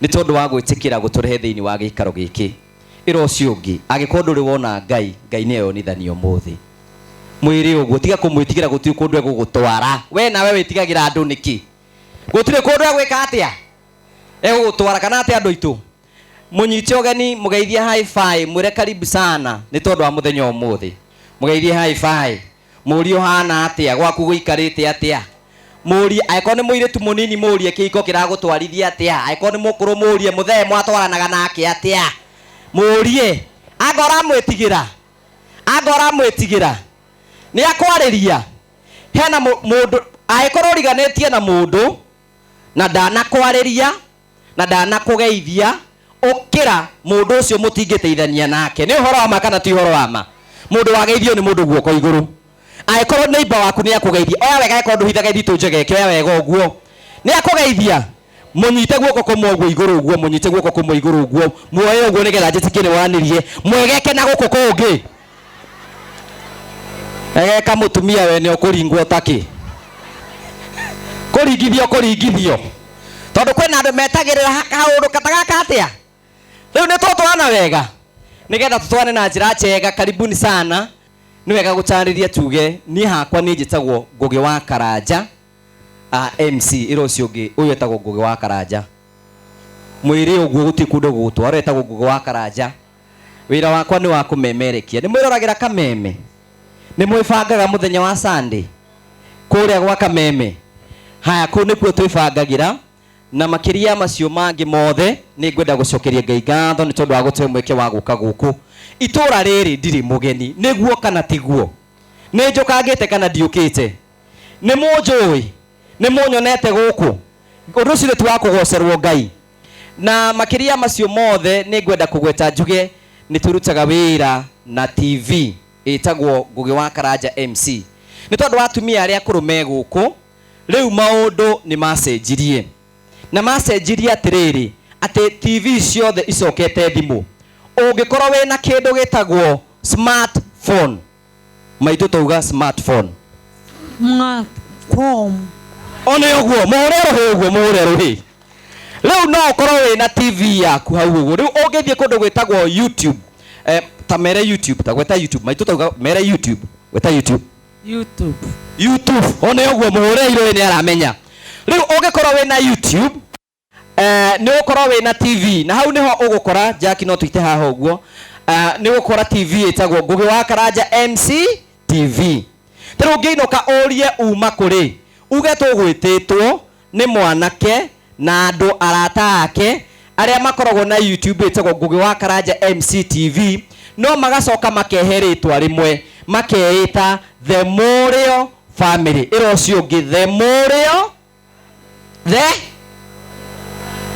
Nĩ tondũ wa gwĩtĩkĩra gũtũrehe thĩinĩ wa gĩikaro gĩkĩ. Ĩra ũcio ũngĩ, angĩkorwo ndũrĩ wona Ngai, Ngai nĩ eyonithania ũmũthĩ. Mwĩre ũguo, tiga kũmwĩtigĩra gũtirĩ kũndũ egũgũtwara. We nawe wĩtigagĩra andũ nĩkĩ? Gũtirĩ kũndũ egwĩka atĩa? Egũgũtwara kana atĩa andũ aitũ? Mũnyite ũgeni, mũgeithie high five, mwĩre karibu sana nĩ tondũ wa mũthenya ũmũthĩ. Mũgeithie high five. Mũrie ũhana atĩa, gwaku gũikarĩte atĩa. Mũrie, angĩkorwo nĩ mũirĩtu mũnini mũrie kĩhiko kĩragũtwarithia atĩa. Angĩkorwo nĩ mũkũrũ mũrie mũthee mwatwaranaga nake atĩa. Mũrie, anga ũramwĩtigĩra? Anga ũramwĩtigĩra? Nĩ akwarĩria? Hena mũndũ, angĩkorwo ũriganĩtie na mũndũ na ndanakwarĩria na ndanakũgeithia, ũkĩra mũndũ ũcio mũtingĩteithania nake. Nĩ ũhoro wa ma kana ti ũhoro wa ma? Mũndũ wageithio nĩ mũndũ guoko igũrũ. Angĩkorwo neighbor waku nĩ akũgeithia, oya wega angĩkorwo ndũhithaga ithitũ njegeke, oya wega ũguo. Nĩ akũgeithia? Mũnyite guoko kũmwe ũguo igũrũ ũguo, mũnyite guoko kũmwe igũrũ ũguo, muoye ũguo nĩgetha njĩtĩkie nĩ wanirie, mwegeke na gũkũ kũngĩ. Egeka mũtumia wene ũkũringwo takĩ? Kũringithio kũringithio. Tondũ kwĩna andũ metagĩrĩra kaũndũ ta gaka atĩa? Rĩu nĩ tũtwarana wega nĩgetha tũtwarane na njĩra njega. Karibuni sana. Nĩ wega gũtarĩria tuge niĩ hakwa niĩ njĩtagwo Ngũgĩ wa Karanja, MC ĩra ũcio ũngĩ ũyũ etagwo Ngũgĩ wa Karanja. Mwĩre ũguo gũtirĩ kũndũ gũgũtwara, etagwo Ngũgĩ wa Karanja. Wĩra wakwa nĩ wa kũmemerekia. Nĩ mwĩroragĩra kameme? Nĩ mwĩbangaga mũthenya wa Sunday kũrĩa gwa kameme? Haya, kũu nĩkuo twĩbangagĩra. Na makĩria ya macio mangĩ mothe, nĩ ngwenda gũcokeria Ngai ngatho nĩ tondũ wa gũtũhe mweke wa gũka gũkũ. Itũũra rĩrĩ ndirĩ mũgeni, nĩguo kana tiguo? Nĩ njũkangĩte kana ndiũkĩte? Nĩ mũnjũĩ? Nĩ mũnyonete gũkũ? Ũndũ ũcio ti wa kũgocerwo Ngai. Na makĩria ya macio mothe, nĩ ngwenda kũgweta njuge nĩ tũrutaga wĩra na TV ĩtagwo Ngũgĩ wa Karanja MC. Nĩ tondũ wa atumia arĩa akũrũ me gũkũ, rĩu maũndũ nĩ macenjirie. Na macenjirie atĩrĩrĩ, atĩ TV ciothe icokete thimũ. Ũngĩkorwo wĩna kĩndũ gĩtagwo smartphone, maitũ twauga smartphone. Smartphone. One ũguo, mũhũre rũhĩ ũguo, mũhũre rũhĩ. Rĩu no ũkorwo wĩna TV yaku hau ũguo. Rĩu ũngĩthiĩ kũndũ gwĩtagwo YouTube, ta mere YouTube, ta gweta YouTube, maitũ twauga mere YouTube, gweta YouTube. YouTube. YouTube. One ũguo, mũhũre irũĩ nĩ aramenya. Rĩu ũngĩkorwo wĩna YouTube, nĩ ũgũkorwo wĩna TV, na hau nĩho ũgũkora, Jack no tũite haha ũguo, nĩ ũgũkora TV ĩtagwo Ngũgĩ wa Karanja MC TV. Ta rĩu ũngĩinũka ũrie uma kũrĩ, uge tũgwĩtĩtwo nĩ mwanake na andũ arata ake arĩa makoragwo na YouTube ĩtagwo Ngũgĩ wa Karanja MC TV, no magacoka makehe rĩtwa rĩmwe, makeĩta The Mũrĩo Family. Ĩra ũcio ũngĩ The Mũrĩo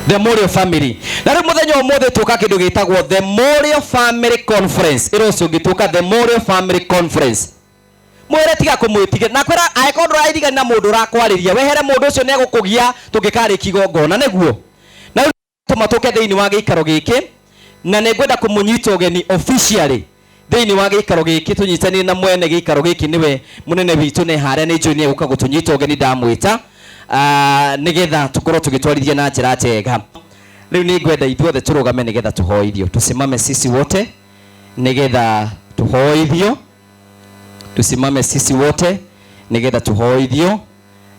The Mũrĩo Family. Na rĩu mũthenya ũmũthĩ tũka kĩndũ gĩtagwo The Mũrĩo Family Conference. Ĩra ũcio ũngĩ tũka The Mũrĩo Family Conference. Mwĩre tiga kũmwĩtigĩra. Na kwĩra angĩkorwo ndũrairigania na mũndũ ũrakwarĩria, wehere mũndũ ũcio nĩ egũkũgia tũngĩkarĩkia igongona, nĩguo? Na rĩu tũma tũke thĩinĩ wa gĩikaro gĩkĩ, na nĩ ngwenda kũmũnyita ũgeni officially thĩinĩ wa gĩikaro gĩkĩ, tũnyitanĩre na mwene gĩikaro gĩkĩ, nĩwe mũnene witũ, nĩ harĩa nĩ njũĩ nĩ egũka gũtũnyita ũgeni ndamwĩta, nĩgetha tũkorwo tũgĩtwarithia na njĩra njega. Rĩu nĩ ngwenda ithuothe tũrũgame nĩgetha tũhoithio. Tusimame sisi wote nĩgetha tũhoithio. Tusimame sisi wote nĩgetha tũhoithio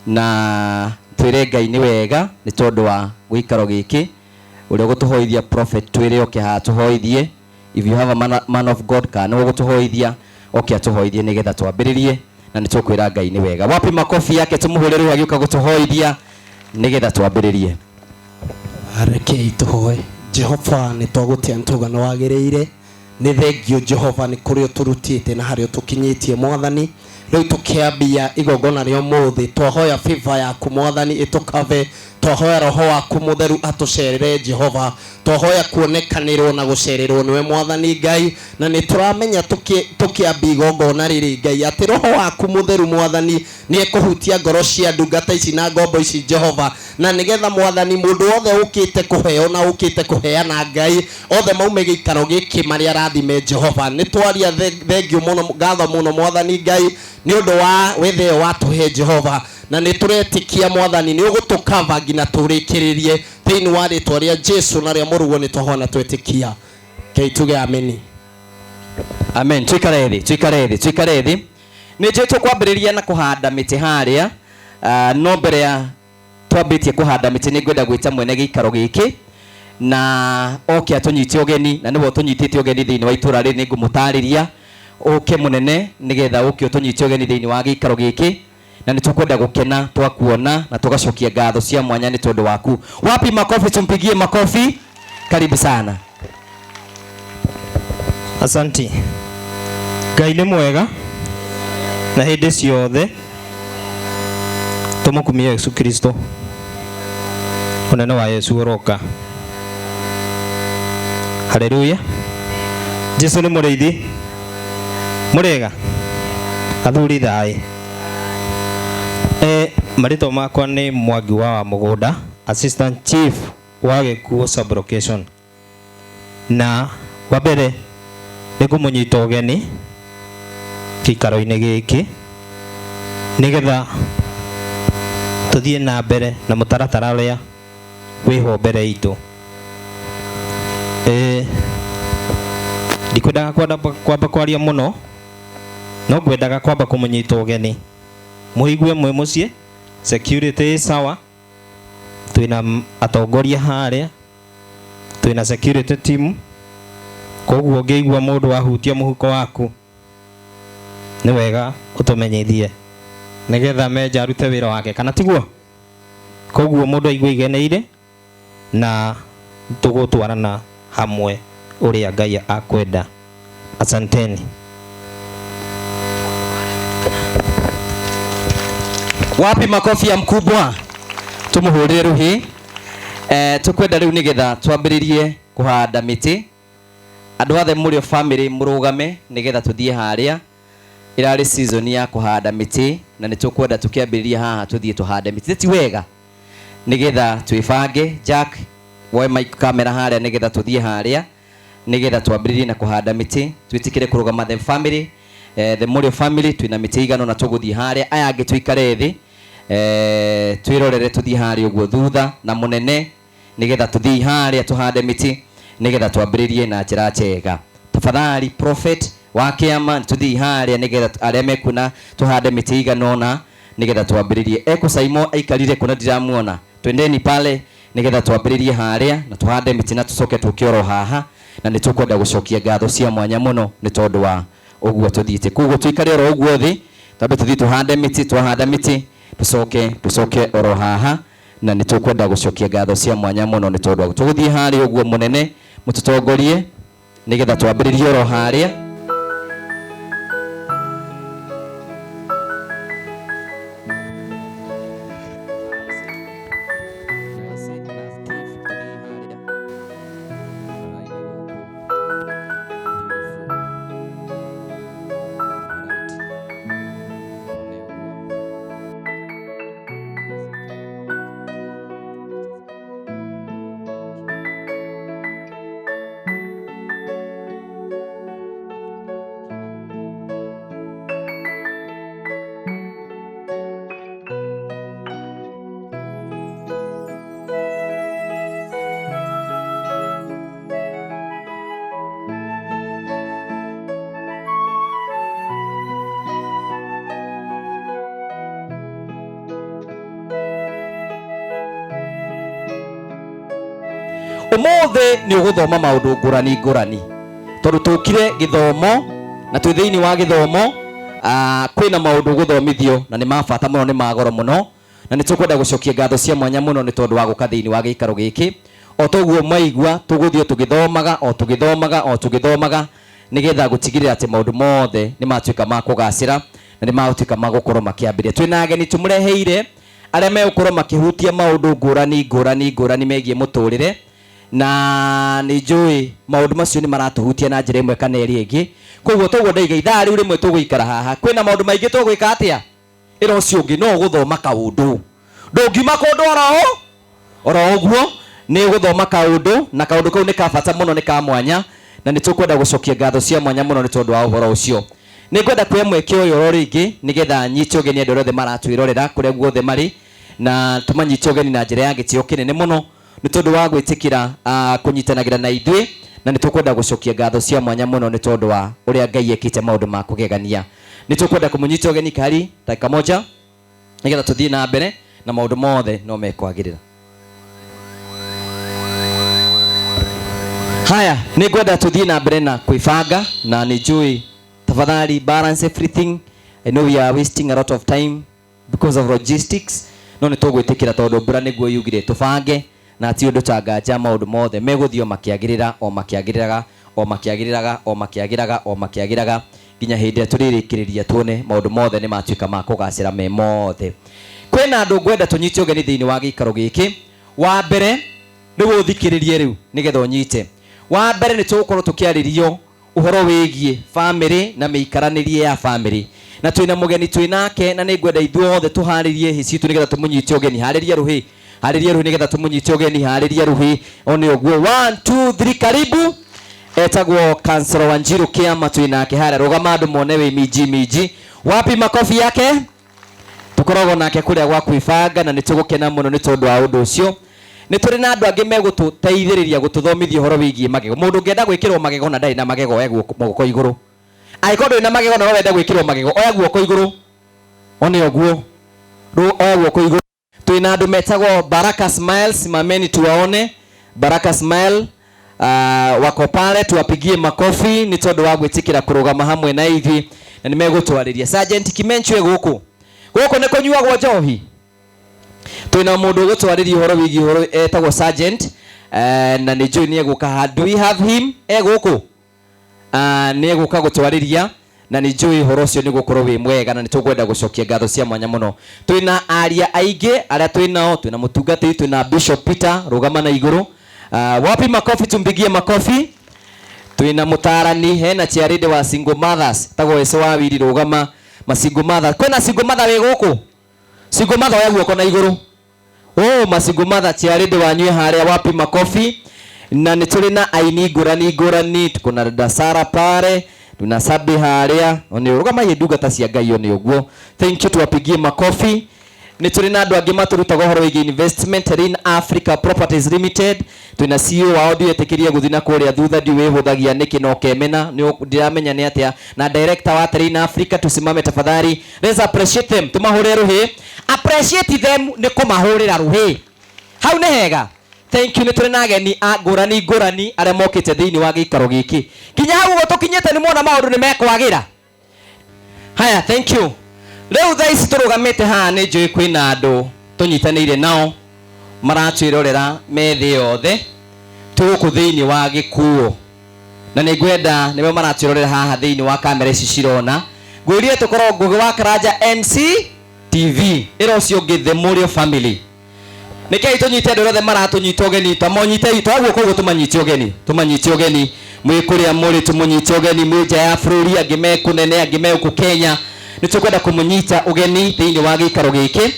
na twĩre Ngai nĩ wega nĩ tondũ wa gĩikaro gĩkĩ. Ũrĩa ũgũtũhoithia prophet twĩre oke haha tũhoithie. If you have a man of God kana nĩwe ũgũtũhoithia oke atũhoithie nĩgetha twambĩrĩrie na nĩ tũkwĩra Ngai nĩ wega. Wapi makofi yake tũmũhũre rĩu agĩũka gũtũhoithia nĩgetha twambĩrĩrie. Rekei tũhoe. Jehova, nĩ twagũtĩa nĩ twauga nĩ wagĩrĩire. Nĩ thengio Jehova nĩ kũrĩa ũtũrutĩte na harĩa ũtũkinyĩtie Mwathani. Rĩu tũkĩambia igongona rĩa ũmũthĩ, twahoya favor yaku Mwathani ĩtũkave, twahoya Roho waku Mũtheru atũcerere Jehova, twahoya kuonekanĩrwo na gũcererwo nĩwe Mwathani Ngai, na nĩ tũramenya tũkĩambia igongona rĩrĩ Ngai atĩ Roho waku Mũtheru Mwathani nĩ ekũhutia ngoro cia ndungata ici na ngombo ici Jehova, na nĩgetha Mwathani mũndũ wothe ũkĩte kũheo na ũkĩte kũheana Ngai, othe maume gĩikaro gĩkĩ marĩ arathime Jehova. Nĩ twaria thengio mũno, ngatho mũno Mwathani Ngai nĩ ũndũ wa wethe ĩyo watũhe Jehova, na nĩ tũretĩkia Mwathani nĩ ũgũtũkava nginya tũrĩkĩrĩrie. Thĩinĩ wa rĩtwa rĩa Jesu na rĩa mũruguo nĩ twahona twetĩkia. Kei tuge ameni. Amen. Tuikare thĩ, tuikare thĩ, tuikare thĩ. Nĩ njũĩ tũkwambĩrĩria na kũhanda mĩtĩ harĩa. No mbere ya twambĩtie kũhanda mĩtĩ nĩ ngwenda gwĩta mwene gĩikaro gĩkĩ na oke atũnyite ũgeni, na nĩwe ũtũnyitĩte ũgeni thĩinĩ wa itũra rĩrĩ. Nĩ ngũmũtarĩria ũke mũnene nĩgetha ũke ũtũnyite ũgeni thĩinĩ wa gĩikaro gĩkĩ, na nĩ tũkwenda gũkena twakuona na tũgacokia ngatho cia mwanya nĩ tondũ waku. Wapi makofi? Tumpigie makofi. Karibu sana. Asanti. Ngai nĩ mwega na hĩndĩ ciothe tũmũkumie Yesu Kristo. Ũnene wa Yesu ũroka. Haleluya. Jesu nĩ mũrĩithi. Mũrĩega athuri thaĩ. Marĩtwa makwa nĩ Mwangi wa Mũgũnda, Assistant Chief wa Gĩkuũ Sub-Location. Na wa mbere nĩ ngũmũnyita ũgeni gĩikaro-inĩ gĩkĩ nĩgetha tũthiĩ na mbere na mũtaratara ũrĩa wĩho mbere itũ. Ndikwendaga kwamba kwaria mũno, no ngwendaga kwamba kũmũnyita ũgeni mũigue mwĩ mũciĩ, security ĩ sawa, twĩna atongoria harĩa, twĩna security team, koguo ũngĩigua mũndũ ahutia mũhuko waku nĩ wega ũtũmenyithie nĩgetha menja arute wĩra wake, kana tiguo? Koguo mũndũ aigue igeneire na tũgũtwarana hamwe ũrĩa Ngai akwenda. Asanteni. Wapi makofi ya mkubwa? Tumuhurire ruhi. Tukwenda riu nigetha twambiririe kuhanda miti. Andu othe muri family murugame nigetha tuthie haria. Irari season ya kuhanda miti na nitukwenda tukiambiriria haha tuthie tuhande miti. Ti wega nigetha twibange. Jack woe mic camera haria nigetha tuthie haria nigetha twambiririe na kuhanda miti. Twitikire kurugama the family, the Murio family twina miti igano na tuguthie haria. Aya angi tuikare thi, twirorere tuthie haria uguo thutha na munene nigetha tuthie haria tuhande miti nigetha twambiririe na njira njega. Tafadhali prophet wa kiama tuthie haria nigetha aria mekuna tuhande miti igano na nigetha twambiririe. Ekusaimo aikarire kuna ndiramuona, twendeni pale nigetha twambiririe haria na tuhande miti na tucoke tukioro haha, na nitukwenda gucokia ngatho cia mwanya muno ni tondu wa uguo tuthiite. Koguo tuikare oro uguo thi, twambe tuthie tuhande miti, twahanda miti tucoke oro haha, na nitukwenda gucokia ngatho cia mwanya muno ni tondu wa tuguthie haria uguo munene mututongorie nigetha twambiririe oro haria. Umuthi ni uguthoma maundu ngurani ngurani tondu tukire githomo na twi thiini wa githomo, kwina maundu guthomithio na ni ma bata muno, ni ma goro muno, na ni tukwenda gucokia ngatho cia mwanya muno ni tondu wa guka thiini wa giikaro giki. O toguo maigua tuguthio tugithomaga o tugithomaga o tugithomaga nigetha gutigirira ati maundu mothe ni matuika ma kugacira na ni matuika ma gukorwo makiambiria. Twina ageni tumureheire aria megukorwo makihutia maundu ngurani ngurani ngurani megie muturire, na nĩ njũĩ maũndũ macio nĩ maratuhutia na njĩra ĩmwe kana ĩrĩa ĩngĩ. Koguo toguo ndaiga ithaa rĩu rĩmwe tũgũikara haha, kwĩna maũndũ maingĩ tũgwĩka atĩa? Ĩra ũcio ũngĩ no ũgũthoma kaũndũ, ndũngiuma kũndũ oro ũguo, nĩ ũgũthoma kaũndũ, na kaũndũ kau nĩ ka bata mũno, nĩ ka mwanya, na nĩ tũkwenda gũcokia ngatho cia mwanya mũno nĩ tondũ wa ũhoro ũcio. Nĩ ngwenda kuoya mweke ũyũ oro rĩngĩ nĩgetha nyite ũgeni andũ arĩa othe maratwĩrorera kũrĩa guothe marĩ, na tũmanyite ũgeni na njĩra ya gĩtĩo kĩnene mũno. Nĩ tondũ wa gwĩtĩkĩra kũnyitanagĩra na ithuĩ, na nĩ tũkwenda gũcokia ngatho cia mwanya mũno nĩ tondũ wa ũrĩa Ngai ekĩte maũndũ ma kũgegania. Nĩ tũkwenda kũmũnyita ũgeni kari dakika moja nĩgetha tũthiĩ na mbere na maũndũ mothe no mekwagĩrĩra. Haya, nĩ ngwenda tũthiĩ na mbere na kwĩbanga, na nĩ njũĩ tafadhali balance everything. I know we are wasting a lot of time because of logistics, no nĩ tũgwĩtĩkĩra tondũ mbura nĩguo yugire tũbange, na ti ũndũ ta nganja maũndũ mothe megũthiĩ o makĩagĩrĩra, o makĩagĩrĩraga, o makĩagĩrĩraga, o makĩagĩraga, o makĩagĩraga nginya hĩndĩ ĩrĩa tũrĩrĩkĩrĩria tuone maũndũ mothe nĩ matuĩka ma kũgacĩra me mothe. Kwĩna andũ ngwenda tũnyite ũgeni thĩinĩ wa gĩikaro gĩkĩ. Wa mbere nĩguo ũthikĩrĩrie rĩu nĩgetha ũnyite. Wa mbere nĩ tũgũkorwo tũkĩarĩrio ũhoro wĩgiĩ bamĩrĩ na mĩikaranĩrie ya bamĩrĩ, na twĩna mũgeni twĩ nake, na nĩ ngwenda ithuothe tũharĩrie hĩ citũ nĩgetha tũmũnyite ũgeni. Harĩria rũhĩ, harĩria rũhĩ nĩgetha tũmũnyite ũgeni, harĩria rũhĩ one ũguo. 1 2 3, karibu. Etagwo Kansoro Wanjiru Kiama, twĩ nake harĩa. Rũgama andũ mone wĩ minji minji. Wapi makofi yake? Tũkoragwo nake kũrĩa gwa kwĩbanga, na nĩ tũgũkena mũno nĩ tondũ wa ũndũ ũcio. Nĩ tũrĩ na andũ angĩ megũtũteithĩrĩria gũtũthomithia ũhoro wĩgiĩ magego. Mũndũ ũngĩenda gwĩkĩrwo magego na ndarĩ na magego, oya guoko igũrũ. Angĩkorwo ndũrĩ na magego na no wende gwĩkĩrwo magego, oya guoko igũrũ. One ũguo, oya guoko igũrũ. Twĩna andũ metagwo Baraka Smiles, simameni tuwaone. Baraka Smile wako pale, tuwapigie makofi nĩ tondũ wa gwĩtĩkĩra kũrũgama hamwe na ithuĩ, na nĩ megũtwarĩria. Sergeant Kimenchwe gũkũ, gũkũ nĩ kũnyuagwo njohi. Twĩna mũndũ ũgũtwarĩria ũhoro wĩgiĩ ũhoro etagwo Sergeant, na nĩ njũĩ nĩ egũka haha. Do we have him? E gũkũ? Nĩ egũka gũtwarĩria, na nĩ njũĩ ũhoro ũcio nĩ gũkorwo wĩ mwega, na nĩ tũkwenda gũcokia ngatho cia mwanya mũno. Twĩna aria aingĩ arĩa twĩnao, twĩna mũtungatĩri, twĩna Bishop Peter, rũgama na igũrũ. Wapi makofi, tumpigie makofi. Twĩna mũtarani, hena chairlady wa single mothers tagwo Ese wa Wiri, rũgama. Ma single mothers, kwĩna single mother wĩ gũkũ? Single mother oya guoko na igũrũ. Oh, ma single mother chairlady wanyu harĩa, wapi makofi. Na nĩ tũrĩ na aini ngũrani ngũrani, tuko na dada Sara pale, tuna Sabi harĩa, one rũgama ndungata cia Ngai one ũguo. Thank you, tuwapigie makofi. Nĩ tũrĩ na andũ angĩ matũrutaga ũhoro wĩgiĩ investment, Rin Africa Properties Limited. Twĩna CEO wao, ndiwetĩkĩrie gũthiĩ na kũrĩa thutha, ndiwĩhũthagia nĩkĩ na ũkemena, ndiramenya nĩ atĩa. Na director wa Rin Africa, tusimame tafadhali. Let's appreciate them, tũmahũrĩre rũhĩ. Appreciate them nĩ kũmahũrĩra rũhĩ. Hau nĩ hega. Thank you. Nĩ tũrĩ na ageni a ngũrani ngũrani arĩa mokĩte thĩinĩ wa gĩikaro gĩkĩ. Nginya hau ũguo tũkinyĩte nĩ muona maũndũ nĩ mekwagĩra. Haya, thank you. Rĩu thaa ici tũrũgamĩte haha nĩ njũĩ kwĩna andũ tũnyitanĩire nao maratwĩrorera me thĩ yothe, twĩ gũkũ thĩinĩ wa gĩkuo, na nĩ ngwenda nĩwe maratwĩrorera haha thĩinĩ wa kamera ici cirona. Ngwĩrire tũkorwo Ngũgĩ wa Karanja MC TV, ĩra ũcio ũngĩ The Mũrĩo Family. Nĩkĩĩ tũnyite andũ othe maratũnyita ũgeni, tamonyite twa guoko ũguo, tũmanyite ũgeni, tũmanyite ũgeni mwĩ kũrĩa mũrĩ, tũmũnyite ũgeni mwĩ nja ya bũrũri, angĩ me kũnene, angĩ me gũkũ Kenya. Nĩ tũkwenda kũmũnyita ũgeni thĩinĩ wa gĩikaro gĩkĩ.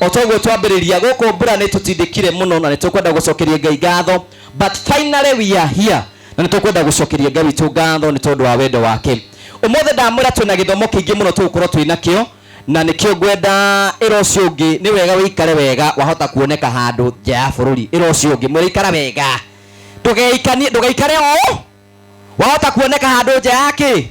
O toguo twambĩrĩria gũkũ, mbura nĩ tũtindĩkire mũno, na nĩ tũkwenda gũcokeria Ngai ngatho, but finally we are here, na nĩ tũkwenda gũcokeria Ngai witũ ngatho nĩ tondũ wa wendo wake. Ũmũthĩ ndamwĩra twĩna gĩthomo kĩingĩ mũno tũgũkorwo twĩ nakĩo, na nĩkĩo ngwenda ĩra ũcio ũngĩ nĩ wega wĩikare wega, wahota kuoneka handũ nja ya bũrũri. Ĩra ũcio ũngĩ mwĩre ikara wega, ndũgeikanie, ndũgeikare o wahota kuoneka handũ nja ya kĩ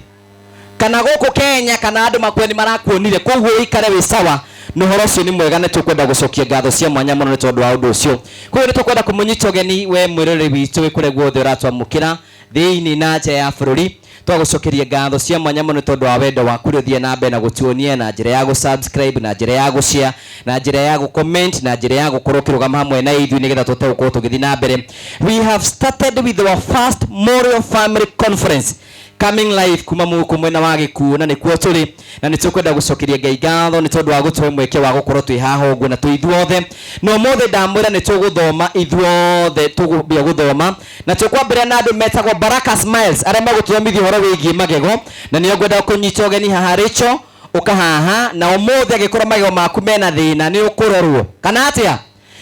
kana gũkũ Kenya, kana andũ makue nĩ marakuonire, koguo ũikare wĩ sawa. Na ũhoro ũcio nĩ mwega, nĩ tũkwenda gũcokia ngatho cia mwanya mũno nĩ tondũ wa ũndũ ũcio. Koguo nĩ tũkwenda kũmũnyita ũgeni we mwĩroreri witũ wĩ kũrĩa guothe ũratwamũkĩra thĩinĩ na nja ya bũrũri. Twagũcokeria ngatho cia mwanya mũno nĩ tondũ wa wendo waku ũrĩa ũthiĩ na mbere na gũtuonia na njĩra ya gũ-subscribe, na njĩra ya gũ-share, na njĩra ya gũ-comment, na njĩra ya gũkorwo ũkĩrũgama hamwe na ithuĩ nĩgetha tũhote gũkorwo tũgĩthiĩ na mbere. We have started with our first Mũrĩo Family Conference coming live kuma mũkũ mwena wa Gĩkuũ, na nĩkuo tũrĩ, na nĩ tũkwenda gũcokeria Ngai ngatho nĩ tondũ wa gũtũhe mweke wa gũkorwo twĩ haha ũguo na twĩ ithuothe. Na ũmũthĩ ndamwĩra nĩ tũgũthoma ithuothe, tũgũambia gũthoma na tũkwambĩrĩria na andũ metagwo Baraka Smiles arĩa megũtũthomithia ũhoro wĩgiĩ magego, na nĩo ngwenda kũnyita ũgeni haha. Rachel, ũka haha, na ũmũthĩ angĩkorwo magego maku mena thĩna nĩ ũkũrorwo kana atĩa,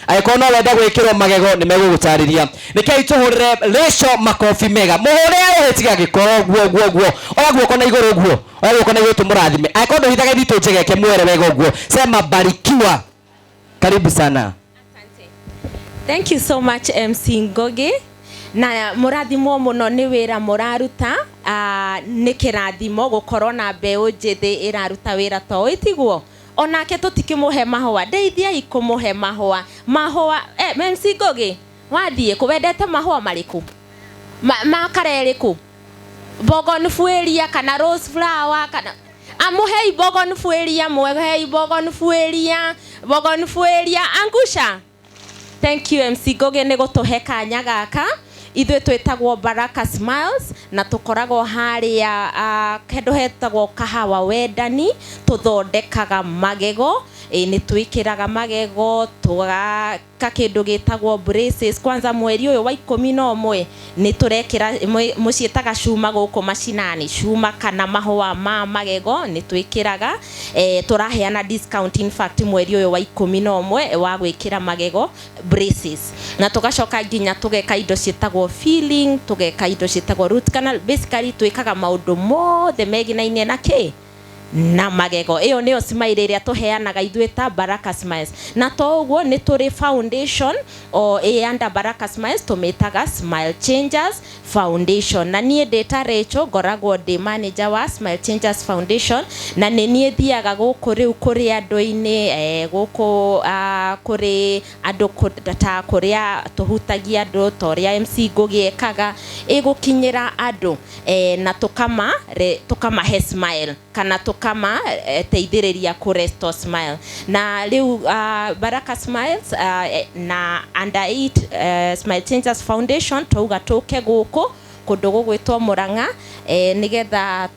angĩkorwo no wende gwĩkĩrwo magego nĩ megũgũtarĩria. Rekei tũhũrĩre Rachel makobi mega, mũhũrĩre tiga gĩkoro ũguo ũguo ũguo, oya guoko na igũrũ ũguo, oya guoko na igũrũ tũmũrathime. Angĩkorwo ndũhithaga ithitũ njegeke, mwere wega ũguo, sema barikiwa. Karibu sana. Thank you so much, MC Ngugi, na mũrathimwo mũno nĩ wĩra mũraruta. Nĩ kĩrathimo gũkorwo na mbeũ njĩthĩ ĩraruta wĩra ta ũyũ, tiguo? Onake tũtikĩmũhe mahũa, ndeithiai kũmũhe mahũa, mahũa. MC Ngugi, wathiĩ kũ? Wendete mahũa marĩkũ? Ma kara ĩrĩkũ? Bougainvillea kana rose flower? Kana amũhei bougainvillea, mũhei bougainvillea, bougainvillea. Angusha. Thank you, MC Ngugi, nĩ gũtũhe kanya gaka. Ithuĩ twĩtagwo Baraka Smiles na tũkoragwo harĩa kĩndũ hetagwo Kahawa Wendani. Tũthondekaga magego, nĩ twĩkĩraga magego, tũgaka kĩndũ gĩtagwo braces. Kwanza mweri ũyũ wa 11 nĩ tũrekĩra mũciĩtaga cuma gũkũ macinani, cuma kana mahũa ma magego nĩ twĩkĩraga. Tũraheana discount, in fact, mweri ũyũ wa 11 wa gwĩkĩra magego, braces, na tũgacoka nginya tũgeka indo ciĩtagwo filling, tũgeka indo ciĩtagwo root canal. Basically twĩkaga maũndũ mothe meginainie na kĩ na magego. Ĩyo nĩyo smile ĩrĩa tũheanaga ithuĩ ta Baraka Smiles. Na to ũguo, nĩ tũrĩ foundation o ĩ under Baraka Smiles, tũmĩtaga Smile Changers Foundation, na niĩ ndĩ ta Rachel ngoragwo ndĩ manager wa Smile Changers Foundation, na nĩ niĩ thiaga gũkũ rĩu kũrĩ andũ-inĩ, gũkũ kũrĩ andũ ta kũrĩa tũhutagia andũ ta ũrĩa MC Ngugi ekaga, ĩgũkinyĩra andũ, na tũkamahe smile kana tũkama teithĩrĩria kũ restore smile. Na rĩu Baraka Smiles na under it Smile Changers Foundation, twauga tũke gũkũ kũndũ gũgwĩtwo Murang'a, nĩgetha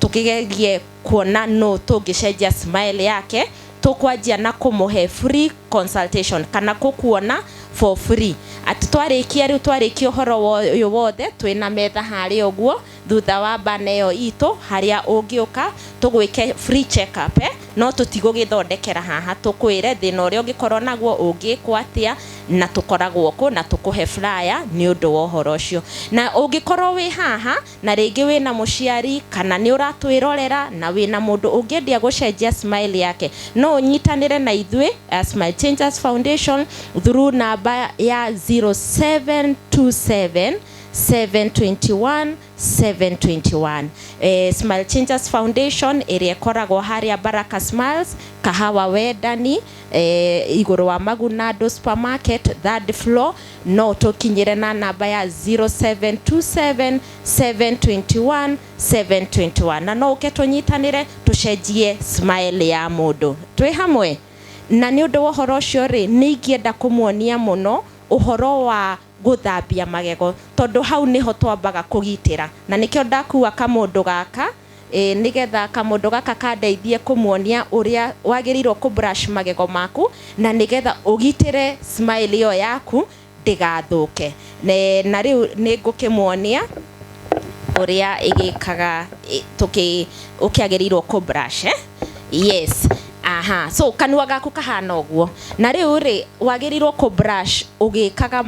tũkĩgerie kuona no tũngĩcenjia smile yake. Tũkwanjia na kũmũhe free consultation kana kũkuona for free, atĩ twarĩkia rĩu, twarĩkia ũhoro ũyũ wothe, twĩna metha harĩa ũguo thutha wa bana ĩyo itũ harĩa ũngĩũka tũgwĩke free check up, no tũtigũgĩthondekera haha, tũkwĩre thĩna ũrĩa ũngĩkorwo naguo, ũngĩkwo atĩa, na tũkoragwo kũ na tũkũhe flyer nĩ ũndũ wa ũhoro ũcio. Na ũngĩkorwo wĩ haha na rĩngĩ wĩna mũciari kana nĩ ũratwĩrorera na wĩna mũndũ ũngĩendia gũcenjia smile yake, no ũnyitanĩre na ithuĩ Smile Changers Foundation through namba ya 0727 721 721. Smile Changers Foundation ĩrĩa ĩkoragwo harĩa Baraka Smiles, Kahawa Wendani, igũrũ wa Magunado Supermarket, third floor. No tũkinyĩre na namba ya 0727 721 721, na no ũke tũnyitanĩre tũcenjie smile ya mũndũ twĩ hamwe. Na nĩ ũndũ wa ũhoro ũcio rĩ, nĩ ingĩenda kũmuonia mũno ũhoro wa gũthambia magego, tondũ hau nĩho twambaga kũgitĩra, na nĩkĩo ndakua kamũndũ gaka, nĩgetha kamũndũ gaka kandeithie kũmuonia ũrĩa wagĩrĩirwo kũ brush magego maku na nĩgetha ũgitĩre smile ĩyo yaku ndĩgathũke. Na rĩu nĩ ngũkĩmuonia ũrĩa ĩgĩkaga tũkĩ ũkĩagĩrĩirwo kũ brush, eh? Yes, aha. So kanua gaku kahana ũguo, na rĩu rĩ, wagĩrĩirwo kũ brush ũgĩkaga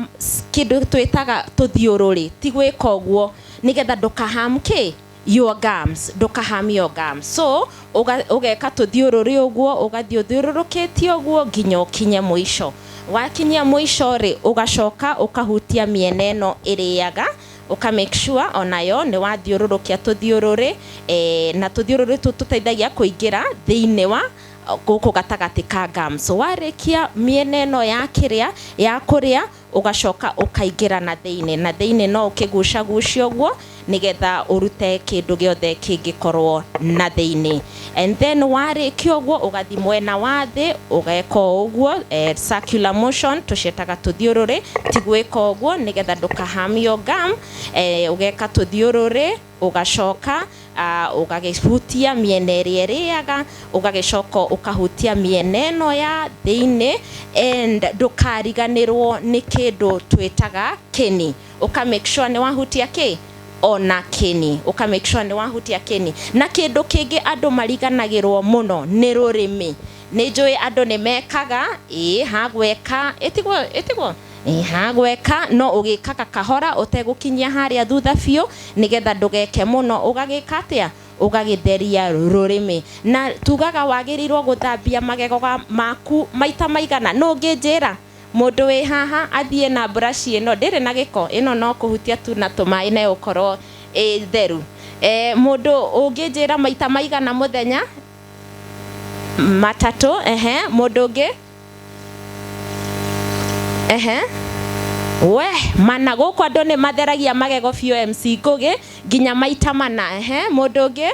kĩndũ twĩtaga tũthiũrũrĩ, ti gwĩka ũguo, nĩgetha ndũkaham kĩ your gums, ndũkaham your gums. So ũgeka tũthiũrũrĩ ũguo, ũgathiĩ ũthiũrũrũkĩtie ũguo nginya ũkinye mũico. Wakinyia mũico rĩ, ũgacoka ũkahutia mĩena ĩno ĩrĩaga, ũka make sure onayo nĩ wathiũrũrũkia tũthiũrũrĩ, na tũthiũrũrĩ tũu tũteithagia kũingĩra thĩinĩ wa gũkũ gatagatĩ ka gums. So warĩkia mĩena ĩno ya kĩrĩa ya kũrĩa, ũgacoka ũkaingĩra na thĩinĩ, na thĩinĩ no ũkĩgucagucia ũguo nĩgetha ũrute kĩndũ gĩothe kĩngĩkorwo na thĩinĩ. And then warĩkia ũguo, ũgathiĩ mwena wa thĩ, ũgeka o ũguo, circular motion tũciĩtaga tũthiũrũrĩ, ti gwĩka ũguo, nĩgetha ndũkahamio gum. Ũgeka tũthiũrũrĩ, ũgacoka ũgagĩhutia mĩena ĩrĩa ĩrĩaga, ũgagĩcoka ũkahutia mĩena ĩno ya thĩinĩ, and ndũkariganĩrwo nĩ kĩndũ twĩtaga kĩni. Ũka make sure nĩ wahutia kĩ ona kĩni, ũka make sure nĩ wahutia kĩni. Na kĩndũ kĩngĩ andũ mariganagĩrwo mũno nĩ rũrĩmĩ. Nĩ njũĩ andũ nĩ mekaga ĩĩ hagweka, ĩtigwo ĩtigwo ĩĩ hagweka, no ũgĩkaga kahora ũtegũkinyia harĩa thutha biũ, nĩgetha ndũgeke mũno. Ũgagĩka atĩa? Ũgagĩtheria rũrĩmĩ. Na tugaga wagĩrĩirwo gũthambia magego maku maita maigana? No ũngĩnjĩra Mũndũ wĩ haha athiĩ na brush ĩno ndĩrĩ na gĩko, ĩno no kũhutia tu na tũmaĩ na ĩgũkorwo ĩ theru. Mũndũ ũngĩnjĩra maita maigana mũthenya? Matatũ. Ehe, mũndũ ũngĩ? Ehe, we mana gũkũ andũ nĩ matheragia magego biũ. MC Ngugi nginya maita mana. Ehe, mũndũ ũngĩ?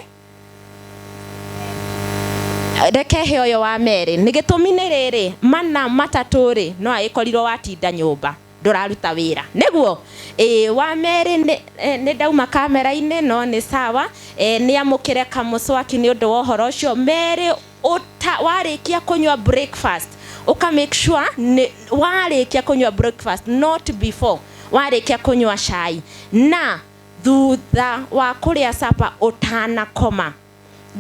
Reke he ũyũ wa merĩ. Nĩ gĩtũmi nĩ rĩrĩ, mana matatũ rĩ, no agĩkorirwo watinda nyũmba ndũraruta wĩra, nĩguo ĩĩ. Wa merĩ nĩ ndauma kamera-inĩ, no nĩ sawa. Nĩ amũkĩre kamũcwaki nĩ ũndũ wa ũhoro ũcio. Merĩ, ũta warĩkia kũnyua breakfast, ũka make sure nĩ warĩkia kũnyua breakfast, not before, warĩkia kũnyua cai na thutha wa kũrĩa supper ũtanakoma.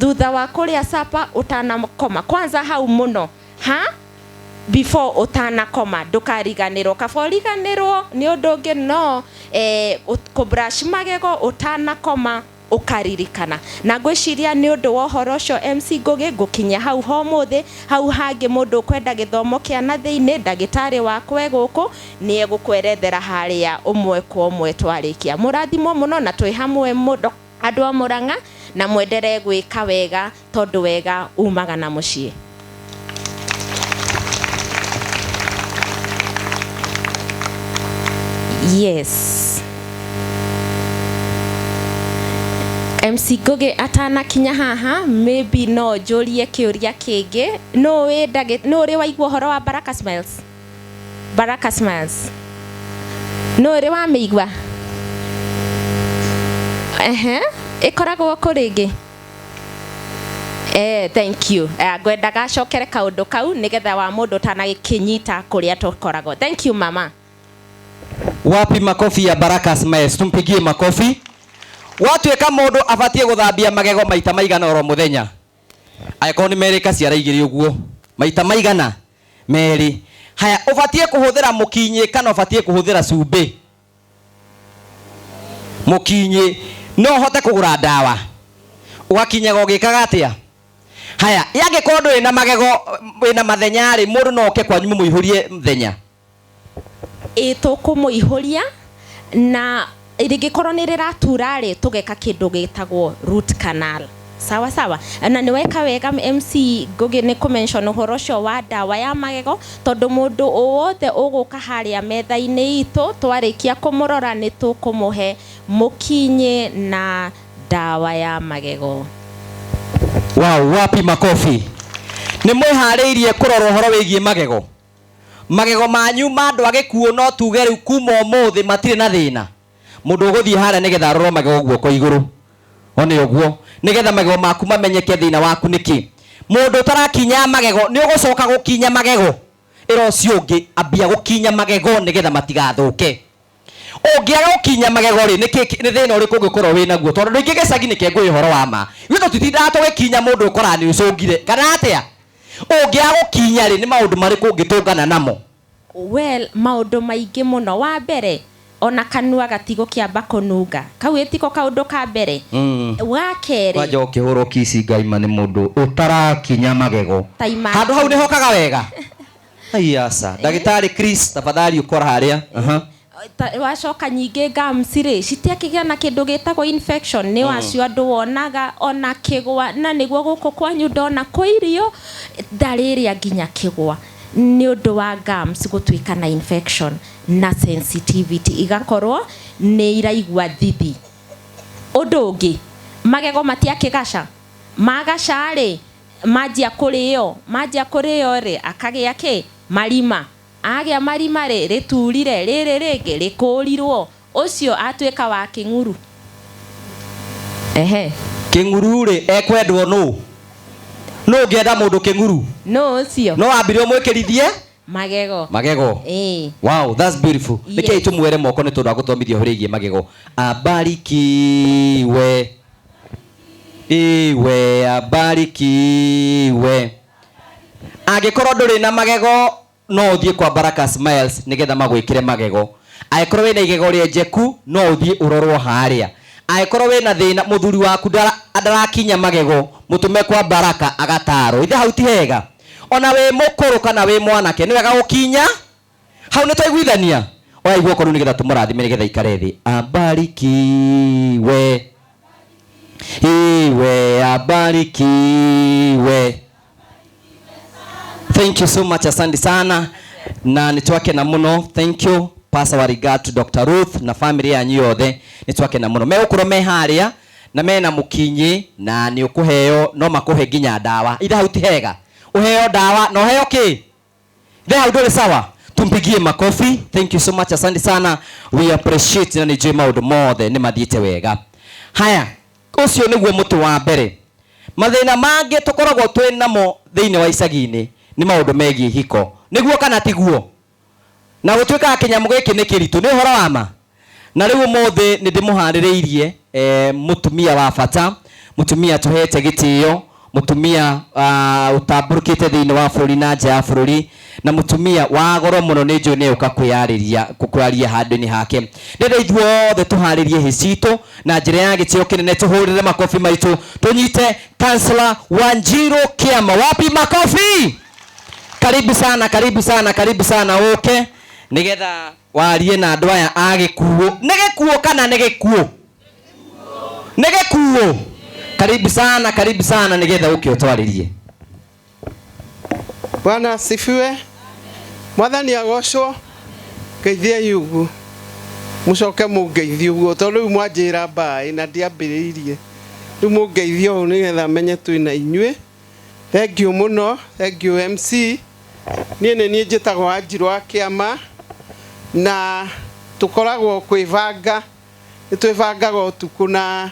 Thutha wa kũrĩa supper ũtanakoma, kwanza hau mũno ha before ũtanakoma, ndũkariganĩrwo. Kaba ũriganĩrwo nĩ ũndũ ũngĩ, no kũ brush magego ũtanakoma ũkaririkana. Na ngwĩciria nĩ ũndũ wa ũhoro ũcio, MC Ngugi, ngũkinya hau homũthĩ. Hau hangĩ, mũndũ ũkwenda gĩthomo kĩa na thĩinĩ, ndagĩtarĩ wakwa e gũkũ, nĩ egũkwerethera harĩa ũmwe kwa ũmwe twarĩkia. Mũrathimwo mũno na twĩ hamwe mũno, andũ a Mũrang'a, na mwenderee gwĩka wega tondũ wega umaga na mũciĩ. Yes, MC Ngugi atanakinya haha, maybe no njũrie kĩũria kĩngĩ. No wĩ no ũrĩ waigua ũhoro wa Baraka Smiles? Baraka Smiles, no ũrĩ wamĩigua? Ehe, ĩkoragwo kũ rĩngĩ? Thank you. Ngwendaga acokere kaũndũ kau nĩgetha wa mũndũ ũtanagĩkĩnyita kũrĩa tũkoragwo. Thank you, mama. Wapi makofi ya Baraka Smiles? Tumpigie makofi. Watuĩka mũndũ abatiĩ gũthambia magego maita maigana oro mũthenya? Angĩkorwo nĩ merĩ, kaciara igĩrĩ ũguo, maita maigana? Merĩ. Haya, ũbatiĩ kũhũthĩra mũkinyĩ kana ũbatiĩ kũhũthĩra cumbĩ? Mũkinyĩ. No ũhote kũgũra ndawa ũgakinyaga ũgĩkaga atĩa? Haya, yangĩkorwo ndũrĩ na magego, wĩna mathenya rĩ, mũndũ no oke kwanyu mũmũihũrie mũthenya? Ĩ, tũkũmũihũria, na rĩngĩkorwo nĩ rĩratura rĩ, tũgeka kĩndũ gĩtagwo root canal. Sawa sawa. Na nĩ weka wega, MC Ngugi, nĩ kũmention ũhoro ũcio wa ndawa ya magego, tondũ mũndũ o wothe ũgũka harĩa metha-inĩ itũ, twarĩkia kũmũrora nĩ tũkũmũhe mũkinyĩ na ndawa ya magego. Wow, wapi makofi? Nĩ mwĩharĩirie kũrora ũhoro wĩgiĩ magego? Magego manyu ma andũ a gĩkuũ, no tuge rĩu kuma ũmũthĩ matirĩ na thĩna. Mũndũ ũgũthiĩ harĩa nĩgetha arorwo magego, guoko igũrũ. One ũguo nĩgetha magego maku mamenyeke thĩna waku nĩkĩ. Mũndũ ũtarakinya magego, nĩ ũgũcoka gũkinya magego? Ĩra ũcio ũngĩ ambia gũkinya magego nĩgetha matigathũke. Ũngĩaga gũkinya magego rĩ, nĩ thĩna ũrĩkũ ũngĩkorwo wĩ naguo? Tondũ andũ aingĩ gĩcagi nĩke ngũĩ ũhoro wa ma, ithuĩ tũtitindaga tũgĩkinya, mũndũ ũkoraga nĩ ũcũngire kana atĩa. Ũngĩaga gũkinya rĩ, nĩ maũndũ marĩkũ ũngĩtũngana namo? Well, maũndũ maingĩ mũno. Wa mbere, ona kanua gatigũkĩamba kũnunga, kau ĩtiko kaũndũ ka mbere. Wa kerĩ, Kwanja ũkĩhũrwo kici ngaima nĩ mũndũ ũtarakinya magego. Ta imagine. Handũ hau nĩhokaga wega. Ai aca, ndagĩtarĩ Chris, tafadhali ũkora harĩa. Aha. Wacoka nyingĩ, gums rĩ, citiakĩgĩa na kĩndũ gĩtagwo infection, nĩ wacio andũ wonaga ona kĩgwa, na nĩguo gũkũ kwanyu ndona kwĩ irio ndarĩrĩa nginya kĩgwa nĩ ũndũ wa gums gũtuĩka na infection na sensitivity, igakorwo nĩ iraigua thithi. Ũndũ ũngĩ, magego matiakĩgaca, magaca rĩ, manjia kũrĩo rĩ, akagĩa kĩ marima. Agĩa marima rĩ, rĩturire rĩrĩ rĩngĩ rĩkũrirwo, ũcio atuĩka wa kĩng'uru. Ehe. Kĩng'uru rĩ, ekwendwo nũ? Nũ ũngĩenda mũndũ kĩng'uru? No ũcio. No wambire ũmwĩkĩrithie magego. Magego. Ĩĩ. Wow, that's beautiful. Yes. Nĩkĩĩ tũmwere moko nĩ tondũ wa gũthomithia ũhoro wĩgiĩ magego. Abarikiwe iwe, abarikiwe. Angĩkorwo ndũrĩ na magego, no ũthiĩ kwa Baraka Smiles nĩgetha magwĩkĩre magego. Angĩkorwo wĩna igego rĩenjeku, no ũthiĩ ũrorwo harĩa. Angĩkorwo wĩna thĩna, mũthuri waku ndarakinya magego, mũtũme kwa Baraka agatarwo. Ithe hau ti hega? Ona wĩ mũkũrũ kana wĩ mwanake, nĩ wega gũkinya. Hau nĩ twaiguithania. Oya guoko rĩu nĩgetha tũmũrathime nĩgetha ikare thĩ. Abarikiwe. Iwe abarikiwe. Thank you so much, asante sana. Na nĩ twakena mũno. Thank you. Pass our regard to Dr. Ruth na family yanyu yothe. Nĩ twakena mũno. Megũkorwo me harĩa na mena mũkinyi na nĩ ũkũheo no makũhe nginya ndawa. Ithe hau ti hega. Ũheo ndawa na ũheo kĩ? Ithe hau ndũrĩ sawa. Tumpigie makofi. Thank you so much, asante sana. We appreciate na nĩ njũĩ maũndũ mothe nĩ mathiĩte wega. Haya, ũcio nĩguo mũtĩ wa mbere. Mathĩna mangĩ tũkoragwo twĩ namo thĩinĩ wa icagi-inĩ nĩ maũndũ megiĩ hiko. Nĩguo kana tiguo? Na gũtuĩkaga kĩnyamũ gĩkĩ nĩ kĩritũ, nĩ ũhoro wa ma. Na rĩu ũmũthĩ nĩ ndĩmũharĩrĩirie mũtumia wa bata, mũtumia tũhete gĩtĩo, mũtumia ũtambũrũkĩte thĩinĩ wa bũrũri na nja ya bũrũri, na mũtumia wa goro mũno nĩ njũĩ nĩ ũka kwĩyarĩria kwaria handũ-inĩ hake. Ndĩrenda ithuothe tũharĩrie hĩ citũ na njĩra ya gĩtĩo kĩnene, tũhũrĩre makobi maitũ, tũnyite Councillor Wanjiru Kiama. Wapi makofi? Karibu sana, karibu sana, karibu sana ũke nĩgetha warie na andũ aya a gĩkuũ. Nĩ gĩkuũ kana nĩ gĩkuũ? Nĩ gĩkuũ. Karibu sana, karibu sana nĩgetha ũke ũtwarĩrie. Bwana asifiwe. Mwathani agocwo. Ngeithiai ũguo. Mũcoke mũngeithie ũguo tondũ rĩu mwanjĩra mbaĩ na ndiambĩrĩirie. Rĩu mũngeithie ũũ nĩgetha menye twĩna inyuĩ. Thank you mũno. Thank you MC. Niĩ nĩ niĩ njĩtagwo Wanjiru wa Kĩama na tũkoragwo kwĩbanga, nĩ twĩbangaga ũtukũ na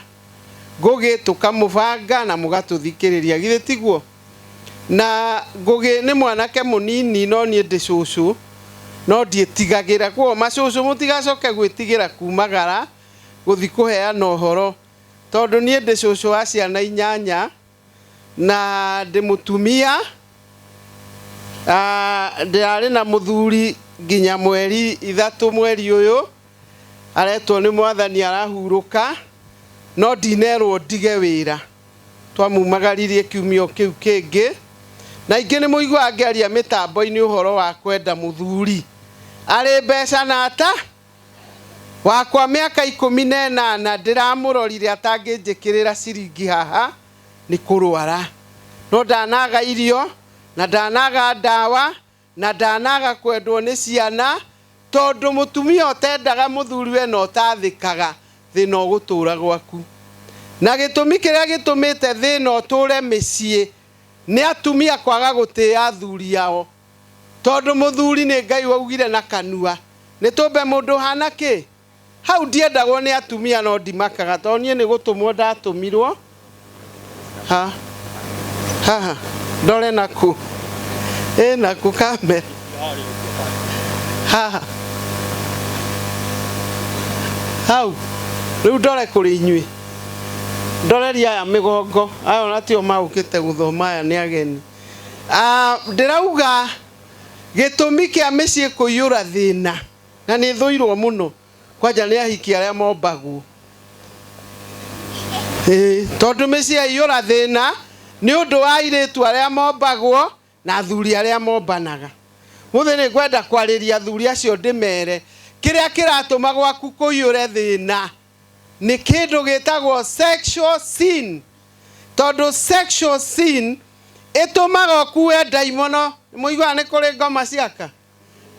Ngũgĩ tũkamũbanga na mũgatũthikĩrĩria, githĩ tiguo? Na Ngũgĩ nĩ mwanake mũnini no niĩ ndĩ cũcũ no ndiĩtigagĩra, koguo macũcũ mũtigacoke gwĩtigĩra kumagara gũthiĩ kũheana ũhoro tondũ niĩ ndĩ cũcũ wa ciana 8 na ndĩ mũtumia. Ndĩrarĩ na mũthuri nginya mweri 3 mweri ũyũ aretwo nĩ mwathani arahurũka, no ndinerwo ndige wĩra. Twamumagaririe kiumia kĩu kĩngĩ na ingĩ nĩ mũiguaga ngĩaria mĩtambo-inĩ ũhoro wa kwenda mũthuri arĩ mbeca na ata wakwa mĩaka 18 ndĩramũrorire atangĩnjĩkĩrĩra ciringi haha nĩ kũrwara, no ndanaga irio na ndanaga ndawa na ndanaga kwendwo nĩ ciana tondũ mũtumia ũtendaga mũthuriwe na ũtathĩkaga thĩna ũgũtũra gwaku. Na gĩtũmi kĩrĩa gĩtũmĩte thĩna ũtũre mĩciĩ nĩ atumia kwaga gũtĩa athuri ao, tondũ mũthuri nĩ Ngai waugire na kanua nĩ tũmbe mũndũ hana kĩ. Hau ndiendagwo nĩ atumia no ndimakaga tondũ niĩ nĩ gũtũmwo ndatũmirwo. Ha haha ndore naku ĩ naku kamera haha hau rĩu ndore kũrĩ inyuĩ, ndoreria aya mĩgongo aya ona tio maũkĩte gũthoma, aya nĩ ageni. Ndĩrauga gĩtũmi kĩa mĩciĩ kũiyũra thĩna na nĩ thũirwo mũno kwanja nĩ ahiki arĩa mombagwo. Tondũ mĩciĩ yaiyũra thĩna nĩ ũndũ wa airĩtu arĩa mombagwo na athuri arĩa mombanaga. Mũthĩ nĩ ngwenda kwarĩria athuri acio ndĩmere kĩrĩa kĩratũma gwaku kũiyũre thĩna nĩ kĩndũ gĩtagwo sexual sin, tondũ sexual sin ĩtũmaga ũkue ndaimono. Mũiguaga nĩ kũrĩ ngoma ciaka?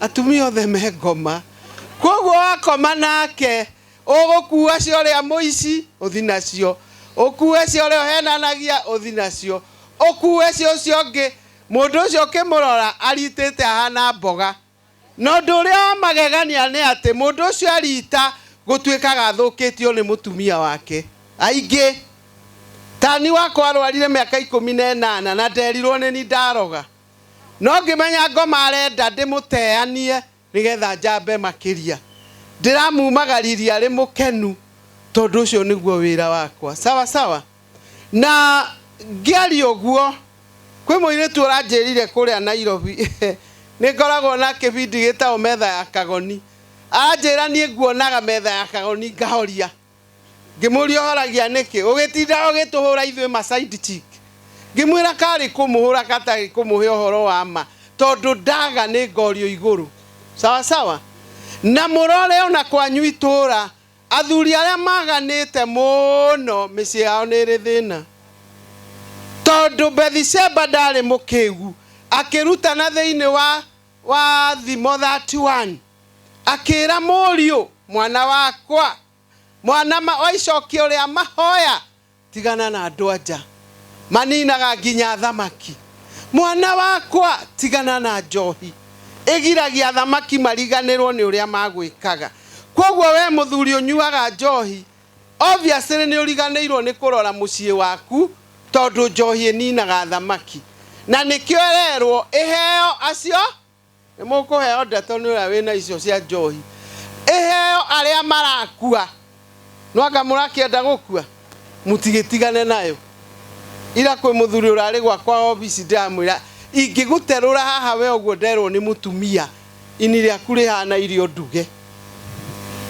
Atumia othe me ngoma, koguo wakoma nake ũgũkua cia ũrĩa mũici ũthi nacio, ũkue cia ũrĩa ũhenanagia ũthi nacio, ũkue cia ũcio ũngĩ. Mũndũ ũcio ũkĩmũrora aritĩte ahana mboga. Na ũndũ ũrĩa wa magegania nĩ atĩ mũndũ ũcio arita gũtuĩkaga athũkĩtio nĩ mũtumia wake. Aingĩ tani wakwa arwarire mĩaka 18 na nderirwo nĩ ni ndaroga, no ngĩmenya ngoma arenda ndĩmũteanie nĩgetha njambe makĩria. Ndĩramumagaririe arĩ mũkenu tondũ ũcio nĩguo wĩra wakwa. Sawa sawa. Na ngĩaria ũguo kwĩ mũirĩtu ũranjĩrire kũrĩa Nairobi nĩ ngoragwo na kĩbindi gĩtagwo metha ya kagoni. Aranjĩra niĩ nguonaga metha ya kagoni ngahoria. Ngĩmũria ũhoragia nĩkĩ? Ũgĩtinda ũgĩtũhũra ithuĩ ma side chick. Ngĩmwĩra karĩ kũmũhũra katarĩ kũmũhe ũhoro wa ma tondũ ndaga nĩ ngorio igũrũ. Sawa sawa. Na mũrore ona kwanyu itũra athuri arĩa maganĩte mũno mĩciĩ yao nĩ ĩrĩ thĩna. Tondũ Bethsheba ndarĩ mũkĩgu, akĩrutana thĩinĩ wa Thimo 31 akĩra mũriũ, mwana wakwa, mwana wa icokio rĩa mahoya, tigana na andũ anja maninaga nginya thamaki. Mwana wakwa, tigana na njohi ĩgiragia thamaki mariganĩrwo nĩ ũrĩa magwĩkaga. Koguo we mũthuri ũnyuaga njohi, obviously nĩ ũriganĩirwo nĩ kũrora mũciĩ waku, tondũ njohi ĩninaga thamaki. Na nĩkĩo ĩrerwo ĩheo acio, nĩ mũkũheo ndeto nĩ ũrĩa wĩna icio cia njohi, ĩheo arĩa marakua. No anga mũrakĩenda gũkua, mũtigĩtigane nayo. Ira kwĩ mũthuri ũrarĩ gwakwa obici ndĩramwĩra, ingĩgũterũra haha we ũguo nderwo nĩ mũtumia, ini rĩaku rĩhana irio nduge,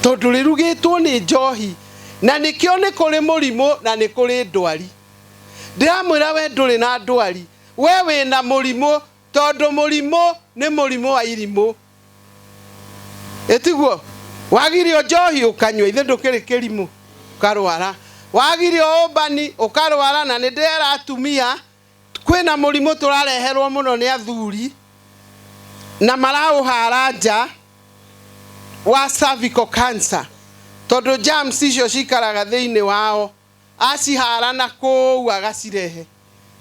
tondũ rĩrugĩtwo nĩ njohi. Na nĩkĩo nĩ kũrĩ mũrimũ na nĩ kũrĩ ndwari. Ndĩramwĩra we ndũrĩ na ndwari, we wĩna mũrimũ, tondũ mũrimũ nĩ mũrimũ wa irimũ. Ĩtiguo? Wagirio njohi ũkanyua, ithe ndũkĩrĩ kĩrimũ, ũkarwara. Wagirio ũmbani ũkarwara. Na nĩ ndĩrera atumia kwĩna mũrimũ tũrareherwo mũno nĩ athuri na maraũhara nja wa cervical cancer, tondũ germs icio cikaraga thĩinĩ wao, acihara na kũu agacirehe,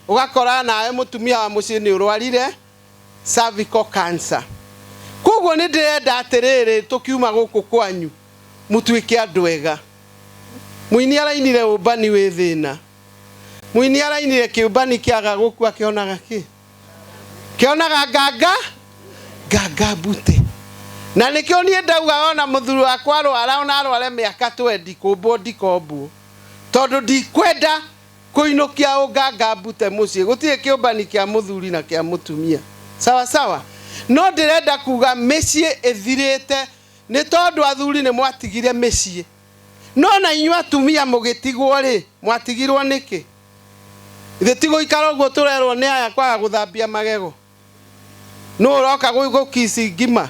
ũgakora nawe mũtumia wa mũciĩ nĩ ũrwarire cervical cancer. Koguo nĩ ndĩrenda atĩrĩrĩ, tũkiuma gũkũ kwanyu mũtuĩke andũ ega. Mũini arainire ũmbani wĩ thĩna, mũini arainire kĩũmbani kĩaga gũkua kĩonaga kĩ? Kĩonaga nganga nganga mbute. Na nĩkĩo niĩ ndauga ona mũthuri wakwa arwara, ona arware mĩaka 20, kũmbwo ndikombwo, tondũ ndikwenda kũinũkia ũnganga mbute mũciĩ. Gũtirĩ kĩũmbani kĩa mũthuri na kĩa mũtumia. Sawa sawa. No ndĩrenda kuga mĩciĩ ĩthirĩte nĩ tondũ athuri nĩ mwatigire mĩciĩ. No na inyuĩ atumia mũgĩtigwo rĩ, mwatigirwo nĩkĩ? Ithe ti gũikara ũguo tũrerwo nĩ aya kwaga gũthambia magego. Nũ ũroka gũkici ngima?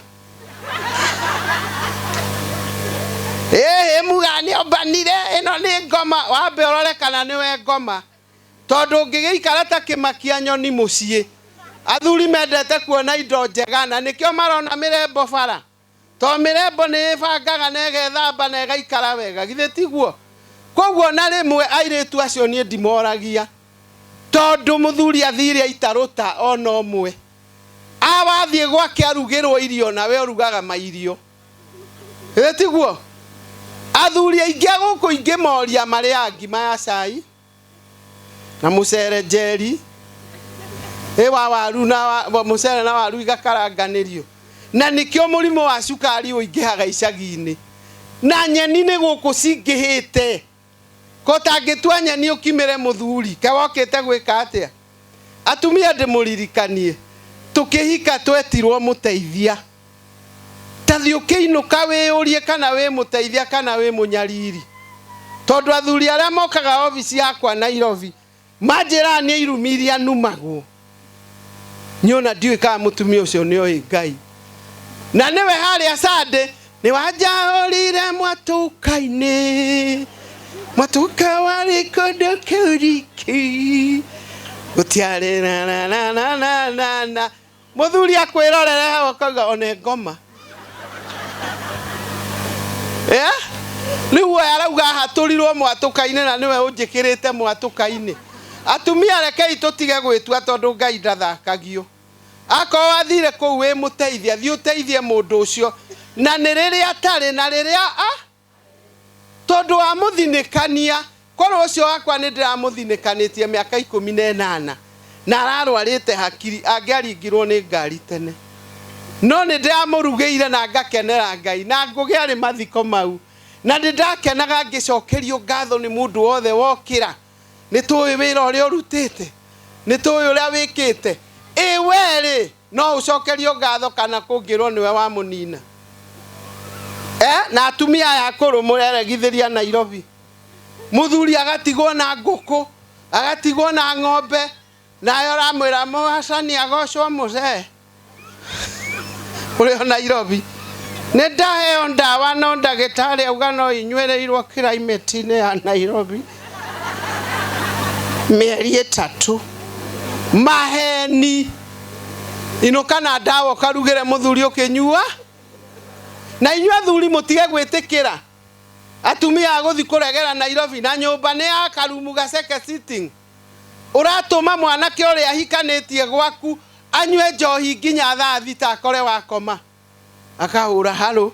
Ĩhĩ muga nĩ ombanire, ĩno nĩ ngoma. Wambe ũrore kana nĩwe ngoma, tondũ ũngĩgĩikara ta kĩmakia nyoni mũciĩ. Athuri mendete kuona indo njega, na nĩkĩo marona mĩrembo bara, to mĩrembo nĩ ĩbangaga na ĩgethamba na ĩgaikara wega, githĩ tiguo? Koguo na rĩmwe airĩtu acio niĩ ndimoragia, tondũ mũthuri athire aitarũta ona ũmwe. Awathiĩ gwake arugĩrwo irio, nawe ũrugaga mairio, githĩ tiguo? Athuri aingĩ a gũkũ ingĩmoria marĩaga ngima ya cai na mũcere njeri, ĩ wa waru na mũcere na waru igakaranganĩrio. Na nĩkĩo mũrimũ wa cukari ũingĩhaga icagi-inĩ, na nyeni nĩ gũkũ cingĩhĩte. Ko tangĩtua nyeni ũkimĩre mũthuri, ke wokĩte gwĩka atĩa? Atumia ndĩmũririkanie, tũkĩhika twetirwo mũteithia. Ta thiĩ ũkĩinũka wĩyũrie kana wĩ mũteithia kana wĩ mũnyariri, tondũ athuri arĩa mokaga obici yakwa Nairobi manjĩraga nĩ irumi iria numagwo. Niĩ ona ndiũĩ kana mũtumia ũcio nĩ oĩ Ngai. Na nĩwe harĩa Sunday nĩ wanjahũrire mwatũka-inĩ, mwatũka warĩ kũndũ kũriki, gũtiarĩ na na na na na na na. Mũthuri akwĩrorere hau akauga one ngoma. Rĩu we arauga hatũrirwo mwatũka-inĩ na nĩwe ũnjĩkĩrĩte mwatũka-inĩ. Atumia rekei tũtige gwĩtua, tondũ Ngai ndathakagio. Akorwo wathire kũu wĩ mũteithia, thiĩ ũteithie mũndũ ũcio, na nĩ rĩrĩa atarĩ na rĩrĩa a tondũ wa mũthinĩkania. Korwo ũcio wakwa nĩ ndĩramũthinĩkanĩtie mĩaka 18 na ararwarĩte hakiri, angĩaringirwo nĩ ngari tene. No nĩ ndĩramũrugĩire na ngakenera Ngai, na ngũgĩ arĩ mathiko mau, na nĩ ndakenaga ngĩcokerio ngatho nĩ mũndũ wothe wokĩra. Nĩ tũĩ wĩra ũrĩa ũrutĩte, nĩ tũĩ ũrĩa wĩkĩte. Ĩ we rĩ, no ũcokerio ngatho kana kũngĩrwo nĩwe wamũnina? Na atumia aya akũrũ mũreregithĩria Nairobi, mũthuri agatigwo na ngũkũ, agatigwo na ng'ombe, nayo ũramwĩra mũhacani agocwo mũcee. Ũrĩ o Nairobi. Nĩ ndaheo ndawa no ndagĩtarĩ auga no inyuĩrĩirwo climate-inĩ ya Nairobi mĩeri 3. Maheni. Inũka na ndawa ũkarugĩre mũthuri ũkĩnyua. Na inyuĩ athuri mũtige gwĩtĩkĩra atumia a gũthiĩ kũregera Nairobi na nyũmba nĩ ya karumu gaceke sitting. Ũratũma mwanake ũrĩa ahikanĩtie gwaku anyue njohi nginya thaa 6 akore wakoma. Akahũra harũ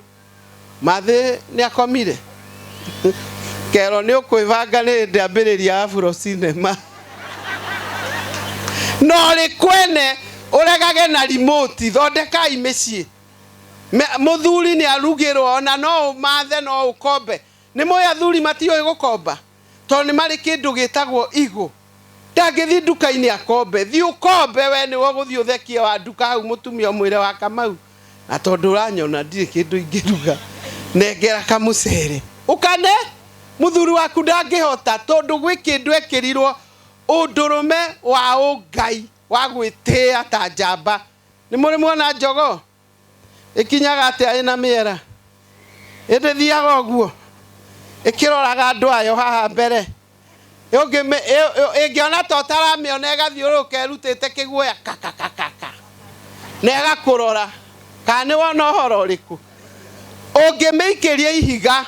mathĩ nĩ akomire. Kero nĩ ũkwĩbanga nĩ hĩndĩ ambĩrĩria Afro Cinema. No rĩ kwene ũregage na remote, thondekai mĩciĩ. Mũthuri nĩ arugĩrwo ona no ũmathe no ũkombe. Nĩ mũĩ athuri matiũĩ gũkomba tondũ nĩ marĩ kĩndũ gĩtagwo igũ. Ndangĩthiĩ nduka-inĩ akombe, thiĩ ũkombe we nĩwe ũgũthiĩ ũthekie wa nduka hau mũtumia ũmwĩre wa Kamau. Na tondũ ũranyona ndirĩ kĩndũ ingĩruga, nengera kamũcere. Ũkane mũthuri waku ndangĩhota tondũ gwĩ kĩndũ ekĩrirwo ũndũrũme wa ũngai wa gwĩtĩĩa ta njamba. Nĩ mũrĩ muona njogoo ĩkinyaga atĩa ĩna mĩera? Ĩndĩ thiaga ũguo ĩkĩroraga andũ ayo haha mbere. Ĩngĩona ta ũtaramĩona ĩgathiũrũrũka ĩrutĩte kĩguoya kakakakaka na ĩgakũrora kana nĩ wona ũhoro ũrĩkũ. Ũngĩmĩikĩria ihiga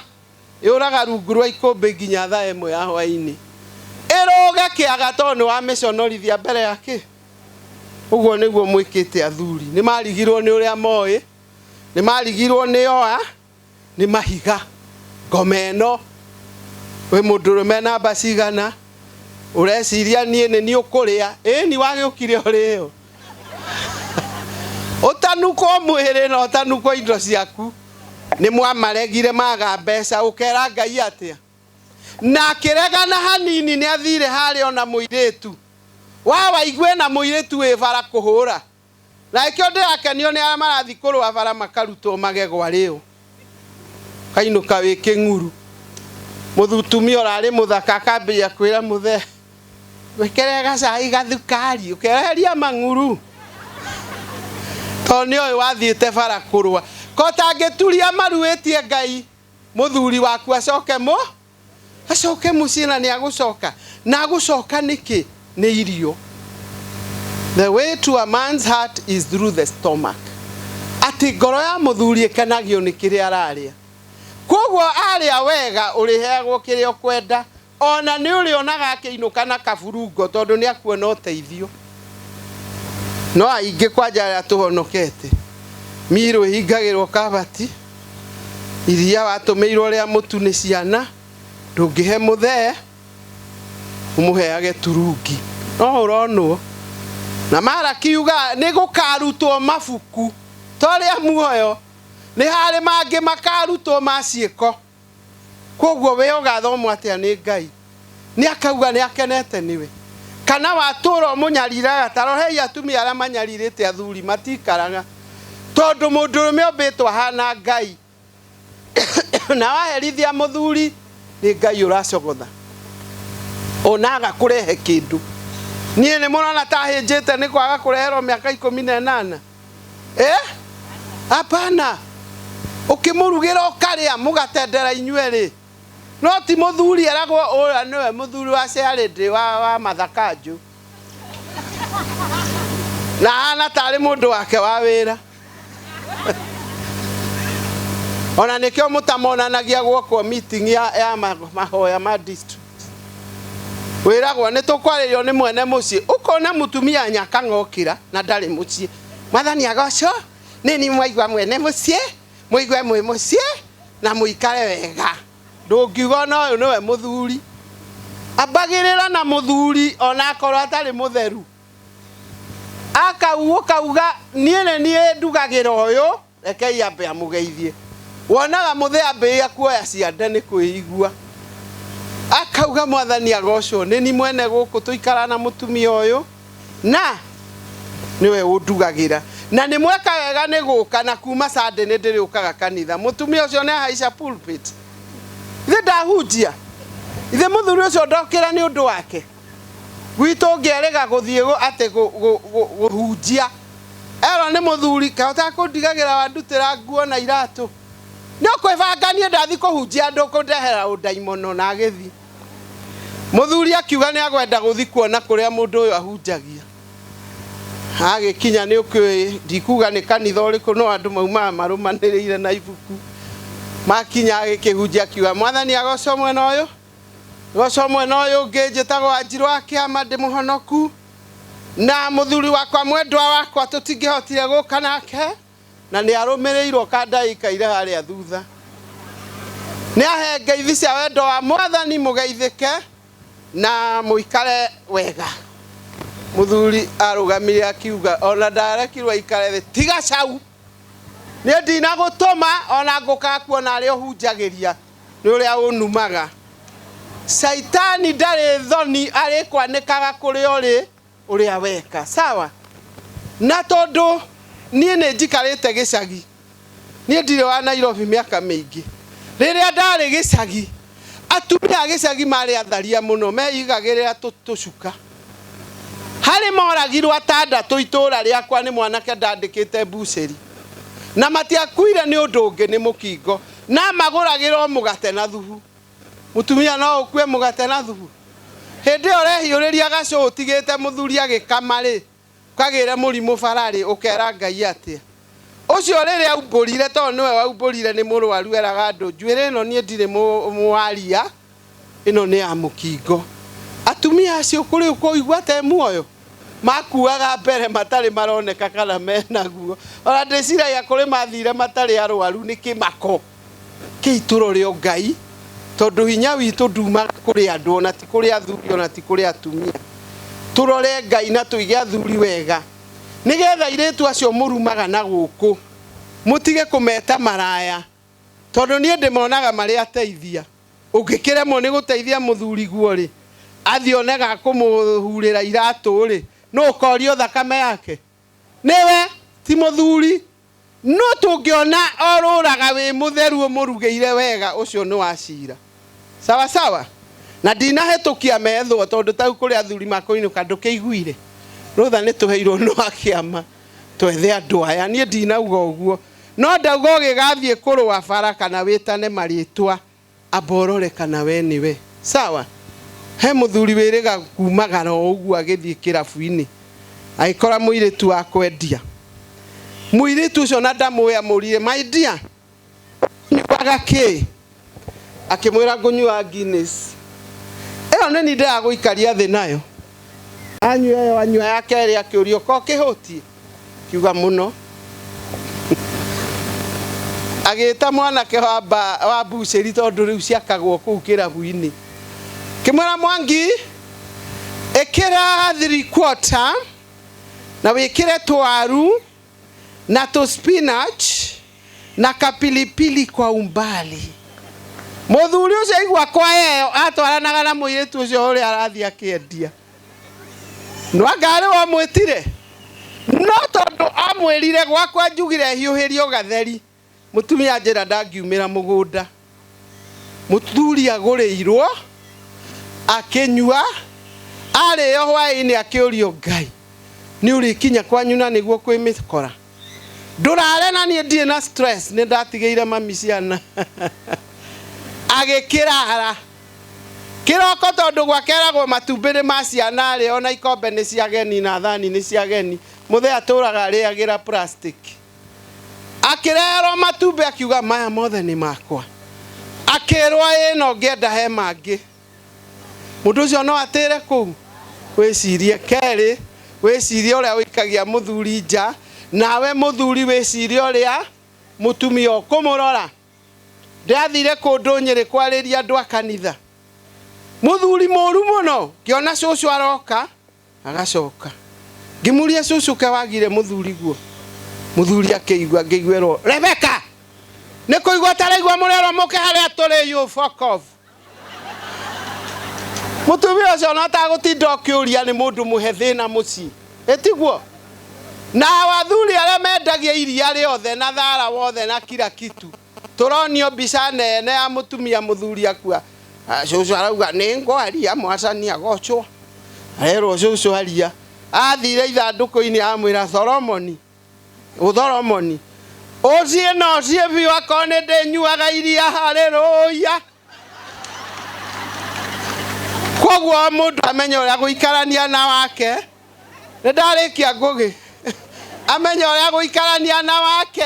yũraga rungu rwa ikũmbĩ nginya thaa 1 ya hwaĩ-inĩ. Ĩrũge kĩaga tondũ nĩ wamĩconorithia mbere ya kĩ. Ũguo nĩguo mwĩkĩte athuri. Nĩ marigirwo nĩ ũrĩa moĩ, nĩ marigirwo nĩ oa, nĩ mahiga. Ngoma ĩno wĩ mũndũrũme namba cigana ũreciria niĩ nĩ niĩ ũkũrĩa. Ĩni wagĩũkire ũrĩo. Ũtanukwo mwĩrĩ na ũtanukwo indo ciaku. Nĩ mwamaregire maga mbeca ũkera Ngai atĩa? Na akĩregana hanini nĩ athire harĩa ona mũirĩtu. Wa waigue na mũirĩtu wĩ bara kũhũra. Na ĩkĩo ndĩrakenio nĩ arĩa marathiĩ kũrũa bara makarutwo magego arĩo. Kainũka wĩ kĩng'uru. Mũthutumia ũrarĩ mũthaka akambĩrĩria kwĩra mũthee, wĩkĩre gacai gathukari, ũkeheria mang'uru. Tondũ nĩ oĩ wathiĩte bara kũrũa. Ko ũtangĩturia maru wĩtie Ngai mũthuri waku acoke mũ? Acoke mũciĩ na nĩ agũcoka. Na agũcoka nĩkĩ? Nĩ irio. The way to a man's heart is through the stomach. Atĩ ngoro ya mũthuri ĩkenagio nĩ kĩrĩa ararĩa. Koguo arĩa wega ũrĩheagwo kĩrĩa ũkwenda, ona nĩ ũrĩonaga akĩinũka na kaburungo tondũ nĩ akuona ũteithio. No aingĩ kwanja arĩa tũhonokete, mirũ ĩhingagĩrwo kabati, iria watũmĩirwo rĩa mũtu nĩ ciana, ndũngĩhe mũthee, ũmũheage turungi. No ũronwo. Na mara kiuga nĩ gũkarutwo mabuku to rĩa muoyo, nĩ harĩ mangĩ makarutwo ma ciĩko. Koguo we ũgathomwo atĩa nĩ Ngai? Nĩ akauga nĩ akenete nĩwe. Kana watũra ũmũnyariraga, ta rohei atumia arĩa manyarirĩte athuri matikaraga. Tondũ mũndũrũme ombĩtwo ahana Ngai. Na waherithia mũthuri nĩ Ngai ũracogotha. Ona agakũrehe kĩndũ. Niĩ nĩ mũrona ta hĩnjĩte nĩ kwaga kũreherwo mĩaka 18. Hapana. Ũkĩmũrugĩra ũkarĩa mũgatendera inyuerĩ. No ti mũthuri eragwo ũrĩa nĩwe mũthuri wa Charity wa Mathakanjũ. Na ahana tarĩ mũndũ wake wa wĩra. Ona nĩkĩo mũtamonanagia gwokwo meeting ya mahoya ma district. Wĩragwo nĩ tũkwarĩrio nĩ mwene mũciĩ. Ũkona mũtumia nyakang'okĩra na ndarĩ mũciĩ. Mwathani agocwo, nĩ niĩ mwaigua mwene mũciĩ, mũigue mwĩ mũciĩ na mũikare wega. Ndũngiuga ona ũyũ nĩwe mũthuri. Ambagĩrĩra na mũthuri ona akorwo atarĩ mũtheru. Akau ũkauga niĩ nĩ niĩ ndugagĩra ũyũ, rekei ambe amũgeithie. Wonaga mũthee ambĩrĩria kuoya ciande nĩ kwĩigua. Akauga mwathani agocwo, nĩ niĩ mwene gũkũ tũikara na mũtumia ũyũ na nĩwe ũndugagĩra. Na nĩ mweka wega nĩ gũka na kuma Sunday nĩ ndĩrĩũkaga kanitha. Mũtumia ũcio nĩ ahaica pulpit. Ithe ndahunjia. Ithe mũthuri ũcio ndokĩra nĩ ũndũ wake. Gwitũ ũngĩerĩga gũthiĩ atĩ kũhunjia. Ero Erwo nĩ mũthuri kahota kũndigagĩra wandutĩra nguo na iratũ. Nĩ ũkwĩbanga niĩ ndathi kũhunjia andũ kũndehera ũndaimono na agĩthi. Mũthuri akiuga nĩ agwenda gũthi kuona kũrĩa mũndũ ũyũ ahunjagia. Agĩkinya nĩ ũkĩũĩ ndikuga nĩ kanitha ũrĩkũ no andũ maumaga marũmanĩrĩire na ibuku. Makinya agĩkĩhunjia akiuga mwathani agocwo mwena ũyũ gocwo mwena ũyũ ũngĩ njĩtagwo Wanjirũ wa kĩama ndĩ mũhonoku na mũthuri wakwa mwendwa wakwa tũtingĩhotire gũka nake na nĩ arũmĩrĩirwo kanda ikaire harĩa thutha. Nĩ ahe ngeithi cia wendo wa mwathani mũgeithĩke na mũikare wega. Mũthuri arũgamire akiuga ona ndarekirwo aikare thĩ tiga cau niĩ ndinagũtũma ona ngũkaga kuona arĩa ũhunjagĩria nĩ ũrĩa ũnumaga. Caitani ndarĩ thoni arĩkwanĩkaga kũrĩa ũrĩ ũrĩa weka sawa. Na tondũ niĩ nĩ njikarĩte gĩcagi niĩ ndirĩ wa Nairobi mĩaka mĩingĩ. Rĩrĩa ndarĩ gĩcagi atumia a gĩcagi marĩ atharia mũno meigagĩrĩra tũcuka. Harĩ moragirwo atandatũ itũra rĩakwa nĩ mwanake ndandĩkĩte mbucĩri na matiakuire nĩ ũndũ ũngĩ nĩ mũkingo na magũragĩrwo mũgate na thubu. Mũtumia no ũkue mũgate na thubu? Hĩndĩ ĩyo ũrehiũrĩria gacũ ũtigĩte mũthuri agĩkama rĩ ũkagĩre mũrimũ bararĩ ũkera Ngai atĩa? Ũcio rĩrĩa aumbũrire tondũ nĩwe waumbũrire nĩ mũrwaru eraga andũ njuĩrĩ ĩno niĩ ndirĩ mwaria ĩno nĩ ya mũkingo. Atumia acio kũrĩ ũkũigua te muoyo makuaga mbere matarĩ maroneka kana menaguo. Ona ndĩciragia kũrĩ mathire matarĩ arwaru nĩ kĩmako kĩitũrore o Ngai tondũ hinya witũ ndumaga kũrĩ andũ ona ti kũrĩ athuri ona ti kũrĩ atumia. Tũrore Ngai na tũige athuri wega nĩgetha airĩtu acio mũrumaga na gũkũ mũtige kũmeta maraya tondũ niĩ ndĩmonaga marĩ ateithia. Ũngĩkĩremwo nĩ gũteithia mũthuri guo rĩ athiĩ one ga kũmũhurĩra iratũ rĩ no ũkorio thakame yake nĩwe ti mũthuri. No tũngĩona orũraga wĩ mũtheru ũmũrugĩire wega ũcio nĩ wa cira sawa sawa. Na ndinahĩtũkia methwo tondũ tau kũrĩ athuri makũinũka ndũkĩiguire rũtha nĩ tũheirwo nĩ wa kĩama twethe andũ aya niĩ ndinauga ũguo no ndauga ũgĩgathiĩ kũrũa bara kana wĩtane marĩtwa amba ũrore kana we nĩwe sawa. He mũthuri wĩrĩga kumagara o ũguo agĩthiĩ kĩrabu-inĩ agĩkora mũirĩtu wa kwendia. Mũirĩtu ũcio na ndamũĩ amũrire my dear nyuaga kĩ? Akĩmwĩra ngũnyua Guinness. Ĩyo nĩ ni ndĩragũikaria thĩ nayo. Anyua ĩyo anyua ya kerĩ akĩũrio ko kĩhũtiĩ kiuga mũno. Agĩta mwanake wa mbucĩri tondũ rĩu ciakagwo kũu kĩrabu-inĩ. Kĩmwĩra Mwangi ĩkĩra 3/4 na wĩkĩre twaru na tũ spinach na kapilipili kwa umbali. Mũthuri ũcio aigua kwa ĩyo atwaranaga na mũirĩtu ũcio ũrĩa arathiĩ akĩendia. No anga arĩ wamwĩtire no tondũ amwĩrire gwakwa njugire hiũhĩrio gatheri mũtumia njĩra ndangiumĩra mũgũnda. Mũthuri agũrĩirwo akĩnyua arĩo hwaĩ-inĩ akĩũrio Ngai nĩ ũrĩkinya kwanyu na nĩguo kwĩ mĩkora ndũrare na niĩ ndirĩ na stress nĩ ndatigĩire mami ciana. Agĩkĩrara kĩroko tondũ gwakeragwo matumbĩ nĩ ma ciana rĩ ona ikombe nĩ cia ageni na thani nĩ cia ageni mũthee atũraga arĩagĩra plastic. Akĩrerwo matumbĩ akiuga maya mothe nĩ makwa. Akĩrwo ĩ no ngĩenda he mangĩ. Mũndũ ũcio no atĩre kũu wĩcirie kerĩ wĩcirie ũrĩa ũikagia mũthuri nja nawe mũthuri wĩcirie ũrĩa mũtumia ũkũmũrora. Ndĩrathire kũndũ Nyĩrĩ kwarĩria andũ a kanitha. Mũthuri mũru mũno ngĩona cũcũ aroka agacoka. Ngĩmũria cũcũ ke wagire mũthuri guo. Mũthuri akĩigua ngĩiguĩrwo Rebecca nĩ kũigua taraigua mũrerwo mũke harĩa tũrĩ you fuck off. Mũtumia ũcio ona ũtagũtinda ũkĩũria nĩ mũndũ mũhe thĩna mũciĩ ĩtiguo. Na athuri arĩa mendagia iria rĩothe na thara wothe na kila kitu tũronio mbica nene ya mũtumia mũthuri akua. Cũcũ arauga nĩ ngwaria mwacani agocwo. Arerwo cũcũ aria. Athire ithandũkũ-inĩ amwĩra Solomoni Ũthoromoni ũciĩ na ũciĩ biũ akorwo nĩ ndĩnyuaga iria haleluya. Koguo mũndũ amenye ũrĩa gũikarania na wake. Nĩ ndarĩkia ngũgĩ. Amenye ũrĩa gũikarania na wake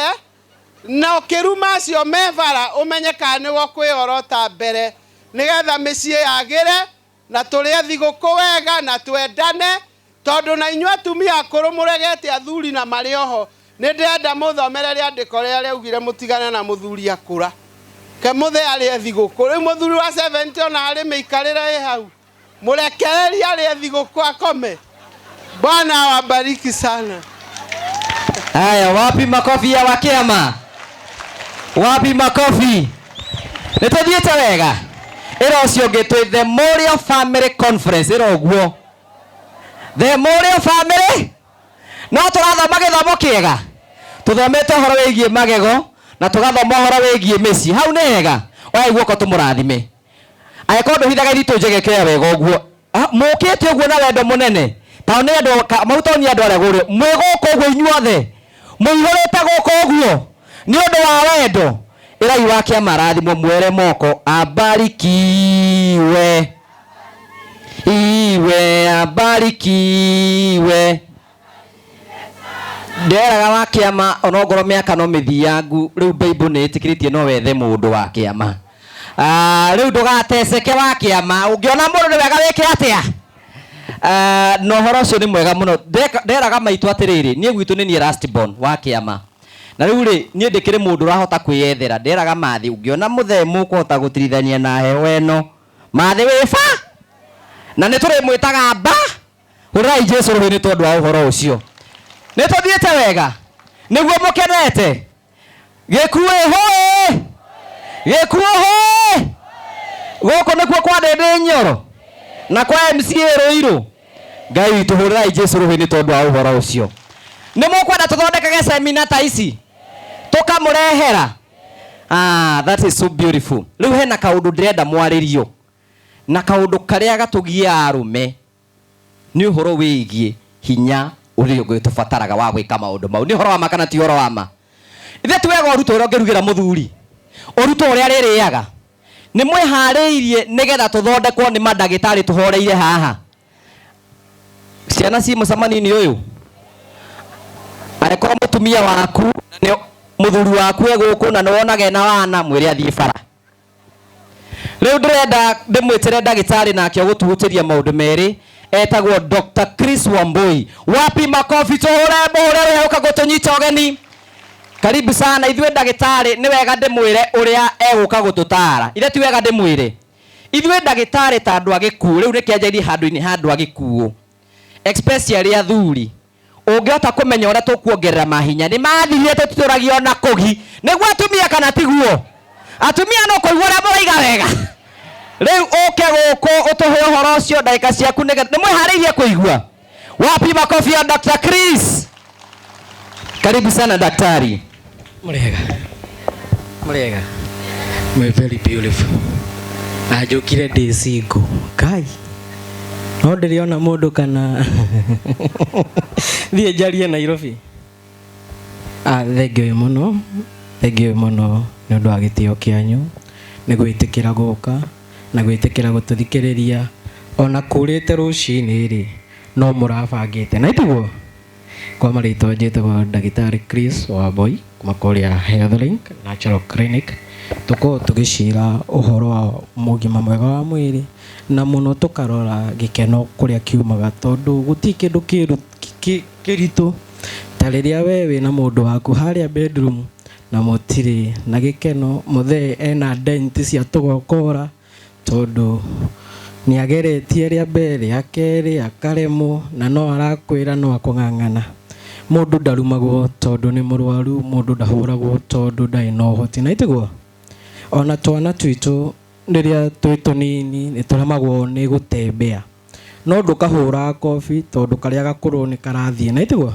na ũkĩruma acio me bara ũmenye kana nĩwe ũkwĩorota mbere nĩgetha mĩciĩ yagĩre na tũrĩe thigũkũ wega na twendane tondũ na inyuĩ atumia akũrũ mũregete athuri na marĩ oho. Nĩ ndĩrenda mũthomere rĩandĩko rĩrĩa rĩaugire mũtigane na mũthuri akũra. Ke mũthee arĩe thigũkũ. Rĩu mũthuri wa 70 ona arĩ mĩikarĩre ĩ hau. Mũrekererie arĩe thigũkũ akome. Bwana awabariki sana. Haya, wapi makofi ya Wakiama? Wapi makofi? Nĩ tũthiĩte wega. Ĩra ũcio ũngĩ twĩ The Moria Family Conference, ĩra ũguo. The Moria Family? No tũrathoma gĩthomo kĩega. Tũthomete ũhoro wĩgiĩ magego na tũgathoma ũhoro wĩgiĩ mĩciĩ. Hau nĩ hega. Oya guoko tũmũrathime. Angĩkorwo ndũhithaga iritũ njege kĩoya wega ũguo. Mũkĩte ũguo na wendo mũnene. Tondũ nĩ andũ mauta nĩ andũ arĩa gũrĩ. Mwĩ gũkũ ũguo inyuothe. Mũihũrĩte gũkũ ũguo. Nĩ ũndũ wa wendo. Ĩrai wa kĩama arathimwo mwere moko abarikiwe. Iwe abarikiwe. Nderaga wa kĩama onongorwo mĩaka no mĩthiangu rĩu Bible nĩ ĩtĩkĩrĩtie no wethe mũndũ wa kĩama. Rĩu ndũgateceke wa kĩama ũngĩona mũndũ nĩ wega wĩke atĩa? Na ũhoro ũcio nĩ mwega mũno. Nderaga maitũ atĩrĩrĩ, niĩ gwitũ nĩ niĩ last born wa kĩama. Na rĩu rĩ, niĩ ndĩkĩrĩ mũndũ ũrahota kwĩyethera. Nderaga mathi ũngĩona mũthee mũkũhota gũtirithania na heho ĩno. Mathi wĩ ba? Na nĩ tũrĩmwĩtaga ba? Hũrai Jesũ rũhĩ nĩ tondũ wa ũhoro ũcio. Nĩ tũthiĩte wega? Nĩguo mũkenete? Gĩkuũ hũĩ! Gĩkuũ hũĩ! Gũkũ nĩkuo kwa Ndĩndĩ Nyoro? Na kwa MCA Ruiru? Ngai witũ hũrĩrai Jesũ rũhĩ nĩ tondũ wa ũhoro ũcio. Nĩ mũkwenda tũthondekage semina ta ici? Tũkamũrehera? That is so beautiful. Rĩu hena kaũndũ ndĩrenda mwarĩrio. Na kaũndũ karĩa gatũgiaga arũme nĩ ũhoro wĩgiĩ hinya ũrĩa ũngĩ tũbataraga wa gwĩka maũndũ mau. Nĩ ũhoro wa ma kana ti ũhoro wa ma? Ithe ti wega ũrutwo ũrĩa ũngĩrugĩra mũthuri. Ũrutwo ũrĩa arĩrĩaga. Nĩ mwĩharĩirie nĩgetha tũthondekwo nĩ mandagĩtarĩ tũhoreire haha. Ciana ci mũcemanio-inĩ ũyũ. Angĩkorwo mũtumia waku na nĩ mũthuri waku e gũkũ na nĩ wonaga ena wana, mwĩre athiĩ bara. Rĩu ndĩrenda ndĩmwĩtĩre ndagĩtarĩ nake ũgũtuhutĩria maũndũ merĩ. Etagwo Dr. Chris Wambui. Wapi makofi tũhũre mũhũre rũhĩ ũka gũtũnyita ũgeni. Karibu sana ithuĩ ndagĩtarĩ nĩ wega ndĩmwĩre ũrĩa egũka gũtũtara. Ithe ti wega ndĩmwĩre. Ithuĩ ndagĩtarĩ ta andũ a gĩkuũ, rĩu reke njarie handũ-inĩ ha andũ a gĩkuũ. Especially athuri. Ũngĩhota kũmenya ũrĩa tũkuongerera mahinya, nĩ mathirire tũtitũragio na kũgi. Nĩguo atumia kana tiguo? Atumia no kũigua ũrĩa mũraiga wega. Rĩu ũke gũkũ ũtũhe ũhoro ũcio ndagĩka ciaku nĩgetha nĩ mwĩharĩirie kũigua. Wapi makofi ya Dr. Chris? Karibu sana daktari. Mũrĩega. Mũrĩega. Mwĩ very beautiful. Na njũkire ndĩ single. Kai. No ndĩrĩona mũndũ kana thiĩ njarie Nairobi. Thengiũ mũno. Thengiũ mũno nĩ ũndũ wa gĩtĩo kĩanyu. Nĩ gwĩtĩkĩra gũka na gwĩtĩkĩra gũtũthikĩrĩria. Ona kũrĩte rũcinĩ rĩ, no mũrabangĩte. Na itiguo? Kwa marĩtwa njĩtagwo Ndagĩtarĩ Chris Wambui kuma kũrĩa Healthlink Natural Clinic. Tũkoragwo tũgĩcira ũhoro wa ũgima mwega wa mwĩrĩ na mũno tũkarora gĩkeno kũrĩa kiumaga tondũ gũtirĩ kĩndũ kĩritũ ta rĩrĩa we wĩna mũndũ waku harĩa bedroom na mũtirĩ na gĩkeno, mũthee ena dent cia tũgokora tondũ nĩageretie rĩa mbere rĩa kerĩ akaremwo na no arakwĩra no akũng'ang'ana. Mũndũ ndarumagwo tondũ nĩ mũrwaru, mũndũ ndahũragwo tondũ ndarĩ na ũhoti. Na itiguo? Ona twana twitũ rĩrĩa twĩ tũnini nĩ tũremagwo nĩ gũtembea. No ndũkahũra kobi tondũ karĩa gakũrũ nĩ karathiĩ. Na itiguo?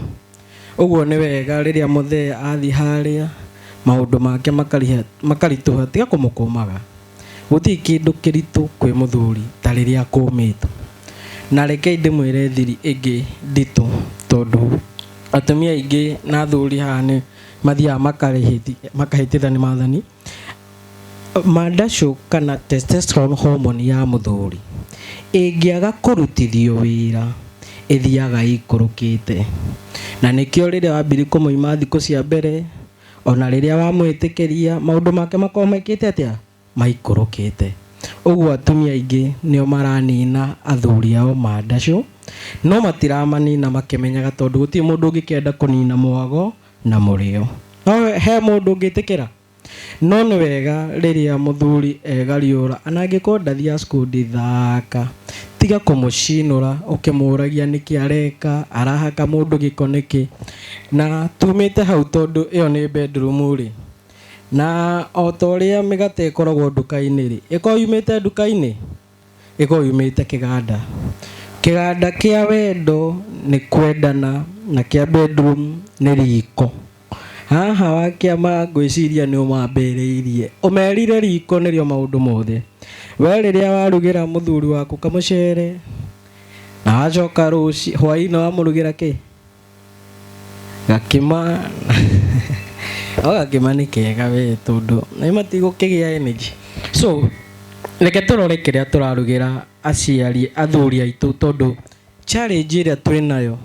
Ũguo nĩ wega rĩrĩa mũthee athiĩ harĩa maũndũ make makaritũha, tiga kũmũkũmaga. Gũtirĩ kĩndũ kĩritũ kwĩ mũthuri ta rĩrĩa akũmĩtwo. Na rekei ndĩmwĩre thiri ĩngĩ nditũ tondũ Atumia aingĩ na athuri haha nĩ mathiaga makahĩtithania maathani. Mandacũ kana testosterone hormone ya mũthuri ĩngĩaga kũrutithio wĩra, ĩthiaga ĩikũrũkĩte, na nĩkĩo rĩrĩa wambirie kũmũima thikũ cia mbere, ona rĩrĩa wamwĩtĩkĩria, maũndũ make makorwo mekĩte atĩa, maikũrũkĩte. Ũguo atumia aingĩ nĩo maranina athuri ao mandacũ, no matiramanina makĩmenyaga, tondũ gũtirĩ mũndũ ũngĩkenda kũnina mwago na mũrĩo. No he mũndũ ũngĩtĩkĩra? No nĩ wega rĩrĩa mũthuri egariũra, ona angĩkorwo ndathiaga cukuru thaka, tiga kũmũcinũra ũkĩmũragia nĩkĩ areka, arahaka mũndũ gĩko nĩkĩ. Na tumĩte hau, tondũ ĩyo nĩ bedroom rĩ, na o ta ũrĩa mĩgate ĩkoragwo nduka-inĩ rĩ, ĩkoragwo yumĩte nduka-inĩ, ĩkoragwo yumĩte kĩganda. Kĩganda kĩa wendo nĩ kwendana, na kĩa bedroom nĩ riko. Haha wa kĩama ngwĩciria nĩ ũmambĩrĩirie, ũmerire riko nĩrĩo maũndũ mothe. We rĩrĩa warugĩra mũthuri waku kamũcere, na wacoka rũci hwaĩ-inĩ wamũrugĩra kĩ gakima, no gakima nĩ kega we, tondũ nĩ matigũkĩgĩa energy. So reke tũrore kĩrĩa tũrarugĩra aciari, athuri aitũ, tondũ challenge ĩrĩa twĩnayo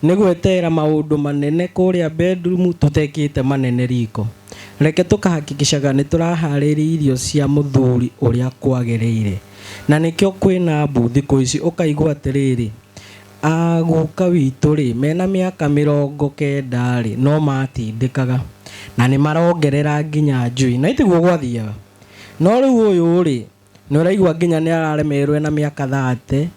nĩ gweterera maũndũ manene kũrĩa bedroom tũtekĩte manene riko. Reke tũkahakikishaga nĩ tũraharĩria irio cia mũthuri ũrĩa kwagĩrĩire. Na nĩkĩo kwĩna mbu thikũ ici, ũkaigua atĩrĩrĩ, aguka witũ rĩ, mena mĩaka 90 rĩ, no matindĩkaga na nĩ marongerera nginya njui, na itiguo gwathiaga. No rĩu ũyũ rĩ, nĩ ũraigua nginya nĩ araremerwo ena mĩaka 30,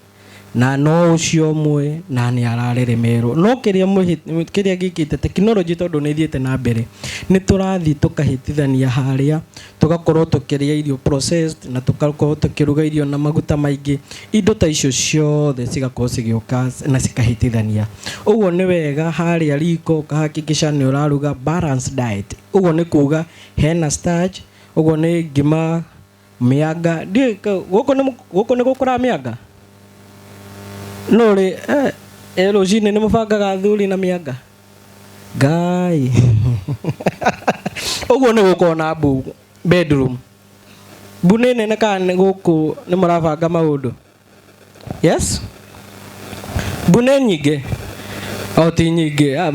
na no ũcio ũmwe na nĩ araremerwo. No kĩrĩa kĩrĩa gĩkĩte technology, tondũ nĩ ĩthiĩte na mbere, nĩ tũrathiĩ tũkahĩtithania harĩa, tũgakorwo tũkĩrĩa irio processed, na tũgakorwo tũkĩruga irio na maguta maingĩ. Indo ta icio ciothe cigakorwo cigĩũka na cikahĩtithania. Ũguo nĩ wega harĩa riko ũkahakikisha nĩ ũraruga balanced diet. Ũguo nĩ kuga hena starch, ũguo nĩ ngima, mĩanga. Ndiũĩ gũkũ nĩ gũkũraga mĩanga? No rĩ, rũcinĩ nĩ mũbangaga athuri na mĩanga? Ngai, ũguo nĩ gũkorwo na mbu bedroom. Mbu nĩ nene kana nĩ gũkũ nĩ mũrabanga maũndũ? Yes, mbu nĩ nyingĩ o ti nyingĩ? Ah,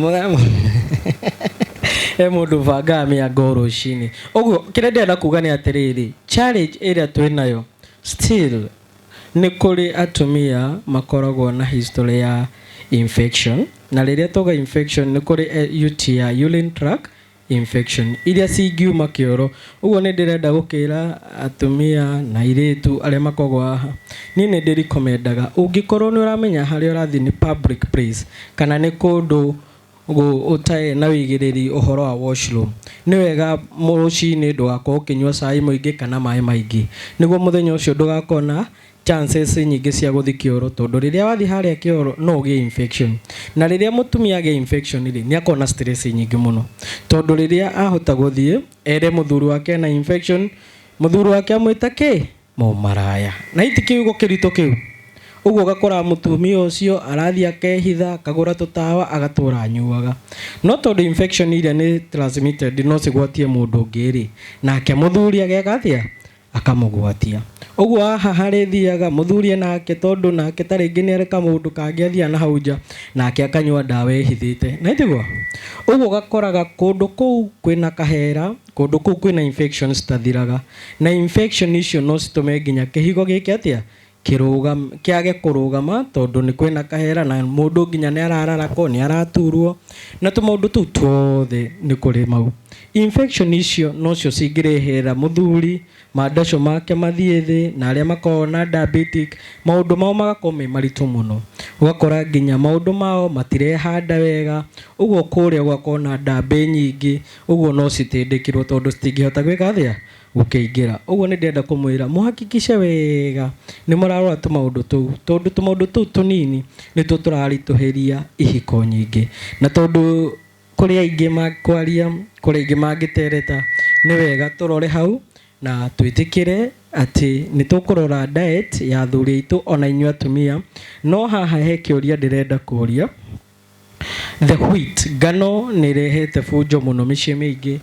he mũndũ ũbangaga mĩanga o rũcinĩ. Ũguo kĩrĩa ndĩrenda kuga nĩ atĩrĩrĩ, challenge ĩrĩa twĩnayo still nĩ kũrĩ atumia makoragwo na history ya infection. Na rĩrĩa twauga infection, nĩ kũrĩ UTI, urinary tract infection, iria cingiuma kĩoro. Ũguo nĩ ndĩrenda gũkĩra atumia na airĩtu arĩa makoragwo haha, niĩ nĩ ndĩrikomendaga, ũngĩkorwo nĩ ũramenya harĩa ũrathiĩ nĩ public place kana nĩ kũndũ ũtarĩ na wĩigĩrĩri ũhoro wa washroom, nĩ wega rũcinĩ ndũgakorwo ũkĩnyua cai mũingĩ kana maĩ maingĩ, nĩguo mũthenya ũcio ndũgakorwo na chances nyingĩ cia gũthiĩ kĩoro, tondũ rĩrĩa wathiĩ harĩa kĩoro no ũgĩe infection. Na rĩrĩa mũtumia agĩa infection rĩ, nĩ akorwo na stress nyingĩ mũno, tondũ rĩrĩa ahota gũthiĩ ere mũthuri wake na infection, mũthuri wake amwĩta kĩ mũmaraya, na iti kiugo kĩritũ kĩu. Ũguo ũgakora mũtumia ũcio arathiĩ akehitha, akagũra tũtawa, agatũra anyuaga. No tondũ infection iria nĩ transmitted, no cigwatie mũndũ ũngĩ rĩ, nake mũthuri ageka atĩa? Akamũgwatia. Ũguo haha harĩ thiaga mũthuri nake, tondũ nake ta rĩngĩ nĩ arĩ kamũndũ kangĩ athiaga na hau nja, nake akanyua ndawa ĩhithĩte, na itiguo. Ũguo ũgakoraga kũndũ kũu kwĩna kahera, kũndũ kũu kwĩna infections citathiraga, na infection icio no citũme nginya kĩhigo gĩke atĩa? Kĩrũgame, kĩage kũrũgama, tondũ nĩ kwĩna kahera, na mũndũ nginya nĩ arararakwo, nĩ araturwo, na tũmaũndũ tũu tuothe nĩ kũrĩ mau. Infection icio nocio cingĩrehera mũthuri mandaco make mathiĩ thĩ, na arĩa makoragwo na diabetic, maũndũ mao magakorwo me maritũ mũno. Ũgakora nginya maũndũ mao matirehanda wega. Ũguo kũrĩa gũgakorwo na ndambĩ nyingĩ, ũguo no citindĩkĩrwo, tondũ citingĩhota gwĩka atĩa? Gũkĩingĩra. Ũguo nĩ ndĩrenda kũmwĩra mũhakikishe wega nĩ mũrarora tũmaũndũ tũu, tondũ tũmaũndũ tũu tũnini nĩtuo tũraritũhĩria ihiko nyingĩ. Na tondũ kũrĩ aingĩ makwaria, kũrĩ aingĩ mangĩtereta, nĩ wega tũrore hau na twĩtĩkĩre atĩ nĩ tũkũrora diet ya athuri aitũ ona inyuĩ atumia. No haha he kĩũria ndĩrenda kũria. The wheat, ngano nĩ ĩrehete bunjo mũno mĩciĩ mĩingĩ,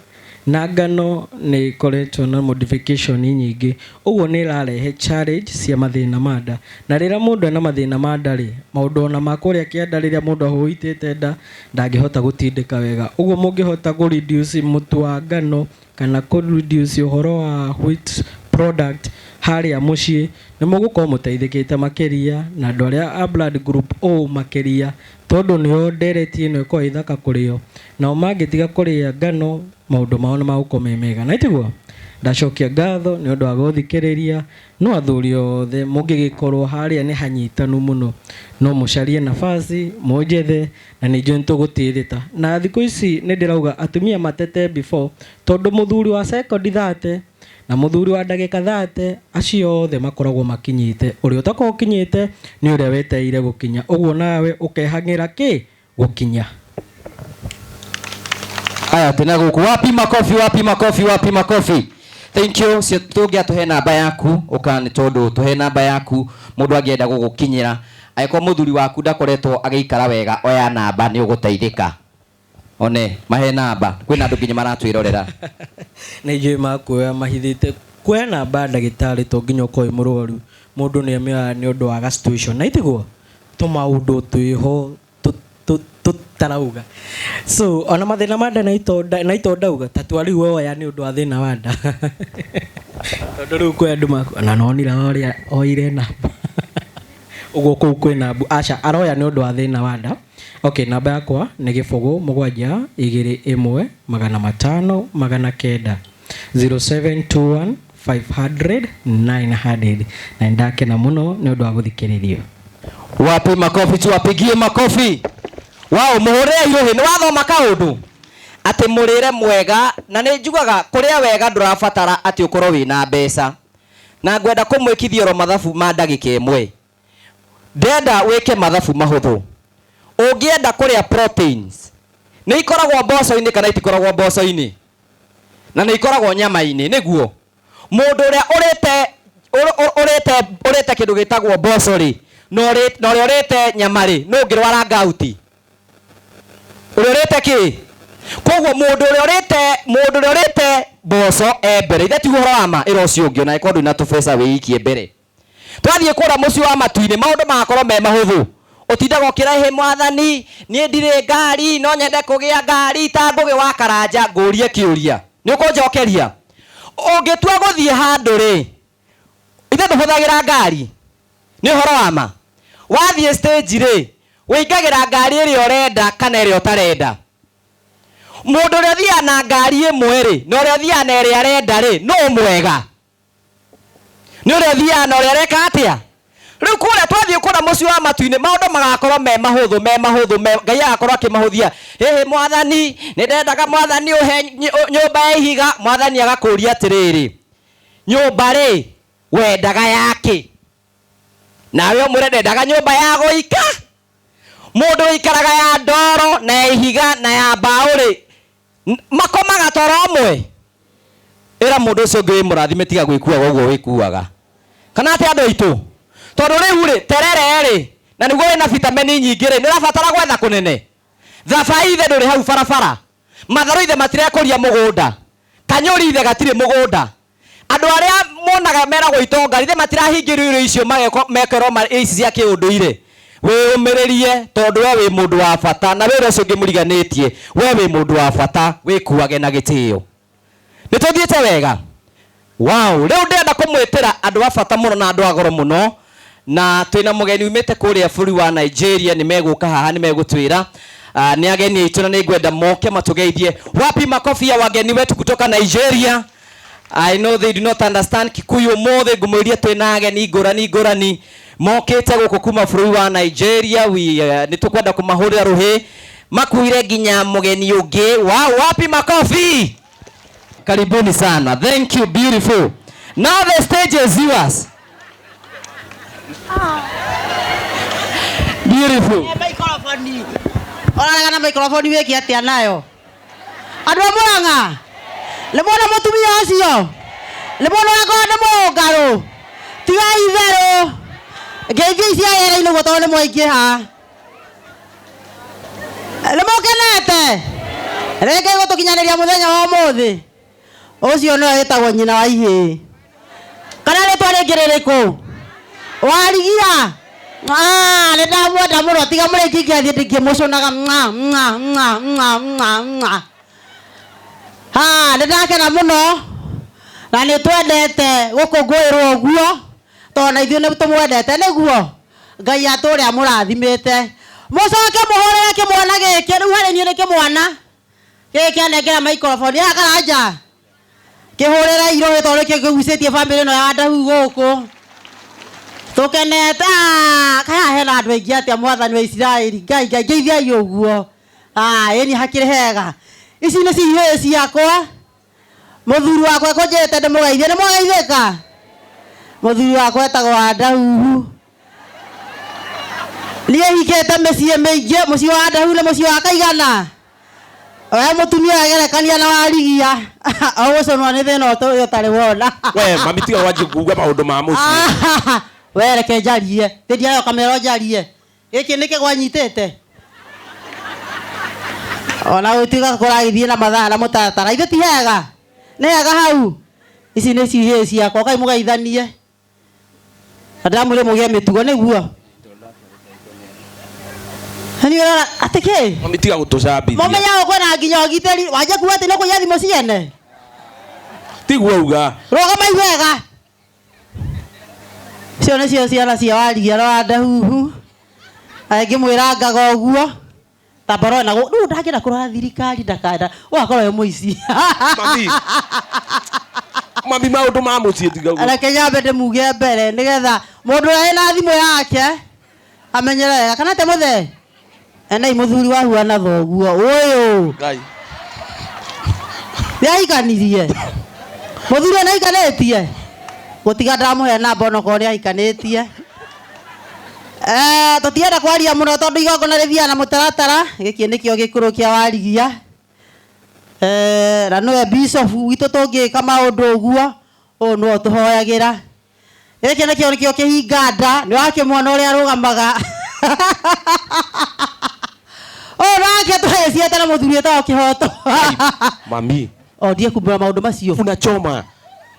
na ngano nĩ ĩkoretwo na modification nyingĩ, ũguo nĩ ĩrarehe challenge cia mathĩna ma nda. Na rĩrĩa mũndũ ena mathĩna ma nda rĩ, maũndũ ona ma kũrĩa kĩanda rĩrĩa mũndũ ahũitĩte nda ndangĩhota gũtindĩka wega. Ũguo mũngĩhota kũ reduce mũtu wa ngano kana kũ reduce ũhoro wa wheat product harĩa mũciĩ, nĩ mũgũkorwo mũteithĩkĩte makĩria, na andũ arĩa a blood group O makĩria, tondũ nĩo ndereti ĩno ĩkoragwo ĩ thaka kũrĩo. Nao mangĩtiga kũrĩa ngano, maũndũ mao nĩ magũkorwo me mega. Na itiguo? Ndacokia ngatho nĩ ũndũ wa gũthikĩrĩria. No athuri othe mũngĩgĩkorwo harĩa nĩ hanyitanu mũno, no mũcarie nafasi mũnjethe, na nĩ njũĩ nĩtũgũtĩrĩta. Na thikũ ici nĩ ndĩrauga atumia matete before, tondũ mũthuri wa sekondi 30 na mũthuri wa ndagĩka 30, acio othe makoragwo makinyĩte. Ũrĩa ũtakoragwo ũkinyĩte nĩ ũrĩa wetereire gũkinya. Ũguo nawe ũkehang'ĩra kĩ? Gũkinya. Aya, tena gũkũ. Wapi makofi, wapi makofi, wapi makofi. Thank you. Cio tũngĩatũhe namba yaku, ũka nĩ tondũ tũhe namba yaku mũndũ angĩenda gũgũkinyĩra. Angĩkorwo mũthuri waku ndakoretwo agĩikara wega, oya namba nĩ ũgũteithĩka. One, mahe namba. Kwĩna andũ nginya maratwĩrorera. Nĩ njũĩ makuoya mahithĩte. Kuoya namba ndagĩtarĩ to nginya ũkorwo wĩ mũrwaru. Mũndũ nĩ amĩoyaga nĩ ũndũ wa ga situation. Na itiguo? Tũmaũndũ twĩho tũtarauga. So, ona mathĩna ma nda na ito ndauga, ta tua rĩu woya nĩ ũndũ wa thĩna wa nda. Tondũ rĩu kwĩ andũ na nonire ũrĩa oire namba. Ũguo kũu kwĩna mbu. Aca, aroya nĩ ũndũ wa thĩna wa nda. Okay, namba yakwa nĩ 0 7 2 1 500 900. 0721 500 900. Na ndakena mũno nĩ ũndũ wa gũthikĩrĩrio. Wapi makofi, tuwapigie makofi. Wao, mũhũrĩre iruhĩ, nĩ wathoma kaũndũ. Atĩ mũrĩre mwega, na nĩ njugaga kũrĩa wega ndũrabatara atĩ ũkorwo wĩna mbeca. Na ngwenda kũmwĩkithia oro mathabu ma ndagĩka ĩmwe. Ndenda wĩke mathabu mahũthũ. Ũngĩenda kũrĩa proteins, nĩ ikoragwo mboco-inĩ kana itikoragwo mboco-inĩ? Na nĩ ikoragwo nyama-inĩ, nĩguo. Mũndũ ũrĩa ũrĩte kĩndũ gĩtagwo mboco rĩ, na ũrĩa ũrĩte nyama rĩ, nũ ũngĩrwara ngauti? Ũrĩa ũrĩte kĩ? Koguo mũndũ ũrĩa ũrĩte mboco e mbere. Ithe ti ũhoro wa ma, ĩra ũcio ũngĩ, ona angĩkorwo ndũrĩ na tũbeca wĩikie mbere. Twathiĩ kũrĩa mũciĩ wa matu-inĩ, maũndũ magakorwo me mahũthũ. Ũtindaga ũkĩrehe mwathani, niĩ ndirĩ ngari, no nyende kũgĩa ngari ta Ngũgĩ wa Karanja, ngũrie kĩũria. Nĩ ũkũnjokeria? Ũngĩtua gũthiĩ handũ rĩ, ithe ndũhũthagĩra ngari. Nĩ ũhoro wa ma. Wathiĩ stage rĩ, ũingagĩra ngari ĩrĩa ũrenda kana ĩrĩa ũtarenda. Mũndũ ũrĩa ũthiaga na ngari ĩmwe rĩ, na ũrĩa ũthiaga na ĩrĩa arenda rĩ, nũ mwega? Nĩ ũrĩa ũthiaga na ũrĩa areka atĩa? Rĩu kũrĩa twathiĩ kũrĩa mũciĩ wa matu-inĩ, maũndũ magakorwo me mahũthũ, me mahũthũ, Ngai agakorwo akĩmahũthia. Hĩhĩ mwathani, nĩ ndendaga mwathani ũhe nyũmba ya ihiga, mwathani agakũria atĩrĩrĩ, nyũmba rĩ, wendaga yakĩ? Nawe ũmwĩre ndendaga nyũmba ya gũika. Mũndũ ũikaraga ya ndoro na ya ihiga na ya mbaũ rĩ, makomaga toro ũmwe. Ĩra mũndũ ũcio ũngĩ wĩ mũrathime tiga gwĩkuaga ũguo wĩkuaga. Kana atĩ andũ aitũ? Tondũ rĩu rĩ, terere rĩ, na nĩguo wĩna vitamini nyingĩ rĩ, nĩ ũrabatara gwetha kũnene. Thabai ithe ndũrĩ hau barabara. Matharũ ithe matirekũria mũgũnda. Kanyũri ithe gatirĩ mũgũnda. Andũ arĩa monaga meragwo itonga, ithe matirahingĩrio irio icio mekerwo ici cia kĩũndũire. Wĩyũmĩrĩrie tondũ we wĩ mũndũ wa bata, na wĩra ũcio ũngĩ mũriganĩtie, we wĩ mũndũ wa bata, wĩkuage na gĩtĩo. Nĩ tũthiĩte wega? Wow, rĩu ndĩrenda kũmwĩtĩra andũ a bata mũno na andũ a goro mũno, na twĩna mũgeni umĩte kũrĩa bũrũri wa Nigeria, nĩ megũka haha, nĩ megũtwĩra. Nĩ ageni aitũ na nĩ ngwenda moke matũgeithie. Wapi makofi ya wageni wetu kutoka Nigeria? I know they do not understand Kikuyu. Ũmũthĩ ngũmwĩrie twĩna ageni ngũrani ngũrani mokĩte gũkũ kuma bũrũri wa Nigeria. Nĩ tũkwenda kũmahũrĩra rũhĩ, makuire nginya mũgeni ũngĩ. Wow, wapi makofi? Karibuni sana. Thank you, beautiful. Now the stage is yours. Beautiful. Microphone. Oraraga na microphone wĩke atĩa nayo? Andũ a Murang'a, nĩ mwona mũtumia ũcio? Nĩ mwona ũrĩa akoragwo nĩ mũrũngarũ? Tigai itherũ. Ngeithia ici cia rĩera-inĩ ũguo tondũ nĩ mwaingĩha. Nĩ mũkenete? Rĩngĩ gũtũkinyanĩria mũthenya wa ũmũthĩ. Ũcio nĩwe wĩtagwo nyina wa ihĩĩ. Kana rĩtwa rĩngĩ rĩrĩkũ? Warigia. Ah, nĩ ndamwenda mũno tiga mũrĩki ingĩathiĩ ndingĩmũcũnaga mwa mwa mwa mwa mwa mwa. Ha, nĩ ndakena mũno na nĩ twendete gũkũngũĩrwo ũguo tondũ na ithuĩ nĩ tũmwendete nĩguo Ngai atũre amũrathimĩte. Mũcoke mũhũrĩre kĩmwana gĩkĩ rĩu harĩ niĩ nĩ kĩmwana gĩkĩ anengera microphone ya Karanja kĩhũrĩre irũhĩ tondũ nĩkĩo kĩgucĩtie bamĩrĩ ĩno ya Ndahu gũkũ tũkenete. Ah, kaya hena andũ aingĩ atĩa mwathani wa Isiraeli. Ngai Ngai ngeithiai ũguo. Ah, ĩni hakĩrĩ hega. Ici nĩ ihĩĩ ciakwa. Mũthuri wakwa ekũnjĩrĩte ndĩmũgeithie. Nĩ mwageithĩka? Mũthuri wakwa etagwo Wandahuhu. Niĩ hikĩte mĩciĩ mĩingĩ. Mũciĩ wa Wandahuhu nĩ mũciĩ wa kaigana. We mũtumia wegerekania na Warigia ũgũcũnwo nĩ thĩna ũtarĩ wona. We mami tiga wanjie kuga maũndũ ma mũciĩ. We reke njarie. Tĩndiayo kamera njarie. Gĩkĩ nĩkĩ gwanyitĩte? Ona gũtuĩka kũragĩthiĩ na mathaa na mũtaratara. Ithuĩ ti hega? Nĩ hega hau? Ici nĩ ihĩĩ ciakwa. Ũkai mũgeithanie. Na ndĩramwĩra mũgĩe mĩtugo nĩguo. Nĩ ũrora atĩ kĩ? Mami tiga gũtũcambithia. Mũmenyaga kwĩna nginya ũgitĩri. Wanjia kuga atĩ nĩ kũiya thimũ ciene? Tiguo uga. Rũgamai wega. Icio nĩcio ciana cia Warigia na Wandahuhu. Angĩmwĩra ngaga ũguo. Tambaro na rĩu ndangĩenda kũrora thirikari ndakanda. Ũgakorwo wĩ mũici. Mami. Mami maũndũ ma mũciĩ tiga ũguo. Reke nyambe ndĩmuge mbere nĩgetha mũndũ ũrĩa wĩna thimũ yake amenyere wega. Kana atĩa mũthee? Enei mũthuri wahuana thoguo. Ũyũ. Ngai. Nĩahikanirie. Mũthuri ũyũ nĩahikanĩtie. Gũtiga ndamũhe namba onokorwo nĩahikanĩtie. Tũtienda kwaria mũno tondũ igongona rĩthiaga na mũtaratara. Gĩkĩ nĩkĩo gĩkũrũ kĩa Warigia. Na nĩwe bishop witũ tũngĩka maũndũ ũguo, ũyũ nĩwe ũtũhoyagĩra. Gĩkĩ nĩkĩo nĩkĩo kĩhinga nda, nĩ wakĩmuona ũrĩa arũgamaga. Ũyũ nake tũhĩciĩte na mũthuri wĩtagwo Kĩhoto. Mami. O ndiĩ kumbũra maũndũ macio. Unachoma.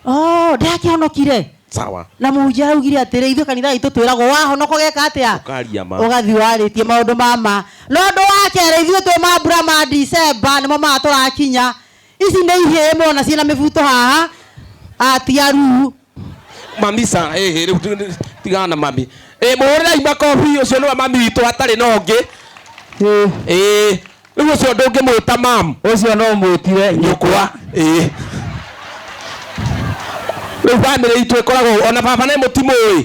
Oh, ndakĩhonokire. Sawa. Na mũhunjia araugire atĩrĩ, ithuĩ kanitha itũ twĩragwo wahonoka ũgeka atĩa? Ũkaria ma. Ũgathiĩ warĩtie maũndũ ma ma. No ũndũ wa kerĩ ithuĩ twĩ mambura ma December nĩmo maya tũrakinya. Ici nĩ ihĩĩ mona ciĩna mĩbuto haha. Atiaru. Mami sa, rĩu tigana na mami. Mũhũrĩrai makobi ũcio nĩwe mami witũ hatarĩ na ũngĩ. Rĩu ũcio ndũngĩmwĩta mam. Ũcio no ũmwĩtire nyũkwa. Rĩu bamĩrĩ itũ ĩkoragwo ona baba nĩ mũtimũĩ.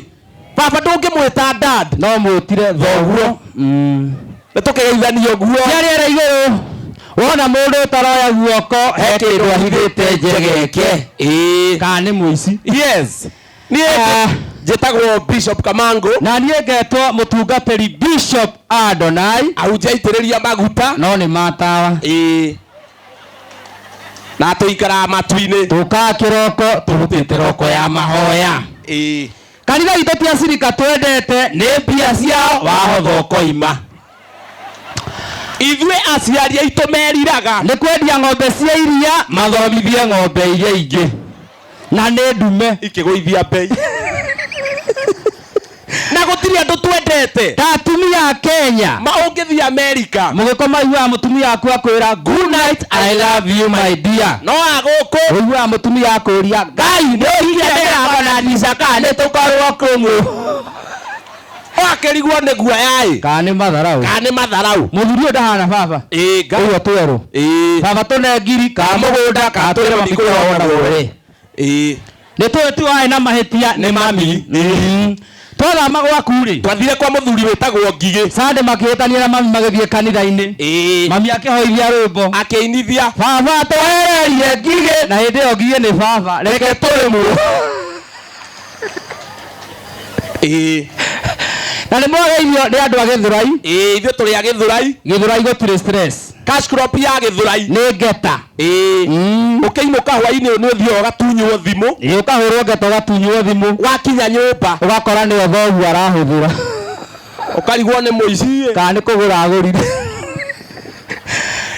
Baba ndũngĩmwĩta dad. No mwĩtire thoguo. Nĩ tũkĩgeithania ũguo. Rĩera igũrũ. Wona mũndũ ũtaroya guoko he kĩndũ ahithĩte njegeke. Kana nĩ mũici. Yes. Niĩ njĩtagwo Bishop Kamango. Na niĩ ngetwo mũtungatĩri Bishop Adonai. Ahunjia maguta. No nĩ matawa. Na tũikaraga matu-inĩ. Tũkaga kĩroko tũrutĩte roko ya mahoya. Kanitha itũ ti acirika twendete nĩ mbia ciao wahotha ũkoima. Ithuĩ aciari aitũ meriraga nĩ kwendia ng'ombe cia iria mathomithie ng'ombe iria ingĩ na nĩ ndume ikĩgũithia bei. Na gũtirĩ andũ twendete ta atumia a Kenya. Ma ũngĩthiĩ Amerika mũgĩkoma iguaga mũtumia waku akwĩra good night I love you my dear. No agũkũ ũiguaga mũtumia akũria Ngai nĩ ũhikire ndĩrakona na Nisa kana nĩ tũkorwo kũmũ. Wakĩrigwo nĩ guoya-ĩ. Kana nĩ matharau. Kana nĩ matharau. Mũthuri ũyũ ndahana baba. Ngai. Ũguo twerũ. Baba tũne ngiri kana mũgũnda kana tũrĩme mami kũrĩa wona rĩ. Nĩ tũĩ tu warĩ na mahĩtia nĩ mami. Twathama gwaku rĩ. Twathire kwa mũthuri wĩtagwo Ngigĩ. Sunday makĩhĩtania na mami magĩthiĩ kanitha-inĩ. Mami akĩhoithia rwĩmbo. Akĩinithia. Baba twehererie Ngigĩ. Na hĩndĩ ĩyo Ngigĩ nĩ baba. Reke tũrĩmwo. Na nĩ mwageithio nĩ andũ a Gĩthũrai. Ithuĩ tũrĩ a Gĩthũrai. Gĩthũrai gũtirĩ stress. Cash crop ya Gĩthũrai. Nĩ ngeta. Ũkĩinũka hwainĩ nĩ ũthiaga ũgatunywo thimũ. Ũkahũrwo ngeta ũgatunywo thimũ. Wakinya nyũmba. Ũgakora nĩyo thoguo arahũthĩra. Ũkarigwo nĩ mũici. Kana nĩ kũgũra agũrire.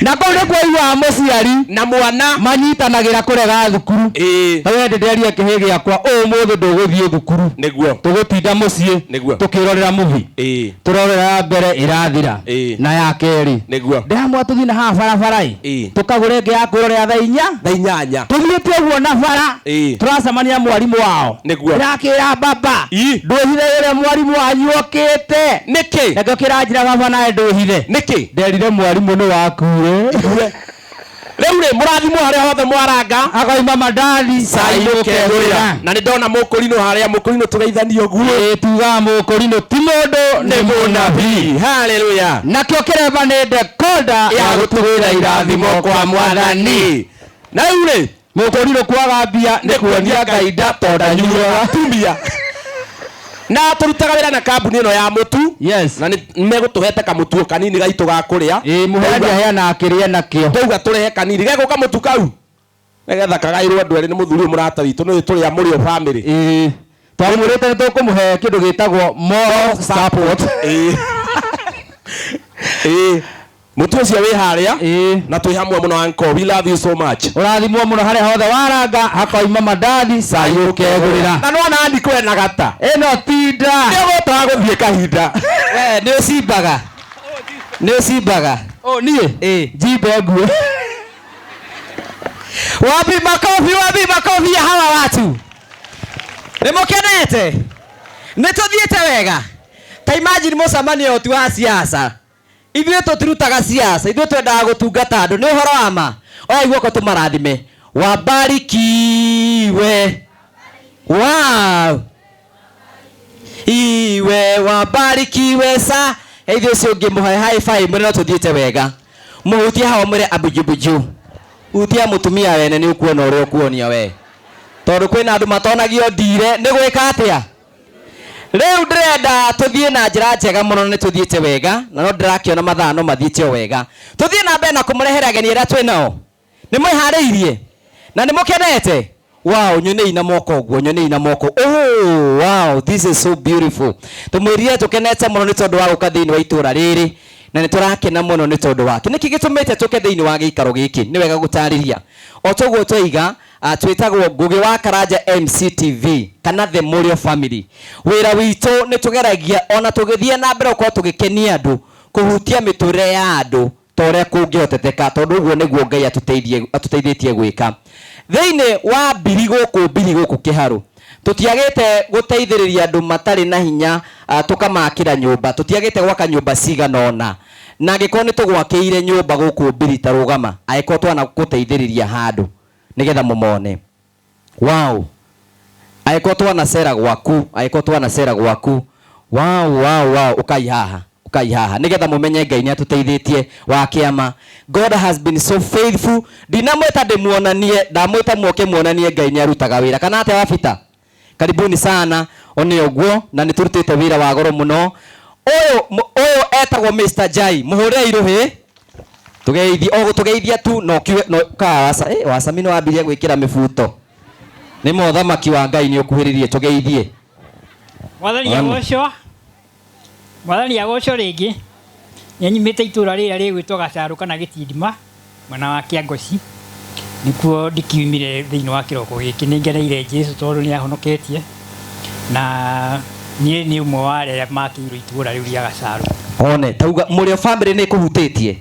Na kũu nĩkuo iguaga mũciari na mwana manyitanagĩra kũrega thukuru. Ĩĩ. Na we ndĩnderie kĩhĩ gĩakwa ũmũthĩ ndũgũthiĩ thukuru. Nĩguo. Tũgũtinda mũciĩ. Nĩguo. Tũkĩrorera movie. Ĩĩ. Tũrorera ya mbere ĩrathira. Ĩĩ. Na ya kerĩ. Nĩguo. Ndĩramwa tũthiĩ na haha barabara ĩ. Ĩĩ. Tũkagũre ĩngĩ ya kwĩrorera thaa inya. Thaa inyanya. Tũthiĩte ũguo na bara. Ĩĩ. Tũracemania mwarimũ wao. Nĩguo. Ndĩrakĩra baba. Ĩ. Ndwĩhithe ũrĩa mwarimũ wanyu okĩte. Nĩkĩ? Nakĩo kĩranjĩra baba nawe ndwĩhithe. Nĩkĩ? Nderire mwarimũ nĩ wakuire. Rĩu rĩ mũrathimwo harĩa hothe mwaranga. Akoima mandathi cai mũkegũrĩra. Na nĩ ndona mũkũrinũ harĩa mũkũrinũ tũgeithanie ũguo. Ĩĩ tugaga mũkũrinũ ti mũndũ nĩ mũnabii. Haleluya. Nakĩo kĩremba nĩ dekoda Ya gũtũgĩra irathimo kwa mwathani. Na rĩu rĩ mũkũrinũ kwaga mbia nĩ kuonia Ngai nda tondũ ndanyuaga. Tumia. Na tũrutaga wĩra na kambuni ĩno ya mũtu. Yes. Na nĩ megũtũhete kamũtu kanini gaitũ ga kũrĩa. Ĩĩ mũheani aheanaga kĩrĩa nakĩo. Twauga tũrehe kanini gegũka mũtu kau. Nĩgetha kagaĩrwo andũ erĩ nĩ mũthuri ũyũ mũrata witũ nĩ tũrĩa mũrĩo family. Ĩĩ. Twamwĩrĩte nĩ tũkũmũhe kĩndũ gĩtagwo moral support. Ĩĩ. Ĩĩ. Mũtu ũcio wĩ harĩa. Ĩĩ. Na twĩ hamwe mũno uncle. We love you so much. Ũrathimwo mũno harĩa hothe waranga hakoima mandathi cai ũkegũrĩra. Na nĩwona Andy kwena gata. Ĩno tinda. Nĩ ũgũtaga gũthiĩ kahinda. We nĩ ũcimbaga. Nĩ ũcimbaga. O niĩ? Ĩĩ. Njimbe nguo. Wapi makofi, wapi makofi ya hawa watu. Nĩ mũkenete? Nĩ tũthiĩte wega? Ta imagine mũcemanio ti wa siasa. Ithuĩ tũtirutaga siasa, ithuĩ twendaga gũtungata andũ. Nĩ ũhoro wa ma. Oya guoko tũmarathime. Wabarikiwe. Wow. Iwe wabarikiwe sa. Ithuĩ ũcio ũngĩ mũhe high five mwĩre no tũthiĩte wega. Mũhutie haha mwĩre abujubuju. Hutia mũtumia wene nĩ ũkuona ũrĩa ũkuonia we. Tondũ kwĩna andũ matonagio ndire nĩ gwĩka atĩa? Rĩu ndĩrenda tũthiĩ na njĩra njega mũno nĩ tũthiĩte wega na no ndĩrakĩona mathaa no mathiĩte o wega. Tũthiĩ na mbere na kũmũrehera ageni arĩa twĩ nao. Nĩ mwĩharĩirie? Na nĩ mũkenete? Wow, nyonei na moko ũguo, nyonei na moko. Oh, wow, this is so beautiful. Tũmwĩrire tũkenete mũno nĩ tondũ wa gũka thĩinĩ wa itũũra rĩrĩ na nĩ tũrakena mũno nĩ tondũ wake. Nĩkĩ gĩtũmĩte tũke thĩinĩ wa gĩikaro gĩkĩ? Nĩ wega gũtarĩria. O toguo twaiga, twĩtagwo Ngũgĩ wa Karanja MCTV kana The Mũrĩo Family. Wĩra witũ nĩ tũgeragia ona tũgĩthiĩ na mbere gũkorwo tũgĩkenia andũ, kũhutia mĩtũrĩre ya andũ ta ũrĩa kũngĩhoteteka, tondũ ũguo nĩguo Ngai atũteithĩtie gwĩka. Thĩinĩ wa mbiri gũkũ, mbiri gũkũ Kĩharũ, tũtiagĩte gũteithĩrĩria andũ matarĩ na hinya, tũkamakĩra nyũmba, tũtiagĩte gwaka nyũmba cigana ũna. Na angĩkorwo nĩ tũgwakĩire nyũmba gũkũ mbiri ta rũgama, angĩkorwo twana gũteithĩrĩria handũ nĩgetha mũmone. Wow. Angĩkorwo twana cera gwaku, angĩkorwo twana cera gwaku. Wow, wow, wow, ũkai haha. Ũkai haha nĩgetha mũmenye Ngai nĩ atũteithĩtie wa kĩama. God has been so faithful. Ndinamwĩta ndĩmuonanie, ndamwĩta muoke muonanie Ngai nĩ arutaga wĩra. Kana atĩa wabita? Karibuni sana one ũguo na nĩ tũrutĩte wĩra wa goro mũno. Ũyũ etagwo Mr. Jai. Mũhũrĩre irũhĩ. Tũgeithie, o gũtũgeithia tu no kiuge no ka wasa, wasami no ambirie gwĩkĩra mĩbuto. Nĩ mothamaki wa Ngai nĩ ũkuhĩrĩrie tũgeithie. Mwathani agocwo. Mwathani agocwo rĩngĩ. Nĩ nyumĩte itũũra rĩrĩa rĩgwĩtwo Gacarũ kana Gĩtindima mwena wa Kĩangoci. Nĩkuo ndikiumire thĩinĩ wa kĩroko gĩkĩ. Nĩ ngeneire Jesũ tondũ nĩ ahonoketie. Na niĩ nĩ ũmwe wa arĩa makĩirwo itũũra rĩu rĩa Gacarũ. One, tauga Mũrĩo family nĩ ĩkũhutĩtie?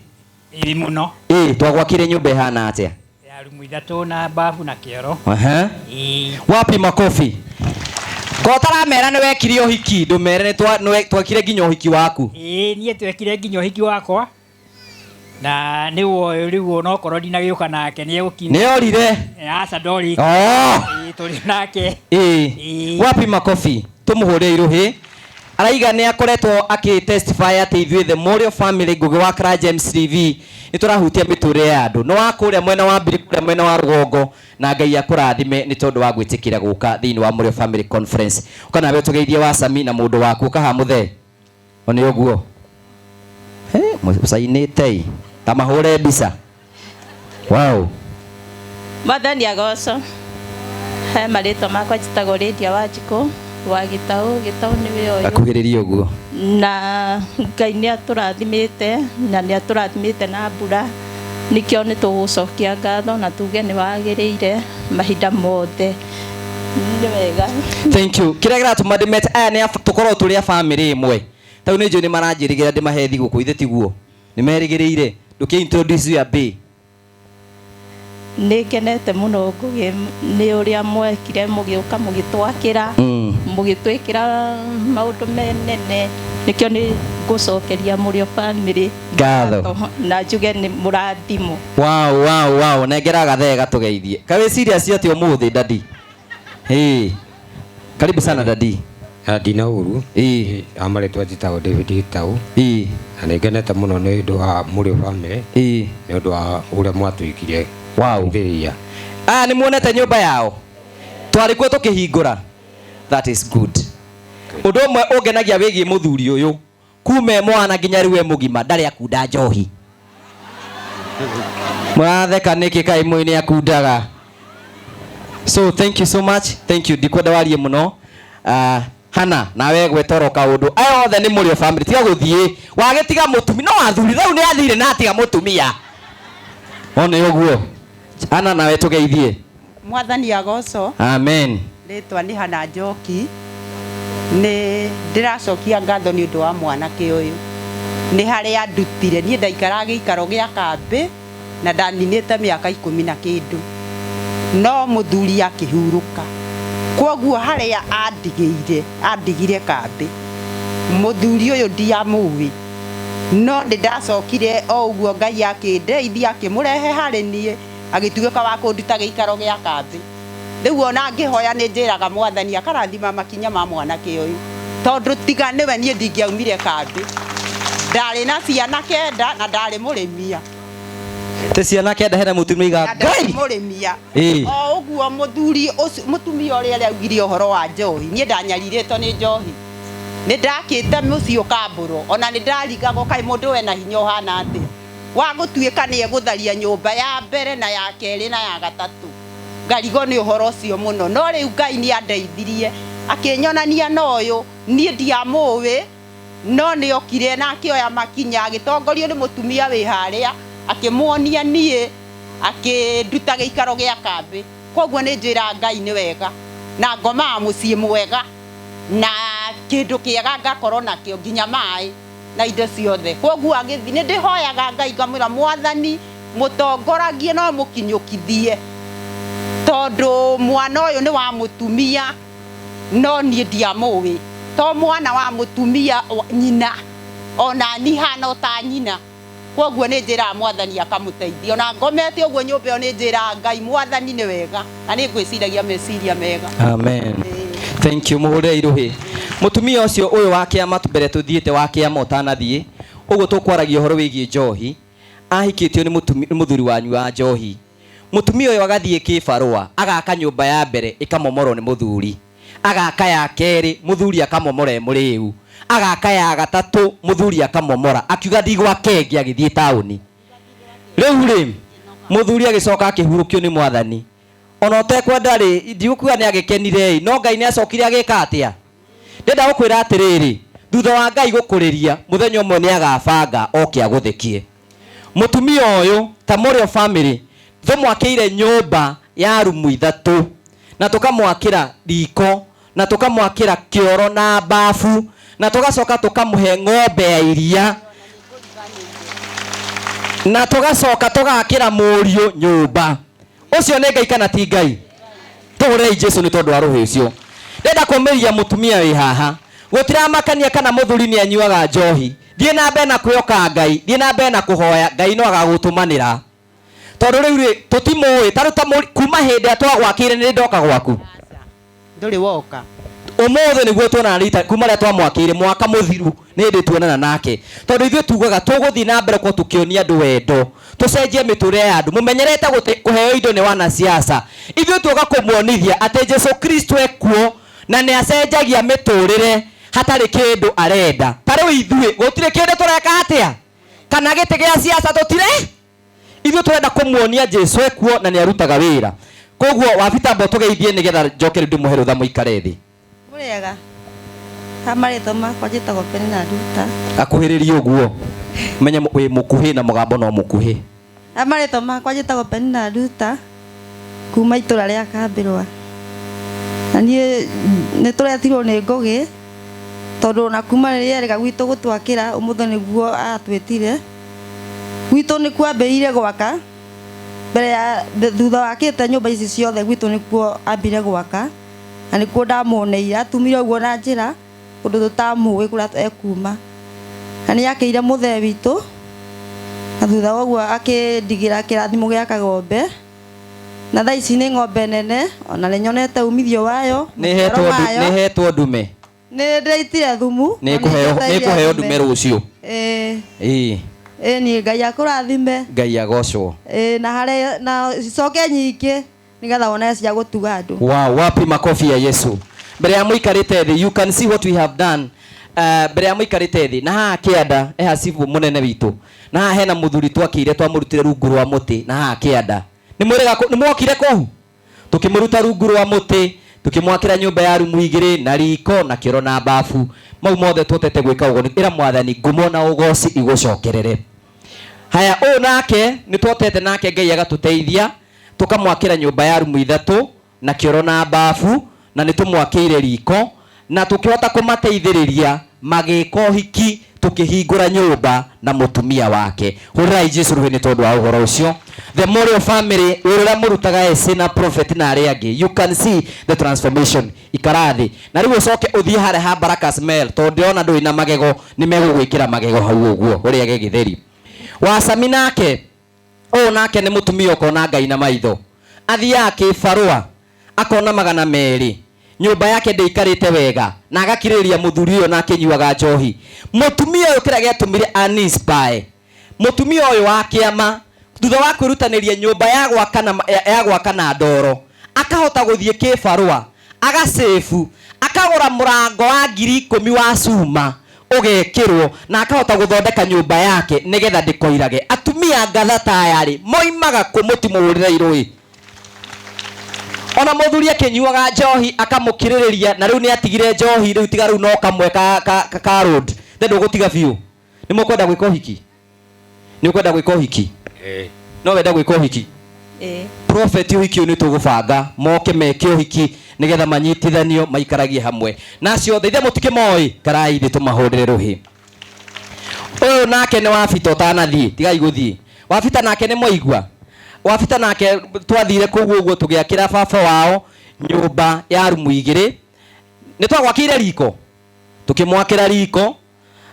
Ĩĩ mũno. Ĩĩ, twagwakire nyũmba ĩhana atĩa? Ya rumu ithatũ na bafu na kĩoro. Aha. Ĩĩ. Wapi makofi? Ko taramera nĩ wekire ũhiki, ndũmere nĩ twekire nginya ũhiki waku. Ĩĩ, niĩ twekire nginya ũhiki wakwa. Na nĩ woĩ rĩu onokorwo ndinagĩũka nake nĩ egũkinya. Nĩ orire? Aca ndorire. Oh. Ĩĩ, tũrĩ nake. Ĩĩ. Ĩĩ. Wapi makofi? Tũmũhũre irũhĩ. Araiga nĩ akoretwo akĩ testify atĩ ithuĩ The Mũrĩo Family Ngũgĩ wa Karanja MCTV nĩ tũrahutia mĩtũrĩre ya andũ. Nĩ wa kũrĩa mwena wa mbiri, kũrĩa mwena wa rũgongo, na Ngai akũrathime nĩ tondũ wa gwĩtĩkĩra gũka thĩinĩ wa Mũrĩo Family Conference. Ũka nawe tũgeithie Wasami na mũndũ waku, ũka haha mũthee. O nĩ ũguo. He, mũcainĩte ĩ. Ta mahũre mbica. Wow. Mwathani agocwo. He marĩtwa makwa njĩtagwo Lydia Wanjikũ wa Gĩtaũ. Gĩtaũ nĩwe ũyũ. Akuhĩrĩrie ũguo. Na Ngai nĩ atũrathimĩte, na nĩ atũrathimĩte na mbura. Nĩkĩo nĩ tũgũcokia ngatho na tuge nĩ wagĩrĩire mahinda mothe. Nĩ wega. Thank you. Kĩrĩa kĩratũma ndĩmete aya nĩ tũkorwo tũrĩ a bamĩrĩ ĩmwe. Tau nĩ njũĩ nĩ maranjĩrĩgĩra ndĩmahe thigũkũ ithe tiguo. Nĩ merĩgĩrĩire. Ndũkĩ introduce your bae. Nĩ ngenete mũno Ngũgĩ nĩ ũrĩa mwekire mũgĩũka mũgĩtwakĩra mũgĩtwĩkĩra maũndũ menene nĩkĩo nĩ ngũcokeria mũrĩ o bamĩrĩ Ngatho. na njuge nĩ mũrathimwo. Wow, wow, wow. Nengera gathee gatũgeithie. Kaĩ wĩ serious atĩ ũmũthĩ daddy? Hey. Karibu sana daddy. Ndina ũru. Amarĩtwa njĩtagwo David Gĩtaũ. Na nĩ ngenete mũno nĩ ũndũ wa mũrĩ bamĩrĩ. Nĩ ũndũ wa ũrĩa mwatwĩkire. Wow. Thĩria. Aya nĩ muonete nyũmba yao. Twarĩ kuo tũkĩhingũra. That is good. Ũndũ ũmwe ũngenagia wĩgiĩ mũthuri ũyũ kuma e mwana nginya rĩu e mũgima ndarĩ akunda njohi. Mũratheka nĩkĩ kaĩ mũĩ nĩ akundaga. So thank you so much. Thank you. Ndikwenda warie mũno. Hana nawe gwetoro kaũndũ. Aya othe nĩ mũrĩ o family. Tiga gũthiĩ. Wagĩtiga mũtumia. No athuri rĩu nĩ athire na atiga mũtumia. One ũguo. Hana nawe tũgeithie. Mwathani agocwo. Amen. Rĩtwa nĩ Hana Njoki. Nĩ ndĩracokia ngatho nĩ ũndũ wa mwanake ũyũ. Nĩ harĩa andutire. Niĩ ndaikaraga gĩikaro gĩa kambĩ na ndaninĩte mĩaka ikũmi na kĩndũ. No mũthuri akĩhurũka. Kwoguo harĩa andigĩire, andigire kambĩ. Mũthuri ũyũ ndiamũĩ. No nĩ ndacokire o ũguo Ngai akĩndeithia akĩmũrehe harĩ niĩ agĩtuĩka wa kũnduta gĩikaro gĩa kambĩ. Rĩu ona ngĩhoya nĩ njĩraga Mwathani akarathima makinya ma mwanake ũyũ. Tondũ tiga nĩwe niĩ ndingĩaumire kambĩ. Ndarĩ na ciana kenda na ndarĩ mũrĩmia. Te ciana kenda hena mũtumia iga Ndarĩ Ngai. mũrĩmia. Ĩĩ. O ũguo mũthuri ũcio mũtumia ũrĩa araugire ũhoro wa njohi niĩ ndanyarirĩtwo nĩ njohi. Nĩ ndakĩte mũciĩ ũkambũrwo ona nĩ ndarigagwo kaĩ mũndũ wena hinya ũhana atĩa. Wa gũtuĩka nĩ egũtharia nyũmba ya mbere na ya kerĩ na ya gatatũ. Ngarigwo nĩ ũhoro ũcio mũno. No rĩu Ngai nĩ andeithirie akĩnyonania na ũyũ niĩ ndiamũĩ no nĩ okire na akĩoya makinya agĩtongorio nĩ mũtumia wĩ harĩa akĩmuonia niĩ akĩnduta gĩikaro gĩa kambĩ. Koguo nĩ njĩraga Ngai nĩ wega na ngomaga mũciĩ mwega na kĩndũ kĩega ngakorwo nakĩo nginya maĩ na indo ciothe. Koguo agĩthiĩ nĩ ndĩhoyaga Ngai ngamwĩra Mwathani mũtongoragie no mũkinyũkithie tondũ mwana ũyũ nĩ wa mũtumia no niĩ ndiamũĩ. To mwana wa mũtumia nyina ona ni hana o ta nyina. Koguo nĩ njĩraga Mwathani akamũteithia. Ona ngomete ũguo nyũmba ĩyo nĩ njĩraga Ngai Mwathani nĩ wega na nĩ ngwĩciragia meciria mega. Amen. Thank you mũhũrĩre irũhĩ. Mũtumia ũcio ũyũ wa kĩama mbere tũthiĩte wa kĩama ũtanathiĩ ũguo tũkwaragia ũhoro wĩgiĩ njohi ahikĩtio nĩ mũthuri wanyu wa njohi. Mũtumia ũyũ agathiĩ kĩbarũa agaka nyũmba ya mbere ĩkamomorwo nĩ mũthuri, agaka ya kerĩ mũthuri akamomora e mũrĩu, agaka ya gatatũ mũthuri akamomora akiuga ndigwake ĩngĩ agĩthiĩ taũni. Rĩu rĩ mũthuri agĩcoka akĩhurũkio nĩ Mwathani. Ona ũtekwenda rĩ ndigũkuga nĩ agĩkenire ĩ no Ngai nĩ acokire agĩka atĩa. Ndĩrenda gũkwĩra atĩrĩrĩ thutha wa Ngai gũkũrĩria mũthenya ũmwe nĩ agabanga oke agũthekie. Mũtumia ũyũ ta mũrĩ o family tũmwakĩire nyũmba ya rumu ithatũ na tũkamwakĩra riko na tũkamwakĩra kĩoro na bafu na tũgacoka tũkamũhe ng'ombe ya iria na tũgacoka tũgakĩra mũriũ nyũmba. Ũcio nĩ Ngai kana ti Ngai? Tũhũrei Jesu nĩ tondũ wa rũhĩ ũcio. Ndĩrenda kũmĩria mũtumia wĩ haha gũtiramakania kana mũthuri nĩ anyuaga njohi. Thiĩ na mbere na kwĩhoka Ngai, thiĩ na mbere na kũhoya, Ngai no agagũtũmanĩra. Tondũ rĩu rĩ tũtimũĩ ta rĩu ta kuma hĩndĩ ĩrĩa twagwakĩire nĩ ndoka gwaku. Ndũrĩ woka. Ũmũthĩ nĩguo tuonana rita kuma rĩrĩa twamwakĩire mwaka mũthiru nĩ hĩndĩ tuonana nake. Tondũ ithuĩ tugaga tũgũthiĩ na mbere kwa tũkĩonia andũ wendo, tũcenjie mĩtũrĩre ya andũ. Mũmenyerete kũheo indo nĩ wanasiasa. Ithuĩ tuoka kũmuonithia atĩ Jesu Kristo ekuo na nĩ acenjagia mĩtũrĩre hatarĩ kĩndũ arenda. Ta rĩu ithuĩ gũtirĩ kĩndũ tũreka atĩa? Kana gĩtĩ gĩa siasa tũtirĩ? Ithuĩ tũrenda kũmuonia Jesu ekuo na nĩ arutaga wĩra. Koguo wabitamba tũgeithie nĩgetha njoke rĩu ndĩmũhe rũtha mũikare thĩ. Mũrĩega. Ha marĩtwa makwa njĩtagwo Penina Nduta. Akuhĩrĩrie ũguo. Menye wĩ mũkuhĩ na mũgambo no mũkuhĩ. Marĩtwa makwa njĩtagwo Penina Nduta kuma itũra rĩa Kambĩrwa. Na niĩ nĩ tũretirwo nĩ Ngũgĩ tondũ ona kuma rĩrĩa erĩga gwitũ gũtwakĩra ũmũthĩ nĩguo atwĩtire. Gwitũ nĩ kwambĩrĩire gwaka mbere ya thutha wakĩte nyũmba ici ciothe gwitũ nĩkuo ambire gwaka na nĩkuo ndamuoneire atumire ũguo na njĩra ũndũ tũtamũĩ kũrĩa ekuma. Na nĩ akĩire mũthee witũ na thutha wa ũguo akĩndigĩra kĩrathimo gĩa kagombe na thaa ici nĩ ng'ombe nene ona nĩ nyonete umithio wayo maciaro mayo. Nĩ hetwo ndume. Nĩ ndĩraitire thumu. Nĩ kũheo ndume rũciũ. Ĩĩ. Ĩĩ. Ĩĩ niĩ Ngai akũrathime. Ngai agocwo. Ĩĩ na harĩa na cicoke nyingĩ nĩgetha wone cia gũtuga andũ. Wow, wapi makofi ya Yesu. Mbere ya mũikarĩte thĩ, you can see what we have done. Mbere ya mũikarĩte thĩ, na haha kĩanda eha cibu mũnene witũ. Na haha hena mũthuri twakĩire twamũrutire rungu rwa mũtĩ na haha kĩanda. Nĩ mwĩrĩga nĩ mwokire kũu? Tũkĩmũruta rungu rwa mũtĩ, tũkĩmwakĩra nyũmba ya rumu igĩrĩ na riko na kĩoro na bafu. Mau mothe twotete gwĩka ũguo. Ĩra mwathani ngumo na ũgoci igũcokerere. Haya, ũyũ nake nĩ twotete nake Ngai agatũteithia tũkamwakĩra nyũmba ya rumu ithatũ na kĩoro na bafu na nĩ tũmwakĩire riko na tũkĩhota kũmateithĩrĩria magĩka ũhiki tũkĩhingũra nyũmba na mũtumia wake. Hũrĩrai Jesu rũhĩ nĩ tondũ wa ũhoro ũcio. The Morio family, wĩra ũrĩa mũrutaga ese na prophet na arĩa angĩ, you can see the transformation. Ikara thĩ na rĩu ũcoke ũthiĩ harĩa ha Baraka Smell tondũ ndĩrona ndũrĩ na magego, nĩ megũgwĩkĩra magego hau ũguo ũrĩage gĩtheri. Wacami nake ũyũ nake nĩ mũtumia ũkona Ngai na maitho, athiaga kĩbarũa akona 200, nyũmba yake ndĩikarĩte wega na agakirĩrĩria mũthuri ũyũ na akĩnyuaga njohi. Mũtumia ũyũ kĩrĩa gĩatũmire aninspire mũtumia ũyũ wa kĩama thutha wa kwĩrutanĩria nyũmba ya gwaka na ya gwaka na ndoro, akahota gũthiĩ kĩbarũa agasebu akagũra mũrango wa 10,000 wa cuma ũgekĩrwo na akahota gũthondeka nyũmba yake nĩgetha ndĩkoirage. Atumia ngatha ta aya rĩ moimaga kũ mũtimũhũrĩre irũĩ? Ona mũthuri akĩnyuaga njohi akamũkirĩrĩria na rĩu nĩ atigire njohi, rĩu tiga rĩu no kamwe ka road. Nĩ ndũgũtiga biũ. Nĩ mũkwenda gwĩka ũhiki? Nĩ ũkwenda gwĩka ũhiki? Ĩĩ. No wenda gwĩka ũhiki? Ĩĩ. Prophet ũhiki ũyũ nĩ tũgũbanga moke meke ũhiki nĩgetha manyitithanio maikaragie hamwe. Na acio othe ithe mũtikĩmoĩ, karai thĩ tũmahũrĩre rũhĩ. Ũyũ nake nĩ Wabita ũtanathiĩ, tigai gũthiĩ. Wabita nake nĩ mwaigua. Wabita nake twathire kũu ũguo tũgĩakĩra baba wao nyũmba ya rumu igĩrĩ. Nĩ twagwakĩire riko, tũkĩmwakĩra riko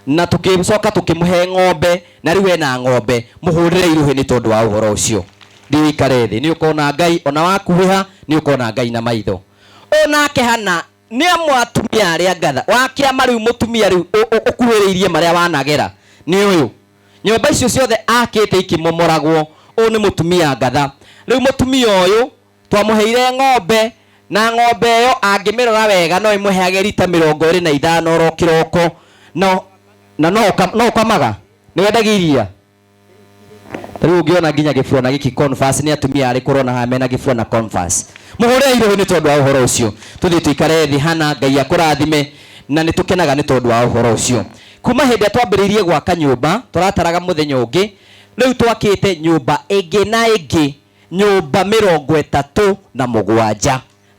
na tũgĩcoka tũkĩmũhe ng'ombe na rĩu ena ng'ombe. Mũhũrĩre irũhĩ nĩ tondũ wa ũhoro ũcio. Thiĩ ũikare thĩ, nĩ ũkona Ngai ona wakuhĩha, nĩ ũkona Ngai na maitho. Ũyũ nake Hana nĩ amwe atumia arĩa ngatha wa kĩama. Rĩu mũtumia rĩu ũkuhĩrĩirie marĩa wanagera nĩ ũyũ. Nyũmba icio ciothe akĩte ikĩmomoragwo. Ũyũ nĩ mũtumia ngatha. Rĩu mũtumia ũyũ twamũheire ng'ombe na ng'ombe ĩyo angĩmĩrora wega no ĩmũheage rita 25 oro kĩroko. No, na no no ũkamaga? Nĩ wendagia iria? Rĩu ũngĩona nginya gĩbua na gĩkĩ Converse nĩ atumia arĩkũ ũrona haha mena gĩbua na Converse? Mũhũrĩre irũhĩ nĩ tondũ wa ũhoro ũcio. Tũthiĩ tũikare thĩ Hana, Ngai akũrathime na nĩ tũkenaga nĩ tondũ wa ũhoro ũcio. Kuma hĩndĩ ĩrĩa twambĩrĩirie gwaka nyũmba, tũrataraga mũthenya ũngĩ, rĩu twakĩte nyũmba ĩngĩ na ĩngĩ, nyũmba 37,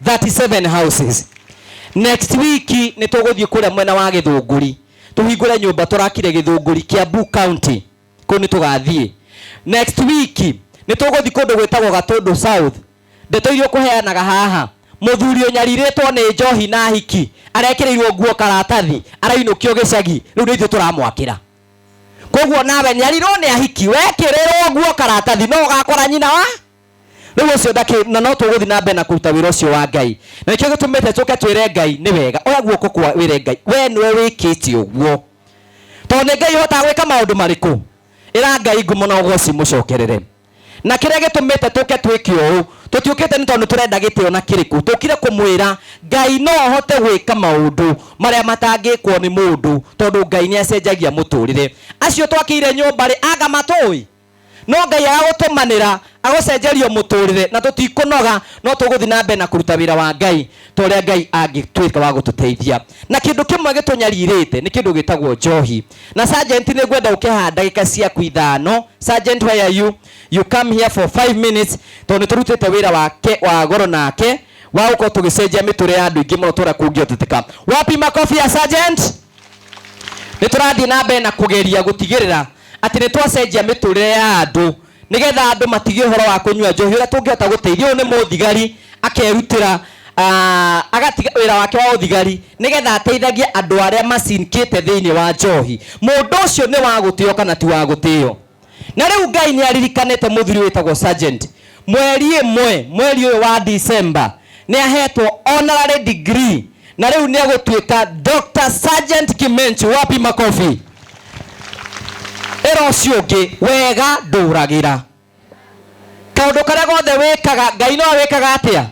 37 houses. Next week nĩ tũgũthiĩ kũrĩa mwena wa Gĩthũngũri, tũhingũre nyũmba tũrakire Gĩthũngũri, Kiambu County, kũu nĩ tũgathiĩ. Next week nĩ tũgũthiĩ kũndũ gwĩtagwo Gatũndũ South. Ndeto iria ũkũheanaga haha, mũthuri ũnyarirĩtwo nĩ njohi na hiki, arekĩrĩirwo nguo karatathi, arainũkio gĩcagi, rĩu nĩ ithuĩ tũramwakĩra. Koguo nawe nyarirwo nĩ ahiki, wekĩrĩrwo nguo karatathi, no ũgakora nyina wa rĩu ũcio ndakĩ, na no tũgũthiĩ na mbere na kũruta wĩra ũcio wa Ngai. Na nĩkĩo gĩtũmĩte tũke twĩre Ngai nĩ wega. Oya guoko kwa wĩre Ngai, we nĩwe wĩkĩte ũguo. Tondũ nĩ Ngai ũhotaga gwĩka maũndũ marĩkũ? Ĩra Ngai ngumo na ũgoci mũcokerere. Na kĩrĩa gĩtũmĩte tũke twĩke ũũ, tũtiũkĩte nĩ tondũ tũrenda gĩtĩo na kĩrĩkũ. Tũkire kũmwĩra Ngai no ahote gwĩka maũndũ marĩa matangĩkwo nĩ mũndũ, tondũ Ngai nĩ acenjagia mũtũrĩre. Acio twakĩire nyũmba rĩ, anga matũĩ? No Ngai agagũtũmanĩra agũcenjerio mũtũrĩre na tũtikũnoga no tũgũthiĩ na mbere na kũruta wĩra wa Ngai ta ũrĩa Ngai angĩtuĩka wa gũtũteithia. Na kĩndũ kĩmwe gĩtũnyarirĩte nĩ kĩndũ gĩtagwo njohi. Na sergeant nĩ ngwenda ũke haha ndagĩka ciaku ithano. Sergeant, where are you? You come here for 5 minutes tondũ nĩ tũrutĩte wĩra wake wa goro nake wa gũkorwo tũgĩcenjia mĩtũrĩre ya andũ aingĩ mũno tũrĩa kũngĩhoteteka. Wapi makobi ya sergeant? Nĩ tũrathiĩ na mbere na kũgeria gũtigĩrĩra atĩ nĩ twacenjia mĩtũrĩre ya andũ nĩgetha andũ matige ũhoro wa kũnyua njohi ũrĩa tũngĩhota gũteithia. Ũyũ nĩ mũthigari akerutĩra agatiga wĩra wake wa ũthigari nĩgetha ateithagie andũ arĩa macinkĩte thĩinĩ wa njohi. Mũndũ ũcio nĩ wa gũtĩo kana ti wa gũtĩo? Na rĩu Ngai nĩ aririkanĩte mũthuri wĩtagwo sergeant. Mweri ĩmwe, mweri ũyũ wa December, nĩ ahetwo honorary degree na rĩu nĩ egũtuĩka Dr. Sergeant Kimenchu. Wapi makobi? Ĩra ũcio ũngĩ, wega ndũragĩra. Kaũndũ karĩa gothe wĩkaga, Ngai no wĩkaga atĩa?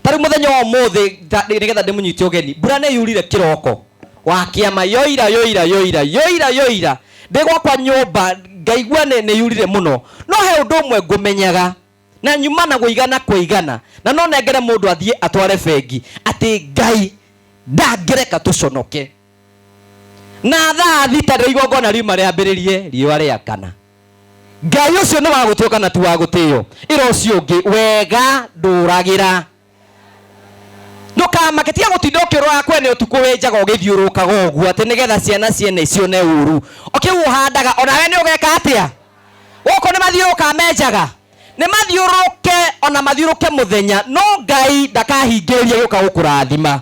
Ta rĩu mũthenya wa ũmũthĩ, nĩgetha ndĩmũnyite ũgeni, mbura nĩ yurire kĩroko wa kĩama, yoira yoira yoira yoira yoira. Ndĩ gwakwa nyũmba ngaigua nĩ yurire mũno. No he ũndũ ũmwe ngũmenyaga na nyuma na gũigana kũigana, na no nengere mũndũ athiĩ atware bengi atĩ Ngai ndangĩreka tũconoke. Na thaa thita rĩrĩa igongona riuma rĩambĩrĩrie riũa rĩakana, Ngai ũcio nĩ wa gũtĩo kana ti wa gũtĩo? Ĩra ũcio ũngĩ, wega ndũragĩra. Ndũkamake, tiga gũtinda ũkĩrora kwene ũtukũ wĩ njaga ũgĩthiũrũrũkaga ũguo atĩ nĩgetha ciana ciene cione ũru. O kĩu ũhandaga onawe nĩ ũgeka atĩa? Gũkũ nĩ mathiũrũrũkaga menjaga, nĩ mathiũrũrũke ona mathiũrũrũke mũthenya, no Ngai ndakahingĩrĩria gũka gũkũrathima.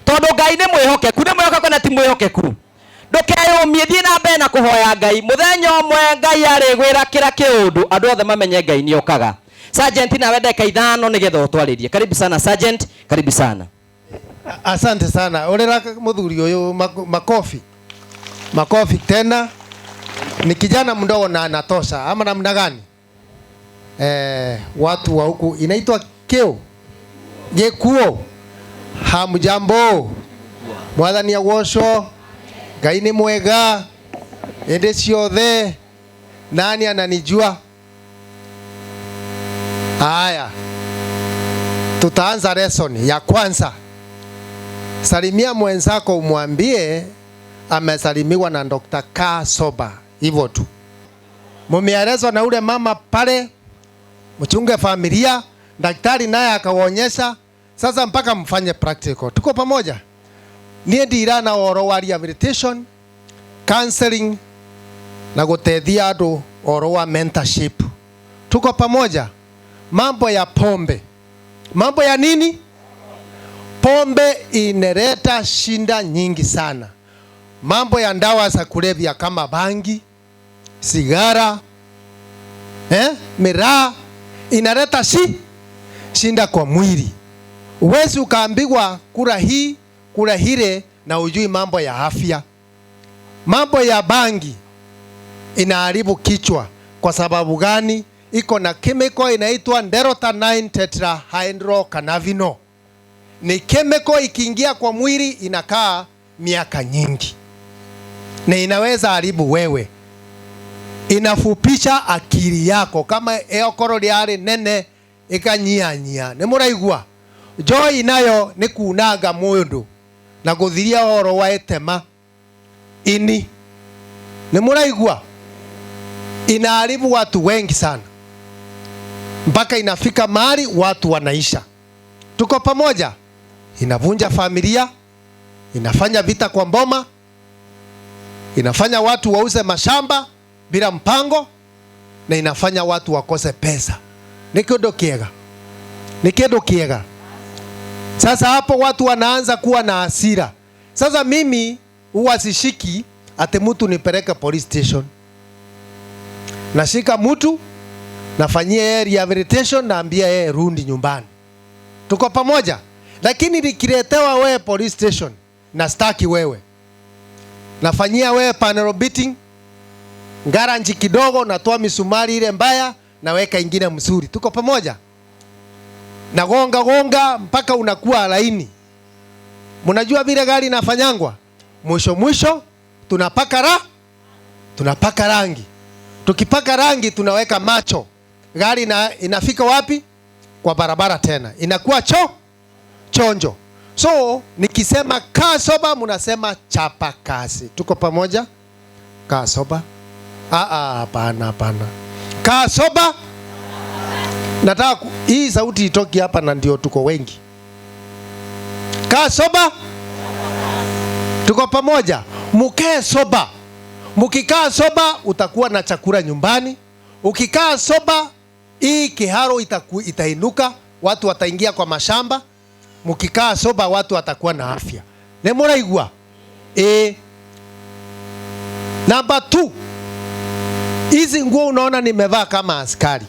Tondũ Ngai nĩ mwĩhokeku, nĩ mwĩhokeku na ti mwĩhokeku. Ndũkeyũmie, thiĩ na mbere na kũhoya Ngai. Mũthenya ũmwe Ngai arĩgwĩra kĩra kĩũndũ, andũ othe mamenye Ngai nĩ okaga. Sergeant, nawe ndagĩka ithano nĩgetha ũtwarĩrie. Karibu sana Sergeant, karibu sana. Asante sana. Ũrera mũthuri ũyũ makofi. Makofi tena. Ni kijana mdogo na anatosha. Ama namna gani? Watu wa huku inaitwa keo. Gekuo. Hamjambo. Mwathani agocwo. Ngai nĩ mwega. Hĩndĩ ciothe. Nani ananijua? Haya. Tutaanza lesson ya kwanza. Salimia mwenzako umwambie amesalimiwa na Dr. K Soba. Hivyo tu. Mumeelezwa na ule mama pale, mchunge familia, daktari naye akawaonyesha. Sasa mpaka mfanye practical. Tuko pamoja? Niĩ ndirana ũhoro wa rehabilitation, counseling na gũteithia andũ ũhoro wa mentorship. Tuko pamoja? Mambo ya pombe. Mambo ya nini? Pombe inaleta shinda nyingi sana. Mambo ya ndawa za kulevya kama bangi, sigara, miraa inaleta shinda kwa mwili. Uwezi ukaambiwa kula hii, kula hile na ujui mambo ya afya. Mambo ya bangi inaharibu kichwa. Kwa sababu gani? Iko na chemical inaitwa delta 9 tetrahydrocannabinol. Ni chemical ikiingia kwa mwili inakaa miaka nyingi. Na inaweza haribu wewe. Inafupisha akili yako kama eokoro liare nene ikanyianyia. Ni muraigua? Joy nayo ni kunaga mundu na guthiria oro wa etema ini. Ni muraigua? Inaharibu watu wengi sana. Mpaka inafika mahali watu wanaisha. Tuko pamoja? Inavunja familia, inafanya vita kwa mboma, inafanya watu wauze mashamba bila mpango, na inafanya watu wakose pesa. Ni kindu kiega. Ni kindu kiega. Sasa hapo watu wanaanza kuwa na hasira. Sasa mimi huwa sishiki ati mtu nipeleke police station. Nashika mtu, nafanyia yeye rehabilitation, naambia yeye rudi nyumbani. Tuko pamoja? Lakini nikiletewa wewe police station, na staki wewe. Nafanyia wewe panel beating, ngaranji kidogo, natoa misumari ile mbaya, naweka ingine mzuri. Tuko pamoja? Na gonga gonga mpaka unakuwa laini. Mnajua vile gari inafanyangwa? Mwisho mwisho tunapaka rangi. Tukipaka rangi tunaweka macho. Gari inafika wapi? Kwa barabara tena. Inakuwa chonjo. So nikisema kaa soba mnasema chapa kazi. Tuko pamoja? Kaa soba. Hapana hapana. Kaa soba. Nataka hii sauti itoki hapa na ndio tuko wengi. Kaa soba. Tuko pamoja. Mukae soba. Mukikaa soba utakuwa na chakula nyumbani. Ukikaa soba hii kiharo itainuka, watu wataingia kwa mashamba. Mukikaa soba watu watakuwa na afya. Nĩ mũraigua? Namba 2. Hizi nguo unaona nimevaa kama askari.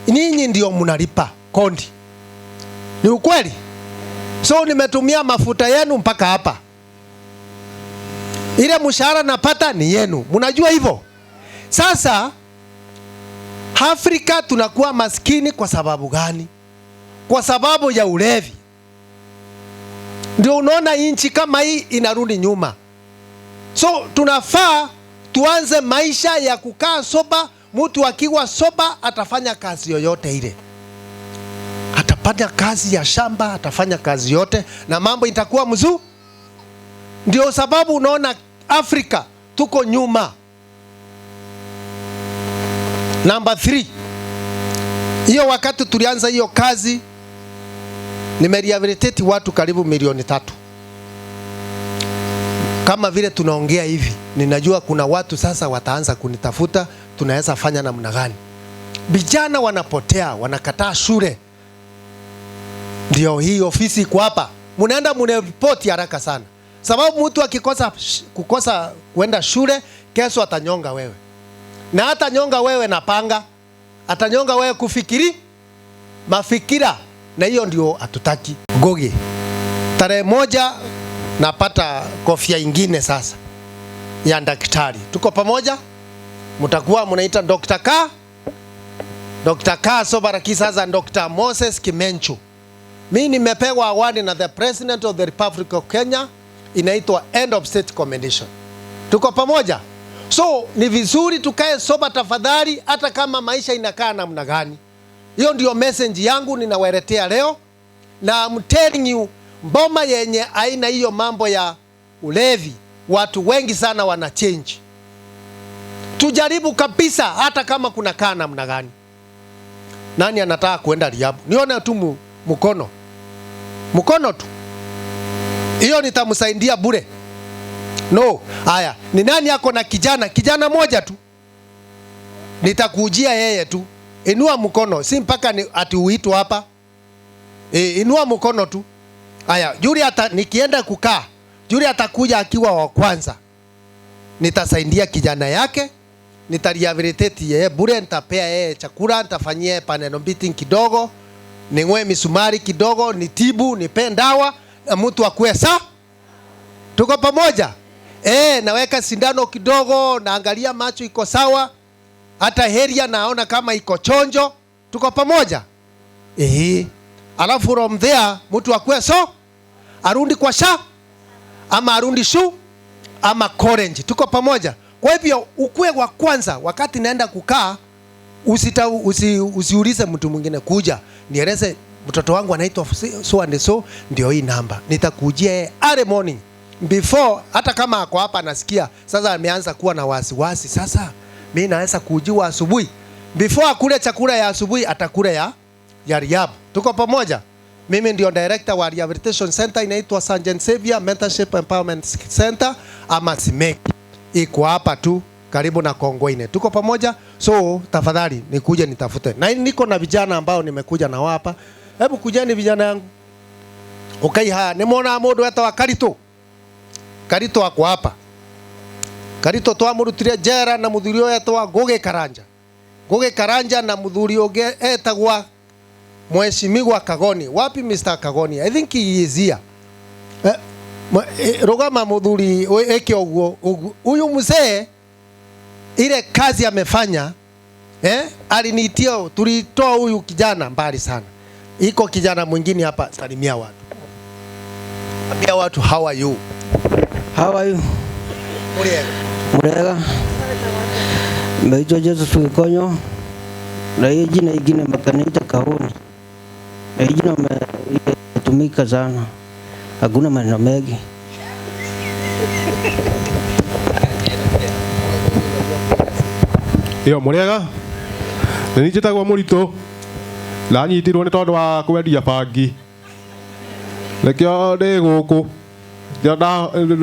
Ninyi ndio mnalipa kondi. Ni ukweli? So nimetumia mafuta yenu mpaka hapa. Ile mshahara napata ni yenu. Mnajua hivyo? Sasa Afrika tunakuwa maskini kwa sababu gani? Kwa sababu ya ulevi. Ndio unaona nchi kama hii inarudi nyuma. So tunafaa tuanze maisha ya kukaa soba. Mtu akiwa soba atafanya kazi yoyote ile. Atapata kazi ya shamba, atafanya kazi yote na mambo itakuwa mzuri. Ndio sababu unaona Afrika tuko nyuma. Number 3. Hiyo wakati tulianza hiyo kazi nimerehabilitate watu karibu milioni 3. Kama vile tunaongea hivi, ninajua kuna watu sasa wataanza kunitafuta, tunaweza fanya namna gani? Vijana wanapotea, wanakataa shule. Ndio hii ofisi iko hapa. Mnaenda mnaripoti haraka sana. Sababu mtu akikosa kukosa kwenda shule, kesho atanyonga wewe. Na hata nyonga wewe na panga, atanyonga wewe kufikiri mafikira, na hiyo ndio hatutaki. Ngugi. Tarehe 1 napata kofia ingine sasa ya daktari. Tuko pamoja? Mtakuwa mnaita Dr. K. Dr. K Sobaraki, sasa Dr. Moses Kimenchu. Mimi nimepewa award na the President of the Republic of Kenya, inaitwa End of State Commendation. Tuko pamoja? So ni vizuri tukae soba tafadhali, hata kama maisha inakaa namna gani. Hiyo ndio message yangu ninawaletea leo. Na I'm telling you, mboma yenye aina hiyo mambo ya ulevi, watu wengi sana wana change. Tujaribu kabisa hata kama kuna kaa namna gani. Nani anataka kuenda rehab? Nione tu mkono. Mkono tu. Hiyo nitamsaidia bure. No. Haya, ni nani yako na kijana? Kijana moja tu. Nitakujia yeye tu. Inua mkono, si mpaka ni ati uitwe hapa. Inua mkono tu. Haya, Juri ata nikienda kukaa, Juri atakuja akiwa wa kwanza. Nitasaidia kijana yake, nitarehabilitate yeye bure, nitapea yeye chakula, nitafanyia panel beating kidogo, ning'oe misumari kidogo, nitibu, nipe dawa na mtu akue sawa. Tuko pamoja? Naweka sindano kidogo, naangalia macho iko sawa. Hata heria naona kama iko chonjo. Tuko pamoja? Alafu from there mtu akue so arundi kwa sha ama arundi shu ama orange. Tuko pamoja? Kwa hivyo ukue wa kwanza wakati naenda kukaa, usiulize mtu mwingine kuja nieleze mtoto wangu anaitwa so and so, ndio hii namba. Nitakujia early morning before, hata kama ako hapa nasikia sasa ameanza kuwa na wasiwasi. Sasa mimi naweza kujua asubuhi. Before akule chakula ya asubuhi atakula ya rehab. Tuko pamoja? Mimi ndio director wa rehabilitation center inaitwa Sergeant Xavier Mentorship Empowerment Center ama SIMEC. Iko hapa tu karibu na Kongwaine. Tuko pamoja? So tafadhali nikuje nitafute. Na niko na vijana ambao nimekuja na hapa. Hebu kujeni vijana yangu. Okay, ha, nimeona mundu etwa Karito. Karito ako hapa. Karito twamurutire jera na muthuri uyu etwa Ngugi Karanja. Ngugi Karanja na muthuri ungi etagwa Mheshimiwa Kagoni. Wapi Mr. Kagoni? I think he is here. Rugama muthuri eke uguo. Huyu mzee ile kazi amefanya, alinitia, tulitoa huyu kijana mbali sana. Iko kijana mwingine hapa, salimia watu. Ambia watu how are you? How are you? Muriega. Muriega. Naitwa Joseph Gikonyo na hiyo jina ingine makaniita Kahuni, na hiyo jina imetumika sana, hakuna maneno mengi. Iyo mũrĩega nĩ niĩ njĩtagwo Mũritũ ndanyitirwo nĩ tondũ wa kwendia bangi nĩkĩo ndĩ gũkũ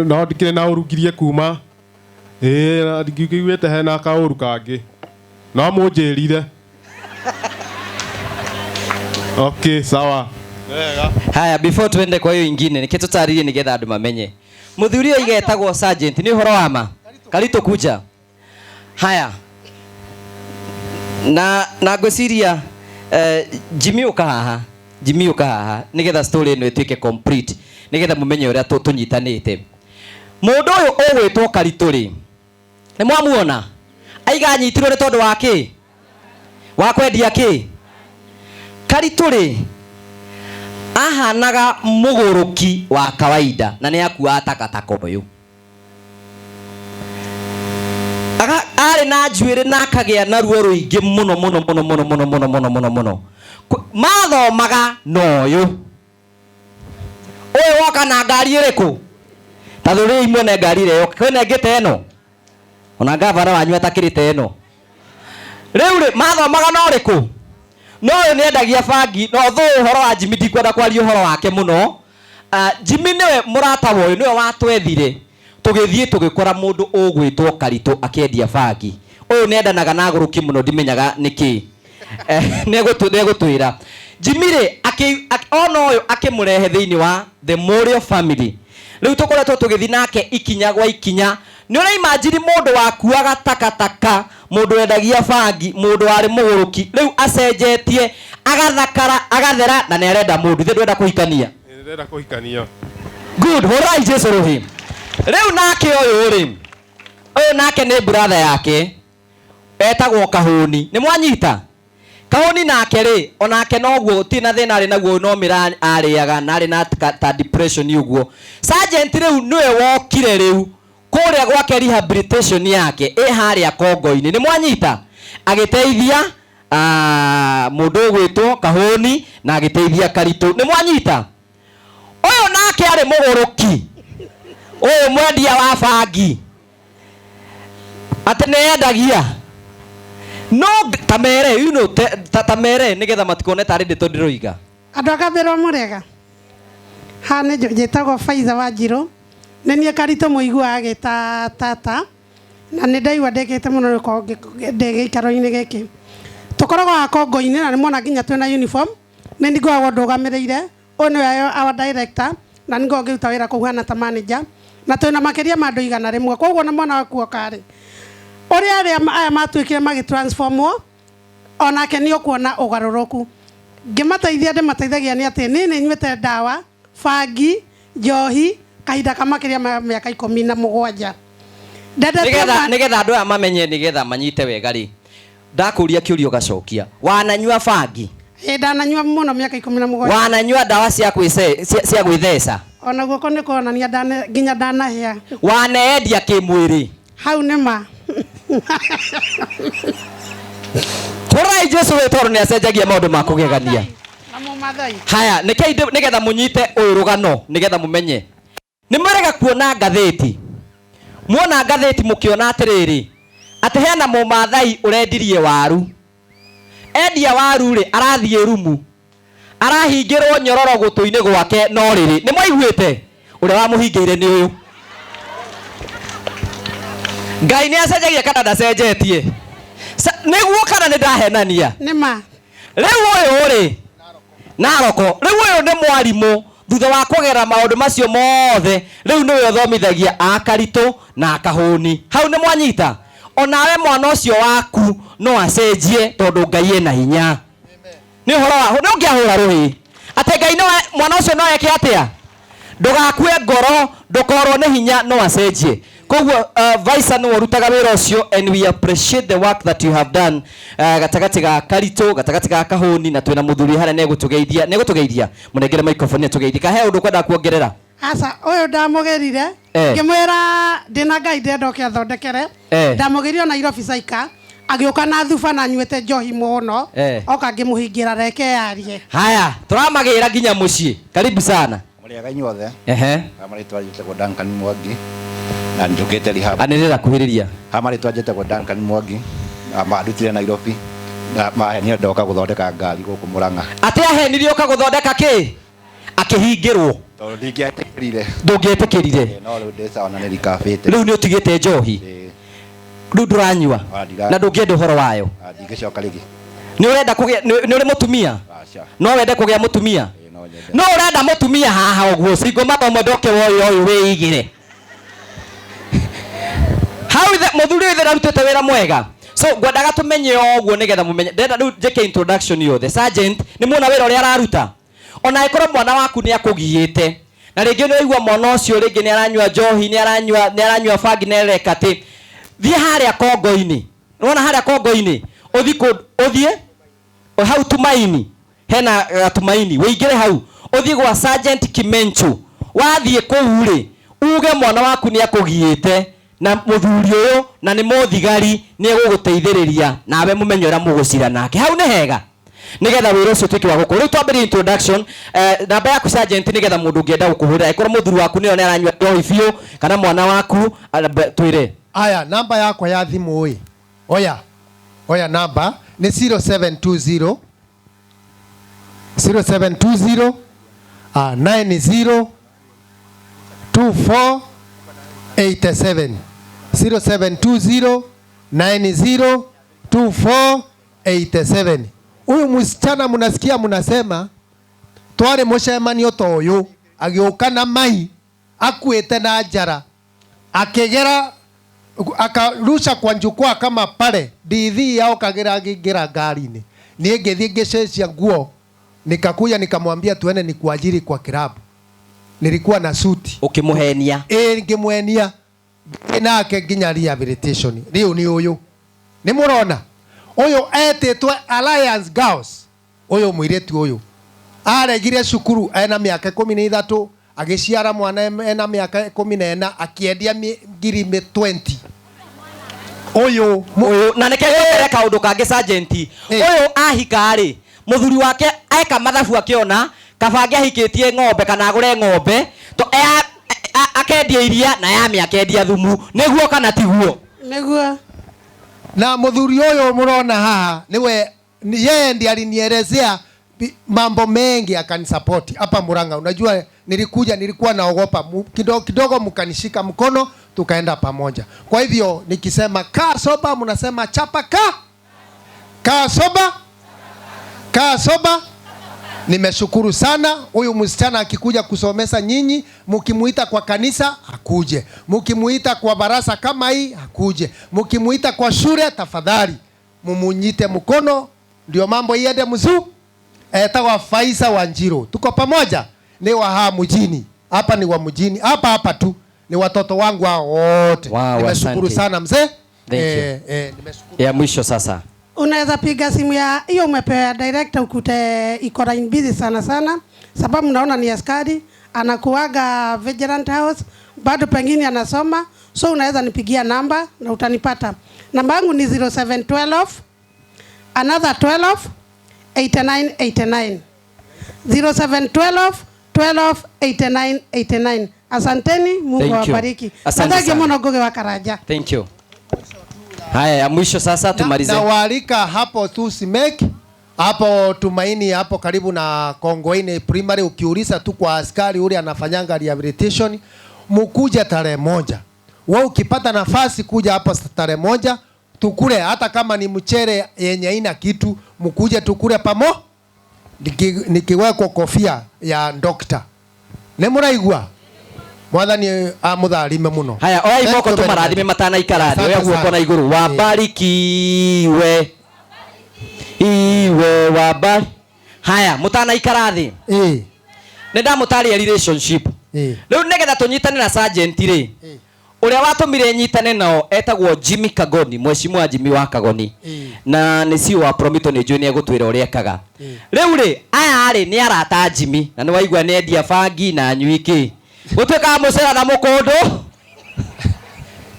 no ndikĩrĩ na ũru ngirie kuma ĩĩ na ndingĩiguĩte hena kaũru kangĩ no mũnjĩrire. Okay, sawa. Haya, before tuende kwa hiyo ingine nike tutaririe nigetha andu mamenye muthuri ũyũ igetagwo sergeant ni ũhoro wa ma Karitũ kuja. Haya, na ngwĩciria Jimmy ũka haha, Jimmy ũka haha nigetha story ĩno ĩtuĩke complete nigetha mũmenye ũrĩa tũnyitanĩte. Mũndũ ũyũ ũgwĩtwo Karitũ rĩ, nĩ mwamuona aiga anyitirwo nĩ tondũ wa kĩ? Wa kwendia kĩ? Karitũ rĩ ahanaga mũgũrũki wa kawaida na nĩ akuaga takataka ũyũ. Arĩ na njuĩrĩ na akagĩa na ruo rũingĩ mũno mũno mũno mũno mũno mũno mũno mũno mũno. Mathomaga na ũyũ. Ũyũ woka na ngari ĩrĩkũ? Ta thũrĩai muone ngari ĩrĩa yoka. Kwĩna ĩngĩ ta ĩno? Ona ngavana wanyu atakĩrĩte ĩno. Rĩu rĩ, mathomaga na ũrĩkũ? No ũyũ nĩendagia bangi, no thũ ũhoro wa Jimmy ndikwenda kwaria ũhoro wake mũno. Jimmy nĩwe mũrata wa ũyũ, nĩwe watwethire. Tũgĩthiĩ tũgĩkora mũndũ ũgwĩtwo Karitũ akĩendia bangi. Ũyũ nĩendanaga na agũrũki mũno ndimenyaga nĩkĩ. Nĩegũtwĩra. Jimmy rĩ, ona ũyũ akĩmũrehe thĩinĩ wa the Morio family. Rĩu tũkoretwo tũgĩthiĩ nake ikinya gwa ikinya. Nĩ ũraimagine mũndũ wakuaga takataka, mũndũ wendagia bangi, mũndũ warĩ mũgũrũki, rĩu acenjetie, agathakara, agathera na nĩarenda mũndũ. Ithe ndwenda kũhikania? Ndĩrenda kũhikania. Good, hũrai Jesũ rũhĩ. Rĩu nake ũyũ rĩ, ũyũ nake nĩ brother yake, etagwo Kahũni. Nĩ mwanyita? Kahũni nake rĩ, onake noguo gũtirĩ na thĩna arĩ naguo, no mĩra arĩaga na arĩ na ta depression ũguo. Sergeant rĩu nĩwe wokire rĩu kũrĩa gwake rehabilitation yake ĩ harĩa Kongo-inĩ. Nĩ mwanyita? Agĩteithia mũndũ ũgwĩtwo Kahũni na agĩteithia Karitũ. Nĩ mwanyita? Ũyũ nake arĩ mũgũrũki, ũyũ mwendia wa bangi, atĩ nĩendagia no tamere, you know, tamere nĩgetha matikone tarĩ ndeto ndĩroiga. Andũ a Kabĩrwo mũrega. Haha nĩ njĩtagwo Faiza Wanjirũ. Nĩ niĩ Karitũ mũiguaga agĩta tata, na nĩ ndaigua ndĩkĩte mũno nĩ gũkorwo ndĩ gĩikaro-inĩ gĩkĩ. Tũkoragwo haha Kongo-inĩ na nĩ muona nginya twĩna uniform. Nĩ niĩ ngoragwo ndũgamĩrĩire. Ũyũ nĩwe our director, na nĩ ngoragwo ngĩruta wĩra kũu hana ta manager. Na twĩna makĩria ma andũ 100. Koguo na mwana waku oka rĩ, ũrĩa arĩa aya matuĩkire magĩtransformwo, onake nĩ ũkuona ũgarũrũku. Ngĩmateithia ndĩmateithagia nĩ atĩ niĩ nĩ nyuĩte ndawa, bangi, njohi, kahinda ka makĩria ma mĩaka 17. Ndendete Nĩgetha andũ aya mamenye, nĩgetha manyite wega rĩ, ndakũria kĩũria ũgacokia. Wananyua bangi? Ĩ, ndananyua mũno mĩaka 17. Wananyua ndawa cia cia gwĩtheca? Ona guoko nĩ kuonania nginya ndanahĩa. Waneendia kĩmwĩrĩ? Hau nĩ ma. Hũrai Jesũ wĩ tondũ nĩacenjagia maũndũ ma kũgegania. Na mũmathai. Haya, nĩkĩo nĩgetha mũnyite ũyũ rũgano, nĩgetha mũmenye. Nĩ mwĩrĩga kuona ngathĩti. Muona ngathĩti mũkĩona atĩrĩrĩ, atĩ hena mũmathai ũrendirie waru. Endia waru rĩ, arathiĩ rumu. Arahingĩrwo nyororo gũtũ-inĩ gwake no rĩrĩ. Nĩ mwaiguĩte? Ũrĩa wamũhingĩire nĩ ũyũ. Ngai nĩ acenjagia kana ndacenjetie? Nĩguo kana nĩ ndahenania? Nĩ ma. Rĩu ũyũ rĩ, Naroko. Rĩu ũyũ nĩ mwarimũ. Thutha wa kũgera maũndũ macio mothe, rĩu nĩwe ũthomithagia a Karitũ na Kahũni. Hau nĩ mwanyita? Onawe mwana ũcio waku no acenjie tondũ Ngai ena hinya. Nĩ ũhoro wa, nĩ ũngĩahũra rũhĩ. Atĩ Ngai no mwana ũcio no eke atĩa? Ndũgakue ngoro, ndũkorwo nĩ hinya, no acenjie. Koguo, Vaisa nĩwe ũrutaga wĩra ũcio, and we appreciate the work that you have done, gatagatĩ ga Karitũ, gatagatĩ ga Kahũni, na twĩna mũthuri harĩa nĩegũtũgeithia. Nĩegũtũgeithia? Mũnengere microphone atũgeithie. Kahe ũndũ ũkwenda kuongerera? Aca, ũyũ ndamũgĩrire, ngĩmwĩra ndĩna Ngai ndĩrenda oke athondekere. Ndamũgĩrire o Nairobi Saika, Agĩũka na thuba na anyuĩte njohi mũno. Oka ngĩmũhingĩra reke yarie. Haya, tũramagĩra nginya mũciĩ. Karibu sana. Mũrĩega inyuothe. Ehe. Ha marĩtwa njĩtagwo Duncan Mwangi na njũkĩte rehab. Anĩrĩra kuhĩrĩria. Ha marĩtwa njĩtagwo Duncan Mwangi na mandutire Nairobi na mahenia ndoka gũthondeka ngari gũkũ Murang'a. Atĩ ahenirio ũka gũthondeka kĩ? Akĩhingĩrwo. Tondũ ndingĩetĩkĩrire. Ndũngĩetĩkĩrire. Ĩĩ, no rĩu ndĩ sawa na nĩrikabĩte. Rĩu nĩ ũtigĩte njohi. Rĩu ndũranyua. Ona Na ndũngĩenda ũhoro wayo. Ndingĩcoka rĩngĩ. Nĩ ũrenda kũgĩa nĩ ũrĩ mũtumia? Aca. No wende kũgĩa mũtumia? No ũrenda mũtumia haha ũguo single mother ũmwe ndoke woe ũyũ wĩigĩre. Hau ithe mũthuri ũyũ ithe ndarutĩte wĩra mwega. So ngwendaga tũmenye ũguo nĩgetha mũmenye. Ndĩrenda rĩu njĩke introduction yothe. Sergeant nĩ muona wĩra ũrĩa araruta? Ona angĩkorwo mwana waku nĩ akũgiĩte na rĩngĩ nĩ waigua mwana ũcio rĩngĩ nĩ aranyua njohi, nĩ aranyua bangi na areka atĩ, thiĩ harĩa Kongo-inĩ. Nĩwona harĩa Kongo-inĩ? Ũthiĩ kũ, ũthiĩ hau Tumaini, hena Gatumaini, wĩingĩre hau, ũthiĩ gwa Sergeant Kimenchu. Wathiĩ kũu rĩ, uge mwana waku nĩ akũgiĩte na mũthuri ũyũ na nĩ mũthigari, nĩ egũgũteithĩrĩria nawe mũmenye ũrĩa mũgũcira nake. Hau nĩ hega. Nĩgetha wĩra ũcio ũtuĩke wa gũkũ. Rĩu twambĩrĩrie introduction, namba yaku sergeant nĩgetha mũndũ ũngĩenda gũkũhũrĩra, angĩkorwo mũthuri waku nĩyo nĩ aranyua njohi biũ kana mwana waku, twĩre. Aya, namba yakwa ya thimũ ĩ. Oya. Oya namba nĩ 0720 0720, 90 24 87. 0720 90 24 87. Huyu msichana mnasikia mnasema twari mucemanio ta uyu agiuka na mai akuite na njara akigera akarusha kwa jukwaa kama pale ndithi yao kagira akingira ngari-ini. Niĩ ngĩthiĩ ngĩcenjia nguo nikakuja nikamwambia tuende nikuajiri kwa kilabu. Nilikuwa na suti. Ukimuhenia. Ĩĩ, ngĩmuhenia. Ngĩthiĩ nake nginya rehabilitation. Rĩu nĩ ũyũ. Nĩ mũrona? Ũyũ etĩtwo Alliance Girls. Ũyũ mũirĩtu ũyũ. Aregire cukuru ena mĩaka ikũmi na ithatũ, agĩciara mwana ena mĩaka ikũmi na ĩna, akĩendia ngiri 20. Ũyũ ũyũ, na nĩkĩo ngwĩre kaũndũ kangĩ sergeant. Ũyũ ahika rĩ, mũthuri wake eka mathabu akĩona kaba angĩahikĩtie ng'ombe kana agũre ng'ombe, to akendia iria na yame akendia thumu. Nĩguo kana tiguo? Nĩguo. Na mũthuri ũyũ mũrona haha niwe yeye ndiye alinielezea mambo mengi akanisupport hapa Murang'a. Unajua nilikuja nilikuwa naogopa kidogo kidogo mkanishika mkono tukaenda pamoja. Kwa hivyo nikisema kaa soba mnasema chapa ka. Kaa soba. Kaa soba. Nimeshukuru sana. Huyu msichana akikuja kusomesa nyinyi, mkimuita kwa kanisa akuje, mkimuita kwa barasa kama hii akuje, mkimuita kwa shule tafadhali mumunyite mkono ndio mambo iende mzuri. Etagwa Faisa Wanjiru. Tuko pamoja? Ni wa ha mjini. Hapa ni wa mjini. Hapa hapa tu. Ni watoto wangu hao wote. Wow, nimeshukuru asante. sana mzee. Thank you. Nimeshukuru. Ya mwisho sasa. Unaweza piga simu ya hiyo umepewa ya director ukute iko line busy sana sana, sababu naona ni askari anakuaga Vigilant House, bado pengine anasoma, so unaweza nipigia namba na utanipata. Namba yangu ni 0712 another 12 89 89. 0712 12 89 89. Asanteni, Mungu Thank you. awabariki. Asante Nataka sana. muno Ngugi wa Karanja. Thank you. Haya, ya mwisho sasa tumalize. Na waalika hapo tu Simek, hapo Tumaini, hapo karibu na Kongoini Primary, ukiuliza tu kwa askari ule anafanyanga rehabilitation, mukuje tarehe 1. Wewe ukipata nafasi kuja hapo tarehe 1, tukule hata kama ni mchere yenye haina kitu, mukuje tukule pamo. Nikiwekwa kofia ya doctor. Nĩ mũraigua? Mwathani amũtharime mũno. Haya, oya Thank iboko you very much. tũmarathime matanaikara thĩ. Oya Asante guoko sana. na igũrũ. Wabarikiwe. Iwe wabari. Haya, mũtanaikara thĩ. Nĩ ndamũtarĩria relationship. Rĩu nĩgetha tũnyitane na sergeant rĩ, ũrĩa watũmire nyitane nao etagwo Jimmy Kagoni, mheshimiwa Jimmy wa Kagoni. Na nĩ CEO wa Promito, nĩ njũĩ nĩ egũtwĩra ũrĩa ekaga. Rĩu rĩ, aya rĩ nĩ arata a Jimmy, na nĩ waigua nĩ endia bangi na anyui kĩ. Gũtuĩkaga mũcera na mũkũndũ.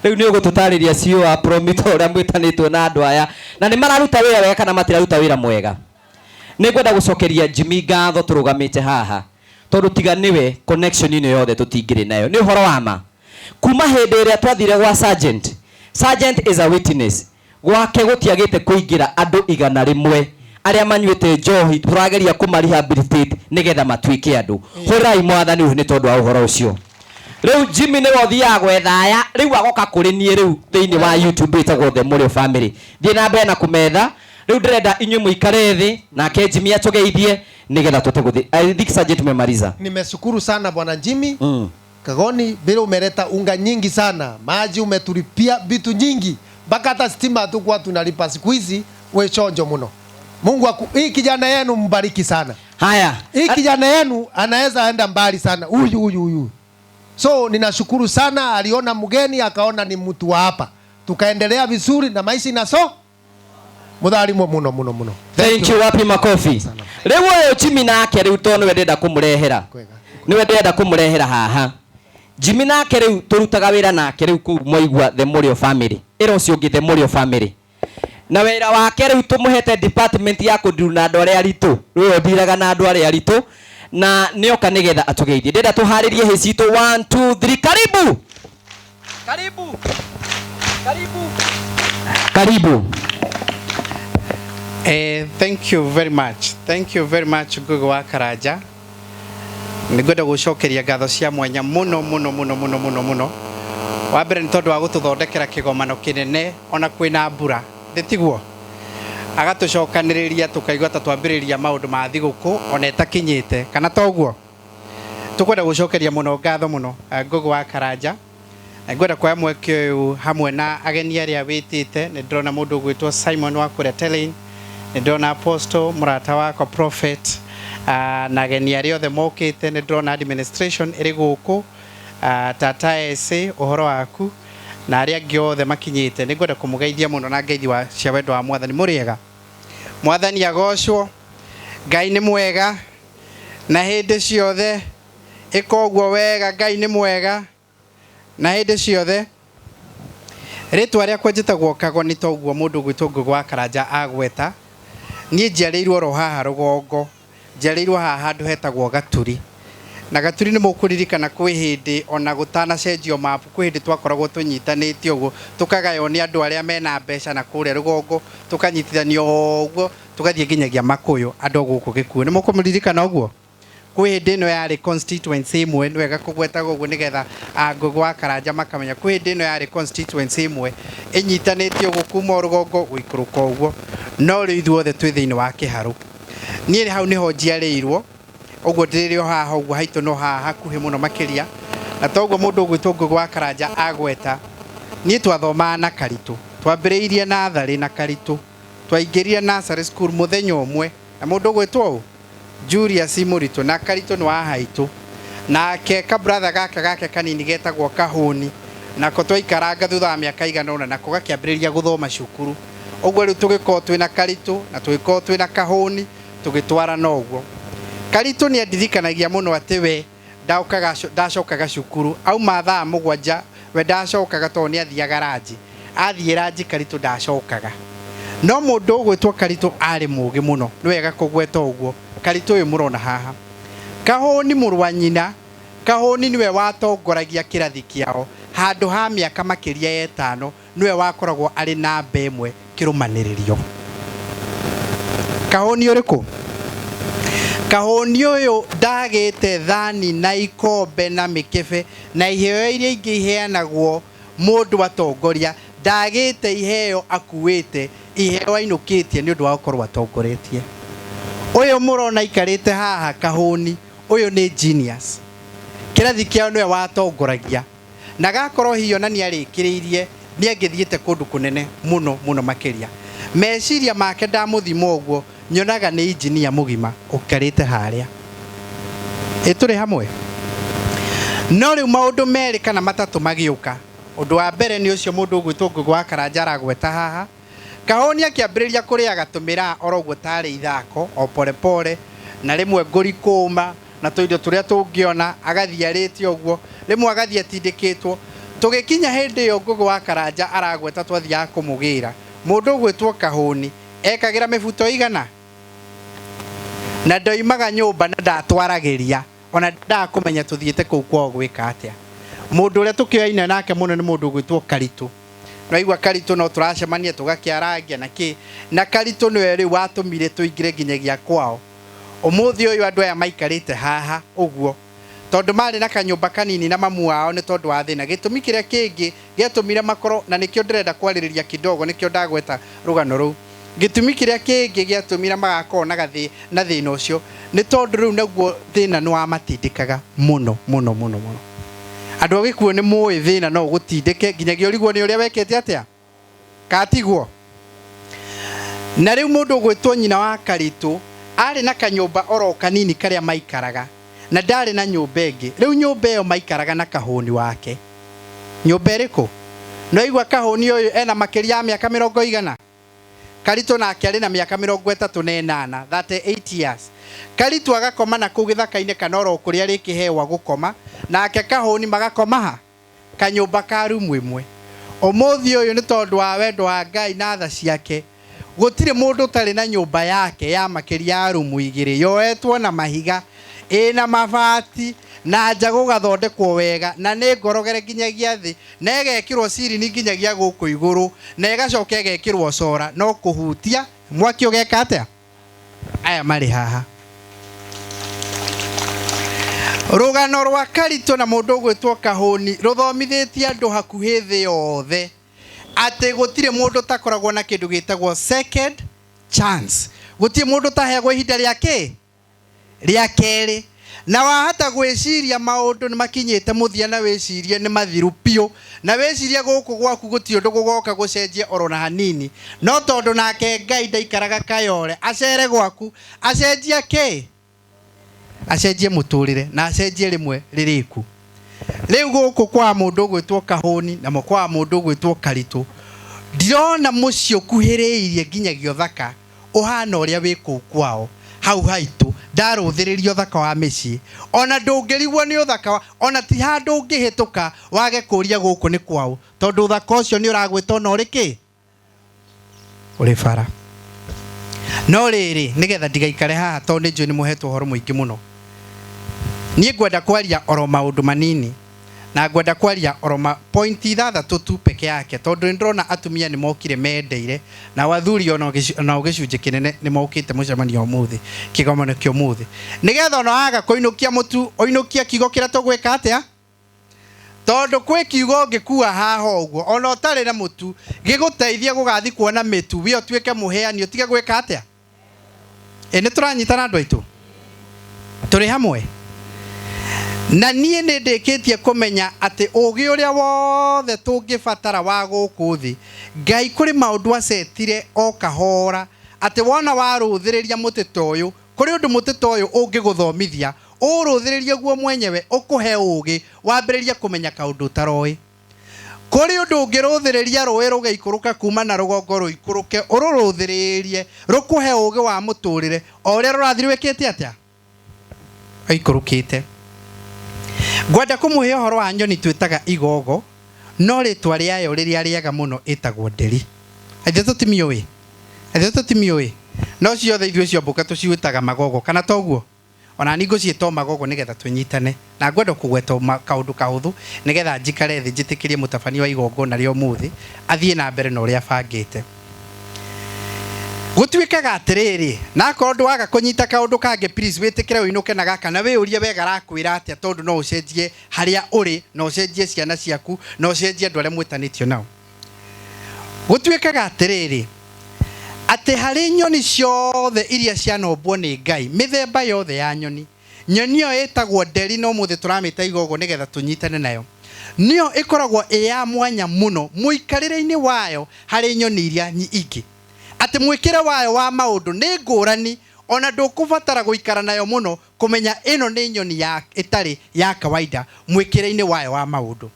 Rĩu nĩ ũgũtũtarĩria CEO wa Promito ũrĩa mwĩtanĩtwo na andũ aya na nĩ mararuta wĩra wega kana matiraruta wĩra mwega. Nĩ ngwenda gũcokeria Jimmy ngatho tũrũgamĩte haha tondũ tiga nĩwe connection ĩno yothe tũtingĩrĩ nayo. Nĩ ũhoro wa ma. Kuma hĩndĩ ĩrĩa twathire gwa Sergeant, Sergeant is a witness. Gwake gũtiagĩte kũingĩra andũ 100 arĩa manyuĩte njohi tũrageria kũma rehabilitate nĩgetha matuĩke andũ. Hũrai mwathani ũyũ nĩ tondũ wa ũhoro ũcio. Rĩu Jimmy nĩwe ũthiaga gwetha aya, rĩu agoka kũrĩ niĩ rĩu thĩinĩ wa YouTube ĩtagwo The Mũrĩo Family. Thiĩ na mbere na kũmetha. Rĩu ndĩrenda inyuĩ mũikare thĩ nake Jimmy atũgeithie nĩgetha tũte gũthiĩ. I think Sergeant tumemaliza. Nimeshukuru sana bwana Jimmy. Kagoni vile umeleta unga nyingi sana, maji umetulipia vitu nyingi, mpaka hata stima hatukuwa tunalipa siku hizi. We chonjo muno. Mungu aku, hii kijana yenu mbariki sana. Haya. Hii kijana yenu anaweza enda mbali sana. Huyu huyu huyu. So ninashukuru sana, aliona mgeni akaona ni mtu wa hapa. Tukaendelea vizuri na maisha inaso. Mudhalimo muno muno muno. Thank you, wapi makofi. Rĩu ũyũ Jimmy nake rĩu tondũ nĩwe ndĩrenda kũmũrehera. Nĩwe ndĩrenda kũmũrehera haha. Jimmy nake rĩu tũrutaga wĩra nake rĩu kũu mwaigua The Mũrĩo Family. Ĩra ũcio ũngĩ The Mũrĩo Family. Na wĩra wake rĩu tũmũhete department ya kũndiru na andũ arĩa aritũ. Rĩu ũndiraga na andũ arĩa aritũ. Na nĩoka nĩgetha atũgeithie. Ndĩrenda tũharĩrie hĩ citũ 1 2 3 karibu. Karibu. Karibu. Karibu. Thank you very much. Thank you very much Ngugi wa Karanja. Nĩngwenda gũcokeria ngatho cia mwanya mũno mũno mũno mũno mũno mũno. Wa mbere nĩ tondũ wa gũtũthondekera kĩgomano kĩnene ona kwĩna mbura. Ndĩtiguo? Agatũcokanĩrĩria tũkaigua ta twambĩrĩria maũndũ ma thigũkũ ona ĩtakinyĩte kana toguo. Tũkwenda gũcokeria mũno ngatho mũno Ngugi wa Karanja. Ngwenda kuoya mweke ũyũ hamwe na ageni arĩa wĩtĩte. Nĩ ndĩrona mũndũ ũgwĩtwo Simon wa kũrĩa Terrain, nĩ ndĩrona Apostle mũrata wakwa Prophet, na ageni arĩa othe mokĩte. Nĩ ndĩrona administration ĩrĩ gũkũ, tata ese ũhoro waku na arĩa angĩ othe makinyĩte. Nĩ ngwenda kũmũgeithia mũno na ngeithi wa cia wendo wa mwathani. Mũrĩega? Mwathani agocwo. Ngai nĩ mwega na hĩndĩ ciothe. Ĩka ũguo wega. Ngai nĩ mwega na hĩndĩ ciothe. Rĩtwa rĩakwa njĩtagwo Kagoni, toguo mũndũ ũgwĩtwo Ngugi wa Karanja agweta. Niĩ njiarĩirwo oro haha rũgongo, njiarĩirwo haha handũ hetagwo Gaturi. Na Gaturi nĩ mũkũririkana kwĩ hĩndĩ ona gũtanacenjio mapu, kwĩ hĩndĩ twakoragwo tũnyitanĩte ũguo, tũkagaywo nĩ andũ arĩa mena mbeca na kũrĩa rũgongo, tũkanyitithanio ũguo, tũgathiĩ nginyagia Makũyũ, andũ a gũkũ Gĩkuũ. Nĩ mũkũmũririkana ũguo? Kwĩ hĩndĩ ĩno yarĩ constituency ĩmwe, nĩ wega kũgwetaga ũguo nĩgetha Ngugi wa Karanja makamenya. Kwĩ hĩndĩ ĩno yarĩ constituency ĩmwe ĩnyitanĩte ũguo kuma rũgongo gũikũrũka ũguo, no rĩu ithuothe twĩ thĩinĩ wa kĩharũ. Niĩ hau nĩho njiarĩirwo, ũguo ndĩrĩ o haha ũguo haitũ no haha hakuhĩ mũno makĩria. Na toguo mũndũ ũgwĩtwo Ngugi wa Karanja agweta, niĩ twathomaga na Karitũ, twambĩrĩirie natharĩ na Karitũ, twaingĩrire nursery school mũthenya ũmwe na mũndũ ũgwĩtwo ũ Julius Mũritũ, na Karitũ nĩ wa haitũ. Nake ka brother gake gake kanini getagwo Kahũni, nako twaikaranga thutha wa mĩaka igana ũna, nako gakĩambĩrĩria gũthoma cukuru. Ũguo rĩu tũgĩkorwo twĩna Karitũ na tũgĩkorwo twĩna Kahũni, tũgĩtwarana ũguo. Karitũ nĩ andirikanagia mũno atĩ we ndacokaga cukuru auma thaa 7, we ndacokaga tondũ nĩ athiaga ranji. Athiĩ ranji Karitũ ndacokaga. No mũndũ ũgwĩtwo Karitũ arĩ mũũgĩ mũno, nĩ wega kũgweta ũguo. Karitũ ũyũ mũrona haha, Kahũni mũrũ wa nyina, Kahũni nĩwe watongoragia kĩrathi kĩao handũ ha mĩaka makĩria ya 5, nĩwe wakoragwo arĩ namba 1 kĩrũmanĩrĩrio. Kahũni ũrĩkũ? Kahũni ũyũ ndagĩte thani na ikombe na mĩkebe na iheo iria ingĩ iheanagwo mũndũ atongoria, ndagĩte iheo akuĩte, iheo ainũkĩtie nĩ ũndũ wa gũkorwo atongoretie. Ũyũ mũrona aikarĩte haha Kahũni, ũyũ nĩ genius. Kĩrathi kĩao nĩwe watongoragia. Na gakorwo hihi ona nĩ arĩkĩrĩirie, nĩ angĩthiĩte kũndũ kũnene mũno mũno makĩria. Meciria make ndamũthima ũguo, nyonaga nĩ engineer mũgima ũikarĩte harĩa. Ĩ tũrĩ hamwe? No rĩu maũndũ merĩ kana matatũ magĩũka. Ũndũ wa mbere nĩ ũcio mũndũ ũgwĩtwo Ngugi wa Karanja aragweta haha. Kahũni akĩambĩrĩria kũrĩaga tũmĩraa oro ũguo tarĩ ithako, o pole pole, na rĩmwe ngũri kũma, na tũindo tũrĩa tũngĩona, agathiĩ arĩte ũguo, rĩmwe agathiĩ atindĩkĩtwo. Tũgĩkinya hĩndĩ ĩyo Ngũgĩ wa Karanja aragweta twathiaga kũmũgĩra mũndũ ũgwĩtwo Kahũni ekagĩra mĩbuto igana na ndoimaga nyũmba na ndatwaragĩria ona ndendaga kũmenya tũthiĩte kũu kwao gwĩka atĩa. Mũndũ ũrĩa tũkĩoyaine nake mũno nĩ mũndũ ũgwĩtwo Karitũ. Naigua Karitũ no tũracemania tũgakĩarangia na kĩ na Karitũ nĩwe rĩu watũmire tũingĩre nginyagia kwao. Ũmũthĩ ũyũ andũ aya maikarĩte haha ũguo tondũ marĩ na kanyũmba kanini na mamu wao nĩ tondũ wa thĩna. Gĩtũmi kĩrĩa kĩngĩ gĩatũmire makorwo na nĩkĩo ndĩrenda kwarĩrĩria kidogo, nĩkĩo ndagweta rũgano rũu. Gĩtũmi kĩrĩa kĩngĩ gĩatũmire magakorwo na gathĩ na thĩna ũcio nĩ tondũ rĩu naguo thĩna nĩ wamatindĩkaga mũno mũno mũno mũno. Andũ a gĩkuũ nĩ mũĩ thĩna no ũgũtindĩke nginyagia ũrigwo nĩ ũrĩa wekĩte atĩa katiguo. Na rĩu mũndũ ũgwĩtwo nyina wa Karitũ arĩ na kanyũmba oro kanini karĩa maikaraga na ndarĩ na nyũmba ĩngĩ. Rĩu nyũmba ĩyo maikaraga na kahũni wake. Nyũmba ĩrĩkũ? No igua kahũni ũyũ ena makĩria ya mĩaka mĩrongo igana. Karitũ nake arĩ na mĩaka 38, 38 years. Karitũ agakoma na kũu gĩthaka-inĩ kana oro kũrĩa rĩkĩhewa gũkoma, nake kahũni magakoma ha kanyũmba ka rumu ĩmwe. Ũmũthĩ ũyũ nĩ tondũ wa wendo wa Ngai na tha ciake gũtirĩ mũndũ ũtarĩ na nyũmba yake ya makĩria ya rumu igĩrĩ yoetwo na mahiga ĩna mabati na nja gũgathondekwo wega na nĩ ngorogere nginyagia thĩ na ĩgekĩrwo cirini nginyagia gũkũ igũrũ na ĩgacoka ĩgekĩrwo cora no kũhutia mwaki ũgeka atĩa. Aya marĩ haha. Rũgano rwa Karitũ na mũndũ ũgwĩtwo Kahũni rũthomithĩtie andũ hakuhĩ thĩ yothe atĩ gũtirĩ mũndũ ũtakoragwo na kĩndũ gĩtagwo second chance. Gũtirĩ mũndũ ũtaheagwo ihinda rĩa kĩ rĩa kerĩ. Na wahata gwĩciria maũndũ nĩ makinyĩte mũthia na wĩcirie nĩ mathiru biũ na wĩcirie gũkũ gwaku gũtirĩ ũndũ gũgoka gũcenjia oro na hanini, no tondũ nake Ngai ndaikaraga kayore acere gwaku acenjie kĩ acenjie mũtũrĩre na acenjie rĩmwe rĩrĩku. Rĩu gũkũ kwa mũndũ ũgwĩtwo Kahũni na kwa mũndũ ũgwĩtwo Karitũ ndirona mũciĩ ũkuhĩrĩirie nginyagia ũthaka ũhana ũrĩa wĩ kũu kwao hau haitũ. Ndarũthĩrĩria ũthaka wa mĩciĩ ona ndũngĩrigwo nĩ ũthaka ona ti handũ ũngĩhĩtũka wage kũria gũkũ nĩ kwao tondũ ũthaka ũcio nĩ ũragwĩta ona ũrĩ kĩ ũrĩ bara. No rĩrĩ nĩgetha ndigaikare haha tondũ nĩ njũĩ nĩ mũhetwo ũhoro mũingĩ mũno, niĩ ngwenda kwaria oro maũndũ manini na ngwenda kwaria oro ma point ithathatũ tu peke yake tondũ nĩ ndĩrona atumia nĩ mokire mendeire na athuri ona gĩcunjĩ kĩnene nĩ mokĩte mũcemanio ũmũthĩ kĩgomano kĩa ũmũthĩ nĩgetha ona waga kũinũkia mũtu ũinũkie kiugo kĩrĩa tũgwĩka atĩa tondũ kwĩ kiugo ũngĩkua haha ũguo ona ũtarĩ na mũtu gĩgũteithia gũgathi kuona mĩtu we ũtuĩke mũheani ũtige gwĩka atĩa. Ĩ nĩ tũranyitana andũ aitũ tũrĩ hamwe. Na niĩ nĩ ndĩkĩtie kũmenya atĩ ũgĩ ũrĩa wothe tũngĩbatara wa gũkũ thĩ Ngai kũrĩ maũndũ acetire o kahora atĩ wona warũthĩrĩria mũtĩ ta ũyũ kũrĩ ũndũ mũtĩ ta ũyũ ũngĩgũthomithia ũrũthĩrĩrie guo mwenyewe ũkũhe ũgĩ wambĩrĩrie kũmenya kaũndũ ũtaroĩ. Kũrĩ ũndũ ũngĩrũthĩrĩria rũĩ rũgĩikũrũka kuma na rũgongo rũikũrũke ũrũrũthĩrĩrie rũkũhe ũgĩ wa mũtũrĩre o ũrĩa rũrathiĩ rwĩkĩte atĩa rũikũrũkĩte. Ngwenda kũmũhe ũhoro wa nyoni twĩtaga igogo no rĩtwa rĩayo rĩrĩa rĩega mũno ĩtagwo nderi. Ithuĩ tũtimiũĩ, ithuĩ tũtimiũĩ, no ciothe ithuĩ ciomboka tũciĩtaga magogo kana toguo? Ona niĩ ngũciĩta magogo nĩgetha tũnyitane na ngwenda kũgweta kaũndũ kahũthũ nĩgetha njikare thĩ njĩtĩkĩrie mũtabania wa igongona rĩa ũmũthĩ athiĩ na mbere na ũrĩa abangĩte. Gũtuĩkaga atĩrĩrĩ, na akorwo ndwaga kũnyita kaũndũ kangĩ please wĩtĩkĩre ũinũke na gaka na wĩyũrie wega rakwĩra atĩa tondũ no ũcenjie harĩa ũrĩ na ũcenjie ciana ciaku na ũcenjie andũ arĩa mwĩtanĩtio nao. Gũtuĩkaga atĩrĩrĩ atĩ harĩ nyoni ciothe iria cianombwo nĩ Ngai mĩthemba yothe ya nyoni, nyoni ĩyo ĩtagwo nderi no ũmũthĩ tũramĩta igogo nĩgetha tũnyitane nayo, nĩyo ĩkoragwo ĩ ya mwanya mũno mũikarĩre-inĩ wayo harĩ nyoni iria ingĩ, atĩ mwĩkĩre wayo wa maũndũ nĩ ngũrani ona ndũkũbatara gũikara nayo mũno kũmenya ĩno nĩ nyoni ya ĩtarĩ ya kawaida mwĩkĩre-inĩ wayo wa maũndũ.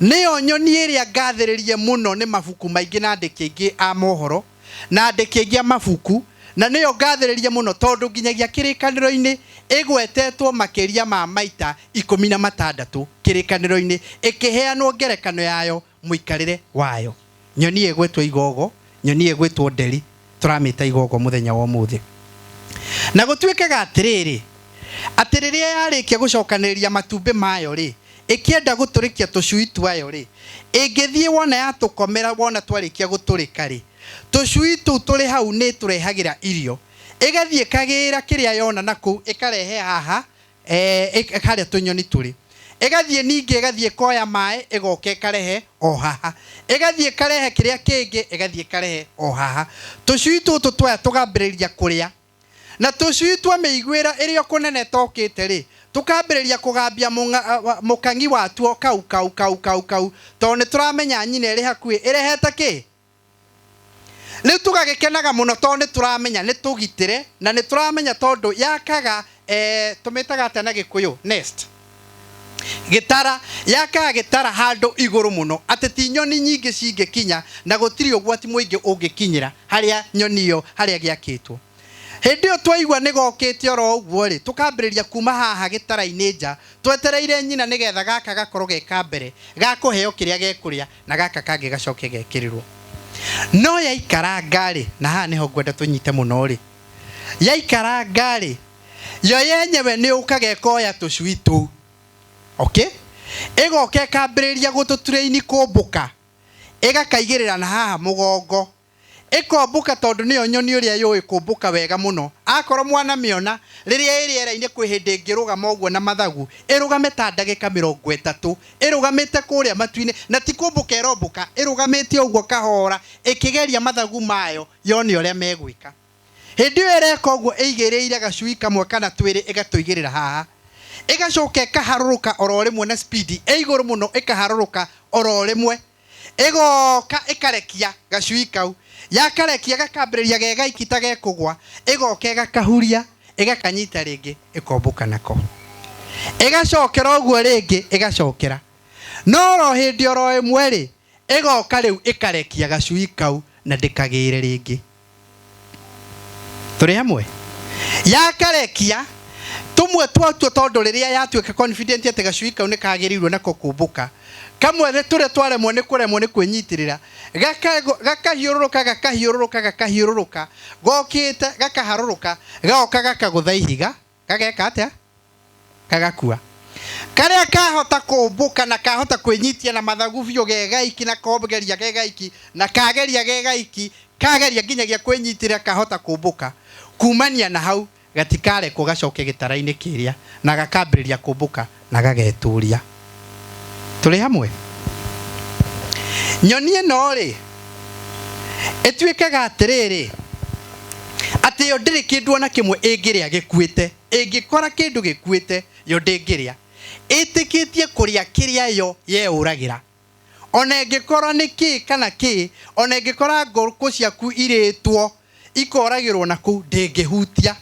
Nĩyo nyoni ĩrĩa ngathĩrĩrie mũno nĩ mabuku maingĩ na andĩki aingĩ a mohoro na andĩki aingĩ a mabuku Na nĩyo ngathĩrĩria mũno tondũ nginyagia kĩrĩkanĩro-inĩ ĩgwetetwo makĩria ma maita 16 kĩrĩkanĩro-inĩ, ĩkĩheanwo ngerekano yayo, mũikarĩre wayo. Nyoni ĩgwĩtwo igogo, nyoni ĩgwĩtwo nderi, tũramĩta igogo mũthenya wa ũmũthĩ. Na gũtuĩkaga atĩrĩrĩ, atĩ rĩrĩa yarĩkia gũcokanĩrĩria matumbĩ mayo rĩ, ĩkĩenda gũtũrĩkia tũcui twayo rĩ, ĩngĩthiĩ wona yatũkomera, wona twarĩkia gũtũrĩka rĩ, tũcui tũu tũrĩ hau nĩ tũrehagĩra irio, ĩgathiĩ ĩkagĩra kĩrĩa yona na kũu ĩkarehe haha, harĩa tũnyoni tũrĩ. Ĩgathiĩ ningĩ ĩgathiĩ ĩkoya maĩ, ĩgoka ĩkarehe o haha, ĩgathiĩ ĩkarehe kĩrĩa kĩngĩ, ĩgathiĩ ĩkarehe o haha. Tũcui tũtũ twaya tũgambĩrĩria kũrĩa, na tũcui twamĩiguĩra ĩrĩ o kũnene tokĩte rĩ, tũkambĩrĩria kũgambia mũkangi watuo kau kau kau kau kau, tondũ nĩ tũramenya nyina ĩrĩ hakuhĩ ĩrehete kĩ. Rĩu tũgagĩkenaga mũno tondũ nĩ tũramenya nĩ tũgitĩre, na nĩ tũramenya tondũ yakaga, tũmĩtaga atĩa na Gĩkũyũ, nest, gĩtara, yakaga gĩtara handũ igũrũ mũno atĩ ti nyoni nyingĩ cingĩkinya, na gũtirĩ ũgwati mũingĩ ũngĩkinyĩra harĩa nyoni ĩyo harĩa gĩakĩtwo. Hĩndĩ ĩyo twaigua nĩ gokĩte oro ũguo rĩ, tũkambĩrĩria kuma haha gĩtara-inĩ nja twetereire nyina, nĩgetha gaka gakorwo ge ka mbere gakũheo kĩrĩa gekũrĩa, na gaka kangĩ gacoke gekĩrĩrwo. No yaikaranga rĩ, na haha nĩho ngwenda tũnyite mũno rĩ, yaikaranga rĩ, yo yenyewe nĩ yũkaga ĩkoya tũcui tũu, okay, ĩgoka ĩkambĩrĩria gũtũtrain kũmbũka, ĩgakaigĩrĩra na haha mũgongo, ĩkombũka, tondũ nĩyo nyoni ũrĩa yũĩ kũmbũka wega mũno. Akorwo mwanamĩona rĩrĩa ĩ rĩera-inĩ, kwĩ hĩndĩ ĩngĩrũgama ũguo na mathagu, ĩrũgame ta ndagĩka 30 ĩrũgamĩte kũrĩa matu-inĩ, na ti kũmbũka ĩrombũka, ĩrũgamĩte ũguo kahora ĩkĩgeria mathagu mayo yone ũrĩa megwĩka. Hĩndĩ ĩyo ĩreka ũguo ĩigĩrĩire gacui kamwe kana twĩrĩ, ĩgatũigĩrĩra haha, ĩgacoka ĩkaharũrũka oro rĩmwe na speed ĩ igũrũ mũno, ĩkaharũrũka oro rĩmwe, ĩgoka ĩkarekia gacui kau, yakarekia gakambĩrĩria ge gaiki ta gekũgwa, ĩgoka ĩgakahuria, ĩgakanyita rĩngĩ, ĩkombũka nako, ĩgacokera ũguo rĩngĩ, ĩgacokera. No oro hĩndĩ oro ĩmwe rĩ, ĩgoka rĩu ĩkarekia gacui kau na ndĩkagĩre rĩngĩ. Tũrĩ hamwe? Yakarekia tũmwe twatuo, tondũ rĩrĩa yatuĩka confident atĩ gacui kau nĩ kagĩrĩirwo nako kũmbũka, kamwe nĩ tũrĩa twaremwo nĩ kũremwo nĩ kwĩnyitĩrĩra, gakahiũrũrũka gakahiũrũrũka gakahiũrũrũka, gokĩte gakaharũrũka, gagoka gakagũtha ihiga, gageka atĩa, gagakua. Karĩa kahota kũmbũka na kahota kwĩnyitia na mathagu biũ ge gaiki, na kogeria ge gaiki, na kageria ge gaiki, kageria nginyagia kwĩnyitĩrĩra, kahota kũmbũka kumania na hau, gatikarekwo gacoke gĩtara-inĩ kĩrĩa, na gakambĩrĩria kũmbũka na gagetũria. Tũrĩ hamwe? Nyoni ĩno rĩ, ĩtuĩkaga atĩrĩrĩ, atĩ yo ndĩrĩ kĩndũ ona kĩmwe ĩngĩrĩa gĩkuĩte. Ĩngĩkora kĩndũ gĩkuĩte, yo ndĩngĩrĩa, ĩtĩkĩtie kũrĩa kĩrĩa yo yeũragĩra. Ona ĩngĩkorwo nĩ kĩ kana kĩ, ona ĩngĩkora ngũkũ ciaku irĩtwo ikoragĩrwo na kũu, ndĩngĩhutia.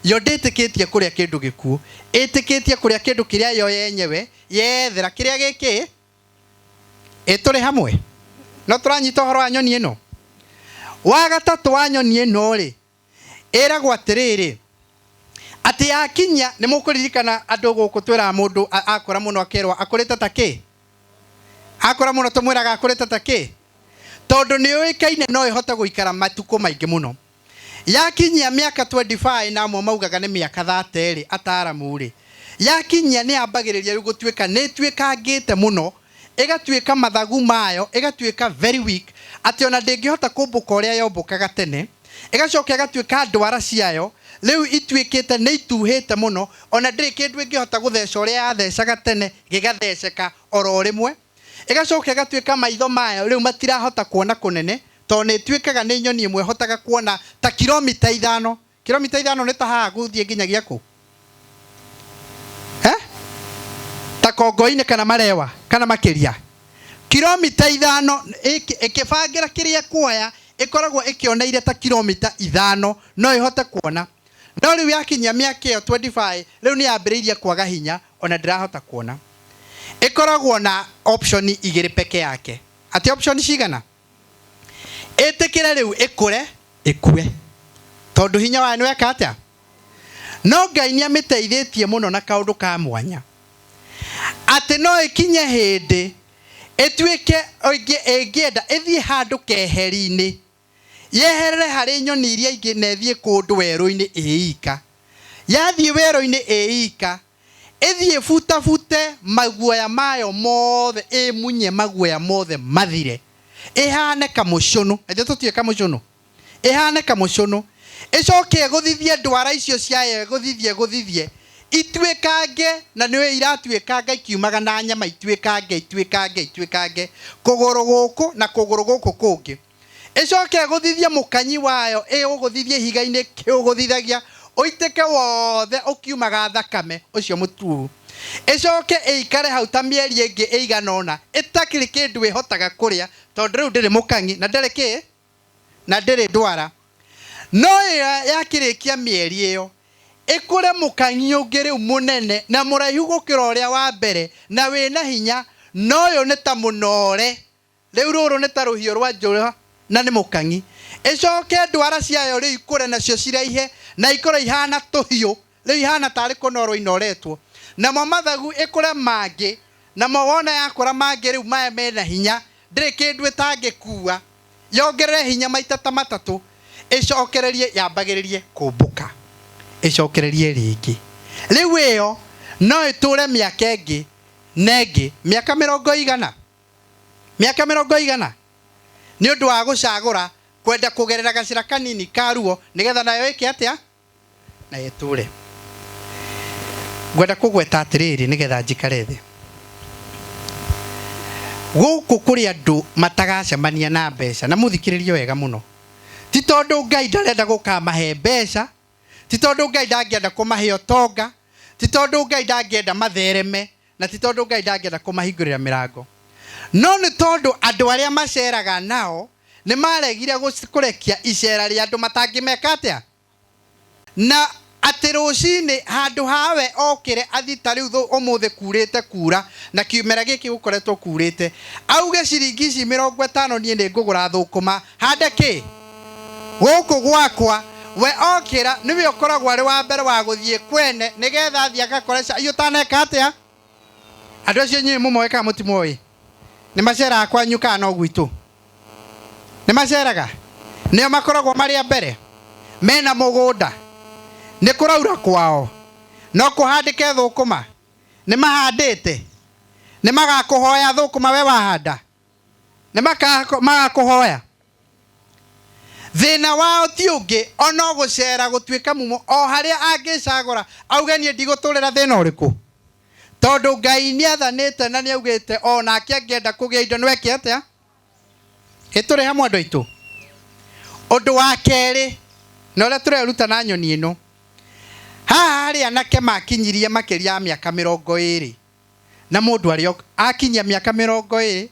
Yo ndĩtĩkĩtie kũrĩa kĩndũ gĩkuũ, ĩtĩkĩtie kũrĩa kĩndũ kĩrĩa yo yenyewe yethera, kĩrĩa gĩkĩ. Ĩ tũrĩ hamwe? No tũranyita ũhoro wa nyoni ĩno. Wa gatatũ wa nyoni ĩno rĩ, ĩragwo atĩrĩrĩ, atĩ yakinya, nĩ mũkũririkana andũ gũkũ twĩraga mũndũ akũra mũno akerwo akũrĩte ta kĩ, akũra mũno tũmwĩraga akũrĩte ta kĩ, tondũ nĩ yũĩkaine no ĩhote gũikara matukũ maingĩ mũno. Yakinyia mĩaka 25, na amwe maugaga nĩ mĩaka 30 rĩ, ataramu rĩ, yakinyia nĩ yambagĩrĩria rĩu gũtuĩka nĩ ĩtuĩkangĩte mũno, ĩgatuĩka mathagu mayo ĩgatuĩka very weak, atĩ ona ndĩngĩhota kũmbũka ũrĩa yombũkaga tene. Ĩgacoka ĩgatuĩka ndwara ciayo rĩu ituĩkĩte nĩ ituhĩte mũno, ona ndĩrĩ kĩndũ ĩngĩhota gũtheca ũrĩa yathecaga tene, gĩgatheceka oro rĩmwe. Ĩgacoka ĩgatuĩka maitho mayo rĩu matirahota kuona kũnene, tondũ nĩ ĩtuĩkaga nĩ nyoni ĩmwe ĩhotaga kuona ta kilomita 5. Kilomita 5 nĩ ta haha gũthiĩ nginyagia kũ, ta Kongo-inĩ kana Marewa kana makĩria. Kilomita 5 ĩkĩbangĩra kĩrĩa ĩkuoya, ĩkoragwo ĩkĩoneire ta kilomita 5 no ĩhote kuona. No rĩu yakinyia mĩaka ĩyo 25, rĩu nĩ yambĩrĩirie kwaga hinya, ona ndĩrahota kuona. Ĩkoragwo na option igĩrĩ peke yake. Atĩ option cigana? Ĩtĩkĩre rĩu ĩkũre ĩkue. Tondũ hinya wayo nĩ weka atĩa? No Ngai nĩ amĩteithĩtie mũno na kaũndũ ka mwanya. Atĩ no ĩkinye hĩndĩ ĩtuĩke ĩngĩenda ĩthiĩ handũ keheri-inĩ yeherere harĩ nyoni iria ingĩ na ĩthiĩ kũndũ werũ-inĩ ĩika. Yathiĩ werũ-inĩ ĩika ĩthiĩ ĩbutabute maguoya mayo mothe, ĩmunye maguoya mothe mathire, ĩhane kamũcũnũ. Ithuĩ tũtiũĩ kamũcũnũ. Ĩhane kamũcũnũ, ĩcoke ĩgũthithie ndwara icio ciayo, ĩgũthithie ĩgũthithie ituĩkange, na nĩwe iratuĩkanga ikiumaga na nyama, ituĩkange ituĩkange ituĩkange kũgũrũ gũkũ na kũgũrũ gũkũ kũngĩ. Ĩcoke ĩgũthithie mũkanyi wayo, ĩũgũthithie ihiga-inĩ kĩũgũthithagia ũitĩke wothe ũkiumaga thakame ũcio mũturu. Ĩcoke ĩikare hau ta mĩeri ĩngĩ ĩigana ũna ĩtakĩrĩ kĩndũ ĩhotaga kũrĩa, tondũ rĩu ndĩrĩ mũkangi na ndĩrĩ kĩ na ndĩrĩ ndwara. No ĩyo yakĩrĩkia mĩeri ĩyo ĩkũre mũkangi ũngĩ rĩu mũnene na mũraihu gũkĩra ũrĩa wa mbere na wĩna hinya, no ũyũ nĩ ta mũnore, rĩu rũrũ nĩ ta rũhiũ rwa njora na nĩ mũkangi. Ĩcoke ndwara ciayo rĩu ikũre nacio ciraihe na ikorwo ihana tũhiũ, rĩu ihana tarĩ kũnorwo inoretwo. Namo mathagu ĩkũre mangĩ, namo wona yakũra mangĩ rĩu maya mena hinya, ndĩrĩ kĩndũ ĩtangĩkua, yongerere hinya maita ta matatũ, ĩcokererie yambagĩrĩrie kũmbũka, ĩcokererie rĩngĩ. Rĩu ĩyo no ĩtũre mĩaka ĩngĩ na ĩngĩ, mĩaka mĩrongo igana, mĩaka mĩrongo igana, nĩ ũndũ wa gũcagũra kwenda kũgerera gacĩra kanini ka ruo nĩgetha nayo ĩke atĩa? Na ĩtũre. Ngwenda kũgweta atĩrĩrĩ nĩgetha njikare thĩ. Gũkũ kũrĩ andũ matagacemania na mbeca, na mũthikĩrĩrie wega mũno. Ti tondũ Ngai ndarenda gũkamahe mbeca, ti tondũ Ngai ndangĩenda kũmahe ũtonga, ti tondũ Ngai ndangĩenda mathereme, na ti tondũ Ngai ndangĩenda kũmahingũrĩra mĩrango. No nĩ tondũ andũ arĩa maceraga nao nĩ maregire kũrekia icera rĩa andũ matangĩmeka atĩa? Na atĩ rũcinĩ handũ hawe okĩre athiĩ ta rĩu ũmũthĩ kurĩte kura na kiumera gĩkĩ gũkoretwo kurĩte, auge ciringi ici 50 niĩ nĩ ngũgũra thũkũma hande kĩ gũkũ gwakwa. We okĩra nĩwe ũkoragwo arĩ wa mbere wa gũthiĩ kwene nĩgetha athiĩ agakore cai ũtaneka atĩa. Andũ acio inyuĩ mũmoĩ kana mũtimoĩ? Nĩ maceraga kwanyu kana no gwitũ? Nĩ maceraga? Nĩo makoragwo marĩ a mbere mena mũgũnda, nĩ kũraura kwao, no kũhandĩke thũkũma, nĩ mahandĩte, nĩ magakũhoya thũkũma we wahanda, nĩ magakũhoya. Thĩna wao ti ũngĩ ono gũcera gũtuĩka mumo o harĩa angĩcagũra auge niĩ ndigũtũrĩra thĩna ũrĩkũ, tondũ Ngai nĩathanĩte na nĩaugĩte o nake angĩenda kũgĩa indo no eke atĩa. Ĩtũrĩ hamwe andũ aitũ. Ũndũ wa kerĩ na ũrĩa tũreruta na nyoni ĩno, haha harĩ anake makinyirie makĩria ya mĩaka 20, na mũndũ arĩ akinyia mĩaka 20,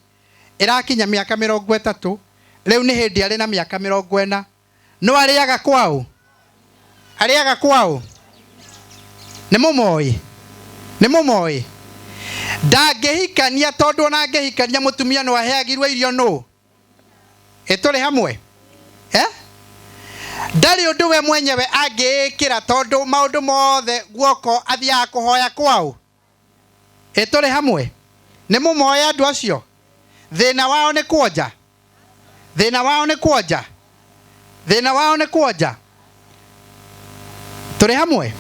ĩrakinya mĩaka 30, rĩu nĩ hĩndĩ arĩ na mĩaka 40, no arĩaga kwao? Arĩaga kwao? Nĩ mũmoĩ? Nĩ mũmoĩ? Ndangĩhikania tondũ ona angĩhikania mũtumia no aheagirwo irio nũ? Ĩtũrĩ hamwe? Ndarĩ ũndũ we mwenyewe angĩĩkĩra tondũ maũndũ mothe guoko athiaga kũhoya kwao. Ĩtũrĩ hamwe? Nĩ mũmoĩ andũ acio? Thĩna wao nĩ kuonja? Thĩna wao nĩ kuonja? Thĩna wao nĩ kuonja? Tũrĩ hamwe?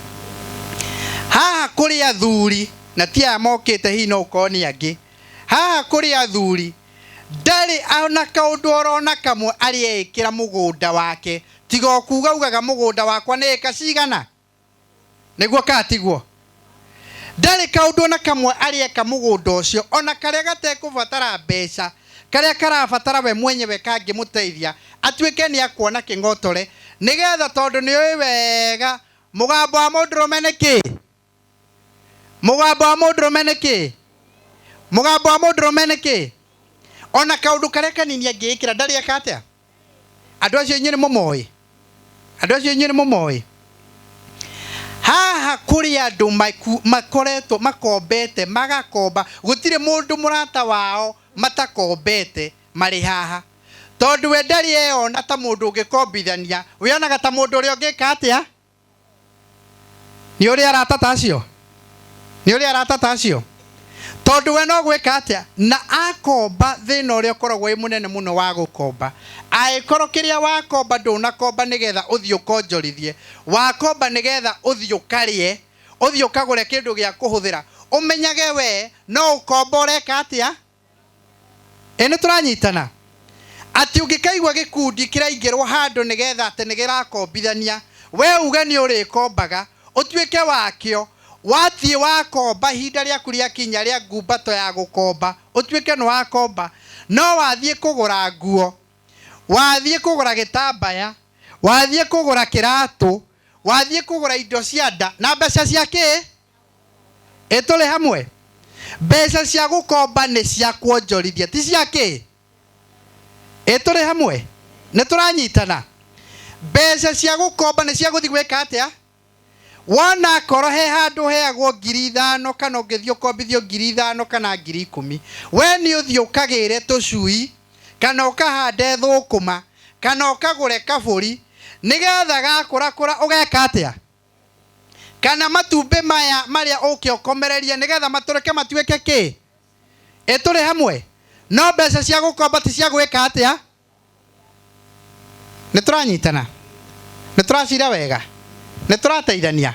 Haha kũrĩ athuri na ti aya mokĩte hihi no ũkorwo nĩ angĩ. Haha kũrĩ athuri ndarĩ ona kaũndũ orona kamwe arĩeĩkĩra mũgũnda wake, tiga o kuga ugaga mũgũnda wakwa nĩ ĩka cigana, nĩguo kana tiguo? Ndarĩ kaũndũ ona kamwe arĩeka mũgũnda ũcio, ona karĩa gatekũbatara mbeca, karĩa karabatara we mwenyewe kangĩmũteithia atuĩke nĩ akuona kĩng'otore, nĩgetha tondũ nĩũĩ wega mũgambo wa mũndũrũme nĩ kĩ? Mũgambo wa mũndũrũme nĩ kĩ? Mũgambo wa mũndũrũme nĩ kĩ? Ona kaũndũ karĩa kanini angĩĩkĩra ndarĩ eka atĩa? Andũ acio inyuĩ nĩ mũmoĩ? Andũ acio inyuĩ nĩ mũmoĩ? Haha kũrĩ andũ makoretwo makombete, magakomba, gũtirĩ mũndũ mũrata wao matakombete marĩ haha, Tondu we ndari eyona ta mundu ungikombithania, wionaga ta mundu uria ungika atia? Ni uria arata ta acio? Ni uria arata ta acio? Tondu we no gwika atia? Na akomba thina uria ukoragwo wi munene muno wa gukomba. Angĩkorwo kĩrĩa wakomba ndũnakomba nĩgetha ũthiĩ ũkonjorithie, wakomba nĩgetha ũthiĩ ũkarĩe, ũthiĩ ũkagũre kĩndũ gĩa kũhũthĩra, ũmenyage we no ũkomba ũreka atĩa? Ĩ nĩ tũranyitana? Atĩ ũngĩkaigua gĩkundi kĩraingĩrwo handũ nĩgetha atĩ nĩkĩrakombithania, we uge nĩ ũrĩkombaga, ũtuĩke wakĩo, wathiĩ wakomba ihinda rĩaku rĩakinya rĩa ngumbato ya gũkomba, ũtuĩke nĩ wakomba, no wathiĩ kũgũra nguo, wathiĩ kũgũra gĩtambaya, wathiĩ kũgũra kĩratũ, wathiĩ kũgũra indo cia nda na mbeca cia kĩ? Ĩ tũrĩ hamwe? Mbeca cia gũkomba nĩ cia kuonjorithia, ti cia kĩ? Ĩ tũrĩ hamwe? Nĩ tũranyitana? Mbeca cia gũkomba nĩ cia gũthiĩ gwĩka atĩa? Wona akorwo he handũ heagwo 5,000 kana ũngĩthiĩ ũkombithio 5,000 kana 10,000, we nĩ ũthiĩ ũkagĩre tũcui kana ũkahande thũkũma kana ũkagũre kabũri nĩgetha gakũrakũra ũgeka atĩa? Kana matumbĩ maya marĩa ũke ũkomererie nĩgetha matũrĩke matuĩke kĩ? Ĩ tũrĩ hamwe? No mbeca cia gũkomba ti cia gwĩka atĩa? Nĩ tũranyitana? Nĩ tũracira wega? Nĩ tũrateithania?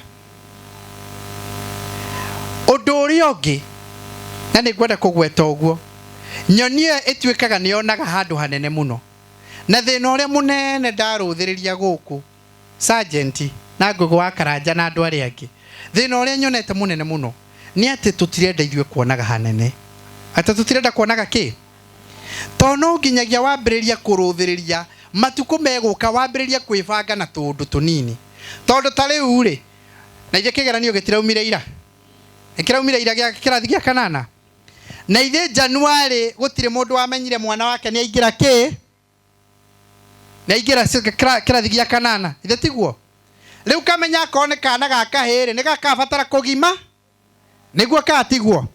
Ũndũ ũrĩa ũngĩ, na nĩ ngwenda kũgweta ũguo, nyoni ĩyo ĩtuĩkaga nĩ yonaga handũ hanene mũno. Na thĩna ũrĩa mũnene ndarũthĩrĩria gũkũ, sergeant na Ngũgũ wa Karanja na andũ arĩa angĩ, thĩna ũrĩa nyonete mũnene mũno nĩ atĩ tũtirenda ithuĩ kuonaga hanene. Atĩ tũtirenda kuonaga kĩ? Tondũ no nginyagia wambĩrĩria kũrũthĩrĩria matukũ megũka wambĩrĩria kwĩbanga na tũũndũ tũnini. Tondũ ta rĩu rĩ, na ithuĩ kĩgeranio gĩtiraumire ira? Nĩkĩraumire ira gĩa kĩrathi gĩa kanana? Na ithuĩ January gũtirĩ mũndũ wamenyire mwana wake nĩ aingĩra kĩ? Nĩ aingĩra kĩrathi gĩa kanana. Ithe tiguo? Rĩu kamenya akorwo nĩ kana ga kahĩĩ rĩ, nĩ gakabatara kũgima? Nĩguo kana tiguo?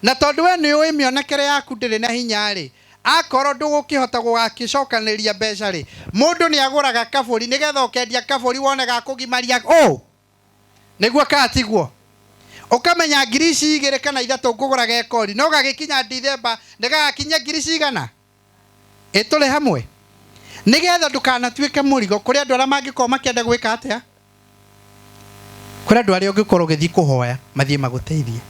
Na tondũ we nĩ ũĩ mĩonekere yaku ndĩrĩ na hinya rĩ, akorwo ndũgũkĩhota gũgakĩcokanĩrĩria mbeca rĩ, mũndũ nĩ agũraga kabũri nĩgetha ũkendia kabũri wone ga kũgimaria ũ? Nĩguo kana tiguo? Ũkamenya 2,000 kana 3 ngũgũra gekori, no gagĩkinya Dithemba nĩ gagakinyia ngiri cigana? Ĩ tũrĩ hamwe? Nĩgetha ndũkanatuĩke mũrigo kũrĩ andũ arĩa mangĩkorwo makĩenda gwĩka atĩa? Kũrĩ andũ arĩa ũngĩkorwo ũgĩthiĩ kũhoya mathiĩ magũteithie.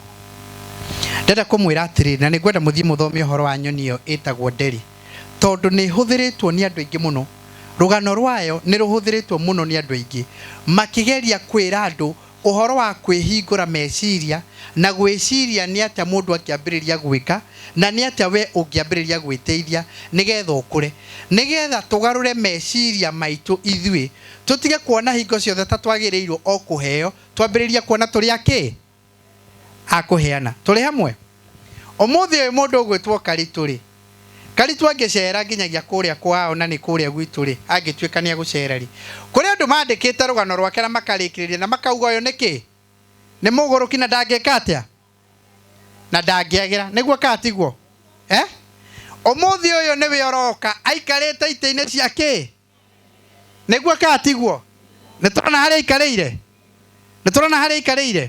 Ndĩrenda kũmwĩra atĩrĩrĩ, na nĩngwenda mũthiĩ mũthome ũhoro wa nyoni ĩyo ĩtagwo nderi, tondũ nĩ ĩhũthĩrĩtwo nĩ andũ aingĩ mũno. Rũgano rwayo nĩ rũhũthĩrĩtwo mũno nĩ andũ aingĩ makĩgeria kwĩra andũ ũhoro wa kwĩhingũra meciria na gwĩciria nĩ atĩa mũndũ angĩambĩrĩria gwĩka na nĩ atĩa we ũngĩambĩrĩria gwĩteithia nĩgetha ũkũre, nĩgetha tũgarũre meciria maitũ ithuĩ, tũtige kuona hingo ciothe ta twagĩrĩirwo o kũheo, twambĩrĩrie kuona tũrĩ akĩ? A kũheana. Tũrĩ hamwe? Ũmũthĩ ũyũ mũndũ ũgwĩtwo Karitũ rĩ, Karitũ angĩcera nginyagia kũrĩa kwao na nĩ kũrĩa gwitũ rĩ, angĩtuĩka nĩ egũcera rĩ, kũrĩ andũ mandĩkĩte rũgano rwake na makarĩkĩrĩria na makauga ũyũ nĩ kĩ? Nĩ mũgũrũki na ndangĩka atĩa? Na ndangĩagĩra. Nĩguo kana tiguo? Ũmũthĩ ũyũ nĩwe ũroka aikarĩte itĩ-inĩ cia kĩ? Nĩguo kana tiguo? Nĩ tũrona harĩa aikarĩire? Nĩ tũrona harĩa aikarĩire?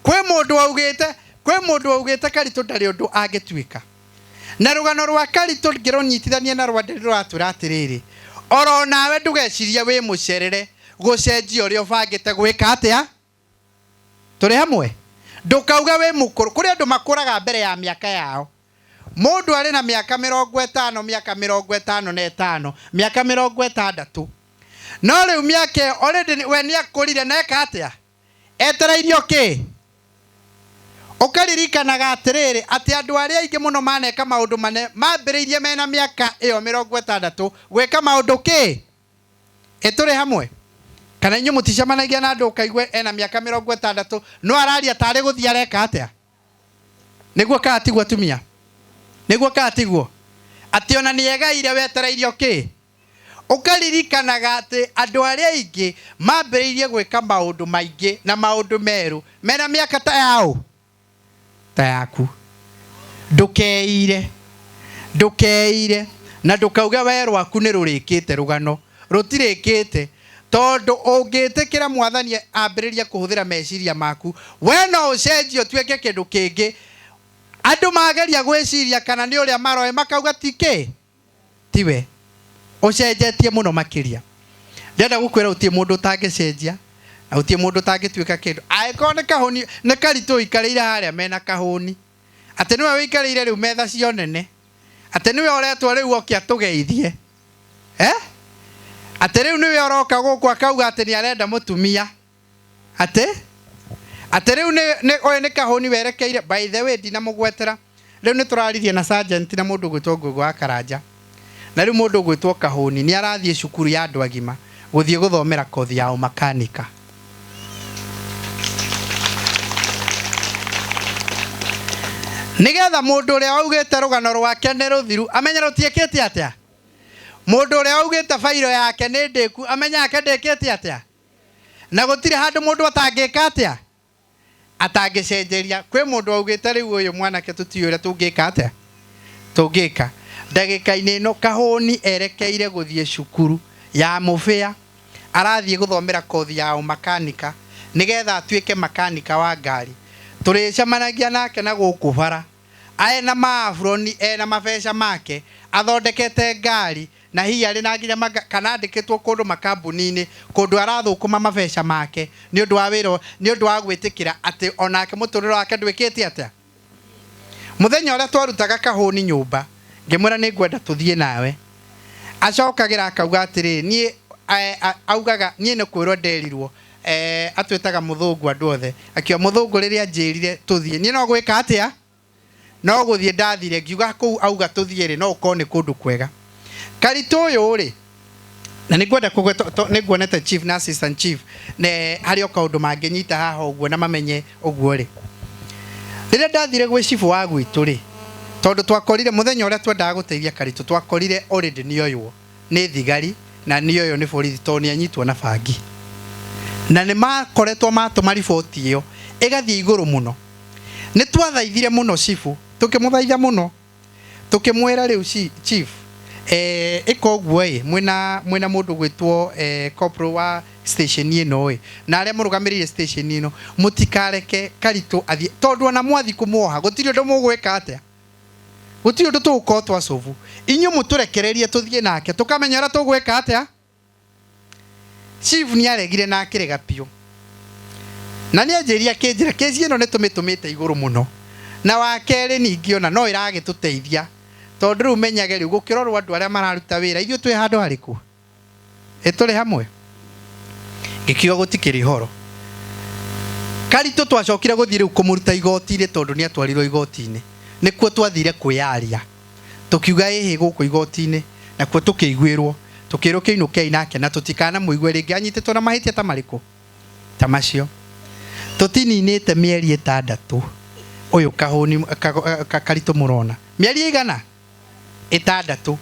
Kwĩ mũndũ waugĩte, kwĩ mũndũ waugĩte Karitũ ndarĩ ũndũ angĩtuĩka. Na rũgano rwa Karitũ ngĩrũnyitithania na rwa Nderi rũratwĩra atĩrĩrĩ, oro nawe ndũgecirie wĩ mũcerere gũcenjia ũrĩa ũbangĩte gwĩka atĩa? Tũrĩ hamwe? Ndũkauge wĩ mũkũrũ. Kũrĩ andũ makũraga mbere ya mĩaka yao. Mũndũ arĩ na mĩaka 50, mĩaka 55, mĩaka 60. No rĩu mĩaka ĩyo already we nĩ akũrire na eka atĩa? Etereirio kĩ? Ũkaririkanaga atĩrĩrĩ, atĩ andũ arĩa aingĩ mũno maneka maũndũ mane mambĩrĩirie mena mĩaka ĩyo 60 gwĩka maũndũ kĩ? Ĩ tũrĩ hamwe? Kana inyuĩ mũticemanagia na andũ ũkaigua ena mĩaka 60 no araria tarĩ gũthiĩ areka atĩa? Nĩguo kana tiguo atumia? Nĩguo kana tiguo? Atĩ ona nĩ egaire wetereirio kĩ? Ũkaririkanaga atĩ andũ arĩa aingĩ mambĩrĩirie gwĩka maũndũ maingĩ na maũndũ merũ mena mĩaka ta yaũ? Ta yaku. Ndũkeire. Ndũkeire. Na ndũkauge we rwaku nĩ rũrĩkĩte rũgano, rũtirĩkĩte, tondũ ũngĩtĩkĩra mwathani ambĩrĩrie kũhũthĩra meciria maku, we no ũcenjie ũtuĩke kĩndũ kĩngĩ. Andũ mageria gwĩciria kana nĩ ũrĩa maroe makauga ti kĩ, tiwe ũcenjetie mũno makĩria. Ndĩrenda gũkwĩra gũtirĩ mũndũ ũtangĩcenjia na gũtirĩ mũndũ ũtangĩtuĩka kĩndũ. Angĩkorwo nĩ kahũni, nĩ karitũ ũikarĩire harĩa mena kahũni, atĩ nĩwe ũikarĩire rĩu metha cio nene, atĩ nĩwe ũretwo rĩu oke atũgeithie, eh? Atĩ rĩu nĩwe ũroka gũkũ akauga atĩ nĩ arenda mũtumia, atĩ atĩ rĩu nĩ ũyũ nĩ kahũni werekeire. By the way, ndinamũgwetera, rĩu nĩ tũraririe na sergeant na mũndũ ũgwĩtwo Ngũgũ wa Karanja, na rĩu mũndũ ũgwĩtwo kahũni nĩ arathiĩ cukuru ya andũ agima gũthiĩ gũthomera kothi ya ũmakanika. Nĩgetha mũndũ ũrĩa waugĩte rũgano rwake nĩ rũthiru amenye rũtiĩkĩte atĩa. Mũndũ ũrĩa waugĩte bairo yake nĩ ndĩku amenye yake ndĩkĩte atĩa. Na gũtirĩ handũ mũndũ atangĩka atĩa, atangĩcenjeria. Kwĩ mũndũ waugĩte rĩu ũyũ mwanake tũtiũĩ ũrĩa tũngĩka atĩa, tũngĩka. Ndagĩka-inĩ ĩno kahũni erekeire gũthiĩ cukuru ya mũbĩa, arathiĩ gũthomera kothi ya ũmakanika nĩgetha atuĩke makanika wa ngari. Tũrĩcemanagia nake na gũkũ bara, ena maaburoni, ena mabeca make, athondekete ngari, na hihi arĩ na nginya kana andĩkĩtwo kũndũ makambuni-inĩ, kũndũ arathũkũma mabeca make nĩ ũndũ wa wĩra, nĩ ũndũ wa gwĩtĩkĩra atĩ onake mũtũrĩre wake ndwĩkĩte atĩa. Mũthenya ũrĩa twarutaga kahũni nyũmba, ngĩmwĩra nĩ ngwenda tũthiĩ nawe. Acokagĩra akauga atĩrĩ, niĩ augaga niĩ nĩ kwĩrwo nderirwo, atwĩtaga mũthũngũ andũ othe, akiuga mũthũngũ rĩrĩa anjĩrire tũthiĩ, niĩ no gwĩka atĩa, no gũthiĩ ndathire, ngiuga kũu auga tũthiĩ rĩ, no ũkorwo nĩ kũndũ kwega. Karitũ ũyũ rĩ, na nĩ ngwenda kũgweta, nĩ nguonete chief na assistant chief ne harĩ o kaũndũ mangĩnyita haha ũguo na mamenye ũguo rĩ. Rĩrĩa ndathire gwĩ chief wa gwitũ rĩ, tondũ twakorire mũthenya ũrĩa twendaga gũteithia Karitũ, twakorire already nĩoywo nĩ thigari na nĩoywo nĩ borithi tondũ nĩanyitwo na bangi. Na nĩ makoretwo matũma riboti ĩyo ĩgathiĩ igũrũ mũno. Nĩ twathaithire mũno chief, tũkĩmũthaitha mũno, tũkĩmwĩra rĩu chief, ĩka ũguo ĩ, mwĩna mũndũ gwĩtwo corporal wa station ĩno ĩ, na arĩa mũrũgamĩrĩire station ĩno, mũtikareke Karitũ athiĩ, tondũ ona mwathiĩ kũmuoha gũtirĩ ũndũ mũgwĩka atĩa, gũtirĩ ũndũ tũgũkorwo twacobu. Inyuĩ mũtũrekererie tũthiĩ nake tũkamenya ũrĩa tũgwĩka atĩa. Chief nĩaregire na akĩrega biũ, na nĩanjĩrire akĩnjĩra kesi ĩno nĩtũmĩtũmĩte igũrũ mũno, na wa kerĩ ningĩ ona no ĩragĩtũteithia, tondũ rĩu menyage rĩu gũkĩrorwo andũ arĩa mararuta wĩra, ithuĩ twĩ handũ harĩkũ? Ĩ tũrĩ hamwe? Ngĩkiuga gũtikĩrĩ horo. Karitũ twacokire gũthiĩ rĩu kũmũruta igoti-inĩ, tondũ nĩatwarirwo igoti-inĩ. Nĩkuo twathire kwĩyaria, tũkiuga ĩhĩ gũkũ igoti-inĩ, nakuo tũkĩiguĩrwo, tũkĩrwo kĩinũkei nake na tũtikanamũigue rĩngĩ anyitĩtwo na mahĩtia ta marĩkũ ta macio. Tũtininĩte mĩeri 6 ũyũ kahũni Karitũ mũrona mĩeri ĩigana 6.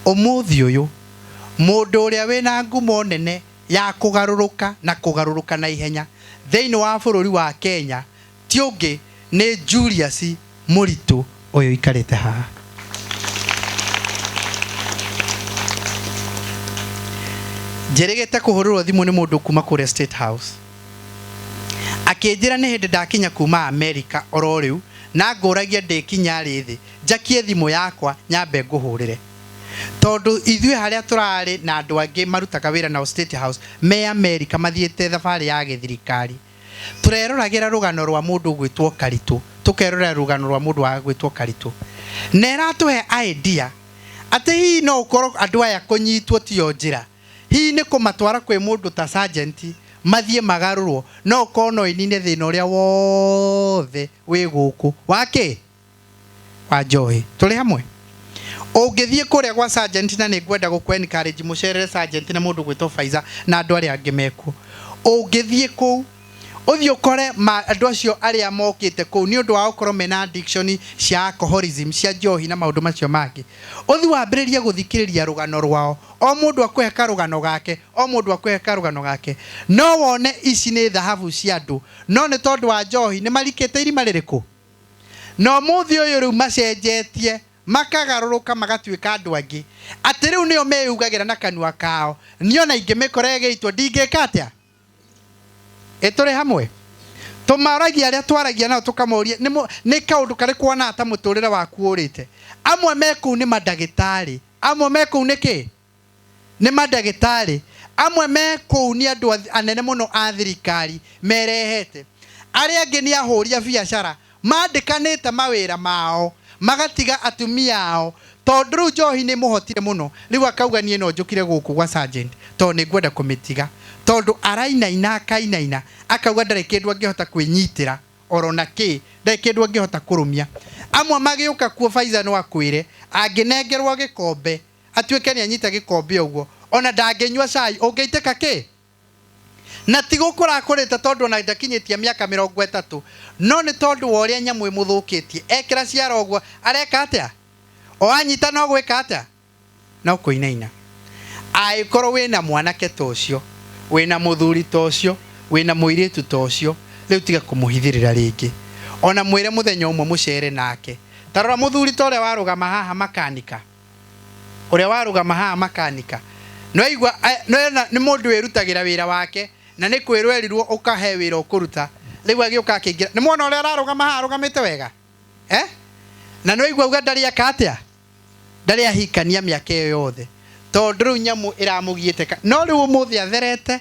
Ũmũthĩ ũyũ mũndũ ũrĩa wĩna ngumo nene ya kũgarũrũka na kũgarũrũka na ihenya thĩinĩ wa bũrũri wa Kenya ti ũngĩ nĩ Julius Mũritũ ũyũ ũikarĩte haha. Njĩrĩgĩte kũhũrĩrwo thimũ nĩ mũndũ kuma kũrĩa State House, akĩnjĩra nĩ hĩndĩ ndakinya kuma America oro rĩu, na ngũragia ndĩkinya rĩ thĩ njakie thimũ yakwa nyambe ngũhũrĩre, tondũ ithuĩ harĩa tũrarĩ na andũ angĩ marutaga wĩra nao State House me America mathiĩte thabarĩ ya gĩthirikari, tũreroragĩra rũgano rwa mũndũ ũgwĩtwo Karitũ, tũkerorera rũgano rwa mũndũ wa gwĩtwo Karitũ, na ĩratũhe idea atĩ hihi no ũkorwo andũ aya kũnyitwo tiyo njĩra, hihi nĩ kũmatwara kwĩ mũndũ ta sergeant mathiĩ magarũrwo, no ũkorwo no ĩnine thĩna ũrĩa wothe wĩ gũkũ wa kĩ wa njohi. Tũrĩ hamwe? Ũngĩthiĩ kũrĩa gwa sergeant, na nĩ ngwenda gũkũ encourage mũcerere sergeant na mũndũ gwĩtwo Faiza na andũ arĩa angĩ mekuo. Ũngĩthiĩ kũu ũthiĩ ũkore andũ acio arĩa mokĩte kũu nĩ ũndũ wa gũkorwo mena addiction cia alcoholism, cia njohi na maũndũ macio mangĩ, ũthiĩ wambĩrĩrie gũthikĩrĩria rũgano rwao, o mũndũ akũhe karũgano gake, o mũndũ akũhe karũgano gake, no wone ici nĩ thahabu cia andũ, no nĩ tondũ wa njohi nĩ marikĩte irima rĩrĩkũ. Na ũmũthĩ ũyũ rĩu macenjetie Makagarũrũka magatuĩka andũ angĩ. Atĩ rĩu nĩo meyugagĩra na kanua kao. Niĩ ona ingĩmĩkora ĩgĩitwo ndingĩka atĩa? Ĩ tũrĩ hamwe? Tũmaragia arĩa twaragia nao tũkamoria nĩ kaũndũ karĩkũ wonaga ta mũtũrĩre waku ũrĩte. Amwe me kũu nĩ mandagĩtarĩ, amwe me kũu nĩ kĩ? Nĩ mandagĩtarĩ, amwe me kũu nĩ andũ anene mũno a thirikari merehete. Arĩa angĩ nĩ ahũri a biacara mandĩkanĩte mawĩra mao magatiga atumia ao tondũ rĩu njohi nĩ ĩmũhotire mũno. Rĩu akauga niĩ no njũkire gũkũ gwa sergeant tondũ nĩ ngwenda kũmĩtiga. Tondũ arainaina akainaina akauga ndarĩ kĩndũ angĩhota kwĩnyitĩra oro na kĩ, ndarĩ kĩndũ angĩhota kũrũmia. Amwe magĩũka kuo Faiza no akwĩre angĩnengerwo gĩkombe atuĩke nĩ anyita gĩkombe ũguo ona ndangĩnyua cai ũngĩitĩka kĩ? Na ti gũkũra akũrĩte tondũ ona ndakinyĩtie mĩaka 30, no nĩ tondũ wa ũrĩa nyamũ ĩmũthũkĩtie. Ekĩra ciara ũguo areka atĩa? O anyita no gwĩka atĩa? No kũinaina. Angĩkorwo wĩna mwanake ta ũcio, wĩna mũthuri ta ũcio, wĩna mũirĩtu ta ũcio, rĩu tiga kũmũhithĩrĩra rĩngĩ. Ona mwĩre mũthenya ũmwe mũcere nake. Ta rora mũthuri ta ũrĩa warũgama haha makanika. Ũrĩa warũgama haha makanika. Nĩwaigua, nĩwona nĩ mũndũ wĩrutagĩra wĩra wake, na nĩ kwĩrwo erirwo ũkahe wĩra ũkũruta. Rĩu agĩũka akĩingĩra. Nĩ mwona ũrĩa ararũgama haha arũgamĩte wega? Eh? Na nĩwaigua auga ndarĩ eka atĩa? Ndarĩ ahikania mĩaka ĩyo yothe. Tondũ rĩu nyamũ ĩramũgiĩte ka. No rĩu ũmũthĩ atherete,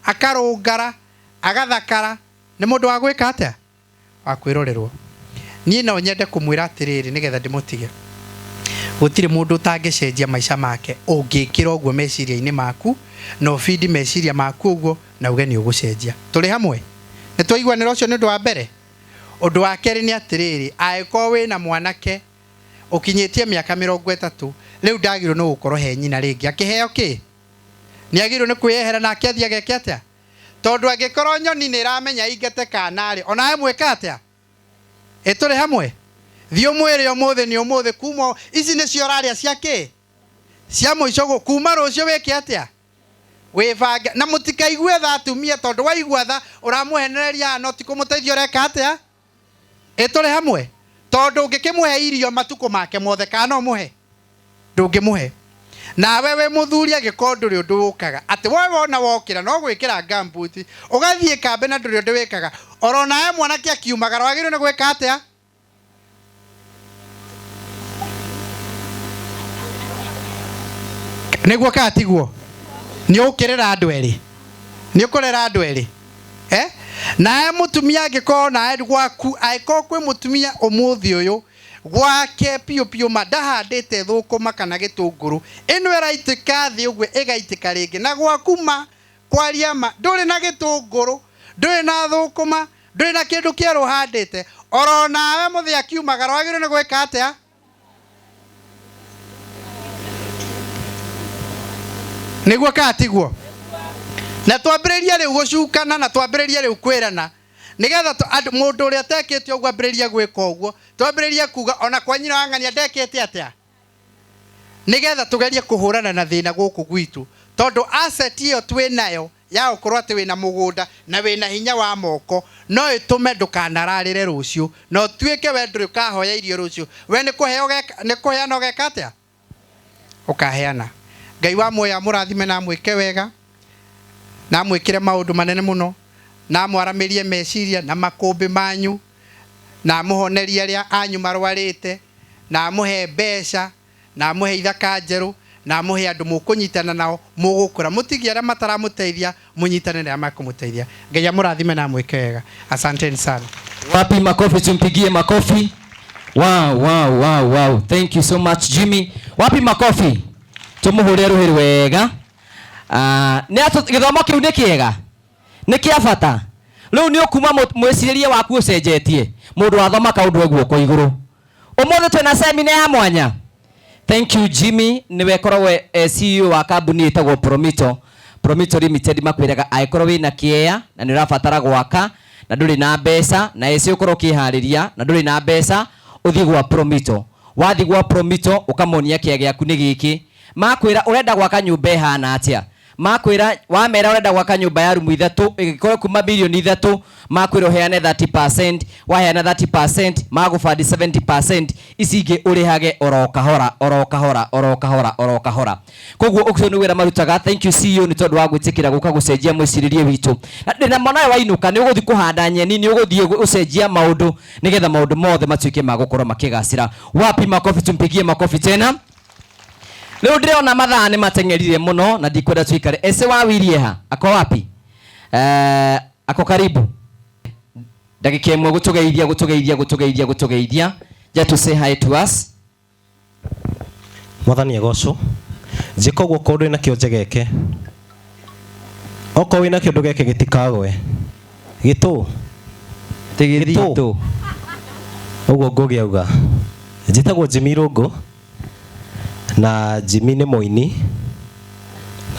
akarũngara, agathakara, nĩ mũndũ wa gwĩka atĩa? Wa kwĩrorerwo. Niĩ no nyende kũmwĩra atĩrĩrĩ nĩgetha ndĩmũtige. Gũtirĩ mũndũ ũtangĩcenjia maica make ũngĩkĩra ũguo meciria-inĩ maku, na ũbindi meciria maku ũguo na uge nĩ ũgũcenjia. Tũrĩ hamwe? Nĩ twaiguanĩra ũcio nĩ ũndũ wa mbere? Ũndũ wa kerĩ nĩ atĩrĩrĩ, angĩkorwo wĩna mwanake ũkinyĩtie mĩaka 30, rĩu ndagĩrĩirwo nĩ gũkorwo he nyina rĩngĩ akĩheo kĩ? Nĩ agĩrĩirwo nĩ kwĩyehera nake athiĩ ageke atĩa? Tondũ angĩkorwo nyoni nĩ ĩramenya ĩingate kana rĩ, onawe mwĩka atĩa? Ĩ tũrĩ hamwe? Thiĩ ũmwĩre ũmũthĩ nĩ ũmũthĩ, kuma ici nĩcio ũrarĩa cia kĩ? Cia mũico, kuma rũciũ wĩke atĩa? Wĩbange. Na mũtikaigue tha atumia, tondũ waigua tha ũramũhenereria haha no ti kũmũteithia ũreka atĩa? Ĩ tũrĩ hamwe? Tondũ ũngĩkĩmũhe irio matukũ make mothe, kana no ũmũhe? Ndũngĩmũhe. Nawe wĩ mũthuri angĩkorwo ndũrĩ ũndũ ũkaga, atĩ we wona wokĩra no gwĩkĩra gumboot, ũgathiĩ kambĩ na ndũrĩ ũndũ wĩkaga, oro nawe mwanake akiumagara wagĩrĩirwo nĩ gwĩka atĩa? Nĩguo kana tiguo? Nĩ ũgũkĩrera andũ erĩ? Nĩ ũkũrera andũ erĩ? Eh? Nawe mũtumia angĩkorwo nawe gwaku, angĩkorwo kwĩ mũtumia ũmũthĩ ũyũ gwake piũ piũ ma ndahandĩte thũkũma kana gĩtũngũrũ, ĩno ĩraitĩka thĩ ũguo ĩgaitĩka rĩngĩ, na gwaku ma kwaria ma ndũrĩ na gĩtũngũrũ, ndũrĩ na thũkũma, ndũrĩ na kĩndũ kĩerũ ũhandĩte, oro nawe mũthĩ akiumagara wagĩrĩirwo nĩ gwĩka atĩa? Nĩguo kana tiguo? Na twambĩrĩrie rĩu gũcukana, na twambĩrĩrie rĩu kwĩrana, nĩgetha andũ, mũndũ ũrĩa atekĩte ũguo ambĩrĩrie gwĩka ũguo, twambĩrĩrie kuga ona kwa nyina wa ng'ania ndekĩte atĩa, nĩgetha tũgerie kũhũrana na thĩna gũkũ gwitũ, tondũ asset ĩyo twĩnayo ya gũkorwo atĩ wĩna mũgũnda na wĩna hinya wa moko no ĩtũme ndũkanararĩre rũciũ, na ũtuĩke we ndũrĩ ũkahoya irio rũciũ, we nĩ kũheo ũgeka, nĩ kũheana ũgeka atĩa? Ũkaheana. Ngai wa muoyo amũrathime na amwĩke wega, na amwĩkĩre maũndũ manene mũno, na amwaramĩrie meciria na makũmbĩ manyu, na amũhonerie arĩa anyu marwarĩte, na amũhe mbeca, na amũhe ithaka njerũ, na amũhe andũ mũkũnyitana nao, mũgũkũra. Mũtigie arĩa mataramũteithia, mũnyitane na arĩa makũmũteithia. Ngai amũrathime na amwĩke wega. Asanteni sana. Wapi makofi, tumpigie makofi. Wow, wow, wow, wow. Thank you so much Jimmy. Wapi makofi? Tumuhũrĩre rũhĩ wega. Nĩ atũ gĩthomo kĩu nĩ kĩega? Nĩ kĩa bata? Rĩu nĩ ũkuma mwĩcirĩrie waku ũcenjetie. Mũndũ wathoma kaũndũ e guoko igũrũ. Ũmũthĩ twĩna semina ya mwanya. Thank you Jimmy, nĩwe ĩkoragwo e CEO wa kambuni ĩtagwo Promito. Promito Limited makwĩraga angĩkorwo wĩna kĩea na nĩ ũrabatara gwaka na ndũrĩ na mbeca, na ĩci ũkorwo ũkĩharĩria na ndũrĩ na mbeca, ũthiĩ gwa Promito. Wathiĩ gwa Promito ũkamonia kĩea gĩaku nĩ gĩkĩ. Makwĩra ũrenda gwaka nyũmba ĩhana atĩa? Makwĩra wamera ũrenda gwaka nyũmba ya rumu ithatũ ĩgĩkorwo kuma bilioni 3, makwĩra ũheane 30%, waheana 30% magũbandi 70%, ici ingĩ ũrĩhage oro kahora oro kahora oro kahora oro kahora. Koguo ũcio nĩ wĩra marutaga. Thank you CEO nĩ tondũ wa gwĩtĩkĩra gũka gũcenjia mwĩcirĩrie witũ. Na ndĩna mwana ũyũ wainũka nĩ ũgũthiĩ kũhanda nyeni, nĩ ũgũthiĩ ũcenjia maũndũ nĩgetha maũndũ mothe matuĩke ma gũkorwo makĩgacĩra. Wapi makofi, tumpigie makofi tena. Rĩu ndĩrona mathaa nĩ mateng'erire mũno na ndikwenda tuikare. Ese wa wirie ha ako wapi? Ako karibu ndagĩka ĩmwe gũtũgeithia gũtũgeithia gũtũgeithia gũtũgeithia. Just to say hi to us. Mwathani agocwo. Njĩka ũguo korwo ndũrĩ nakĩo njegeke, okorwo wĩ nakĩo ndũgeke gĩtikagwe gĩtũ Tigithitũ. Ũguo Ngũgĩ auga. Njĩtagwo Jimmy Rũngũ, na Jimmy nĩ mũini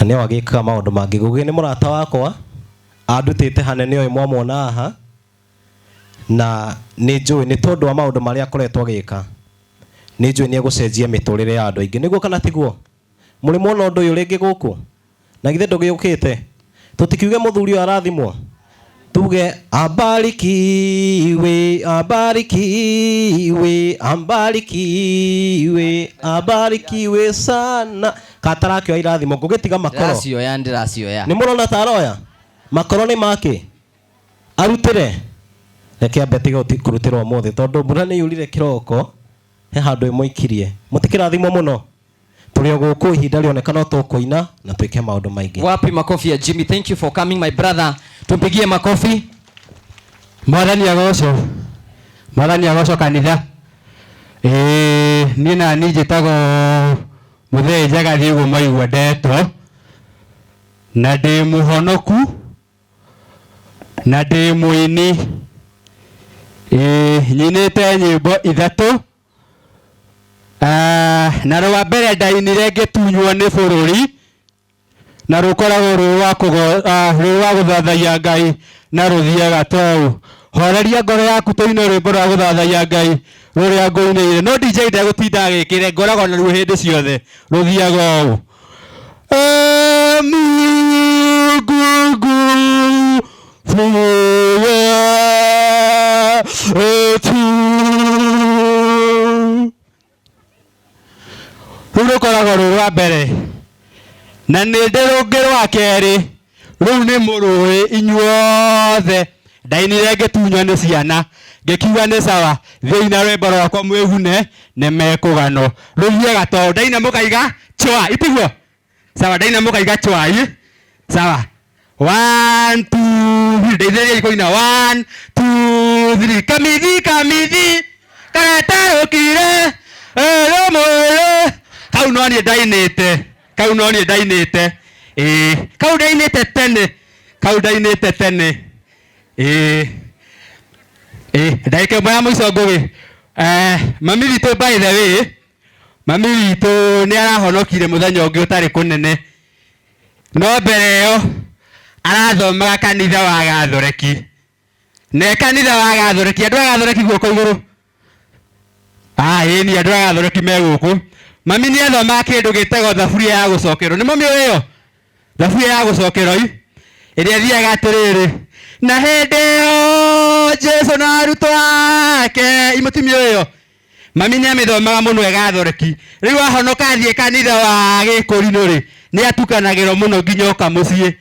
na nĩwe agĩkaga maũndũ mangĩ. Ngũgĩ nĩ mũrata wakwa, andutĩte hanene ũyũ mwamwona haha, na nĩ njũĩ nĩ tondũ wa maũndũ marĩa akoretwo agĩka, nĩ njũĩ nĩ egũcenjia mĩtũrĩre ya andũ aingĩ. Nĩguo kana tiguo? Mũrĩ mwona ũndũ ũyũ rĩngĩ gũkũ? Na githĩ ndũgĩũkĩte? Tũtikiuge mũthuri ũyũ arathimwo, tuge abarikiwe, abarikiwe, abarikiwe, abarikiwe sana. Katarakĩoya irathimo, ngũgĩtiga makoro. Ndĩracioya, ndĩracioya. Nĩ mũrona ta aroya? Makoro nĩ make? Arutĩre? Reke ambe atige kũrutĩrwo ũmũthĩ, tondũ mbura nĩ yurire kĩroko, he handũ ĩmũikirie. Mũtikĩrathimwo mũno? Tũrĩ o gũkũ ihinda rĩoneka no tũkũina na twĩke maũndũ maingĩ. Wapi makofi ya Jimmy. Thank you for coming my brother. Tumpigie makofi. Mwathani agocwo. Mwathani agocwo kanitha. Niĩ na niĩ njĩtagwo Mũthee Njagathi ũguo maigua ndetwo, na ndĩ mũhonoku na ndĩ mũini. Nyinĩte nyĩmbo 3. Na rwa mbere ndainire ngĩtunywo nĩ bũrũri, na rũkoragwo rũrĩ rwa rũrĩ rwa gũthathaiya Ngai, na rũthiaga ta ũũ: horeria ngoro yaku tũine rwĩmbo rwa gũthathaiya Ngai rũrĩa ngũinĩire. No DJ ndegũtinda agĩkĩre, ngoragwo naruo hĩndĩ ciothe. Rũthiaga ũũ: Mungu nguvu yetu. Rũu rũkoragwo rwĩ rwa mbere, na nĩ ndĩ rũngĩ rwa kerĩ. Rũu nĩ mũrũĩ inyuothe. Ndainire ngĩtunywo nĩ ciana, ngĩkiuga nĩ sawa, thiĩi na rwĩmbo rwakwa mwĩgune nĩ mekũganwo. Rũthiaga tondũ ndaina mũkaiga chwa, itiguo? Sawa, ndaina mũkaiga chwa, ĩ? Sawa. 1 2 3, ndeithĩrĩriai kũina. 1 2 3. Kamithi, kamithi, karatarũkire, ĩrũmũrĩ. Kau no niĩ ndainĩte, kau no niĩ ndainĩte. Kau ndainĩte tene, kau ndainĩte tene. Ndagĩka ĩmwe ya mũico Ngũgĩ. Mami witũ, by the way, mami witũ nĩ arahonokire mũthenya ũngĩ ũtarĩ kũnene. No mbere ĩyo arathomaga kanitha wa Gathoreki. Ne kanitha wa Gathoreki, andũ a Gathoreki guoko igũrũ. Ĩni, andũ a Gathoreki me gũkũ. Mami nĩ athomaga kĩndũ gĩtagwo thaburia ya gũcokerwo. Nĩ mũmĩũĩ ĩyo? Thaburia ya gũcokerwo i, ĩrĩa ĩthiaga atĩrĩrĩ: na hĩndĩ ĩyo Jesũ na arutwo ake. Imũtimĩũĩ ĩyo? Mami nĩ amĩthomaga mũno e Gathoreki. Rĩu ahonoka athiĩ kanitha wa Gĩkũrinũ rĩ, nĩ atukanagĩrwo mũno nginya oka mũciĩ.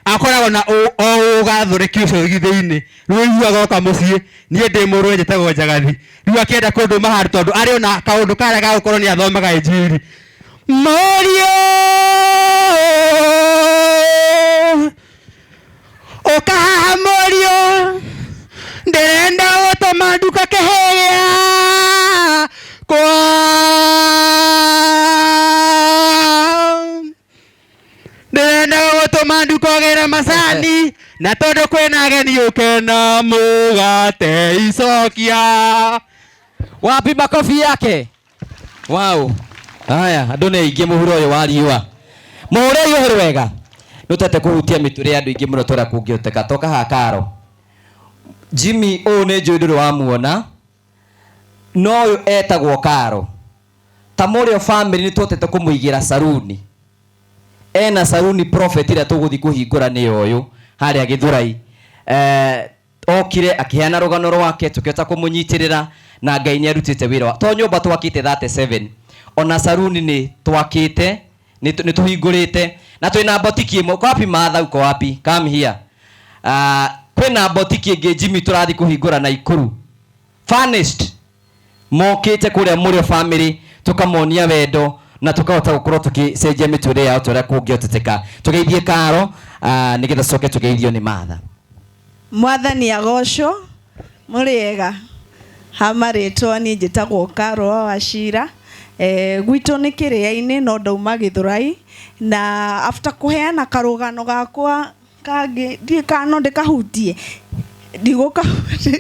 Akoragwo na o Gathoreki ũcio thĩinĩ. Rĩu aiguaga oka mũciĩ, niĩ ndĩ mũrũwe njĩtagwo Njagathi. Rĩu akĩenda kũndũma handũ tondũ arĩ ona kaũndũ karĩa ga gũkorwo nĩ athomaga Injiri. Mũriũ, ũka haha mũriũ, ndĩrenda gũtũma nduka kĩhĩya kwa. Ndĩrenda gũtũma nduka ũgĩre macani, na tondũ kwĩna ageni ũke na mũgate icokia. Wapi makofi yake? Wow. Haya, andũ nĩ aingĩ mũhuro ũyũ wa riũa. Mũhũre ũyũ wega. Nĩ ũtete kũhutia mĩtũrĩre ya andũ aingĩ mũno tũrĩa kũngĩhoteka. Toka haha karo. Jimmy ũyũ nĩ njũĩ ndũrĩ wamuona, no ũyũ etagwo Karo. Ta mũrĩo family nĩ tuhotete kũmũigĩra saruni. Ena saruni prophet ĩrĩa tũgũthiĩ kũhingũra nĩyo ũyũ harĩa Gĩthũrai. Okire akĩheana rũgano rwake, tũkĩhota kũmũnyitĩrĩra na Ngai nĩ arutĩte wĩra wa to nyũmba twakĩte 37, ona saruni nĩ twakĩte, nĩ tũhingũrĩte na twĩna botiki ĩmwe. Uko wapi Martha? Uko wapi? Come here. Kwĩna botiki ĩngĩ Jimmy tũrathiĩ kũhingũra Naikuru, furnished, mokĩte kũrĩa Mũrĩo family, tũkamonia wendo na tukahota gukorwo tukicenjia miturire yao ta uria kũngĩhoteteka. Tũgeithie Karo, nĩgetha tũcoke tũgeithio nĩ Martha. Mwathani agocwo. Mũrĩega? Ha marĩtwa niĩ njĩtagwo Karo wa Wachira. Gwitũ nĩ Kĩrĩa-inĩ no ndauma Gĩthũrai, na after kũheana karũgano gakwa kangĩ ndiũĩ kana no ndĩkahutie, ndigũkahutia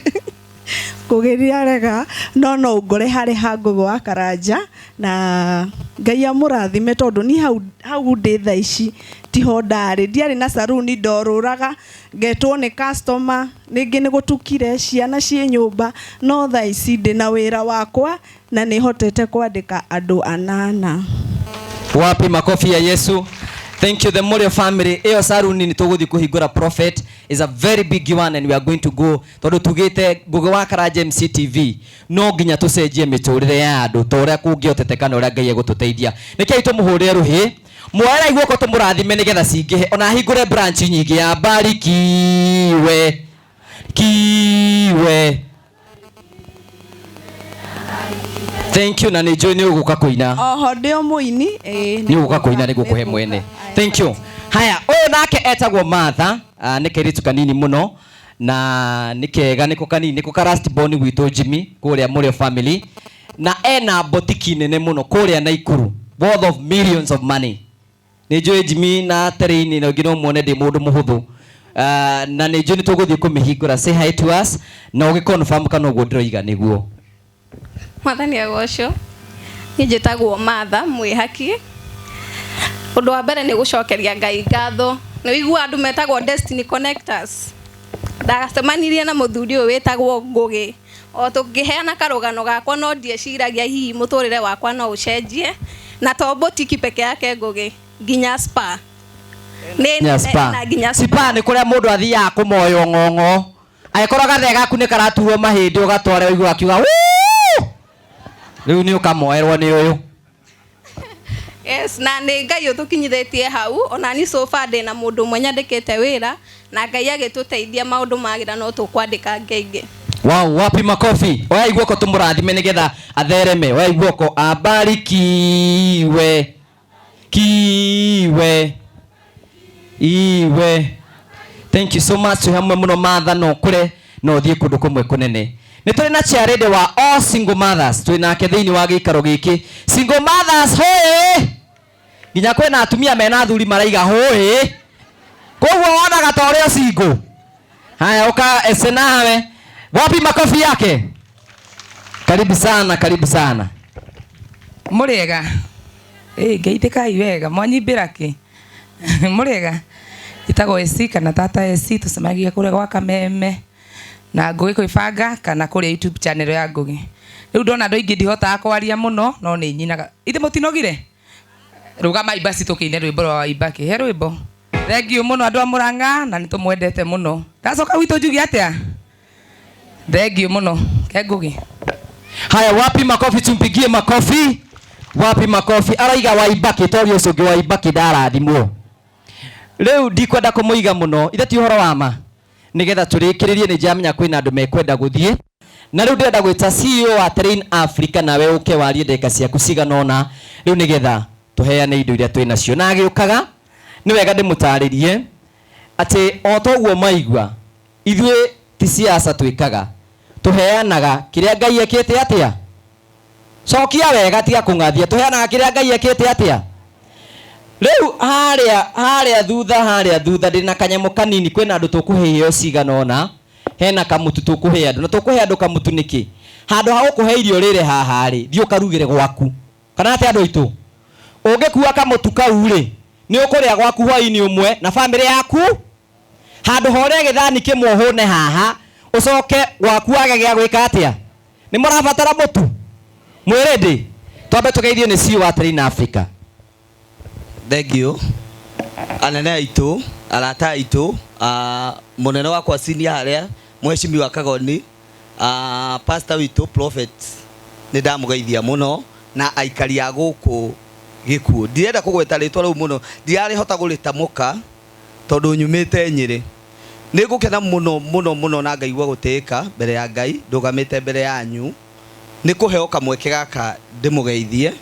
kũgĩria rega, no no ngore harĩ ha Ngũgĩ wa Karanja, na Ngai amũrathime tondũ niĩ hau hau ndĩ thaa ici tiho ndarĩ. Ndiarĩ na saruni, ndorũraga ngetwo nĩ customer, rĩngĩ nĩ gũtukire, ciana ciĩ nyũmba, no thaa ici ndĩna wĩra wakwa na nĩ hotete kwandĩka andũ anana. Wapi makofi ya Yesu? Thank you, the Mũrĩo family. Ĩyo saruni nĩ tũgũthiĩ kũhingũra, prophet, is a very big one and we are going to go, tondũ tugĩte Ngũgĩ wa Karanja MCTV no nginya tũcenjie mĩtũrĩre ya andũ ta ũrĩa kũngĩhoteteka na ũrĩa Ngai egũtũteithia. Nĩkĩo tũmũhũrĩre rũhĩ, muoera guoko tũmũrathime nĩgetha cingĩhe, ona ahingũre branch nyingĩ ya barikiwe kiwe. Thank you, na nĩ njũĩ nĩ ũgũka kũina. Oho ndĩ o mũini, ĩĩ. Nĩ ũgũka kũina nĩ gũkũhe mwene. Thank you. Haya, ũyũ nake etagwo Martha, nĩ kairĩtu kanini mũno na nĩ kega, nĩko kanini, nĩko ka last born gwitũ Jimmy kũrĩa Mũrĩo family, na ena botiki nene mũno kũrĩa Naikuru, worth of millions of money. Nĩ njũĩ Jimmy na terĩinĩ na ũngĩ no muone ndĩ mũndũ mũhũthũ. Na nĩ njũĩ nĩ tũgũthiĩ kũmĩhingũra. Say hi to us na ũgĩ confirm kana ũguo ndĩroiga nĩguo. Mwathani agocwo. Niĩ njĩtagwo Martha Mwĩhaki. Ũndũ wa mbere nĩ gũcokeria Ngai ngatho. Nĩ ũiguaga andũ metagwo Destiny Connectors. Ndacemanirie na mũthuri ũyũ wĩtagwo Ngũgĩ. O tũkĩheana karũgano gakwa no ndieciragia hihi mũtũrĩre wakwa no ũcenjie. Na to botiki peke yake Ngũgĩ, nginya spa. Nĩ Nginya spa. na nginya spa. Spa nĩ kũrĩa mũndũ athiaga kũmoywo ng'ong'o. Angĩkorwo gathee gaku nĩ karaturwo mahĩndĩ ũgatwara ũigua akiuga wuu! Rĩu nĩ ũkamoerwo nĩ ũyũ. Yes, na nĩ Ngai ũtũkinyithĩtie hau, ona ni so far ndĩna mũndũ ũmwe nyandĩkĩte wĩra, na Ngai agĩtũteithia maũndũ magĩra no tũkwandĩka angĩ aingĩ. Wow, wapi makofi? Oya guoko tũmũrathime nĩgetha athereme. Oya guoko abarikiwe. Kiwe. Iwe. Thank you so much. Twĩ hamwe mũno Martha, no kũre no ũthiĩ kũndũ kũmwe kũnene. Nĩ tũrĩ na chairlady wa all single mothers, twĩ nake thĩinĩ wa gĩikaro gĩkĩ. Single mothers hũĩ! Nginya kwĩna atumia mena athuri maraiga hũĩ. Koguo wonaga ta ũrĩa single. Haya, uka ese nawe. Wapi makofi yake? Karibu sana, karibu sana. Mũrĩega? Ĩ, ngeithĩkai wega, mwanyimbĩra kĩ? Mũrĩega? Njĩtagwo AC kana tata AC, tũcemanagia kũrĩa gwa Kameme na Ngũgĩ kwĩbanga kana kũrĩa YouTube channel ya Ngũgĩ. Rĩu ndona andũ aingĩ ndihotaga kwaria mũno no nĩ nyinaga. Ithe mũtinogire? Rũgamai basi tũkĩine rwĩmbo rwa Waibaki. He rwĩmbo. Thank you mũno andũ a Mũrang'a na nĩ tũmwendete mũno. Ndacoka gwitũ njuge atĩa? Thank you mũno. Ke Ngũgĩ. Haya, wapi makofi? Tumpigie makofi. Wapi makofi? Araiga Waibaki, tori ũcio ũngĩ Waibaki ndarathimwo. Rĩu ndikwenda kũmũiga mũno, ithe ti ũhoro wa ma. Nĩgetha tũrĩkĩrĩrie nĩ njamenya kwĩna andũ mekwenda gũthiĩ. Na rĩu ndĩrenda gwĩta CEO wa Train Africa nawe ũke warie ndagĩka ciaku cigana ũna rĩu nĩgetha tũheane indo iria twĩ nacio. Na agĩũkaga nĩ wega ndĩmũtarĩrie atĩ o toguo maigua ithuĩ ti siasa twĩkaga, tũheanaga kĩrĩa Ngai ekĩte atĩa. Cokia wega, tiga kũng'athia. Tũheanaga kĩrĩa Ngai ekĩte atĩa. Rĩu harĩa thutha, harĩa thutha ndĩna kanyamũ kanini, kwĩna andũ tũkũhe iheo cigana ũna. Hena kamũtu tũkũhe andũ, na tũkũhe andũ kamũtu nĩkĩ? Handũ ha gũkũhe irio rĩrĩ haha rĩ, thiĩ ũkarugĩre gwaku. Kana atĩa andũ aitũ? Ũngĩkua kamũtu kau rĩ, nĩ ũkũrĩa gwaku hwaĩ-inĩ ũmwe na bamĩrĩ yaku. Handũ ha ũrĩe gĩthani kĩmwe ũhũne haha, ũcoke gwaku wage gĩa gwĩka atĩa? Nĩ mũrabatara mũtu? Mwĩrĩndĩ? Twambe tũgeithio nĩ CEO wa Train Africa. Thank you. Anene aitũ, arata aitũ, mũnene wakwa senior harĩa, mheshimiwa Kagoni, pastor witũ prophet, nĩ ndamũgeithia mũno na aikari a gũkũ gĩkuũ. Ndirenda kũgweta rĩtwa rĩu mũno, ndirarĩhota gũrĩtamũka tondũ nyumĩte Nyĩrĩ. Nĩ ngũkena mũno mũno mũno na ngaigua gũtĩĩka mbere ya Ngai, ndũgamĩte mbere yanyu nĩ kũheo kamweke gaka ndĩmũgeithie.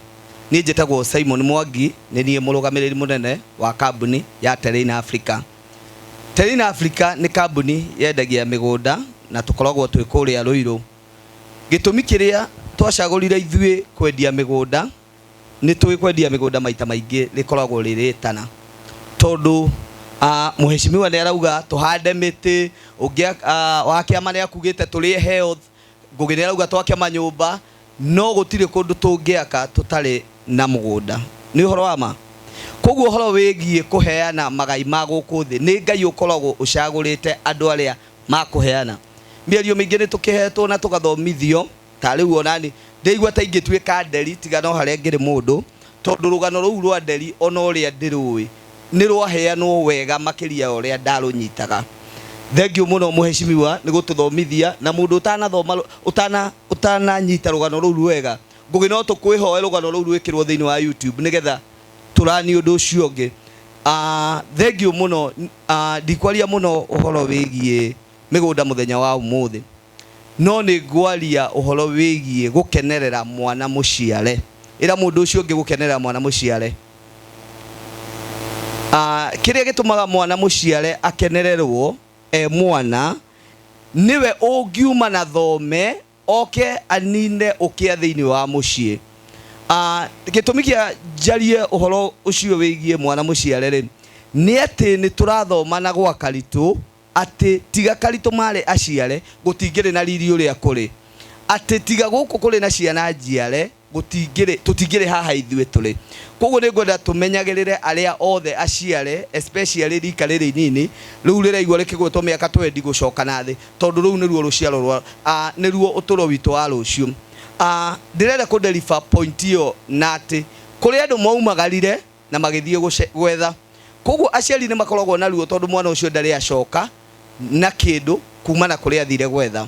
Niĩ njĩtagwo Simon Mwangi, nĩ niĩ mũrũgamĩrĩri mũnene wa kambuni ya Terrain Africa. Terrain Africa nĩ kambuni yendagia mĩgũnda na tũkoragwo twĩ kũrĩa Ruiru. Gĩtũmi kĩrĩa twacagũrire ithuĩ kwendia mĩgũnda, nĩ tũĩ kwendia mĩgũnda maita maingĩ rĩkoragwo rĩ rĩtana, tondũ mheshimiwa nĩ arauga tũhande mĩtĩ, ũngĩ wa kĩama nĩ akugĩte tũrĩe health, Ngũgĩ nĩ arauga twake manyũmba, no gũtirĩ kũndũ tũngĩaka tũtarĩ na mũgũnda. Nĩ ũhoro wa ma. Koguo ũhoro wĩgiĩ kũheana magai ma gũkũ thĩ, nĩ Ngai ũkoragwo ũcagũrĩte andũ arĩa makũheana. Mĩario mĩingĩ nĩ tũkĩhetwo na tũgathomithio, ta rĩu onani ndĩigua ta ingĩtuĩka nderi tiga no harĩa ngĩrĩ mũndũ, tondũ rũgano rũu rwa nderi ona ũrĩa ndĩrũĩ nĩ rwaheanwo wega makĩria ya ũrĩa ndarũnyitaga. Thengiũ mũno mheshimiwa nĩ gũtũthomithia, na mũndũ ũtanathoma ũtananyita rũgano rũu rwega, Ngũgĩ no tũkwĩhoe rũgano rũu rwĩkĩrwo thĩinĩ wa YouTube nĩgetha tũranie ũndũ ũcio ũngĩ. Thengiũ mũno, ndikwaria mũno ũhoro wĩgiĩ mĩgũnda mũthenya wa ũmũthĩ, no nĩ ngwaria ũhoro wĩgiĩ gũkenerera mwana mũciare. Ĩra mũndũ ũcio ũngĩ gũkenerera mwana mũciare. Kĩrĩa gĩtũmaga mwana mũciare akenererwo e mwana, nĩwe ũngiuma na thome oke anine ũkĩa thĩinĩ wa mũciĩ. Gĩtũmi kĩa njarie ũhoro ũcio wĩgiĩ mwana mũciare rĩ, nĩ atĩ nĩ tũrathoma na gwa Karitũ atĩ tiga Karitũ marĩ aciare gũtingĩrĩ na riri ũrĩa kũrĩ, atĩ tiga gũkũ kũrĩ na ciana njiare gũtingĩrĩ, tũtingĩrĩ haha ithuĩ tũrĩ. Koguo nĩ ngwenda tũmenyagĩrĩre arĩa othe aciare, especially rika rĩrĩ inini rĩu rĩraigua rĩkĩgwetwo mĩaka 20 gũcoka na thĩ, tondũ rũu nĩruo rũciaro rwa, nĩruo ũtũro witũ wa rũciũ. Ndĩrenda kũ deliver point ĩyo na atĩ kũrĩ andũ maumagarire na magĩthiĩ gwetha. Koguo aciari nĩ makoragwo na ruo tondũ mwana ũcio ndarĩ acoka na kĩndũ kuma na kũrĩa athire gwetha.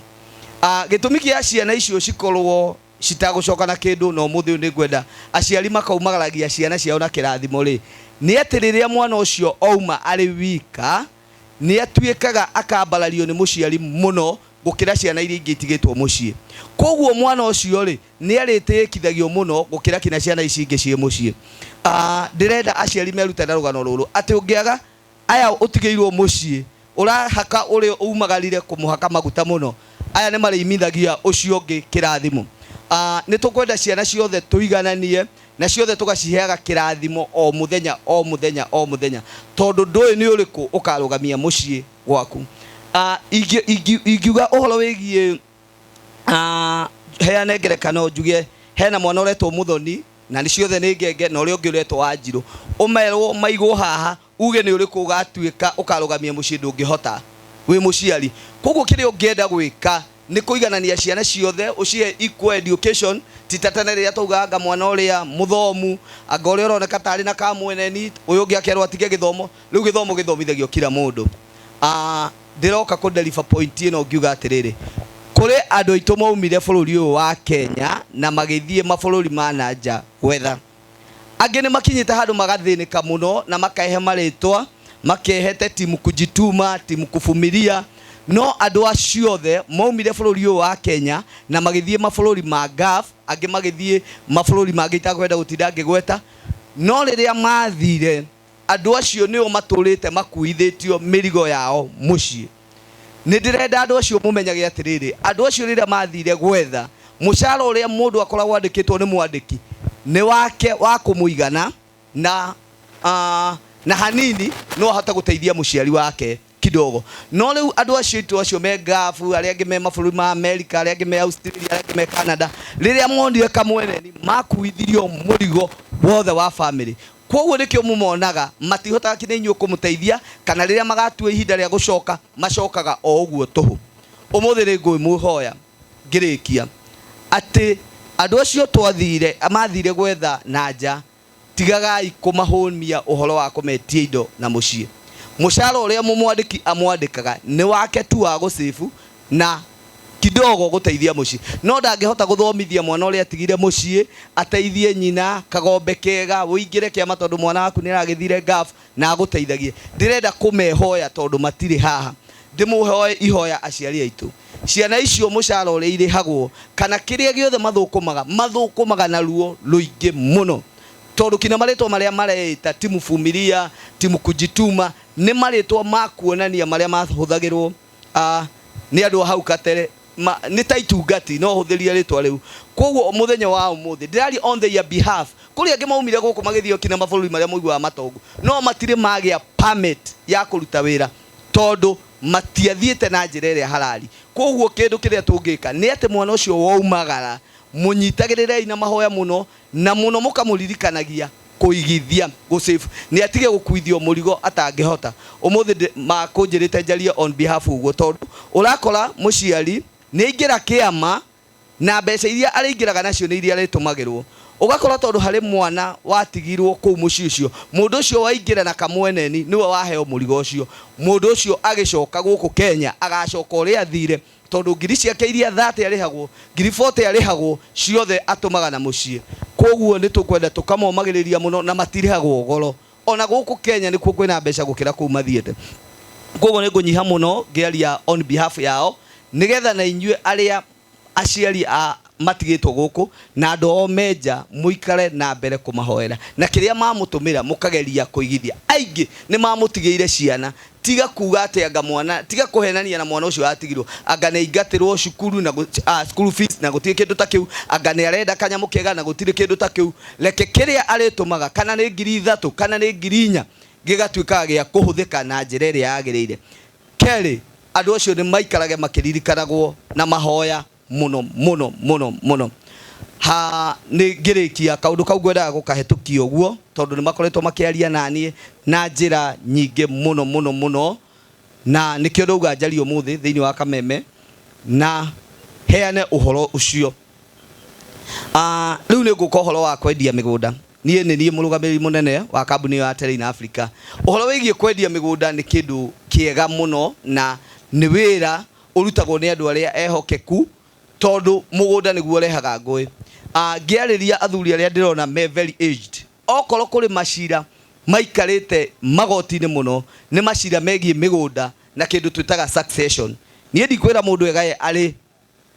Gĩtũmi kĩa ciana icio cikorwo citagũcoka na kĩndũ, na ũmũthĩ ũyũ nĩ ngwenda aciari makaumagaragia ciana ciao na kĩrathimo rĩ, nĩ atĩ rĩrĩa mwana ũcio auma arĩ wika, nĩ atuĩkaga akambarario nĩ mũciari mũno gũkĩra ciana iria ingĩ itigĩtwo mũciĩ. Koguo mwana ũcio rĩ, nĩ arĩtĩĩkithagio mũno gũkĩra kinya ciana ici ingĩ ciĩ mũciĩ. Ndĩrenda aciari merute na rũgano rũrũ atĩ ũngĩaga aya ũtigĩirwo mũciĩ, ũrahaka ũrĩa umagarire kũmũhaka maguta mũno, aya nĩ marĩimithagia ũcio ũngĩ kĩrathimo. Nĩ tũkwenda ciana ciothe tũigananie na ciothe tũgaciheaga kĩrathimo o mũthenya o mũthenya o mũthenya, tondũ ndũĩ nĩ ũrĩkũ ũkarũgamia mũciĩ gwaku. Ingiuga ũhoro wĩgiĩ, heane ngerekano njuge hena mwana ũretwo Mũthoni na nĩ ciothe nĩ ngenge, na ũrĩa ũngĩ ũretwo Wanjirũ, ũmerwo maigwo haha uge nĩ ũrĩkũ ũgatuĩka ũkarũgamia mũciĩ, ndũngĩhota wĩ mũciari. Koguo kĩrĩa ũngĩenda gwĩka nĩ kũiganania ciana ciothe, ũcihe equal education, ti ta tene rĩrĩa twaugaga anga mwana ũrĩa mũthomu, anga ũrĩa ũroneka tarĩ na kamweneni, ũyũ ũngĩ akerwo atige gĩthomo. Rĩu gĩthomo gĩthomithagio kila mũndũ. Ndĩroka kũ deliver point ĩno ngiuga atĩrĩrĩ, kũrĩ andũ aitũ maumire bũrũri ũyũ wa Kenya na magĩthiĩ mabũrũri ma na nja gwetha. Angĩ nĩ makinyĩte handũ magathĩnĩka mũno na makehe marĩtwa, makehete timu kujituma, timu kuvumilia, no andũ acio othe maumire bũrũri ũyũ wa Kenya na magĩthiĩ mabũrũri ma Gulf, angĩ magĩthiĩ mabũrũri mangĩ itakwenda gũtinda ngĩgweta, no rĩrĩa mathire andũ acio nĩo matũrĩte makuithĩtio mĩrigo yao mũciĩ. Nĩ ndĩrenda andũ acio mũmenyage atĩrĩrĩ, andũ acio rĩrĩa mathire gwetha, mũcara ũrĩa mũndũ akoragwo andĩkĩtwo nĩ mwandĩki nĩ wake wa kũmũigana na hanini no ahote gũteithia mũciari wake kidogo. No rĩu andũ acio aitũ acio me Gulf, arĩa angĩ me mabũrũri ma America, arĩa angĩ me Australia, arĩa angĩ me Canada, rĩrĩa monire kamweneni makuithirio mũrigo wothe wa family. Koguo nĩkĩo mũmonaga matihotaga kinya inyuĩ kũmũteithia, kana rĩrĩa magatua ihinda rĩa gũcoka macokaga o ũguo tũhũ. Ũmũthĩ nĩ ngũmũhoya ngĩrĩkia atĩ andũ acio twathire mathire gwetha na nja, Tigagai kũmahũmia ũhoro wa kũmetia indo na mũciĩ. Mũcara ũrĩa mũmwandĩki amwandĩkaga nĩ wake tu wa gũcĩbu na kidogo gũteithia mũciĩ, no ndangĩhota gũthomithia mwana ũrĩa atigire mũciĩ, ateithie nyina kagombe kega, ũingĩre kĩama tondũ mwana waku nĩ aragĩthire ngaf na agũteithagie. Ndĩrenda kũmehoya tondũ matirĩ haha, ndĩmũhoe ihoya aciari aitũ. Ciana icio mũcara ũrĩa irĩhagwo kana kĩrĩa gĩothe mathũkũmaga, mathũkũmaga na ruo rũingĩ mũno, tondũ kinya marĩtwa marĩa mareĩta timu Vumilia, timu Kujituma nĩ marĩtwa ma kuonania marĩa mahũthagĩrwo nĩ andũ a hau kabere nĩ ta itungati no hũthĩrie rĩtwa rĩu. Koguo mũthenya wa ũmũthĩ ndĩraria on their behalf. Kũrĩ angĩ maumire gũkũ magĩthiĩ kinya mabũrũri marĩa mũiguaga matongu, no matirĩ magĩa permit ya kũruta wĩra tondũ matiathiĩte na njĩra ĩrĩa harari. Koguo kĩndũ kĩrĩa tũngĩka nĩ atĩ mwana ũcio waumagara mũnyitagĩrĩrei na mahoya mũno na mũno, mũkamũririkanagia kũigithia, gũsave, nĩ atige gũkuithio mũrigo atangĩhota. Ũmũthĩ makũnjĩrĩte njarie on behalf ũguo, tondũ ũrakora mũciari nĩ aingĩra kĩama na mbeca iria arĩingĩraga nacio nĩ iria arĩtũmagĩrwo. Ũgakora tondũ harĩ mwana watigirwo kũu mũciĩ ũcio, mũndũ ũcio waingĩra na kamweneni nĩwe waheo mũrigo ũcio. Mũndũ ũcio agĩcoka gũkũ Kenya agacoka ũrĩa athire, tondũ ngiri ciake iria 30 arĩhagwo, ngiri 40 arĩhagwo, ciothe atũmaga na mũciĩ. Koguo nĩ tũkwenda tũkamomagĩrĩria mũno, na matirĩhagwo goro. Ona gũkũ Kenya nĩkuo kwĩna mbeca gũkĩra kũu mathiĩte. Koguo nĩ ngũnyiha mũno ngĩaria on behalf yao, nĩgetha na inyuĩ arĩa aciari a matigĩtwo gũkũ na andũ ao menja mũikare na mbere kũmahoera, na kĩrĩa mamũtũmĩra mũkageria kũigithia. Aingĩ nĩ mamũtigĩire ciana, tiga kuga atĩ anga mwana, tiga kũhenania na mwana ũcio atigirwo, anga nĩ aingatĩrwo cukuru na school fees na gũtirĩ kĩndũ ta kĩu, anga nĩ arenda kanyamũ kega na gũtirĩ kĩndũ ta kĩu. Reke kĩrĩa arĩtũmaga, kana nĩ 3,000 kana nĩ 4,000, gĩgatuĩka gĩa kũhũthĩka na njĩra ĩrĩa yagĩrĩire. Kerĩ, andũ acio nĩ maikarage makĩririkanagwo na mahoya mũno mũno mũno mũno. Ha nĩ ngĩrĩkia kaũndũ kau ngwendaga gũkahĩtũkia ũguo, tondũ nĩ makoretwo makĩaria naniĩ na njĩra nyingĩ mũno mũno mũno, na nĩkĩo ndauga njarie ũmũthĩ thĩinĩ wa Kameme na heane ũhoro ũcio. Rĩu nĩ ngũka ũhoro wa kwendia mĩgũnda. Niĩ nĩ niĩ mũrũgamĩrĩri mũnene wa kambuni ya Terrain Africa. Ũhoro wĩgiĩ kwendia mĩgũnda nĩ kĩndũ kĩega mũno, na nĩ wĩra ũrutagwo nĩ andũ arĩa ehokeku, tondũ mũgũnda nĩguo ũrehaga ngũĩ. Ngĩarĩria athuri arĩa ndĩrona me very aged, okorwo kũrĩ macira maikarĩte magoti-inĩ mũno, nĩ macira megiĩ mĩgũnda na kĩndũ twĩtaga succession. Niĩ ndikwĩra mũndũ egaye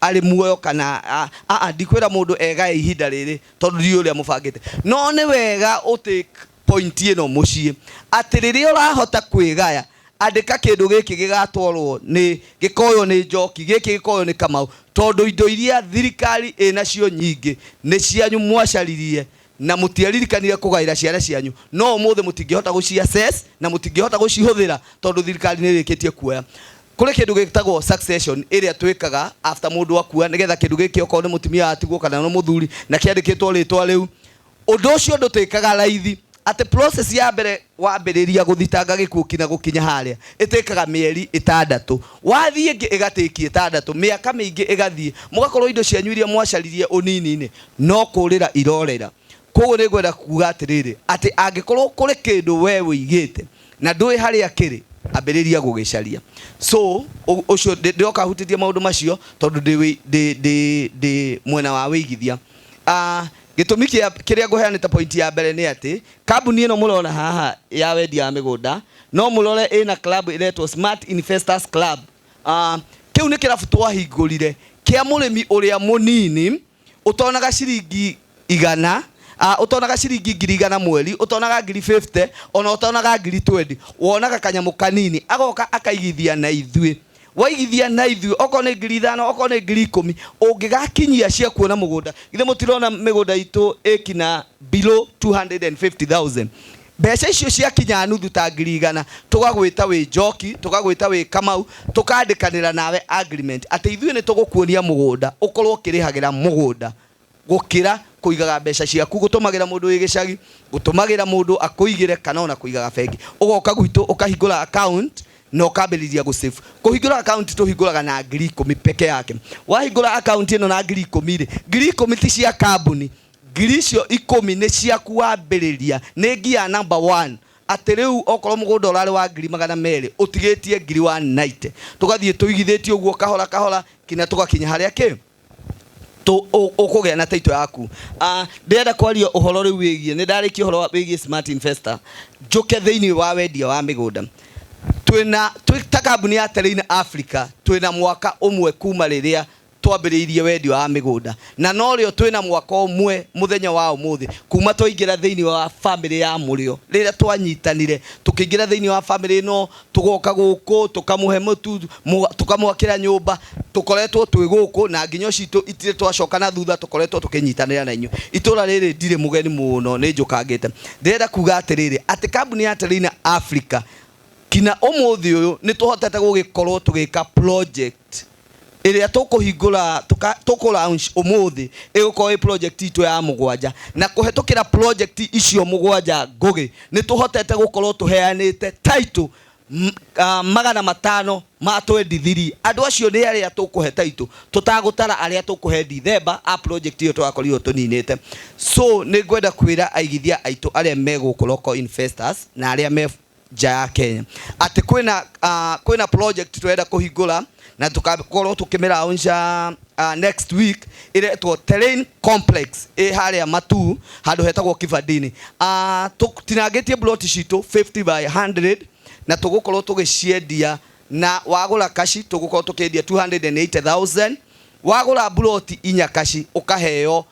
arĩ muoyo kana ndikwĩra mũndũ egaye ihinda rĩrĩ, tondũ ndiũĩ ũrĩa mũbangĩte. No nĩ wega ũtake point ĩno mũciĩ, atĩ rĩrĩa ũrahota kwĩgaya, andĩka kĩndũ gĩkĩ gĩgatwarwo nĩ gĩkoywo nĩ Njoki, gĩkĩ gĩkoywo nĩ Kamau, tondũ indo iria thirikari ĩnacio nyingĩ nĩ cianyu mwacaririe na mũtiaririkanire kũgaĩra ciana cianyu, no ũmũthĩ mũtingĩhota gũci access na mũtingĩhota gũcihũthĩra tondũ thirikari nĩ ĩrĩkĩtie kuoya. Kũrĩ kĩndũ gĩtagwo succession ĩrĩa twĩkaga after mũndũ akua, nĩgetha kĩndũ gĩkĩ okorwo nĩ mũtumia atigwo kana nĩ mũthuri na kĩandĩkĩtwo rĩtwa rĩu. Ũndũ ũcio ndũtĩkaga raithi, atĩ process ya mbere wambĩrĩria gũthitanga gĩkuũ kinya gũkinya harĩa ĩtĩkaga mĩeri 6, wathiĩ ĩngĩ ĩgatĩkia 6, mĩaka mĩingĩ ĩgathiĩ, mũgakorwo indo cianyu iria mwacaririe ũnini-inĩ no kũrĩra irorĩra. Koguo nĩ ngwenda kuga atĩrĩrĩ, atĩ angĩkorwo kũrĩ kĩndũ we wĩigĩte na ndũĩ harĩa kĩrĩ, ambĩrĩria gũgĩcaria. So ũcio ndĩroka hutĩtie maũndũ macio tondũ ndĩ mwena wa wĩigithia. Gĩtũmi kĩrĩa ngũheanĩte point ya mbere nĩ atĩ kambuni ĩno mũrona haha ya wendia wa mĩgũnda, no mũrore ĩna club ĩretwo Smart Investors Club. Kĩu nĩ kĩrabu twahingũrire kĩa mũrĩmi ũrĩa mũnini ũtonaga ciringi igana, ũtonaga ciringi ngiri igana mweri, ũtonaga ngiri 50, ona ũtonaga ngiri 20, wonaga kanyamũ kanini agoka akaigithia na ithuĩ. Waigithia na ithuĩ okorwo nĩ ngiri 5, okorwo nĩ ngiri 10, ũngĩgakinyia cia kuona mũgũnda. Githĩ mũtirona mĩgũnda itũ ĩkina below 250,000. Mbeca icio ciakinya nuthu ta ngiri igana, tũgagwĩta wĩ Njoki, tũgagwĩta wĩ Kamau, tũkandĩkanĩra nawe agreement atĩ ithuĩ nĩ tũgũkuonia mũgũnda, ũkorwo ũkĩrĩhagĩra mũgũnda gũkĩra kũigaga mbeca ciaku, gũtũmagĩra mũndũ wĩ gĩcagi, gũtũmagĩra mũndũ akũigĩre, kana ona kũigaga bengi. Ũgoka gwitũ ũkahingũra account na ũkambĩrĩria gũsave. Kũhingũra account tũhingũraga na ngiri 10 peke yake. Wahingũra account ĩno na ngiri 10 rĩ, ngiri 10 ti cia kambuni, Ngiri icio 10 nĩ ciaku wambĩrĩria, nĩ ngia number 1. Atĩ rĩu okorwo mũgũnda ũrarĩ wa ngiri magana merĩ, ũtigĩtie ngiri 190. Tũgathiĩ tũigithĩtie ũguo kahora kahora kinya tũgakinya harĩa kĩ ũkũgĩa na title yaku. Ndĩrenda kwaria ũhoro rĩu wĩgiĩ, nĩ ndarĩkia ũhoro wĩgiĩ smart investor, njũke thĩinĩ wa wendia wa mĩgũnda. Twĩna twĩ ta kambuni ya Terrain Africa, twĩna mwaka ũmwe kuma rĩrĩa twambĩrĩirie wendia wa mĩgũnda, na norĩo twĩna mwaka ũmwe mũthenya wa ũmũthĩ kuma twaingĩra thĩinĩ wa family ya Mũrĩo. Rĩrĩa twanyitanire tũkĩingĩra thĩinĩ wa family ĩno, tũgoka gũkũ tũkamũhe mũtu, tũkamwakĩra nyũmba, tũkoretwo twĩ gũkũ na nginyo citũ itirĩ twacoka na thutha, tũkoretwo tũkĩnyitanĩra na inyuĩ. Itũra rĩrĩ ndirĩ mũgeni mũno, nĩ njũkangĩte. Ndĩrenda kuga atĩrĩrĩ, atĩ kambuni ya Terrain Africa kinya ũmũthĩ ũyũ nĩ tũhotete gũgĩkorwo tũgĩka project ĩrĩa tũkũhingũra, tũkũ launch ũmũthĩ, ĩgũkorwo ĩ project itũ ya mũgwanja, na kũhetũkĩra project icio mũgwanja Ngũgĩ nĩ tũhotete gũkorwo tũheanĩte title 523. Andũ acio nĩ arĩa tũkũhe title, tũtagũtara arĩa tũkũhe Dithemba a project ĩyo twakorirwo tũninĩte. So nĩ ngwenda kwĩra aigithia aitũ arĩa me gũkũ local investors na arĩa me nja ya Kenya atĩ kwĩna project tũrenda kũhingũra na tũkakorwo tũkĩmĩlauncha next week, ĩretwo Terrain Complex, ĩ harĩa Matuu handũ hetagwo Kibandini. Tũtinangĩtie plot citũ 50 by 100 na tũgũkorwo tũgĩciendia, na wagũra kaci tũgũkorwo tũkĩendia 280,000, wagũra plot inya kaci ũkaheo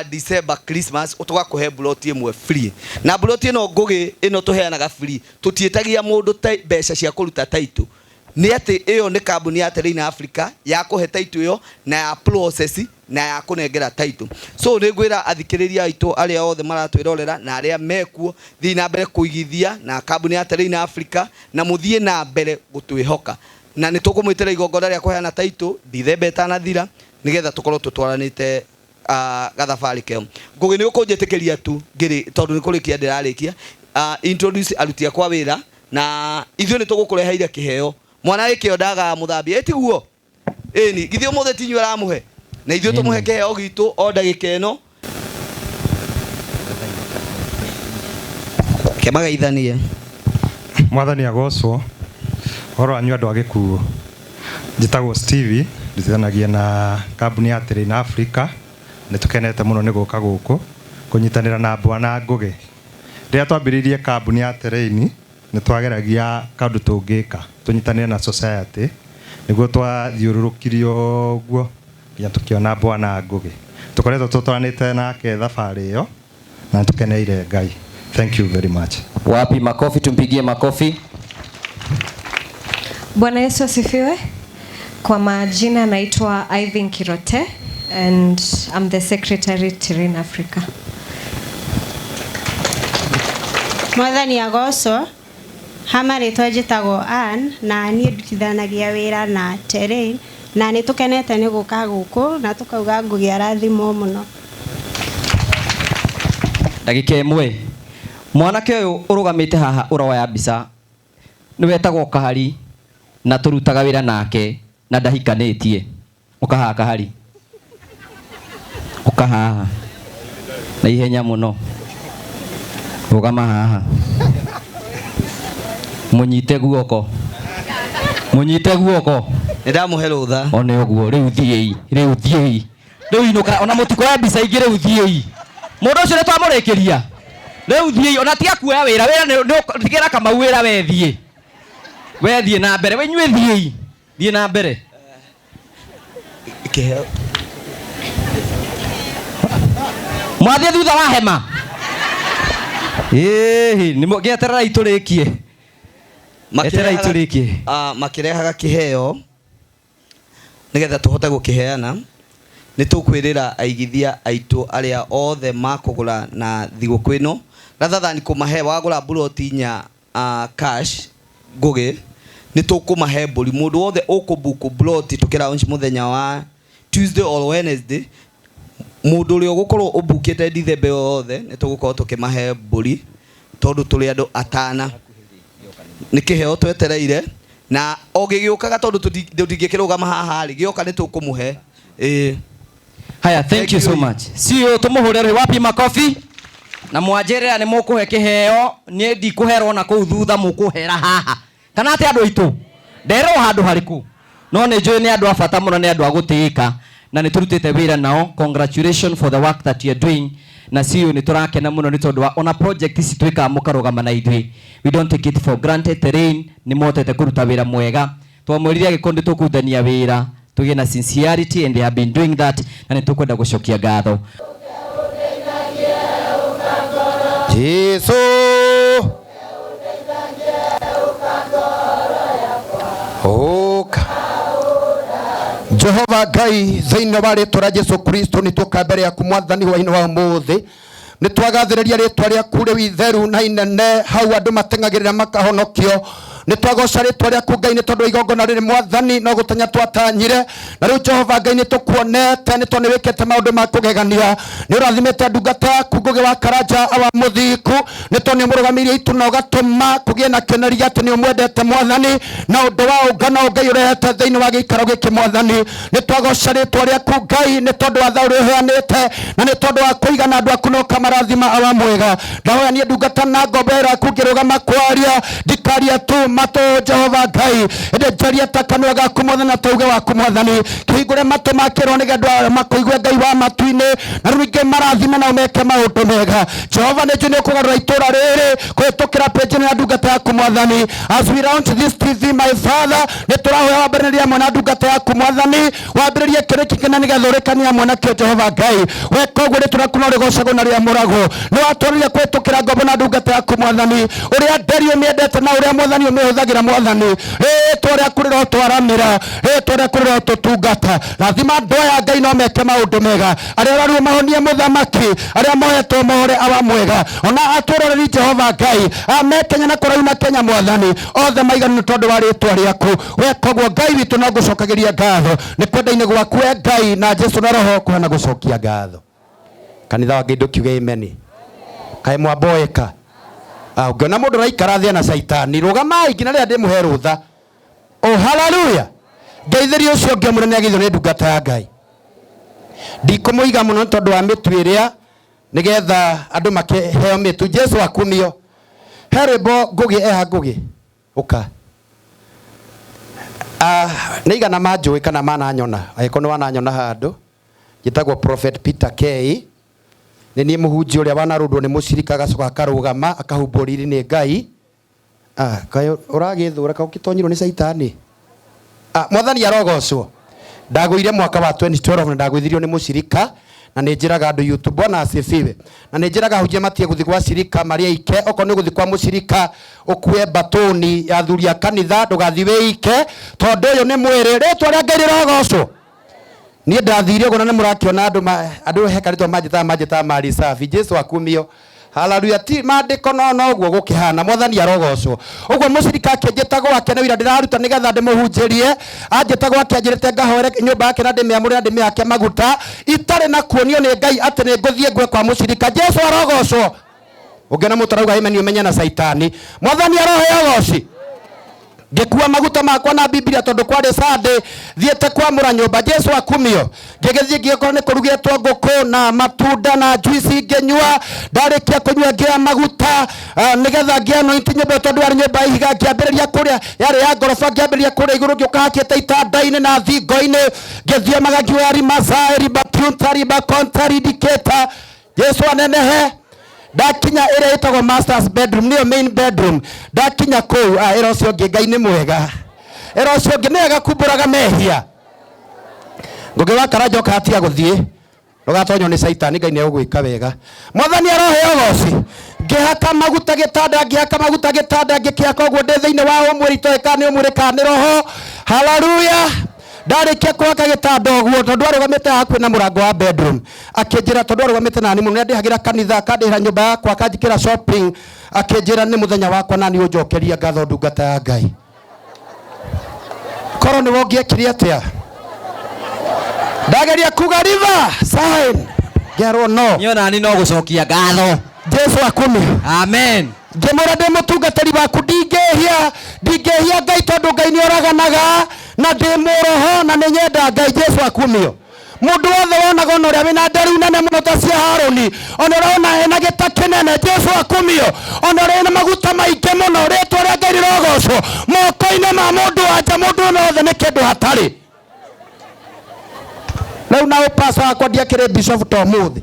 December Christmas tũgakũhe plot ĩmwe free. Na plot ĩno Ngũgĩ ĩno tũheanaga free, tũtiĩtagia mũndũ mbeca cia kũruta title. Nĩ atĩ ĩyo nĩ kambuni ya Terrain Africa ya kũhe title ĩyo na ya process na ya kũnengera title. So nĩ ngwĩra athikĩrĩria aitũ arĩa othe maratwĩrorera na arĩa mekuo, thiĩ na mbere kũigithia na kambuni ya Terrain Africa na mũthiĩ na mbere gũtwĩhoka, na nĩ tũkũmwĩtĩra igongona rĩa kũheana title Dithemba ĩtanathira, nĩgetha tũkorwo tũtwaranĩte gathabarĩ keo. Ngũgĩ nĩ ũkũnjĩtĩkĩria tu ngĩrĩ, tondũ nĩ kũrĩkia ndĩrarĩkia, introduce aruti akwa wĩra, na ithuĩ nĩ tũgũkũreheire kĩheo. Mwana wĩ kĩo ndagaga mũthambia, ĩtiguo? Ĩni, githĩ ũmũthĩ ti inyuĩ aramũhe? Na ithuĩ tũmũhe kĩheo gitũ o ndagĩka ĩno. Kĩmagaithanie. Mwathani agocwo. Ũhoro wanyu andũ a Gĩkuũ. Njĩtagwo Stevie, ndutithanagia na kambuni ya Terrain Africa. Nĩ tũkenete mũno nĩ gũka gũkũ kũnyitanĩra na Bwana Ngũgĩ. Rĩrĩa twambĩrĩirie kambuni ya Terrain, nĩ twageragia kaũndũ tũngĩka tũnyitanĩre na society, nĩguo twathiũrũrũkirio ũguo nginya tũkĩona Bwana Ngũgĩ. Tũkoretwo tũtwaranĩte nake thabarĩ ĩyo na tũkeneire Ngai. Thank you very much. Wapi makofi, tumpigie makofi. Bwana Yesu asifiwe. Kwa majina naitwa Ivan Kirote and I'm the secretary Terrain Africa. Mwathani agocwo. Hama rĩtwa njĩtagwo Ann na niĩ ndutithanagia wĩra na Terrain na nĩ tũkenete nĩ gũka gũkũ na tũkauga Ngũgĩ arathimwo mũno. Ndagĩka ĩmwe. Mwanake ũyũ ũrũgamĩte haha ũroya mbica nĩ wetagwo Kahari na tũrutaga wĩra nake na ndahikanĩtie. Ũka haha Kahari. Ũka haha. Na ihenya mũno. Rũgama haha. Mũnyite guoko. Mũnyite guoko. Nĩ ndamũhe rũtha. One ũguo, rĩu thiĩi, rĩu thiĩi. Rĩu inũka, ona mũtikoya mbica ingĩ, rĩu thiĩi. Mũndũ ũcio nĩ twamũrĩkĩria. Rĩu thiĩi, ona tiga kuoya wĩra, wĩra nĩ tigĩra Kamau wĩra we thiĩ. We thiĩ na mbere, we inyuĩ thiĩi. Thiĩ na mbere. Kĩheo. Mwathiĩ thutha wa hema. Ĩĩ, nĩ gĩetererai tũrĩkie. Etererai tũrĩkie. Makĩrehaga kĩheo nĩgetha tũhote gũkĩheana. Nĩ tũkwĩrĩra aigithia aitũ arĩa othe makũgũra na thigũkũ ĩno, rather than kũmahe wagũra mburoti inya cash Ngũgĩ, nĩ tũkũmahe mbũri. Mũndũ wothe ũkũbuku mburoti tũkĩlaunch mũthenya wa Tuesday or Wednesday, mũndũ ũrĩa ũgũkorwo ũbukĩte Dithemba yothe nĩ tũgũkorwo tũkĩmahe mbũri, tondũ tũrĩ andũ atana. Nĩ kĩheo twetereire na o gĩgĩũkaga, tondũ tũtingĩkĩrũgama haha rĩ, gĩoka nĩ tũkũmũhe. Ĩĩ. Haya, thank you so much. Sio tumuhurere wapi makofi? Na mwanjĩrĩra nĩ mũkũhe kĩheo, niĩ ndikũherwo na kũu thutha mũkũhera haha. Kana atĩ andũ aitũ? Nderwo handũ harĩkũ? No nĩ njũĩ nĩ andũ a bata mũno, nĩ andũ a gũtĩĩka na nĩ tũrutĩte wĩra nao. Congratulations for the work that you are doing. Na sio nĩ tũrakena mũno nĩ tondũ wa ona project ici twĩkaga mũkarũgama na ithuĩ. We don't take it for granted. Terrain nĩ mohotete kũruta wĩra mwega. Twamwĩrire angĩkorwo nĩ tũkũrutithania wĩra tũgĩe na sincerity, and they have been doing that, na nĩ tũkwenda gũcokia ngatho. Jesu ũka Jehova Ngai thĩinĩ wa rĩtwa rĩa Jesu Kristo nĩ tũka mbere yaku mwathani hwainĩ wa ũmũthĩ nĩ twagathĩrĩria rĩtwa rĩaku rĩu itheru na inene hau andũ mateng'agĩrĩra makahonokio nĩ twagoca rĩtwa rĩaku Ngai nĩ tondũ igongona rĩrĩ mwathani no gũtanya twatanyire na rĩu Jehova Ngai nĩ tũkuonete nĩ tondũ nĩ wĩkĩte maũndũ ma kũgegania nĩ ũrathimĩte ndungata yaku Ngũgĩ wa Karanja awa mũthingu nĩ tondũ nĩ ũmũrũgamĩirie itu na ũgatũma kũgĩe na kĩonereria atĩ nĩ ũmwendete mwathani na ũndũ wa ũngano Ngai ũrehete thĩinĩ wa gĩikaro gĩkĩ mwathani nĩ twagoca rĩtwa rĩaku Ngai nĩ tondũ wa tha ũrĩa ũheanĩte na nĩ tondũ wa kũigana andũ aku na ũkamarathima awa mwega ndahoya niĩ ndungata na ngombo yaku ngĩrũgama kwaria ndikaria tu matũ Jehova Ngai ĩndĩ njaria ta kanua gaku mwathani na ta uge waku mwathani kĩhingũre matũ ma kĩroho nĩgetha andũ makũigue Ngai wa matu-inĩ na rĩu ingĩ marathime na ũmeke maũndũ mega Jehova nĩ njũĩ nĩ ũkũgarũra itũũra rĩrĩ kũhĩtũkĩra page ĩno ya ndungata yaku mwathani. As we launch this TV, my father, nĩ tũrahoya wambĩrĩrie hamwe na ndungata yaku mwathani wambĩrĩrie kĩrĩki kĩnene nĩgetha ũrĩkanie hamwe nakĩo Jehova Ngai weka ũguo rĩtwa rĩaku no rĩgocagwo na rĩamũragwo nĩ watwarire kũhĩtũkĩra ngombo na ndungata yaku mwathani ũrĩa nderi ũmĩendete na ũrĩa mwathani ũmĩhũthagĩra mwathani rĩtwa rĩaku rĩrotwaramĩra rĩtwa rĩaku rĩrotũtungata rathima andũ aya Ngai no meke maũndũ mega arĩa ũraruo mahonie mũthamaki arĩa mohetwo mohore awa mwega ona atũroreri Jehova Ngai ame Kenya na kũraihu na Kenya mwathani othe maiganu nĩ tondũ wa rĩtwa rĩaku weka ũguo Ngai witũ no ngũcokagĩria ngatho nĩ kwenda-inĩ gwaku we Ngai na Jesu na roho kũhana gũcokia ngatho kanitha wa Ngai ndũkiuge amen kaĩ mwamboeka ũngĩona mũndũ ũraikara thĩ na caitani rũgamai nginya rĩrĩa ndĩmũhe rũtha. Oh, hallelujah. Ngeithĩria ũcio ũngĩ mũnene agĩthio nĩ ndungata ya Ngai ndikũmũiga mũno nĩ tondũ wa mĩtu ĩrĩa nĩgetha andũ makĩheo mĩtu Jesu akumio he rwĩmbo Ngũgĩ eha Ngũgĩ ũka nĩ igana manjũĩ kana mananyona angĩkorwo nĩ wananyona handũ njĩtagwo Prophet Peter K nĩ niĩ mũhunjia ũrĩa wanarũndwo nĩ mũcirika agacoka akarũgama akahumbwo riri nĩ Ngai kaĩ ũragĩthũra kaĩ ũgĩtonyirwo nĩ caitani mwathani arogocwo ndagũire mwaka wa 2012 na ndagũithirio nĩ mũcirika na nĩ njĩraga andũ YouTube bwana asifiwe na nĩ njĩraga ahunjia matige gũthiĩ gwa cirika marĩ aike okorwo nĩ gũthiĩ kwa mũcirika ũkue batũni ya athuri a kanitha ndũgathiĩ wĩike tondũ ũyũ nĩ mwĩrĩ rĩtwa rĩa Ngai rĩrogocwo niĩ ndathire ũguo na nĩ mũrakĩona andũ andũ he karĩtwa manjĩtaga mari safi Jesu akumio haleluya ti maandĩko no noguo gũkĩhana mwathani arogocwo ũguo mũcirika akĩnjĩta gwake nĩ wĩra ndĩraruta nĩgetha ndĩmũhunjĩrie anjĩta gwake anjĩrĩte ngahoere nyũmba yake na ndĩmĩamũre na ndĩmĩhake maguta itarĩ na kuonio nĩ Ngai atĩ nĩ ngũthiĩ ngwe kwa mũcirika Jesu arogocwo ũngĩona mũndũ arauga amen ũmenye na caitani mwathani aroheo goci ngĩkua maguta makwa na Biblia tondũ kwarĩ Sunday thiĩte kwamũra nyũmba Jesu akumio ngĩgĩthiĩ ngĩgĩkora nĩ kũrugĩtwo ngũkũ na matunda na juice ngĩnyua ndarĩkia kũnyua ngĩoya maguta nĩgetha ngĩanointi nyũmba ĩyo tondũ yarĩ nyũmba ya ihiga ngĩambĩrĩria kũrĩa yarĩ ya ngoroba ngĩambĩrĩria kũrĩa igũrũ ngĩũka hakĩte itanda-inĩ na thingo-inĩ ngĩthiomaga ngiuga rimasae ribakiunta ribakonta ridiketa Jesu anenehe ndakinya ĩrĩa ĩtagwo master's bedroom nĩyo main bedroom ndakinya kũu ĩra ũcio ũngĩ Ngai nĩ mwega ĩra ũcio ũngĩ nĩwe gakumbũraga mehia Ngũgĩ wa Karanja ũkahatiga gũthiĩ ndũgatonywo nĩ caitani Ngai nĩegũgwĩka wega mwathani aroheo goci ngĩhaka maguta gĩtanda ngĩhaka maguta gĩtanda ngĩkĩhaka ũguo ndĩ thĩinĩ wa ũmwĩrĩ itoĩ kana nĩ ũmwĩrĩ kana nĩ roho haleluya ndarĩkia kũhaka gĩtanda ũguo tondũ arũgamĩte hakuhĩ na mũrango wa bedroom akĩnjĩra tondũ arũgamĩte nani mũno nĩandĩhagĩra kanitha akandĩhĩra nyũmba yakwa akanjĩkĩra shopping akĩnjĩra nĩ mũthenya wakwa nani ũnjokeria ngatho ndungata ya Ngai korwo nĩwe ũngĩekire atĩa ndageria kuga river sign ngerwo no niĩ onani no gũcokia ngatho Jesu akumio amen ngĩmwĩra ndĩ mũtungatĩri waku ndingĩhia ndingĩhia Ngai tondũ Ngai nĩoraganaga na ndĩ mũroho na nĩ nyenda Ngai Jesu akumio Mundu wothe wonaga ona ũrĩa wĩna nderu nene mũno ta cia Harũni, ona ũrĩa wona ena gĩta kĩnene, Jesu akumio, ona ũrĩa wĩna maguta maingĩ mũno, rĩtwa rĩa Ngai rĩrogocwo, moko-inĩ ma mũndũ wa nja, mũndũ ũyũ wothe nĩ kĩndũ hatarĩ. Rĩu na ũpasa wakwa ndiakĩrĩ bishop ta ũmũthĩ,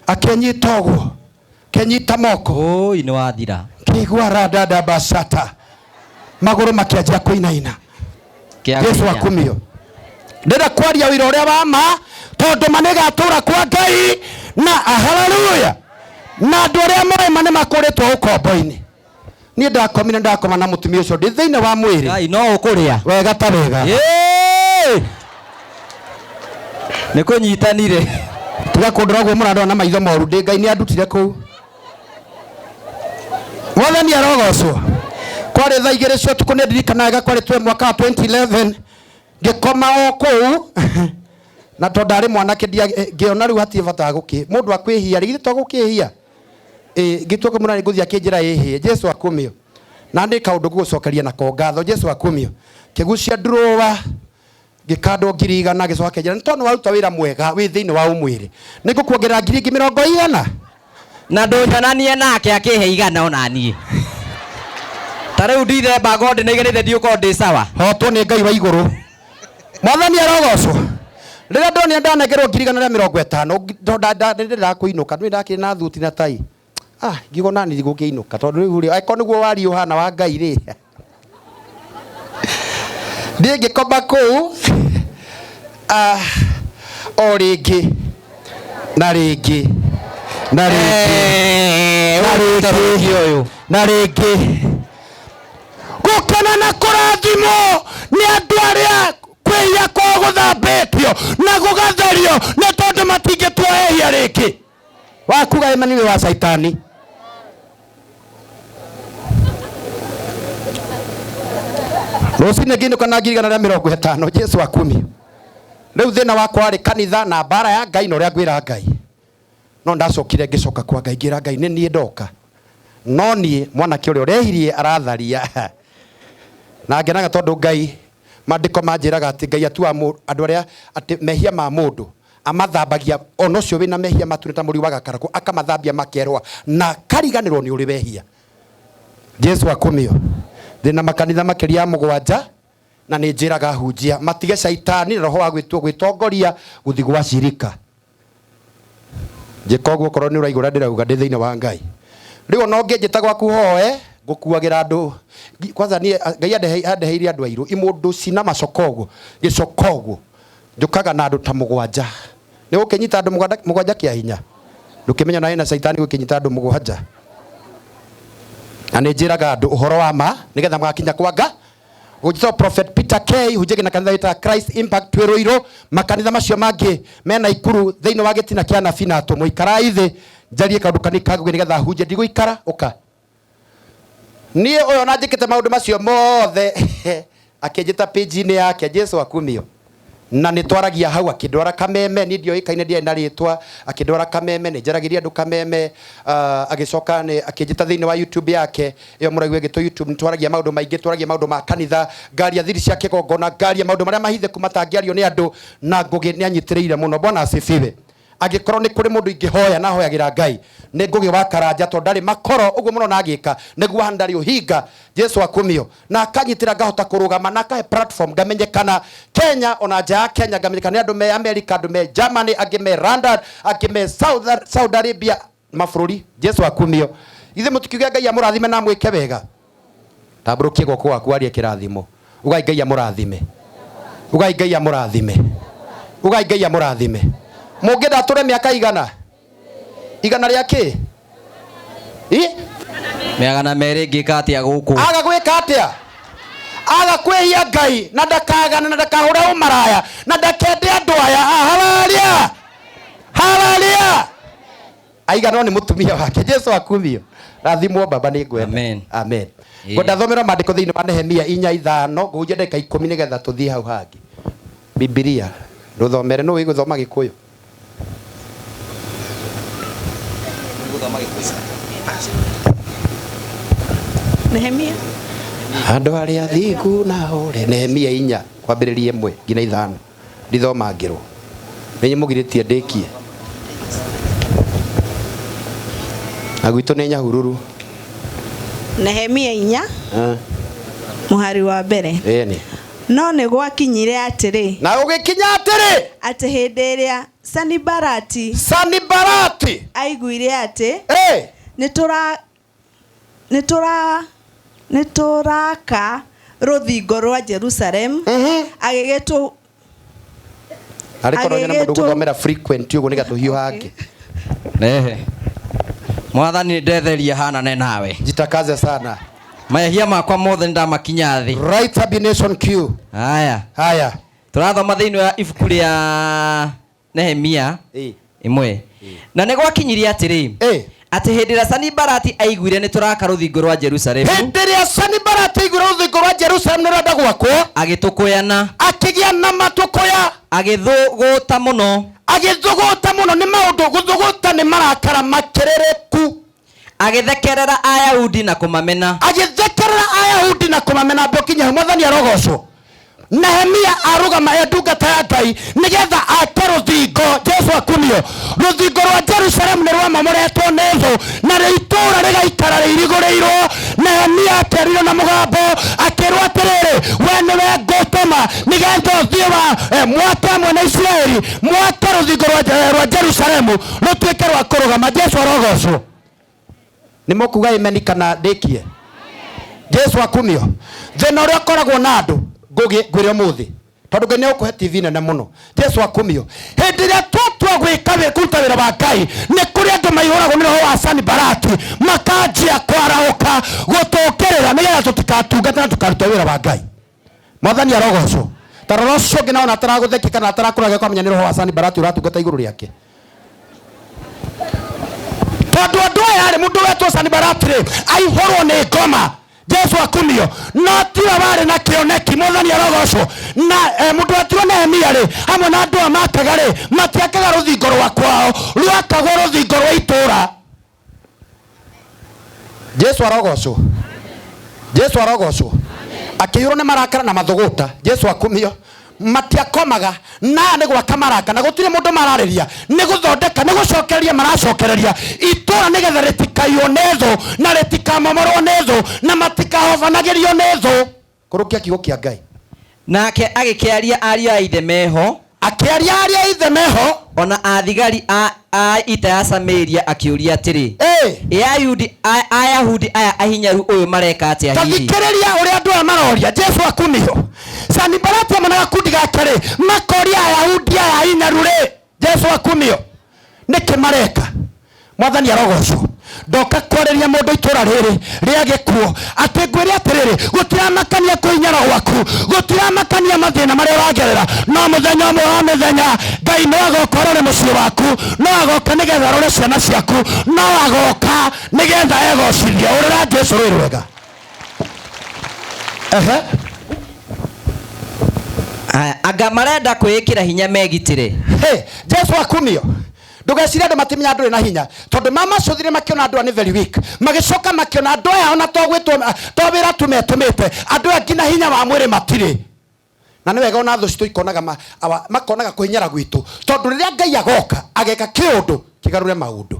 akĩnyita ũguo, akĩnyita moko. Oi, nĩ wathira. Kĩigua radada basata, magũrũ makĩanjia kũinaina. Kĩa Jesu hinya. akumio. Ndĩrenda kwaria ũira ũrĩa wa ma, tondũ ma nĩgatũra kwa Ngai na haleluya, na andũ arĩa moĩ ma nĩmakũrĩtwo ũkombo-inĩ. Niĩ ndakomire, ndakoma na mũtumia ũcio ndĩ thĩinĩ wa mwĩrĩ. Ngai no ũkũrĩa wega ta wega. Ĩĩ! Nĩ kũnyitanire. Tiga kũndora ũguo mũrandora na maitho moru, ndĩ Ngai nĩ andutire kũu. Mwathani arogocwo. Kwarĩ thaa igĩrĩ cia ũtukũ, nĩ ndirikanaga wega, kwarĩ twe mwaka wa 2011, ngĩkoma o kũu. Na tondũ ndarĩ mwanake, ngĩona rĩu hatirĩ bata wa gũkĩ mũndũ akwĩhia rĩ, githĩ to gũkĩhia? Ĩ, ngĩtua kũmwĩra nĩ ngũthiĩ akĩnjĩra ĩhĩe. Jesu akumio. Na nĩ kaũndũ ngũgũcokeria nako ngatho. Jesu akumio. Kĩgucia ndurũa, ngĩkandwo ngiri igana, gĩcoka kĩnjĩra, nĩ tondũ waruta wĩra mwega wĩ thĩinĩ wa ũmwĩrĩ, nĩ ngũkuongerera ngiri ingĩ mĩrongo igana. Na ndũnyananie nake akĩhe igana ona niĩ. Ta rĩu ndithemba ngorwo ndĩnaiganĩte, ndiũkorwo ndĩ sawa. Hotwo nĩ Ngai wa igũrũ. Mwathani arogocwo. Rĩrĩa ndonire ndanengerwo ngiri igana rĩa mĩrongo ĩtano, tondũ ndĩrendaga kũinũka, ndũĩ ndakĩrĩ na thuti na tai. Ngiuga ona niĩ ndigũkĩinũka, tondũ rĩu rĩ, angĩkorwo nĩguo wariĩ ũhana wa Ngai rĩ. Niĩ ngĩkoma kũu, o rĩngĩ, na rĩngĩ, na rĩngĩ, na rĩngĩ, na rĩngĩ. Gũkena na kũrathimwo nĩ andũ arĩa kwĩhia kwao gũthambĩtio na gũgatherio, nĩ tondũ matingĩtua ehia rĩngĩ. Wakuga Emmanuel wa Caitani. Rũcinĩ ngĩinũka na ngiri igana rĩa mĩrongo ĩtano, Jesu akumio. Rĩu thĩna wakwa warĩ kanitha na mbara ya Ngai na ũrĩa ngwĩra Ngai. No ndacokire ngĩcoka kwa Ngai, ngĩra Ngai nĩ niĩ ndoka. No niĩ mwanake ũrĩa ũrehirie aratharia. Na ngenaga tondũ Ngai, maandĩko manjĩraga atĩ Ngai atuaga andũ arĩa atĩ mehia ma mũndũ amathambagia, ona ũcio wĩna mehia matune ta mũri wa gakarakũ, akamathambia makerũa na akariganĩrwo nĩ ũrĩ wehia. Jesu akumio. Ndĩna makanitha makĩria ya mũgwanja, na nĩ njĩraga ahunjia matige caitani na roho wa gwĩtongoria gũthiĩ gwa cirika. Njĩka ũguo korwo nĩ ũraigua ũrĩa ndĩrauga ndĩ thĩinĩ wa Ngai. Rĩu ona ũngĩnjĩta gwaku hoe, ngũkuagĩra andũ. Kwanza niĩ, Ngai andeheire andũ airũ, imũndũ cina macoka ũguo, gĩcoka ũguo. Njũkaga na andũ ta mũgwanja. Nĩ ũkĩnyita andũ mũgwanja kĩa hinya. Ndũkĩmenya na ĩna caitani gũkĩnyita andũ mũgwanja. Na nĩ njĩraga andũ ũhoro wa ma nĩgetha magakinya kwa Ngai. Gũjĩtwo Prophet Peter K, hunjagia na kanitha wĩtaga Christ Impact twĩ Ruiru, makanitha macio mangĩ mena Ikuru thĩinĩ wa gĩtina kĩa anabii na atũmwo. Ikarai thĩ njarie kaũndũ kanini ka Ngũgĩ nĩgetha hunjie, ndigũikara, ũka. Niĩ ũyũ ona njĩkĩte maũndũ macio mothe, akĩnjĩta page-inĩ yake, Jesu akumio. Na nĩ twaragia hau, akĩndwara Kameme, niĩ ndioĩkaine, ndiarĩ na rĩtwa, akĩndwara Kameme, nĩ njaragĩria andũ Kameme, agĩcoka nĩ akĩnjĩta thĩinĩ wa YouTube yake, ĩyo mũraigua ĩgĩtwo YouTube, nĩ twaragia maũndũ maingĩ, twaragia maũndũ ma kanitha, ngaria thiri cia kĩgongona, ngaria maũndũ marĩa mahithĩku matangĩario nĩ andũ, na Ngũgĩ nĩ anyitĩrĩire mũno. Bwana asifiwe. Angĩkorwo nĩ kũrĩ mũndũ ingĩhoya na hoyagĩra Ngai, nĩ Ngũgĩ wa Karanja, tondũ ndarĩ makoro ũguo mũno na agĩka, nĩguo hana ndarĩ ũhinga. Jesu akumio. Na akanyitĩra ngahota kũrũgama, na akahe platform ngamenyekana Kenya, ona nja ya Kenya ngamenyekana nĩ andũ me America, andũ me Germany, angĩ me London, angĩ me Saudi Arabia, mabũrũri. Jesu akumio. Ithuĩ mũtikiuge Ngai amũrathime na amwĩke wega. Tambũrũkie guoko gwaku warie kĩrathimo. Ugai Ngai amũrathime. Ugai Ngai amũrathime. Ugai Ngai amũrathime. Mũngĩenda atũre mĩaka igana? Igana rĩa kĩ? I? Mĩagana merĩ ngĩka atĩa gũkũ? Aga gwĩka atĩa? Aga kwĩhia Ngai na ndakagane na ndakahũre ũmaraya na ndakende andũ aya. Haleluya. Haleluya. Aiganwo nĩ mũtumia wake. Jesu akumio. Rathimwo baba nĩ ngwenda. Amen. Amen. Ĩĩ. Ngwenda thomera maandĩko thĩinĩ wa Nehemia inya ithano, ngũhunjia ndagĩka ikũmi nĩgetha tũthiĩ hau hangĩ. Bibilia ndũthomere, nũ wĩ gũthoma Gĩkũyũ? Nehemia. Andũ arĩa athingu na ore. Nehemia inya kwambĩrĩria ĩmwe nginya ithano. Ndithoma ngĩrwo. Nĩ mũgirĩtie ndĩkie. Na gwitũ nĩ Nyahururu. Nehemia 4 Ah, mũhari wa mbere. Ĩni. No nĩ gwakinyire atĩrĩ, Na gũgĩkinya atĩrĩ, atĩ hĩndĩ ĩrĩa Sanibalati Sanibalati aiguire atĩ nĩtũra nĩtũra nĩtũraka rũthingo rwa Jerusalemu, agĩgĩtũ Arĩ korwo nyone mũndũ Agĩgĩtũ- gũthomera frequent ũguo nĩgetha tũhiũhange. Rehe. Mwathani ndetheria hanane nawe. Jitakaze sana. Mehia makwa mothe nĩndamakinya thĩ. Right Abomination Q. Haya. Haya. Tũrathoma thĩinĩ wa ibuku rĩa Nehemia ĩmwe. Na nĩ gwakinyirie atĩrĩ, atĩ hĩndĩ ĩrĩa Sanibalati aiguire nĩ tũraka rũthingo rwa Jerusalemu, Hĩndĩ ĩrĩa Sanibalati aiguire rũthingo rwa Jerusalemu nĩ rwenda gwakwo, agĩtũkũyana, akĩgĩa na matũkũya, agĩthũgũta mũno, agĩthũgũta mũno nĩ maũndũ. Gũthũgũta nĩ marakara makĩrĩrĩku. Agĩthekerera Ayahudi na kũmamena. Agĩthekerera Ayahudi na kũmamena. Mbĩkinya hau, Mwathani arogocwo. Nehemia arũgama e ndungata ya Ngai nĩgetha ake rũthingo. Jesu akumio. Rũthingo rwa Jerusalemu nĩ rwamomoretwo nĩ thũ na rĩ itũũra rĩgaikara rĩirigũrĩirwo. Nehemia akĩarirwo na mũgambo akĩrwo atĩrĩrĩ, we nĩwe ngũtũma nĩgetha ũthiĩ wa mwake hamwe na Isiraeli, mwake rũthingo rwa Jerusalemu rũtuĩke rwa kũrũgama. Jesu arogocwo. Nĩ mũkuga imeni kana ndĩkie? Jesu akumio. Thĩna ũrĩa ũkoragwo na andũ ngũgĩ ngwĩre ũmũthĩ, tondũ Ngai nĩ ũkũhe TV nene mũno. Jesu akumio. Hĩndĩ ĩrĩa twatua gwĩka kũruta wĩra wa Ngai, nĩ kũrĩ andũ maihũragwo nĩ roho wa Sanibalati, makanjia kwarahũka gũtũũkĩrĩra nĩgetha tũtikatungate na tũkaruta wĩra wa Ngai. Mwathani arogocwo. Ta rora ũcio ũngĩ naona ataragũthekia kana atarakũragia, kwamenya nĩ roho wa Sanibalati ũratungata igũrũ rĩake. Tondũ andũ aya rĩ, mũndũ wetwo Sanibalati rĩ, aihũrwo nĩ ngoma. Jesu akumio. No tiwe warĩ na kĩoneki. Mwathani arogocwo. Na mũndũ wetirwo Nehemia rĩ, hamwe na andũ aya makaga rĩ, matiakaga rũthingo rwa kwao, rwakagwo rũthingo rwa itũũra. Jesu arogocwo. Jesu arogocwo. Akĩiyũrwo nĩ marakara na mathũgũta. Jesu akumio. Matiakomaga na nĩ gwaka maraka, na gũtirĩ mũndũ mararĩria, nĩ gũthondeka, nĩ gũcokereria maracokereria itũũra nĩgetha rĩtikaiywo nĩ thũ na rĩtikamomorwo nĩ thũ na matikahobanagĩrio nĩ thũ. Kũrũkia kiugo kĩa Ngai. Nake agĩkĩaria ariũ a ithe meho, akĩaria ariũ a ithe meho, ona athigari a ita ya Samaria, akĩũria atĩrĩ, ĩ Ayahudi aya ahinyaru ũyũ mareka atĩa Ta hihi? thikĩrĩria ũrĩa andũ aya maroria. Jesu akumio. Sanibalati hamwe na gakundi gake rĩ, makoria Ayahudi aya ahinyaru rĩ, Jesu akumio, nĩkĩ mareka? Mwathani arogocwo. Ndoka kwarĩria mũndũ itũra rĩrĩ rĩa gĩkuũ atĩ ngwĩre atĩrĩrĩ, gũtiramakania kũhinyara gwaku, gũtiramakania mathĩna marĩa ũragerera, no mũthenya ũmwe wa mĩthenya Ngai no agoka arore mũciĩ waku, no agoka nĩgetha arore ciana ciaku, no agoka nĩgetha egocithie. Ũrĩra Jesu rwĩ rwega. Ehe. Aya, anga marenda kwĩĩkĩra hinya megitĩre. Hey, Jesu akumio. Ndũgecirie andũ matimenya andũ na hinya, tondũ mamacũthire makĩona andũ aya nĩ very weak, magĩcoka makĩona andũ aya ona to gwĩtwo to wĩra tu metũmĩte, andũ aya nginya hinya wa mwĩrĩ matirĩ. Na nĩ wega ona thũ citũ ikonaga makonaga kũhinyara gwitũ, tondũ rĩrĩa Ngai agoka ageka kĩũndũ kĩgarũre maũndũ.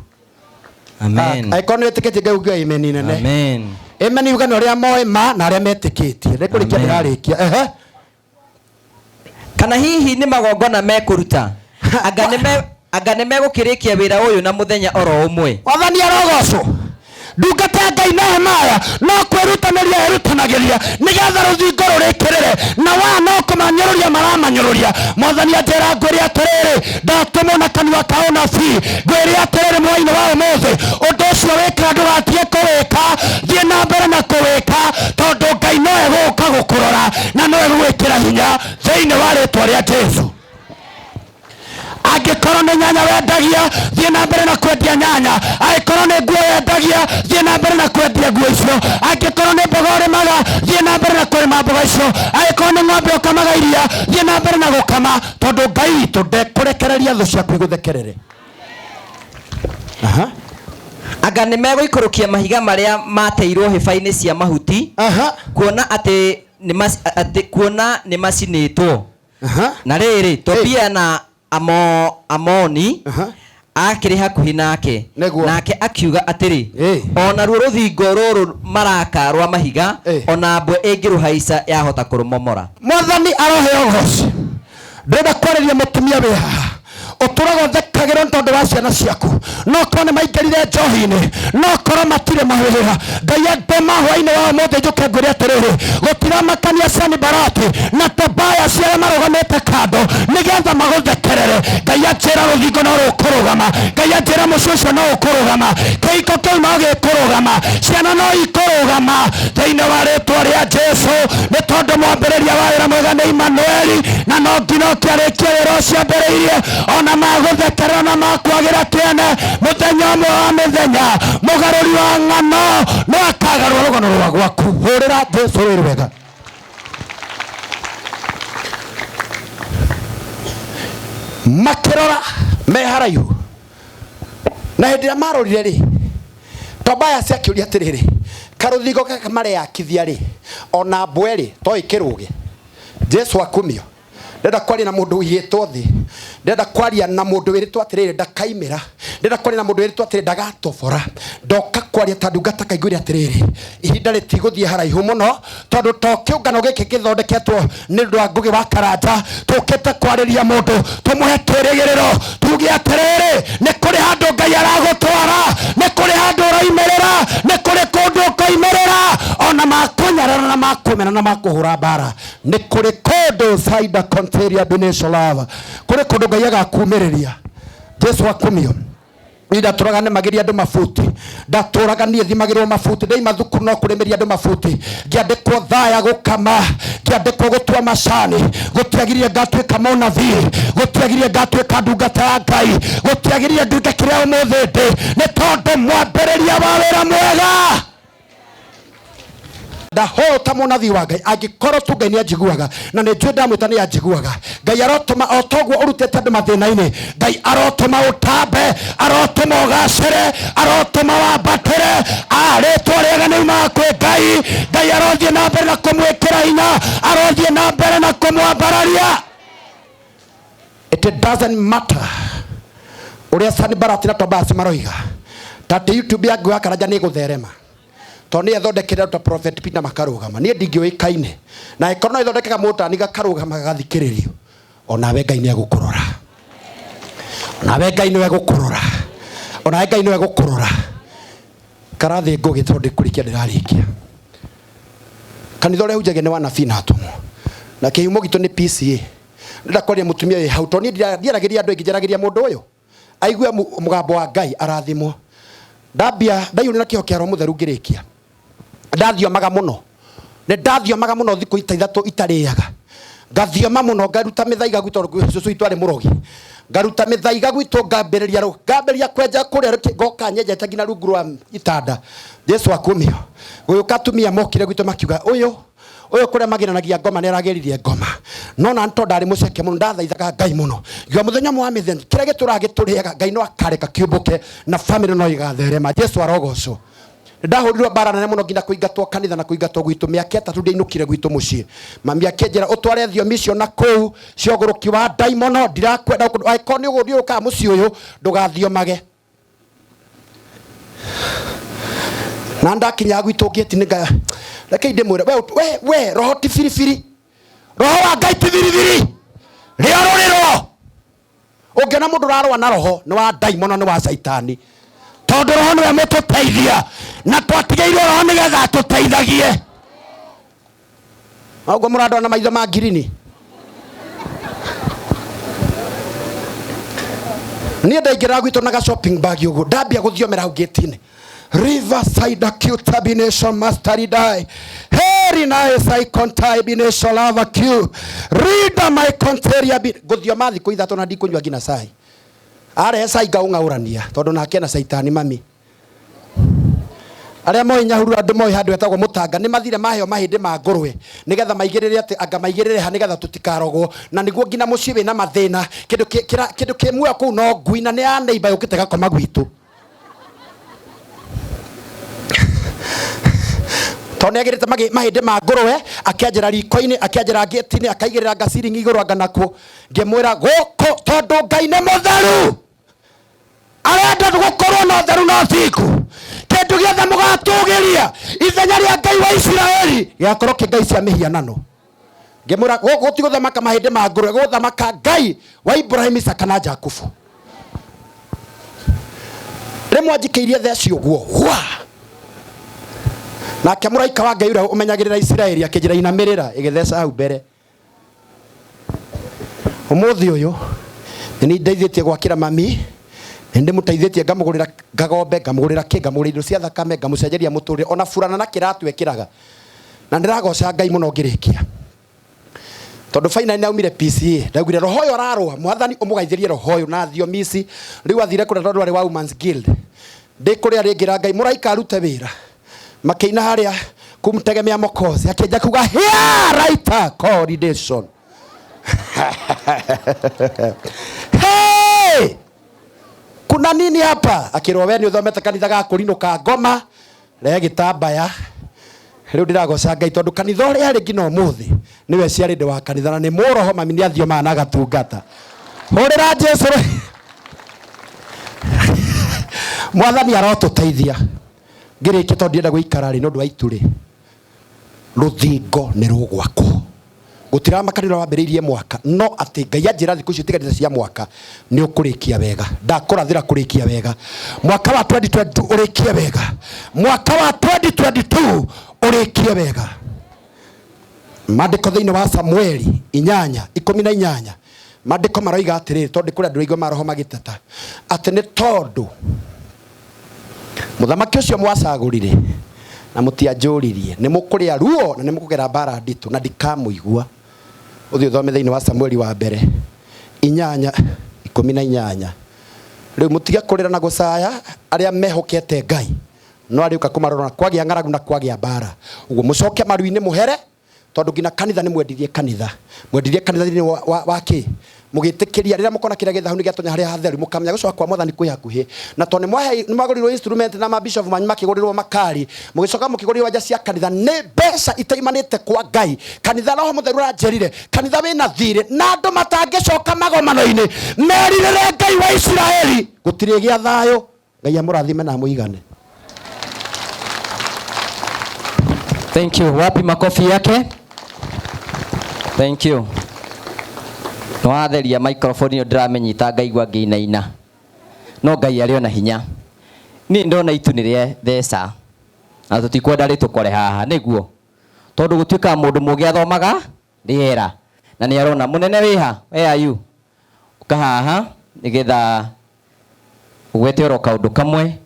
Amen. Angĩkorwo nĩ wĩtĩkĩtie Ngai uge amen nene. Amen. Amen uge nĩ ũrĩa moĩ ma na arĩa metĩkĩtie. Nĩ kũrĩkia Amen. ndĩrarĩkia. Ehe. Kana hihi nĩ magongona mekũruta? Anga nĩ megũkĩrĩkia wĩra ũyũ na mũthenya oro ũmwe? Mwathani arogocwo. Ndungata ya Ngai Nehemaya no kwĩrutanĩria erutanagĩria nĩgetha rũthingo rũrĩkĩrĩre, na wa no kũmanyũrũria maramanyũrũria. Mwathani anjĩra ngwĩre atĩrĩrĩ, ndatũmwo na kanua ka ũnabii ngwĩre atĩrĩrĩ, mwai-inĩ wa ũmũthĩ ũndũ ũcio wĩkaga ndũgatige kũwĩka, thiĩ na mbere na kũwĩka, tondũ Ngai no egũka gũkũrora na no egũgwĩkĩra hinya thĩinĩ wa rĩtwa rĩa Jesu. Angĩkorwo nĩ nyanya wendagia, thiĩ na mbere na kwendia nyanya. Angĩkorwo nĩ nguo wendagia, thiĩ na mbere na kwendia nguo icio. Angĩkorwo nĩ mboga ũrĩmaga, thiĩ na mbere na kũrĩma mboga icio. Angĩkorwo nĩ ng'ombe ũkamaga iria, thiĩ na mbere na gũkama, tondũ Ngai witũ ndekũrekereria thũ ciaku igũthekerere. Aha. Anga nĩ megũikũrũkia mahiga marĩa mateirwo hĩba-inĩ cia mahuti, kuona atĩ nĩ macinĩtwo. Aha. Na rĩrĩ, Tobia na Amoni akĩrĩ hakuhĩ nake, nake akiuga atĩrĩ, o naruo rũthingo rũrũ maraka rwa mahiga, ona mbwe ĩngĩrũhaica yahota kũrũmomora. Mwathani aroheo ũgoci. Ndĩrenda kwarĩria mũtumia wĩ haha ũtũraga ũthekagĩrwo nĩ tondũ wa ciana ciaku, no korwo nĩ maingĩrire njohi-inĩ, no korwo matirĩ mawĩra. Ngai andũma hwaĩ-inĩ wa ũmũthĩ njũke ngwĩre atĩrĩrĩ, gũtiramakania Sanibalati na Tobaya arĩa marũgamĩte kando nĩgetha magũthekerere. Ngai anjĩra rũthingo no rũkũrũgama, Ngai anjĩra mũciĩ ũcio no ũkũrũgama, kĩhiko kĩu no gĩkũrũgama, ciana no ikũrũgama thĩinĩ wa rĩtwa rĩa Jesu, nĩ tondũ mwambĩrĩria wa wĩra mwega nĩ Imanueli, na no nginya ũkĩarĩkie wĩra ũcio ambĩrĩirie, ona magũthekerera na makwagĩra kĩene. Mũthenya ũmwe wa mĩthenya mũgarũri wa ng'ano no akagarũra rũgano rwa gwaku. Hũrĩra Jesu rwĩrĩ wega. Makĩrora me haraihu, na hĩndĩ ĩrĩa marorire rĩ, Tobias akĩũria atĩrĩrĩ, karũthingo gaka mareyakithia rĩ, ona mbwe rĩ to ĩkĩrũge? Jesu akumio. Ndĩrenda kwaria na mũndũ ũigĩtwo thĩ, ndĩrenda kwaria na mũndũ wĩrĩtwo atĩrĩrĩ ndakaimĩra, ndĩrenda kwaria na mũndũ wĩrĩtwo atĩrĩrĩ ndagatobora. Ndoka kwaria ta ndungata kaiguire atĩrĩrĩ, ihinda rĩtigũthiĩ haraihu mũno, tondũ to kĩũngano gĩkĩ gĩthondeketwo nĩ ũndũ wa Ngũgĩ wa Karanja. Tũkĩte kwarĩria mũndũ tũmũhe kĩrĩgĩrĩro, tuge atĩrĩrĩ, nĩ kũrĩ handũ Ngai aragũtwara, nĩ kũrĩ handũ ũraimĩrĩra, nĩ kũrĩ kũndũ ũkoimĩrĩra, ona makũnyarara na makũmena na makũhũra mbara, nĩ kũrĩ kũndũ saida conteria binesholava, kũrĩ kũndũ Ngai agakumĩrĩria. Jesu akumio. Niĩ ndatũraga nĩmagĩria andũ mabuti, ndatũraga niĩ thimagĩrwo mabuti, ndaima thukuru no kũrĩmĩria andũ mabuti, ngĩandĩkwo thaya gũkama, ngĩandĩkwo gũtua macani, gũtiagirire ngatuĩka mũnabii, gũtiagirire ngatuĩka ndungata ya Ngai, gũtiagirire nduĩke kĩrĩa ũmũthĩ ndĩ, nĩ tondũ mwambĩrĩria wa wĩra mwega ndahota mũnabii wa Ngai. Angĩkorwo tu Ngai nĩanjiguaga, na nĩ njũĩ ndamwĩta nĩanjiguaga, Ngai arotũma o toguo ũrutĩte andũ mathĩna-inĩ, Ngai arotũma ũtambe, arotũma ũgacĩre, arotũma wambatĩre. Rĩtwa rĩega nĩumaga kwĩ Ngai. Ngai arothiĩ na mbere na kũmwĩkĩra hinya, arothiĩ na mbere na kũmwambararia. It doesn't matter ũrĩa Sanibalati na Tobias maroiga, ta atĩ YouTube ya Ngũgĩ wa Karanja nĩ ĩgũtherema, tondũ nĩ ethondekire ta Prophet Peter makarũgama. Niĩ ndingĩũĩkaine, na ĩkorwo no ĩthondekaga mũtani gakarũgama gagathikĩrĩrio, onawe Ngai nĩ egũkũrora, onawe Ngai nĩ egũkũrora, onawe Ngai nĩ egũkũrora. Karathĩ Ngũgĩ, tondũ ndĩkũrĩkia ndĩrarĩkia. Kanitha ũrĩa hunjagia nĩ wa nabii na atũmwo, na kĩhumo gitũ nĩ PCA. Ndĩrenda kwaria mũtumia wĩ hau, tondũ niĩ ndiaragĩria andũ aingĩ, njaragĩria mũndũ ũyũ aigue mũgambo wa Ngai arathimwo. Ndambia ndaiyũrio na kĩho kĩa Roho Mũtheru ngĩrĩkia, ndathiomaga mũno, nĩ ndathiomaga mũno thikũ ita ithatũ itarĩaga, ngathioma mũno, ngaruta mĩthaiga gwitũ, cũcũ witũ arĩ mũrogi, ngaruta mĩthaiga gwitũ, ngambĩrĩria rũ, ngambĩrĩria kwenja kũrĩa, ngoka nyenjete nginya rungu rwa itanda. Jesu akumio. Gũgĩũka atumia mokire gwitũ makiuga, ũyũ ũyũ kũrĩa magĩranagia ngoma nĩ aragĩririe ngoma. No na tondũ ndarĩ mũceke mũno, ndathaithaga Ngai mũno, ngiuga mũthenya ũmwe wa mĩthenya kĩrĩa gĩtũraga gĩtũrĩaga Ngai no akareka kĩũmbũke na famĩlĩ no ĩgatherema. Jesu arogocwo. Ndahũrirwo mbara nene mũno nginya kũingatwo kanitha na kũingatwo gwitũ. Mĩaka 3 ndiainũkire gwitũ mũciĩ. Mami akĩnjĩra ũtware thiomi icio na kũu cia ũgũrũki wa ndaimono, ndirakwenda angĩkorwo nĩ ũgũthiĩ ũkaga mũciĩ ũyũ ndũgathiomage. Na ndakinya gwitũ ngĩti nĩ nga reke ndĩmwĩre, we we roho ti biribiri, roho wa Ngai ti biribiri, rĩarũrĩrwo. Ũngĩona mũndũ ũrarũa na roho nĩ wa ndaimono, nĩ wa caitani, tondũ roho nĩwe mũtũteithia, na twatigĩirwo roho nĩgetha atũteithagie. Ũguo mũrandora na maitho ma ngirini. Niĩ ndaingĩraga gwitũ na ga shopping bag ũguo, ndambia gũthiomera hau gate-inĩ. Riverside acute bination mastery die. Heri na esai kontai bination lava q. Rida my conteria bi gũthioma thikũ ithatũ na ndikũnyua nginya cai. Arehe cai ngaũng'aũrania tondũ nake ena caitani mami. Arĩa moĩ Nyahururu, andũ moĩ handũ hetagwo Mũtanga, nĩ mathire maheo mahĩndĩ ma ngũrwe nĩgetha maigĩrĩre atĩ anga maigĩrĩre ha nĩgetha tũtikarogwo, na nĩguo nginya mũciĩ wĩna mathĩna. Kĩndũ kĩndũ kĩ muoyo kũu no ngui, na nĩ ya neighbor yũkĩte gakoma gwitũ. Tondũ nĩagĩrĩte mahĩndĩ ma ngũrwe, akĩanjĩra riko-inĩ, akĩanjĩra ngĩti-inĩ, akaigĩrĩra ngaciringi igũrũ anga nakuo. Ngĩmwĩra gũkũ tondũ Ngai nĩ mũtheru. Arenda gũkorwo na ũtheru na ũthingu. Kĩndũ gĩothe mũgatũgĩria ithenya rĩa Ngai wa Isiraeli gĩgakorwo kĩ ngai cia mĩhianano. Ngĩmwĩra gũkũ ti gũthamaka mahĩndĩ ma ngũrwe, gũthamaka Ngai wa Ibrahim, Isaka na Jakubu. Rĩmwe anjikĩirie theci ũguo hwa, nake mũraika wa Ngai ũrĩa ũmenyagĩrĩra Isiraeli akĩnjĩra inamĩrĩra, ĩgĩtheca hau mbere. Ũmũthĩ ũyũ nĩ niĩ ndeithĩtie gwakĩra mami, nĩ ndĩmũteithĩtie ngamũgũrĩra ngagombe, ngamũgũrĩra kĩ, ngamũgũrĩra indo cia thakame, ngamũcenjeria mũtũrĩre, ona burana na kĩratũ ekĩraga. Na ndĩragoca Ngai mũno ngĩrĩkia. Tondũ finally naumire PCA, ndaugire roho ũyũ ararũa, mwathani ũmũgaithĩrie roho ũyũ na thiomi ici. Rĩu athire kũrĩa tondũ arĩ wa Women's Guild. Ndĩ kũrĩa rĩngĩ ra Ngai mũraika arute wĩra. Makĩina harĩa kumtegemea Mwokozi, akĩanjia kuga here writer coordination. Hey! Kuna nini hapa? Akĩrwo we nĩ ũthomete kanitha ga kũrinũka ngoma, rehe gĩtambaya. Rĩu ndĩragoca Ngai tondũ kanitha ũrĩa arĩ nginya ũmũthĩ nĩwe ciarĩndĩ wa kanitha na nĩ mũroho mami nĩ athiomaga na agatungata. Hũrĩra Jesu. Mwathani arotũteithia. Ngĩrĩkia tondũ ndienda gũikara rĩ nĩ ũndũ wa itu rĩ. Rũthingo nĩ rũgwakwo. Gũtiramakanĩra wambĩrĩirie mwaka, no atĩ Ngai anjĩra thikũ icio itigarĩte cia mwaka nĩ ũkũrĩkia wega. Ndakũrathĩra kũrĩkia wega. Mwaka wa 2022 ũrĩkie wega. Mwaka wa 2022 ũrĩkie wega. Maandĩko thĩinĩ wa Samueli 8:18, maandĩko maroiga atĩrĩrĩ, tondũ kũrĩ andũ aingĩ maroho magĩteta atĩ nĩ tondũ mũthamaki ũcio mwacagũrire na mũtianjũririe, nĩ mũkũrĩa ruo na nĩ mũkũgera mbara nditũ na ndikamũigua. Ũthiĩ ũthome thĩinĩ wa Samueli wa mbere 8:18. Rĩu mũtige kũrĩra na gũcaya arĩa mehokete Ngai, no arĩũka kũmarora na kwagĩa ng'aragu na kwagĩa mbara. Ũguo mũcoke maru-inĩ mũhere, tondũ nginya kanitha nĩ mwendirie kanitha. Mwendirie kanitha thĩinĩ wa kĩ? Mũgĩtĩkĩria rĩrĩa mũkona kĩrĩa gĩthahu nĩ gĩatonya harĩa hatheru, mũkamenya gũcoka kwa mwathani kwĩ hakuhĩ. Na tondũ nĩ mwagũrirwo instrument na mabishop manyu makĩgũrĩrwo makari, mũgĩcoka mũkĩgũrĩrwo nja cia kanitha nĩ mbeca itaimanĩte kwa Ngai. Kanitha Roho Mũtheru aranjĩrire, kanitha wĩna thirĩ na andũ matangĩcoka magomano-inĩ merirĩre Ngai wa Isiraeli, gũtirĩ gĩa thayũ. Ngai amũrathime na amũigane. Thank you. Wapi makofi yake? Thank you. Nĩwatheria microphone ĩyo ndĩramĩnyita ngaigua ngĩinaina. No Ngai arĩ ona hinya. Niĩ ndona itu nĩ rĩa theca. Na tũtikwenda rĩtũkore haha, nĩguo. Tondũ gũtuĩkaga mũndũ mũũgĩ athomaga rĩera. Na nĩ arona mũnene wĩha, where are you? Ũka haha nĩgetha ũgwete oro kaũndũ kamwe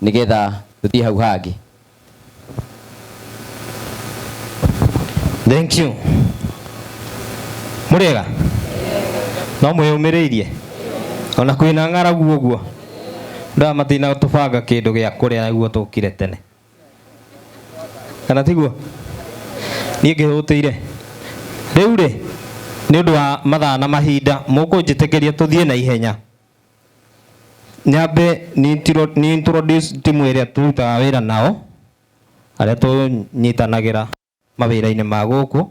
nĩgetha tũthiĩ hau hangĩ. Thank you. Mũrĩega? No mwĩyũmĩrĩirie? Ona kwĩna ng'aragu ũguo? Ndũra matina tũbanga kĩndũ gĩa kũrĩa nĩguo tũkire tene. Kana tiguo? Niĩ ngĩhũtĩire. Rĩu rĩ, nĩ ũndũ wa mathaa na mahinda, mũkũnjĩtĩkĩria tũthiĩ na ihenya. Nyambe ni introduce timu ĩrĩa tũrutaga wĩra nao, arĩa tũnyitanagĩra mawĩra-inĩ ma gũkũ.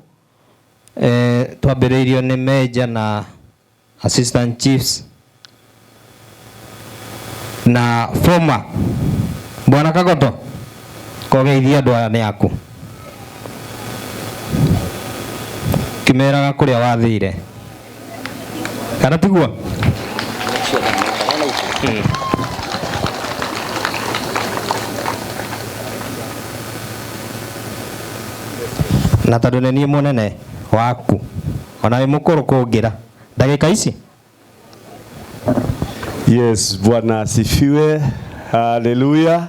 Twambĩrĩirio nĩ major na assistant chiefs na former Bwana Kagoto, kogeithia andũ aya nĩ aku. Kĩmeraga kũrĩa wathire. Kana tiguo? Na tondũ nĩ niĩ mũnene waku, ona wĩ mũkũrũ kũngĩra ndagĩka ici. Yes, Bwana asifiwe. Haleluya.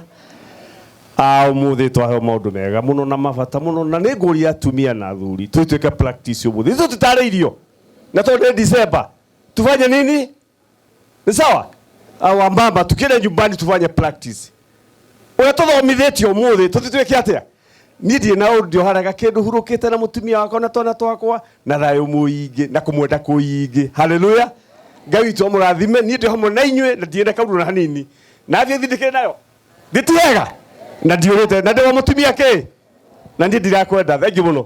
Umuthi twaheo maundu mega muno na mabata muno, na nĩ ngũria atumia na athuri twĩtuĩke practice umuthi. Ithuĩ tũtarĩirio na tondũ nĩ December tufanye nini? Ni sawa? Wambamba tukienda nyumbani tufanye practice. Ũrĩa tũthomithĩtio ũmũthĩ tũthiĩ twĩke atĩa? Niĩ ndirĩ na ũndũ ndioharaga kĩndũ hurũkĩte na mũtumia wakwa na twana twakwa na thayũ mũingĩ na kũmwenda kũingĩ. Haleluya. Ngai witũ amũrathime. Niĩ ndĩ hamwe na inyuĩ na ndirĩ na kaũndũ na hanini. Na thiĩ thindĩkĩre nayo. Ndĩ ti wega? Na ndiũrĩte. Na ndĩ wa mũtumia kĩ? Na niĩ ndirakwenda. Thengiũ mũno.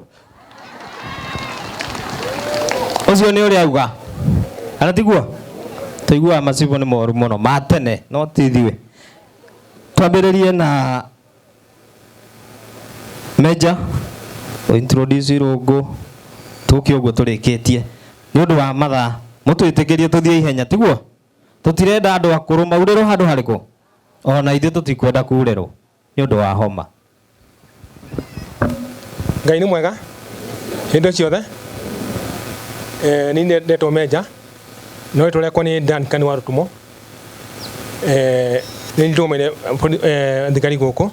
Ũcio nĩ ũrĩa auga. Kana tiguo? Tũiguaga macibũ nĩ moru mũno ma tene no ti ithuĩ. Twambĩrĩrie na Meja introduce Irũngũ tũke ũguo tũrĩkĩtie nĩ ũndũ wa mathaa mũtwĩtĩkĩrie tũthiĩ ihenya tiguo? Tũtirenda andũ akũrũ maurĩrwo handũ harĩkũ ona ithuĩ tũtikwenda kurĩrwo nĩ ũndũ wa homa. Ngai nĩ mwega hĩndĩ ciothe. Niĩ ndetwo Meja no rĩtwa rĩakwa nĩ Duncan wa Rutumo. Nĩ ndũmĩire thigari gũkũ,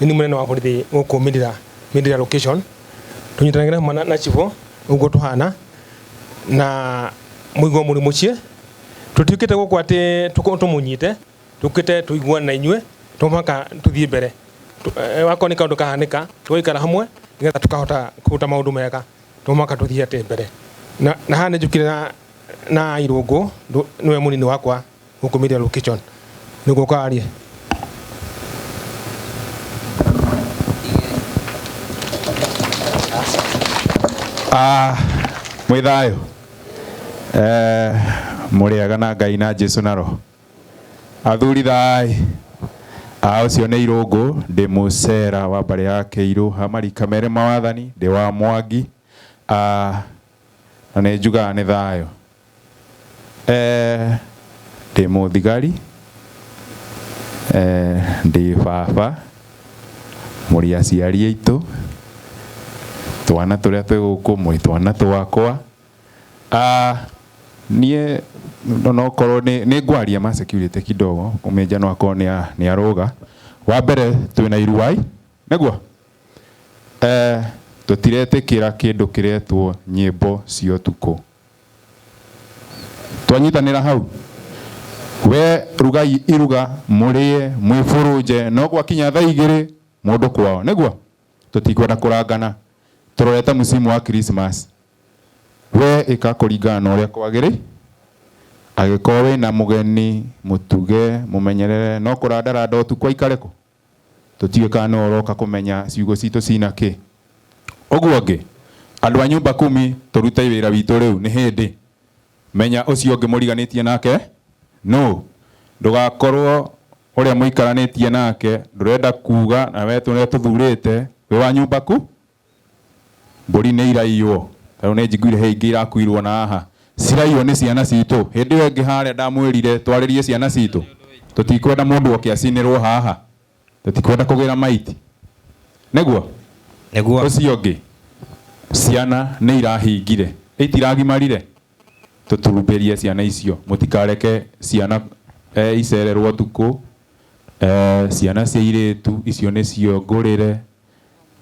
nĩ niĩ mũnene wa borithi gũkũ Mirira location. Tũnyitanagĩra hamwe na cibũ ũguo tũhana na mũiguo mũrĩ mũciĩ. Tũtiũkĩte gũkũ atĩ tũmũnyite, tũkĩte tũiguane na inyuĩ to mũhaka tũthiĩ mbere. Wakorwo nĩ kaũndũ kahanĩka tũgaikara hamwe nĩgetha tũkahota kũruta maũndũ mega, to mũhaka tũthiĩ atĩ mbere. Na haha nĩ njũkire na Irũngũ, nĩwe mũnini wakwa gũkũ Mirira location, nĩguo ũkarie. Mwĩ thayũ. Mũrĩega na Ngai na Jesu na Roho. Athuri thai. Ũcio nĩ Irũngũ, ndĩ mũcera wa mbarĩ ya Kĩirũ, ha marika merĩ ma wathani, ndĩ wa Mwangi. Na nĩ njugaga nĩ thayũ. Ndĩ mũthigari, ndĩ baba, mũrĩ aciari aitũ, twana tũrĩa twĩ gũkũ mwĩ twana twakwa. Niĩ no korwo nĩ ngwaria ma security kidogo, Meja no akorwo nĩ arũga. Wa mbere twĩna iruai, nĩguo? Tũtiretĩkĩra kĩndũ kĩretwo nyĩmbo cia ũtukũ. Twanyitanĩra hau. We rugai iruga mũrĩe mwĩbũrũnje, no gwakinya thaa igĩrĩ mũndũ kwao, nĩguo? Tũtikwenda kũrangana. Tũrorete msimu wa Christmas. We ĩka kũringana na ũrĩa kwagĩrĩire. Angĩkorwo wĩna mũgeni mũtuge mũmenyerere, no kũrandaranda ũtukũ aikare kũ? Tũtiũĩ kana nĩwe ũroka kũmenya ciugo citũ cina kĩ. Ũguo ũngĩ, andũ a nyumba kumi tũrute wĩra witũ rĩu nĩ hĩndĩ. Menya ũcio ũngĩ mũriganĩtie nake nũ. Ndũgakorwo ũrĩa mũikaranĩtie nake ndũrenda kuga na we tũrĩa tũthurĩte wĩ wa nyumba ku. Mbũri nĩ iraiywo. Tarĩu nĩ njiguire he ingĩ irakuirwo na haha. Ciraiywo nĩ ciana citũ. Hĩndĩ ĩyo ĩngĩ harĩa ndamwĩrire twarĩrie ciana citũ. Tũtikwenda mũndũ oke acinĩrwo haha. Tũtikwenda kũgĩra maiti. Nĩguo? Nĩguo. Ũcio ũngĩ, ciana nĩ irahingire. Itiragimarire. Tũturumberie ciana icio. Mũtikareke ciana icererwo ũtukũ. Ciana cia airĩtu icio nĩcio ngũrĩre.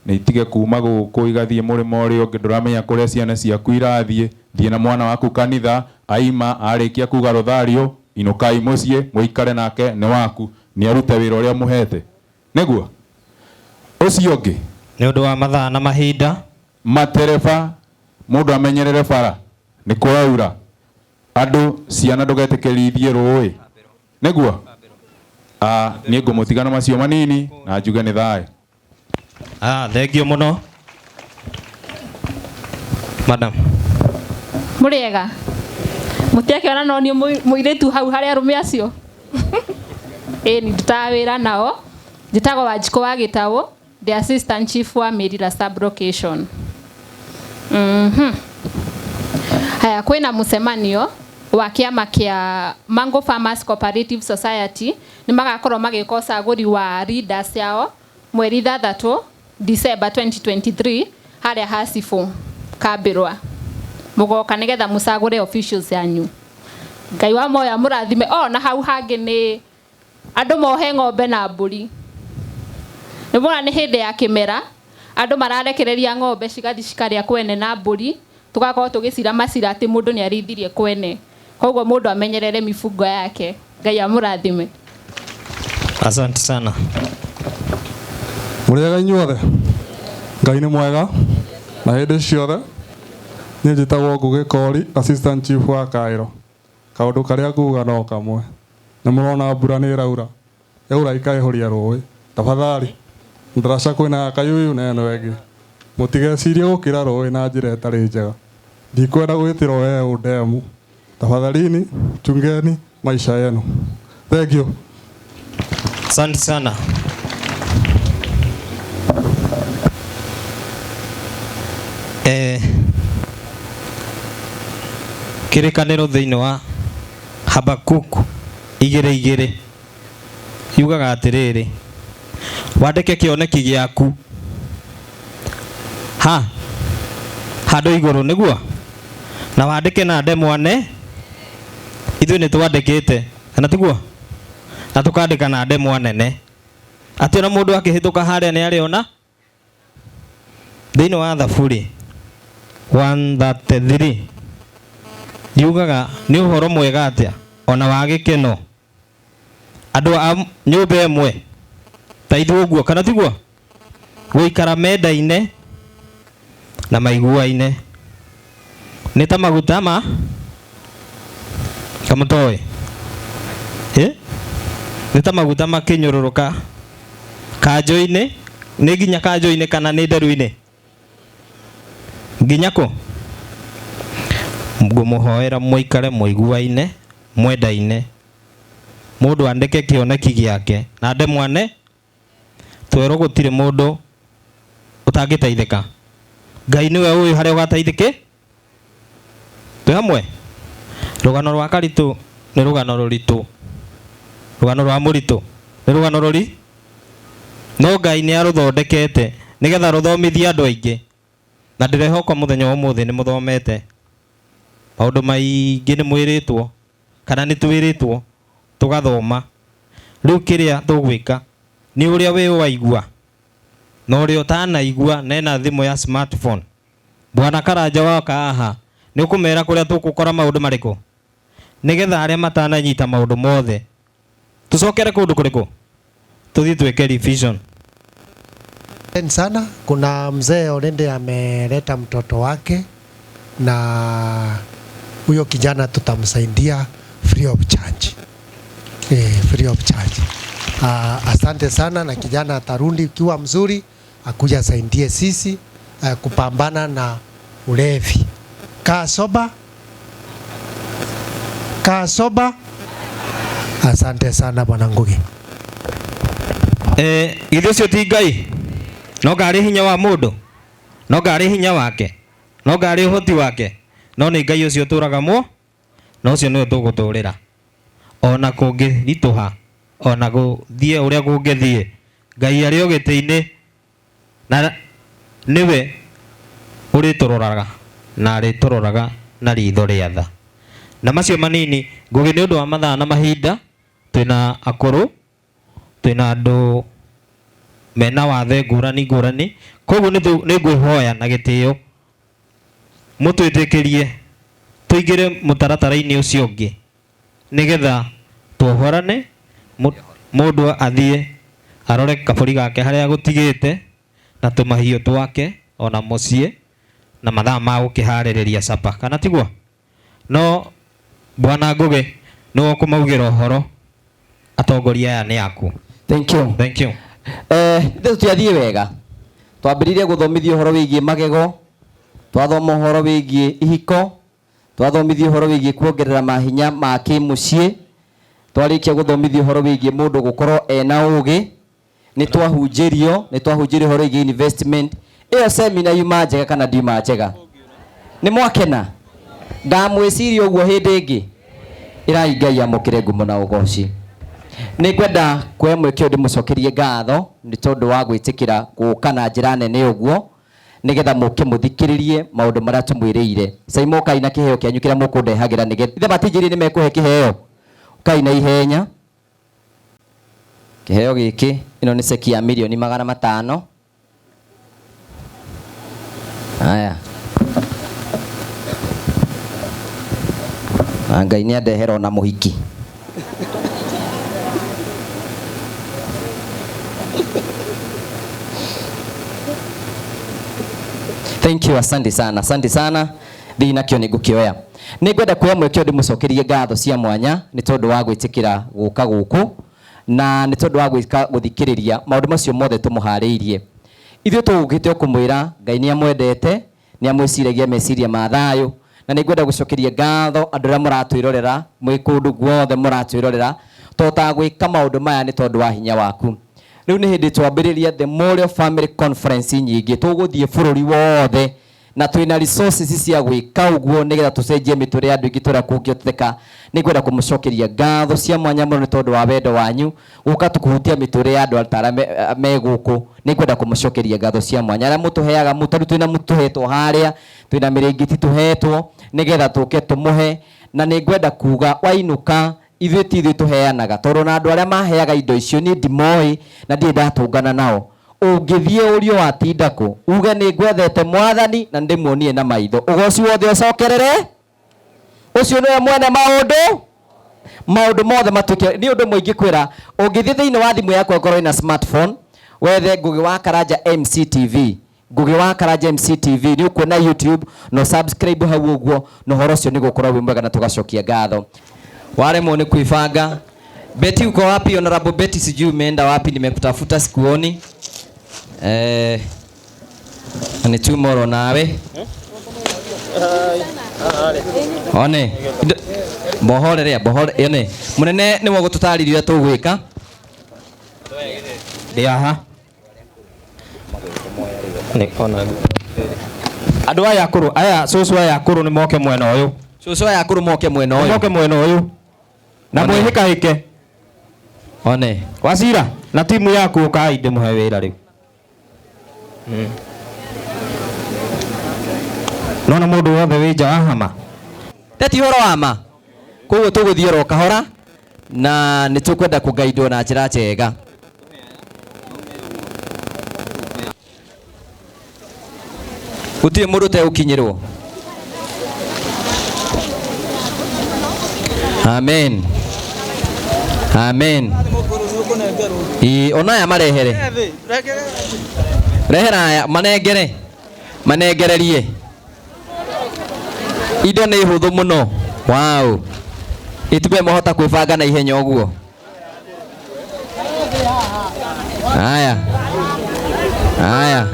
Nĩ itige kuma gũkũ igathiĩ mũrĩmo ũrĩa ũngĩ, ndũramenya kũrĩa ciana ciaku irathiĩ. Thiĩ na mwana waku kanitha, aima arĩkia kuga rũthario, inũkai mũciĩ, mũikare nake, nĩ waku, nĩ arute wĩra ũrĩa mũhete. Nĩguo? Ũcio ũngĩ. Nĩ ũndũ wa mathaa na mahinda. Matereba, mũndũ amenyerere bara, nĩ kũraura. Andũ, ciana ndũgetĩkĩrie ithiĩ rũĩ. Nĩguo? Niĩ ngũmũtiga na macio manini na njuge nĩ thayũ. Thengiũ mũno. Madam. Mũrĩega. Mũtiakĩona no niĩ mũirĩtu hau harĩ arũme acio. Ĩĩ nĩ ndutaga wĩra nao. Njĩtagwo Wanjikũ wa Gĩtaũ, the assistant chief wa Mirira sub location. Haya, kwĩna mũcemanio wa kĩama kĩa Mango Farmers Cooperative Society. Nĩ magakorwo magĩka ũcagũri wa leaders yao mweri 6 December 2023 harĩa ha Cibũ Kambĩrwa. Mũgoka nĩgetha mũcagũre officials yanyu. Ngai wa moya mũrathime. O na hau hangĩ nĩ andũ mohe ng'ombe na mbũri. Nĩ mona nĩ hĩndĩ ya kĩmera, andũ mararekereria ng'ombe cigathiĩ cikarĩa kwene na mbũri, tũgakorwo tũgĩcira macira atĩ mũndũ nĩ arĩithirie kwene. Koguo mũndũ amenyerere mifugo yake. Ngai amũrathime. Asante sana. Mũrĩega inyuothe. Ngai nĩ mwega na hĩndĩ ciothe. Niĩ njĩtagwo Ngũgĩ Kori, assistant chief wa Kaĩro. Kaũndũ karĩa nguga no kamwe. Nĩ mũrona mbura nĩ ĩraura. Yaura ikaihũria rũĩ. Tafadhali Ndaraca kwĩna kayuyu na ĩno ĩngĩ. Mũtigecirie gũkĩra rũĩ na njĩra ĩtarĩ njega. Ndikwenda gwĩtĩrwo we ũndemu. Tafadhalini chungeni maisha yenu. Thank you. Asante sana. Eh, kĩrĩkanĩro thĩinĩ wa Habakuku igĩrĩ igĩrĩ yugaga atĩrĩrĩ, wandĩke kĩoneki gĩaku ha handũ igũrũ nĩguo, na wandĩke na ndemwa ne ithuĩ nĩ twandĩkĩte kana tiguo, na tũkandĩka na ndemwa nene atĩ ona mũndũ akĩhĩtũka harĩa nĩ arĩona. Thĩinĩ wa Thaburi 133 yugaga nĩ ũhoro mwega atĩa ona wa gĩkeno andũ a nyũmba ĩmwe ta ithuĩ ũguo kana tiguo, gũikara mendaine na maiguaine nĩ ta maguta ma kamũtoĩ nĩ ta maguta makĩnyũrũrũka kanjũ-inĩ, nĩ nginya kanjũ-inĩ kana nĩ nderu-inĩ nginya kũ. Ngũmũhoera mũikare mũiguaine mwendaine, mũndũ andĩke kĩoneki gĩake na ndemwane twerwo gũtirĩ mũndũ ũtangĩteithĩka. Ngai nĩwe ũĩ harĩa ũgateithĩke. Twĩ hamwe. Rũgano rwa Karitũ nĩ rũgano rũritũ, rũgano rwa mũritũ nĩ rũgano rũri, no Ngai nĩ arũthondekete nĩgetha rũthomithie andũ aingĩ, na ndĩrehoka mũthenya wa ũmũthĩ nĩ mũthomete maũndũ maingĩ, nĩ mwĩrĩtwo kana nĩ twĩrĩtwo tũgathoma. Rĩu kĩrĩa tũgwĩka nĩ ũrĩa wĩ waigua na ũrĩa ũtanaigua na ena thimũ ya smartphone. Bwana Karanja woka haha nĩ ũkũmera kũrĩa tũgũkora maũndũ marĩkũ, nĩgetha arĩa matananyita maũndũ mothe tũcokere kũndũ kũrĩkũ tũthiĩ twĩke revision. Asante sana. Kuna mzee already ameleta mtoto wake na huyo kijana tutamsaidia free of charge. Free of charge. Asante sana, na kijana atarudi ikiwa mzuri akuja asaidie sisi kupambana na ulevi. Kaa soba. Kaa soba. Asante sana Bwana Ngugi. Githĩ ũcio ti Ngai? No ngarĩ hinya wa mũndũ, no ngarĩ hinya wake, no ngarĩ ũhoti wake, no nĩ Ngai ũcio ũtũraga muo, na ũcio nĩwe tũgũtũrĩra. Ona kũngĩritũha, ona gũthiĩ ũrĩa kũngĩthiĩ, Ngai arĩ o gĩtĩ-inĩ na nĩwe ũrĩtũroraga na arĩtũroraga na ritho rĩa tha. Na macio manini Ngugi, nĩ ũndũ wa mathaa na mahinda, twĩna akũrũ, twĩna andũ mena wathe ngũrani ngũrani, koguo nĩ ngwĩhoya na gĩtĩo mũtwĩtĩkĩrie tũingĩre mũtaratara-inĩ ũcio ũngĩ nĩgetha tuohorane, mũndũ athiĩ arore kabũri gake harĩa agũtigĩte na tũmahiũ twake ona mũciĩ na mathaa ma gũkĩharĩrĩria capa, kana tiguo? No Bwana Ngugi nĩwe ũkũmaugĩra ũhoro, atongoria aya nĩ aku. Thank you. Thank you. Ithuĩ tũtiathiĩ wega, twambĩrĩirie gũthomithio ũhoro wĩgiĩ magego, twathoma ũhoro wĩgiĩ ihiko, twathomithio ũhoro wĩgiĩ kuongerera mahinya ma kĩmũciĩ, twarĩkia gũthomithio ũhoro wĩgiĩ mũndũ gũkorwo ena ũgĩ, nĩ twahunjĩrio ũhoro wĩgiĩ investment. Ĩyo semina yuma njega kana ndiuma njega? Nĩ mwakena? Ndamwĩciria ũguo hĩndĩ ĩngĩ. Ĩrai Ngai amũkĩre ngumo na ũgoci. Nĩ ngwenda kuoya mweke ũyũ ndĩmũcokerie ngatho nĩ tondũ wa gwĩtĩkĩra gũka na njĩra nene ũguo nĩgetha mũke mũthikĩrĩrie maũndũ marĩa tũmwĩrĩire. Cai mũkai na kĩheo kĩanyu kĩrĩa mũkũndehagĩra nĩgetha ithe matinjĩrire nĩ mekũhe kĩheo. Ũkai na ihenya. Kĩheo gĩkĩ ĩno nĩ ceki ya mirioni 500. Haya. Na Ngai nĩ andehera ona mũhiki. Thank you, asante sana, asante sana. Thĩĩ nakĩo nĩ ngũkĩoya. Nĩ ngwenda kuoya mweke ũyũ ndĩmũcokerie ngatho cia mwanya nĩ tondũ wa gwĩtĩkĩra gũka gũkũ Na nĩ tondũ wa gwĩka gũthikĩrĩria maũndũ macio mothe tũmũharĩirie. Ithuĩ tũgũkĩte o kũmwĩra Ngai nĩ amwendete, nĩ amwĩciragia meciria ma thayũ, na nĩ ngwenda gũcokeria ngatho andũ arĩa mũratwĩrorera mwĩ kũndũ guothe mũratwĩrorera, tũhotaga gwĩka maũndũ maya nĩ tondũ wa hinya waku. Rĩu nĩ hĩndĩ twambĩrĩria The Memorial Family Conference nyingĩ, tũgũthiĩ bũrũri wothe na twĩna resources cia gwĩka ũguo nĩgetha tũcenjie mĩtũrĩre ya andũ aingĩ tũrĩa kũngĩhoteka. Nĩ ngwenda kũmũcokeria ngatho cia mwanya mũno nĩ tondũ wa wendo wanyu gũka tũkũhutia mĩtũrĩre ya andũ ta arĩa me gũkũ. Nĩ ngwenda kũmũcokeria ngatho cia mwanya arĩa mũtũheaga mũtu, tarĩu twĩna mũtu tũhetwo harĩa, twĩna mĩrĩngĩti tũhetwo nĩgetha tũke tũmũhe. Na nĩ ngwenda kuga wainũka ithuĩ ti ithuĩ tũheanaga, tondũ na andũ arĩa maheaga indo icio niĩ ndimoĩ na ndirĩ ndatũngana nao. Ũngĩthiĩ ũrio watinda kũ, uge nĩ ngwethete mwathani na ndĩmuonie na maitho, ũgoci wothe ũcokerere ũcio nĩwe mwene maũndũ, maũndũ mothe matuĩke. Nĩ ũndũ mũingĩ kwĩra, ũngĩthiĩ thĩinĩ wa thimũ yaku angĩkorwo wĩna smartphone, wethe Ngũgĩ wa Karanja MCTV, Ngũgĩ wa Karanja MCTV, nĩ ũkuona YouTube no subscribe hau ũguo, na ũhoro ũcio nĩ gũkorwo wĩ mwega na tũgacokia ngatho. Waremwo nĩ kwĩbanga. Betty uko wapi? Honorable Betty, sijui umeenda wapi, nimekutafuta sikuoni. Nĩ tomorrow nawe. One. Bohore bohore one. Munene nĩ we ũgũtũtarĩria ũrĩa tũgwĩka. Ndĩ haha. Nĩ ona andũ aya akũrũ, aya cũcũ aya akũrũ nĩ moke mwena ũyũ. Cũcũ aya akũrũ moke mwena ũyũ. Moke mwena ũyũ. Na One. mwĩhĩkahĩke. One. Wacira na timu yaku ũkai ndĩmũhe wĩra rĩu. Nona mũndũ wothe wĩ nja wa hama. Teti ũhoro wa ma. Koguo tũgũthiĩ oro kahora na nĩ tũkwenda kũgaidwo na njĩra njega. Gũtirĩ mũndũ ũtegũkinyĩrwo. Amen. Amen. Ĩ, ona aya marehere. Rehera aya manengere. Manengererie. Indo nĩ hũthũ mũno. Wow. Itume mwahota kwĩbanga na ihenya ũguo. Haya. Haya.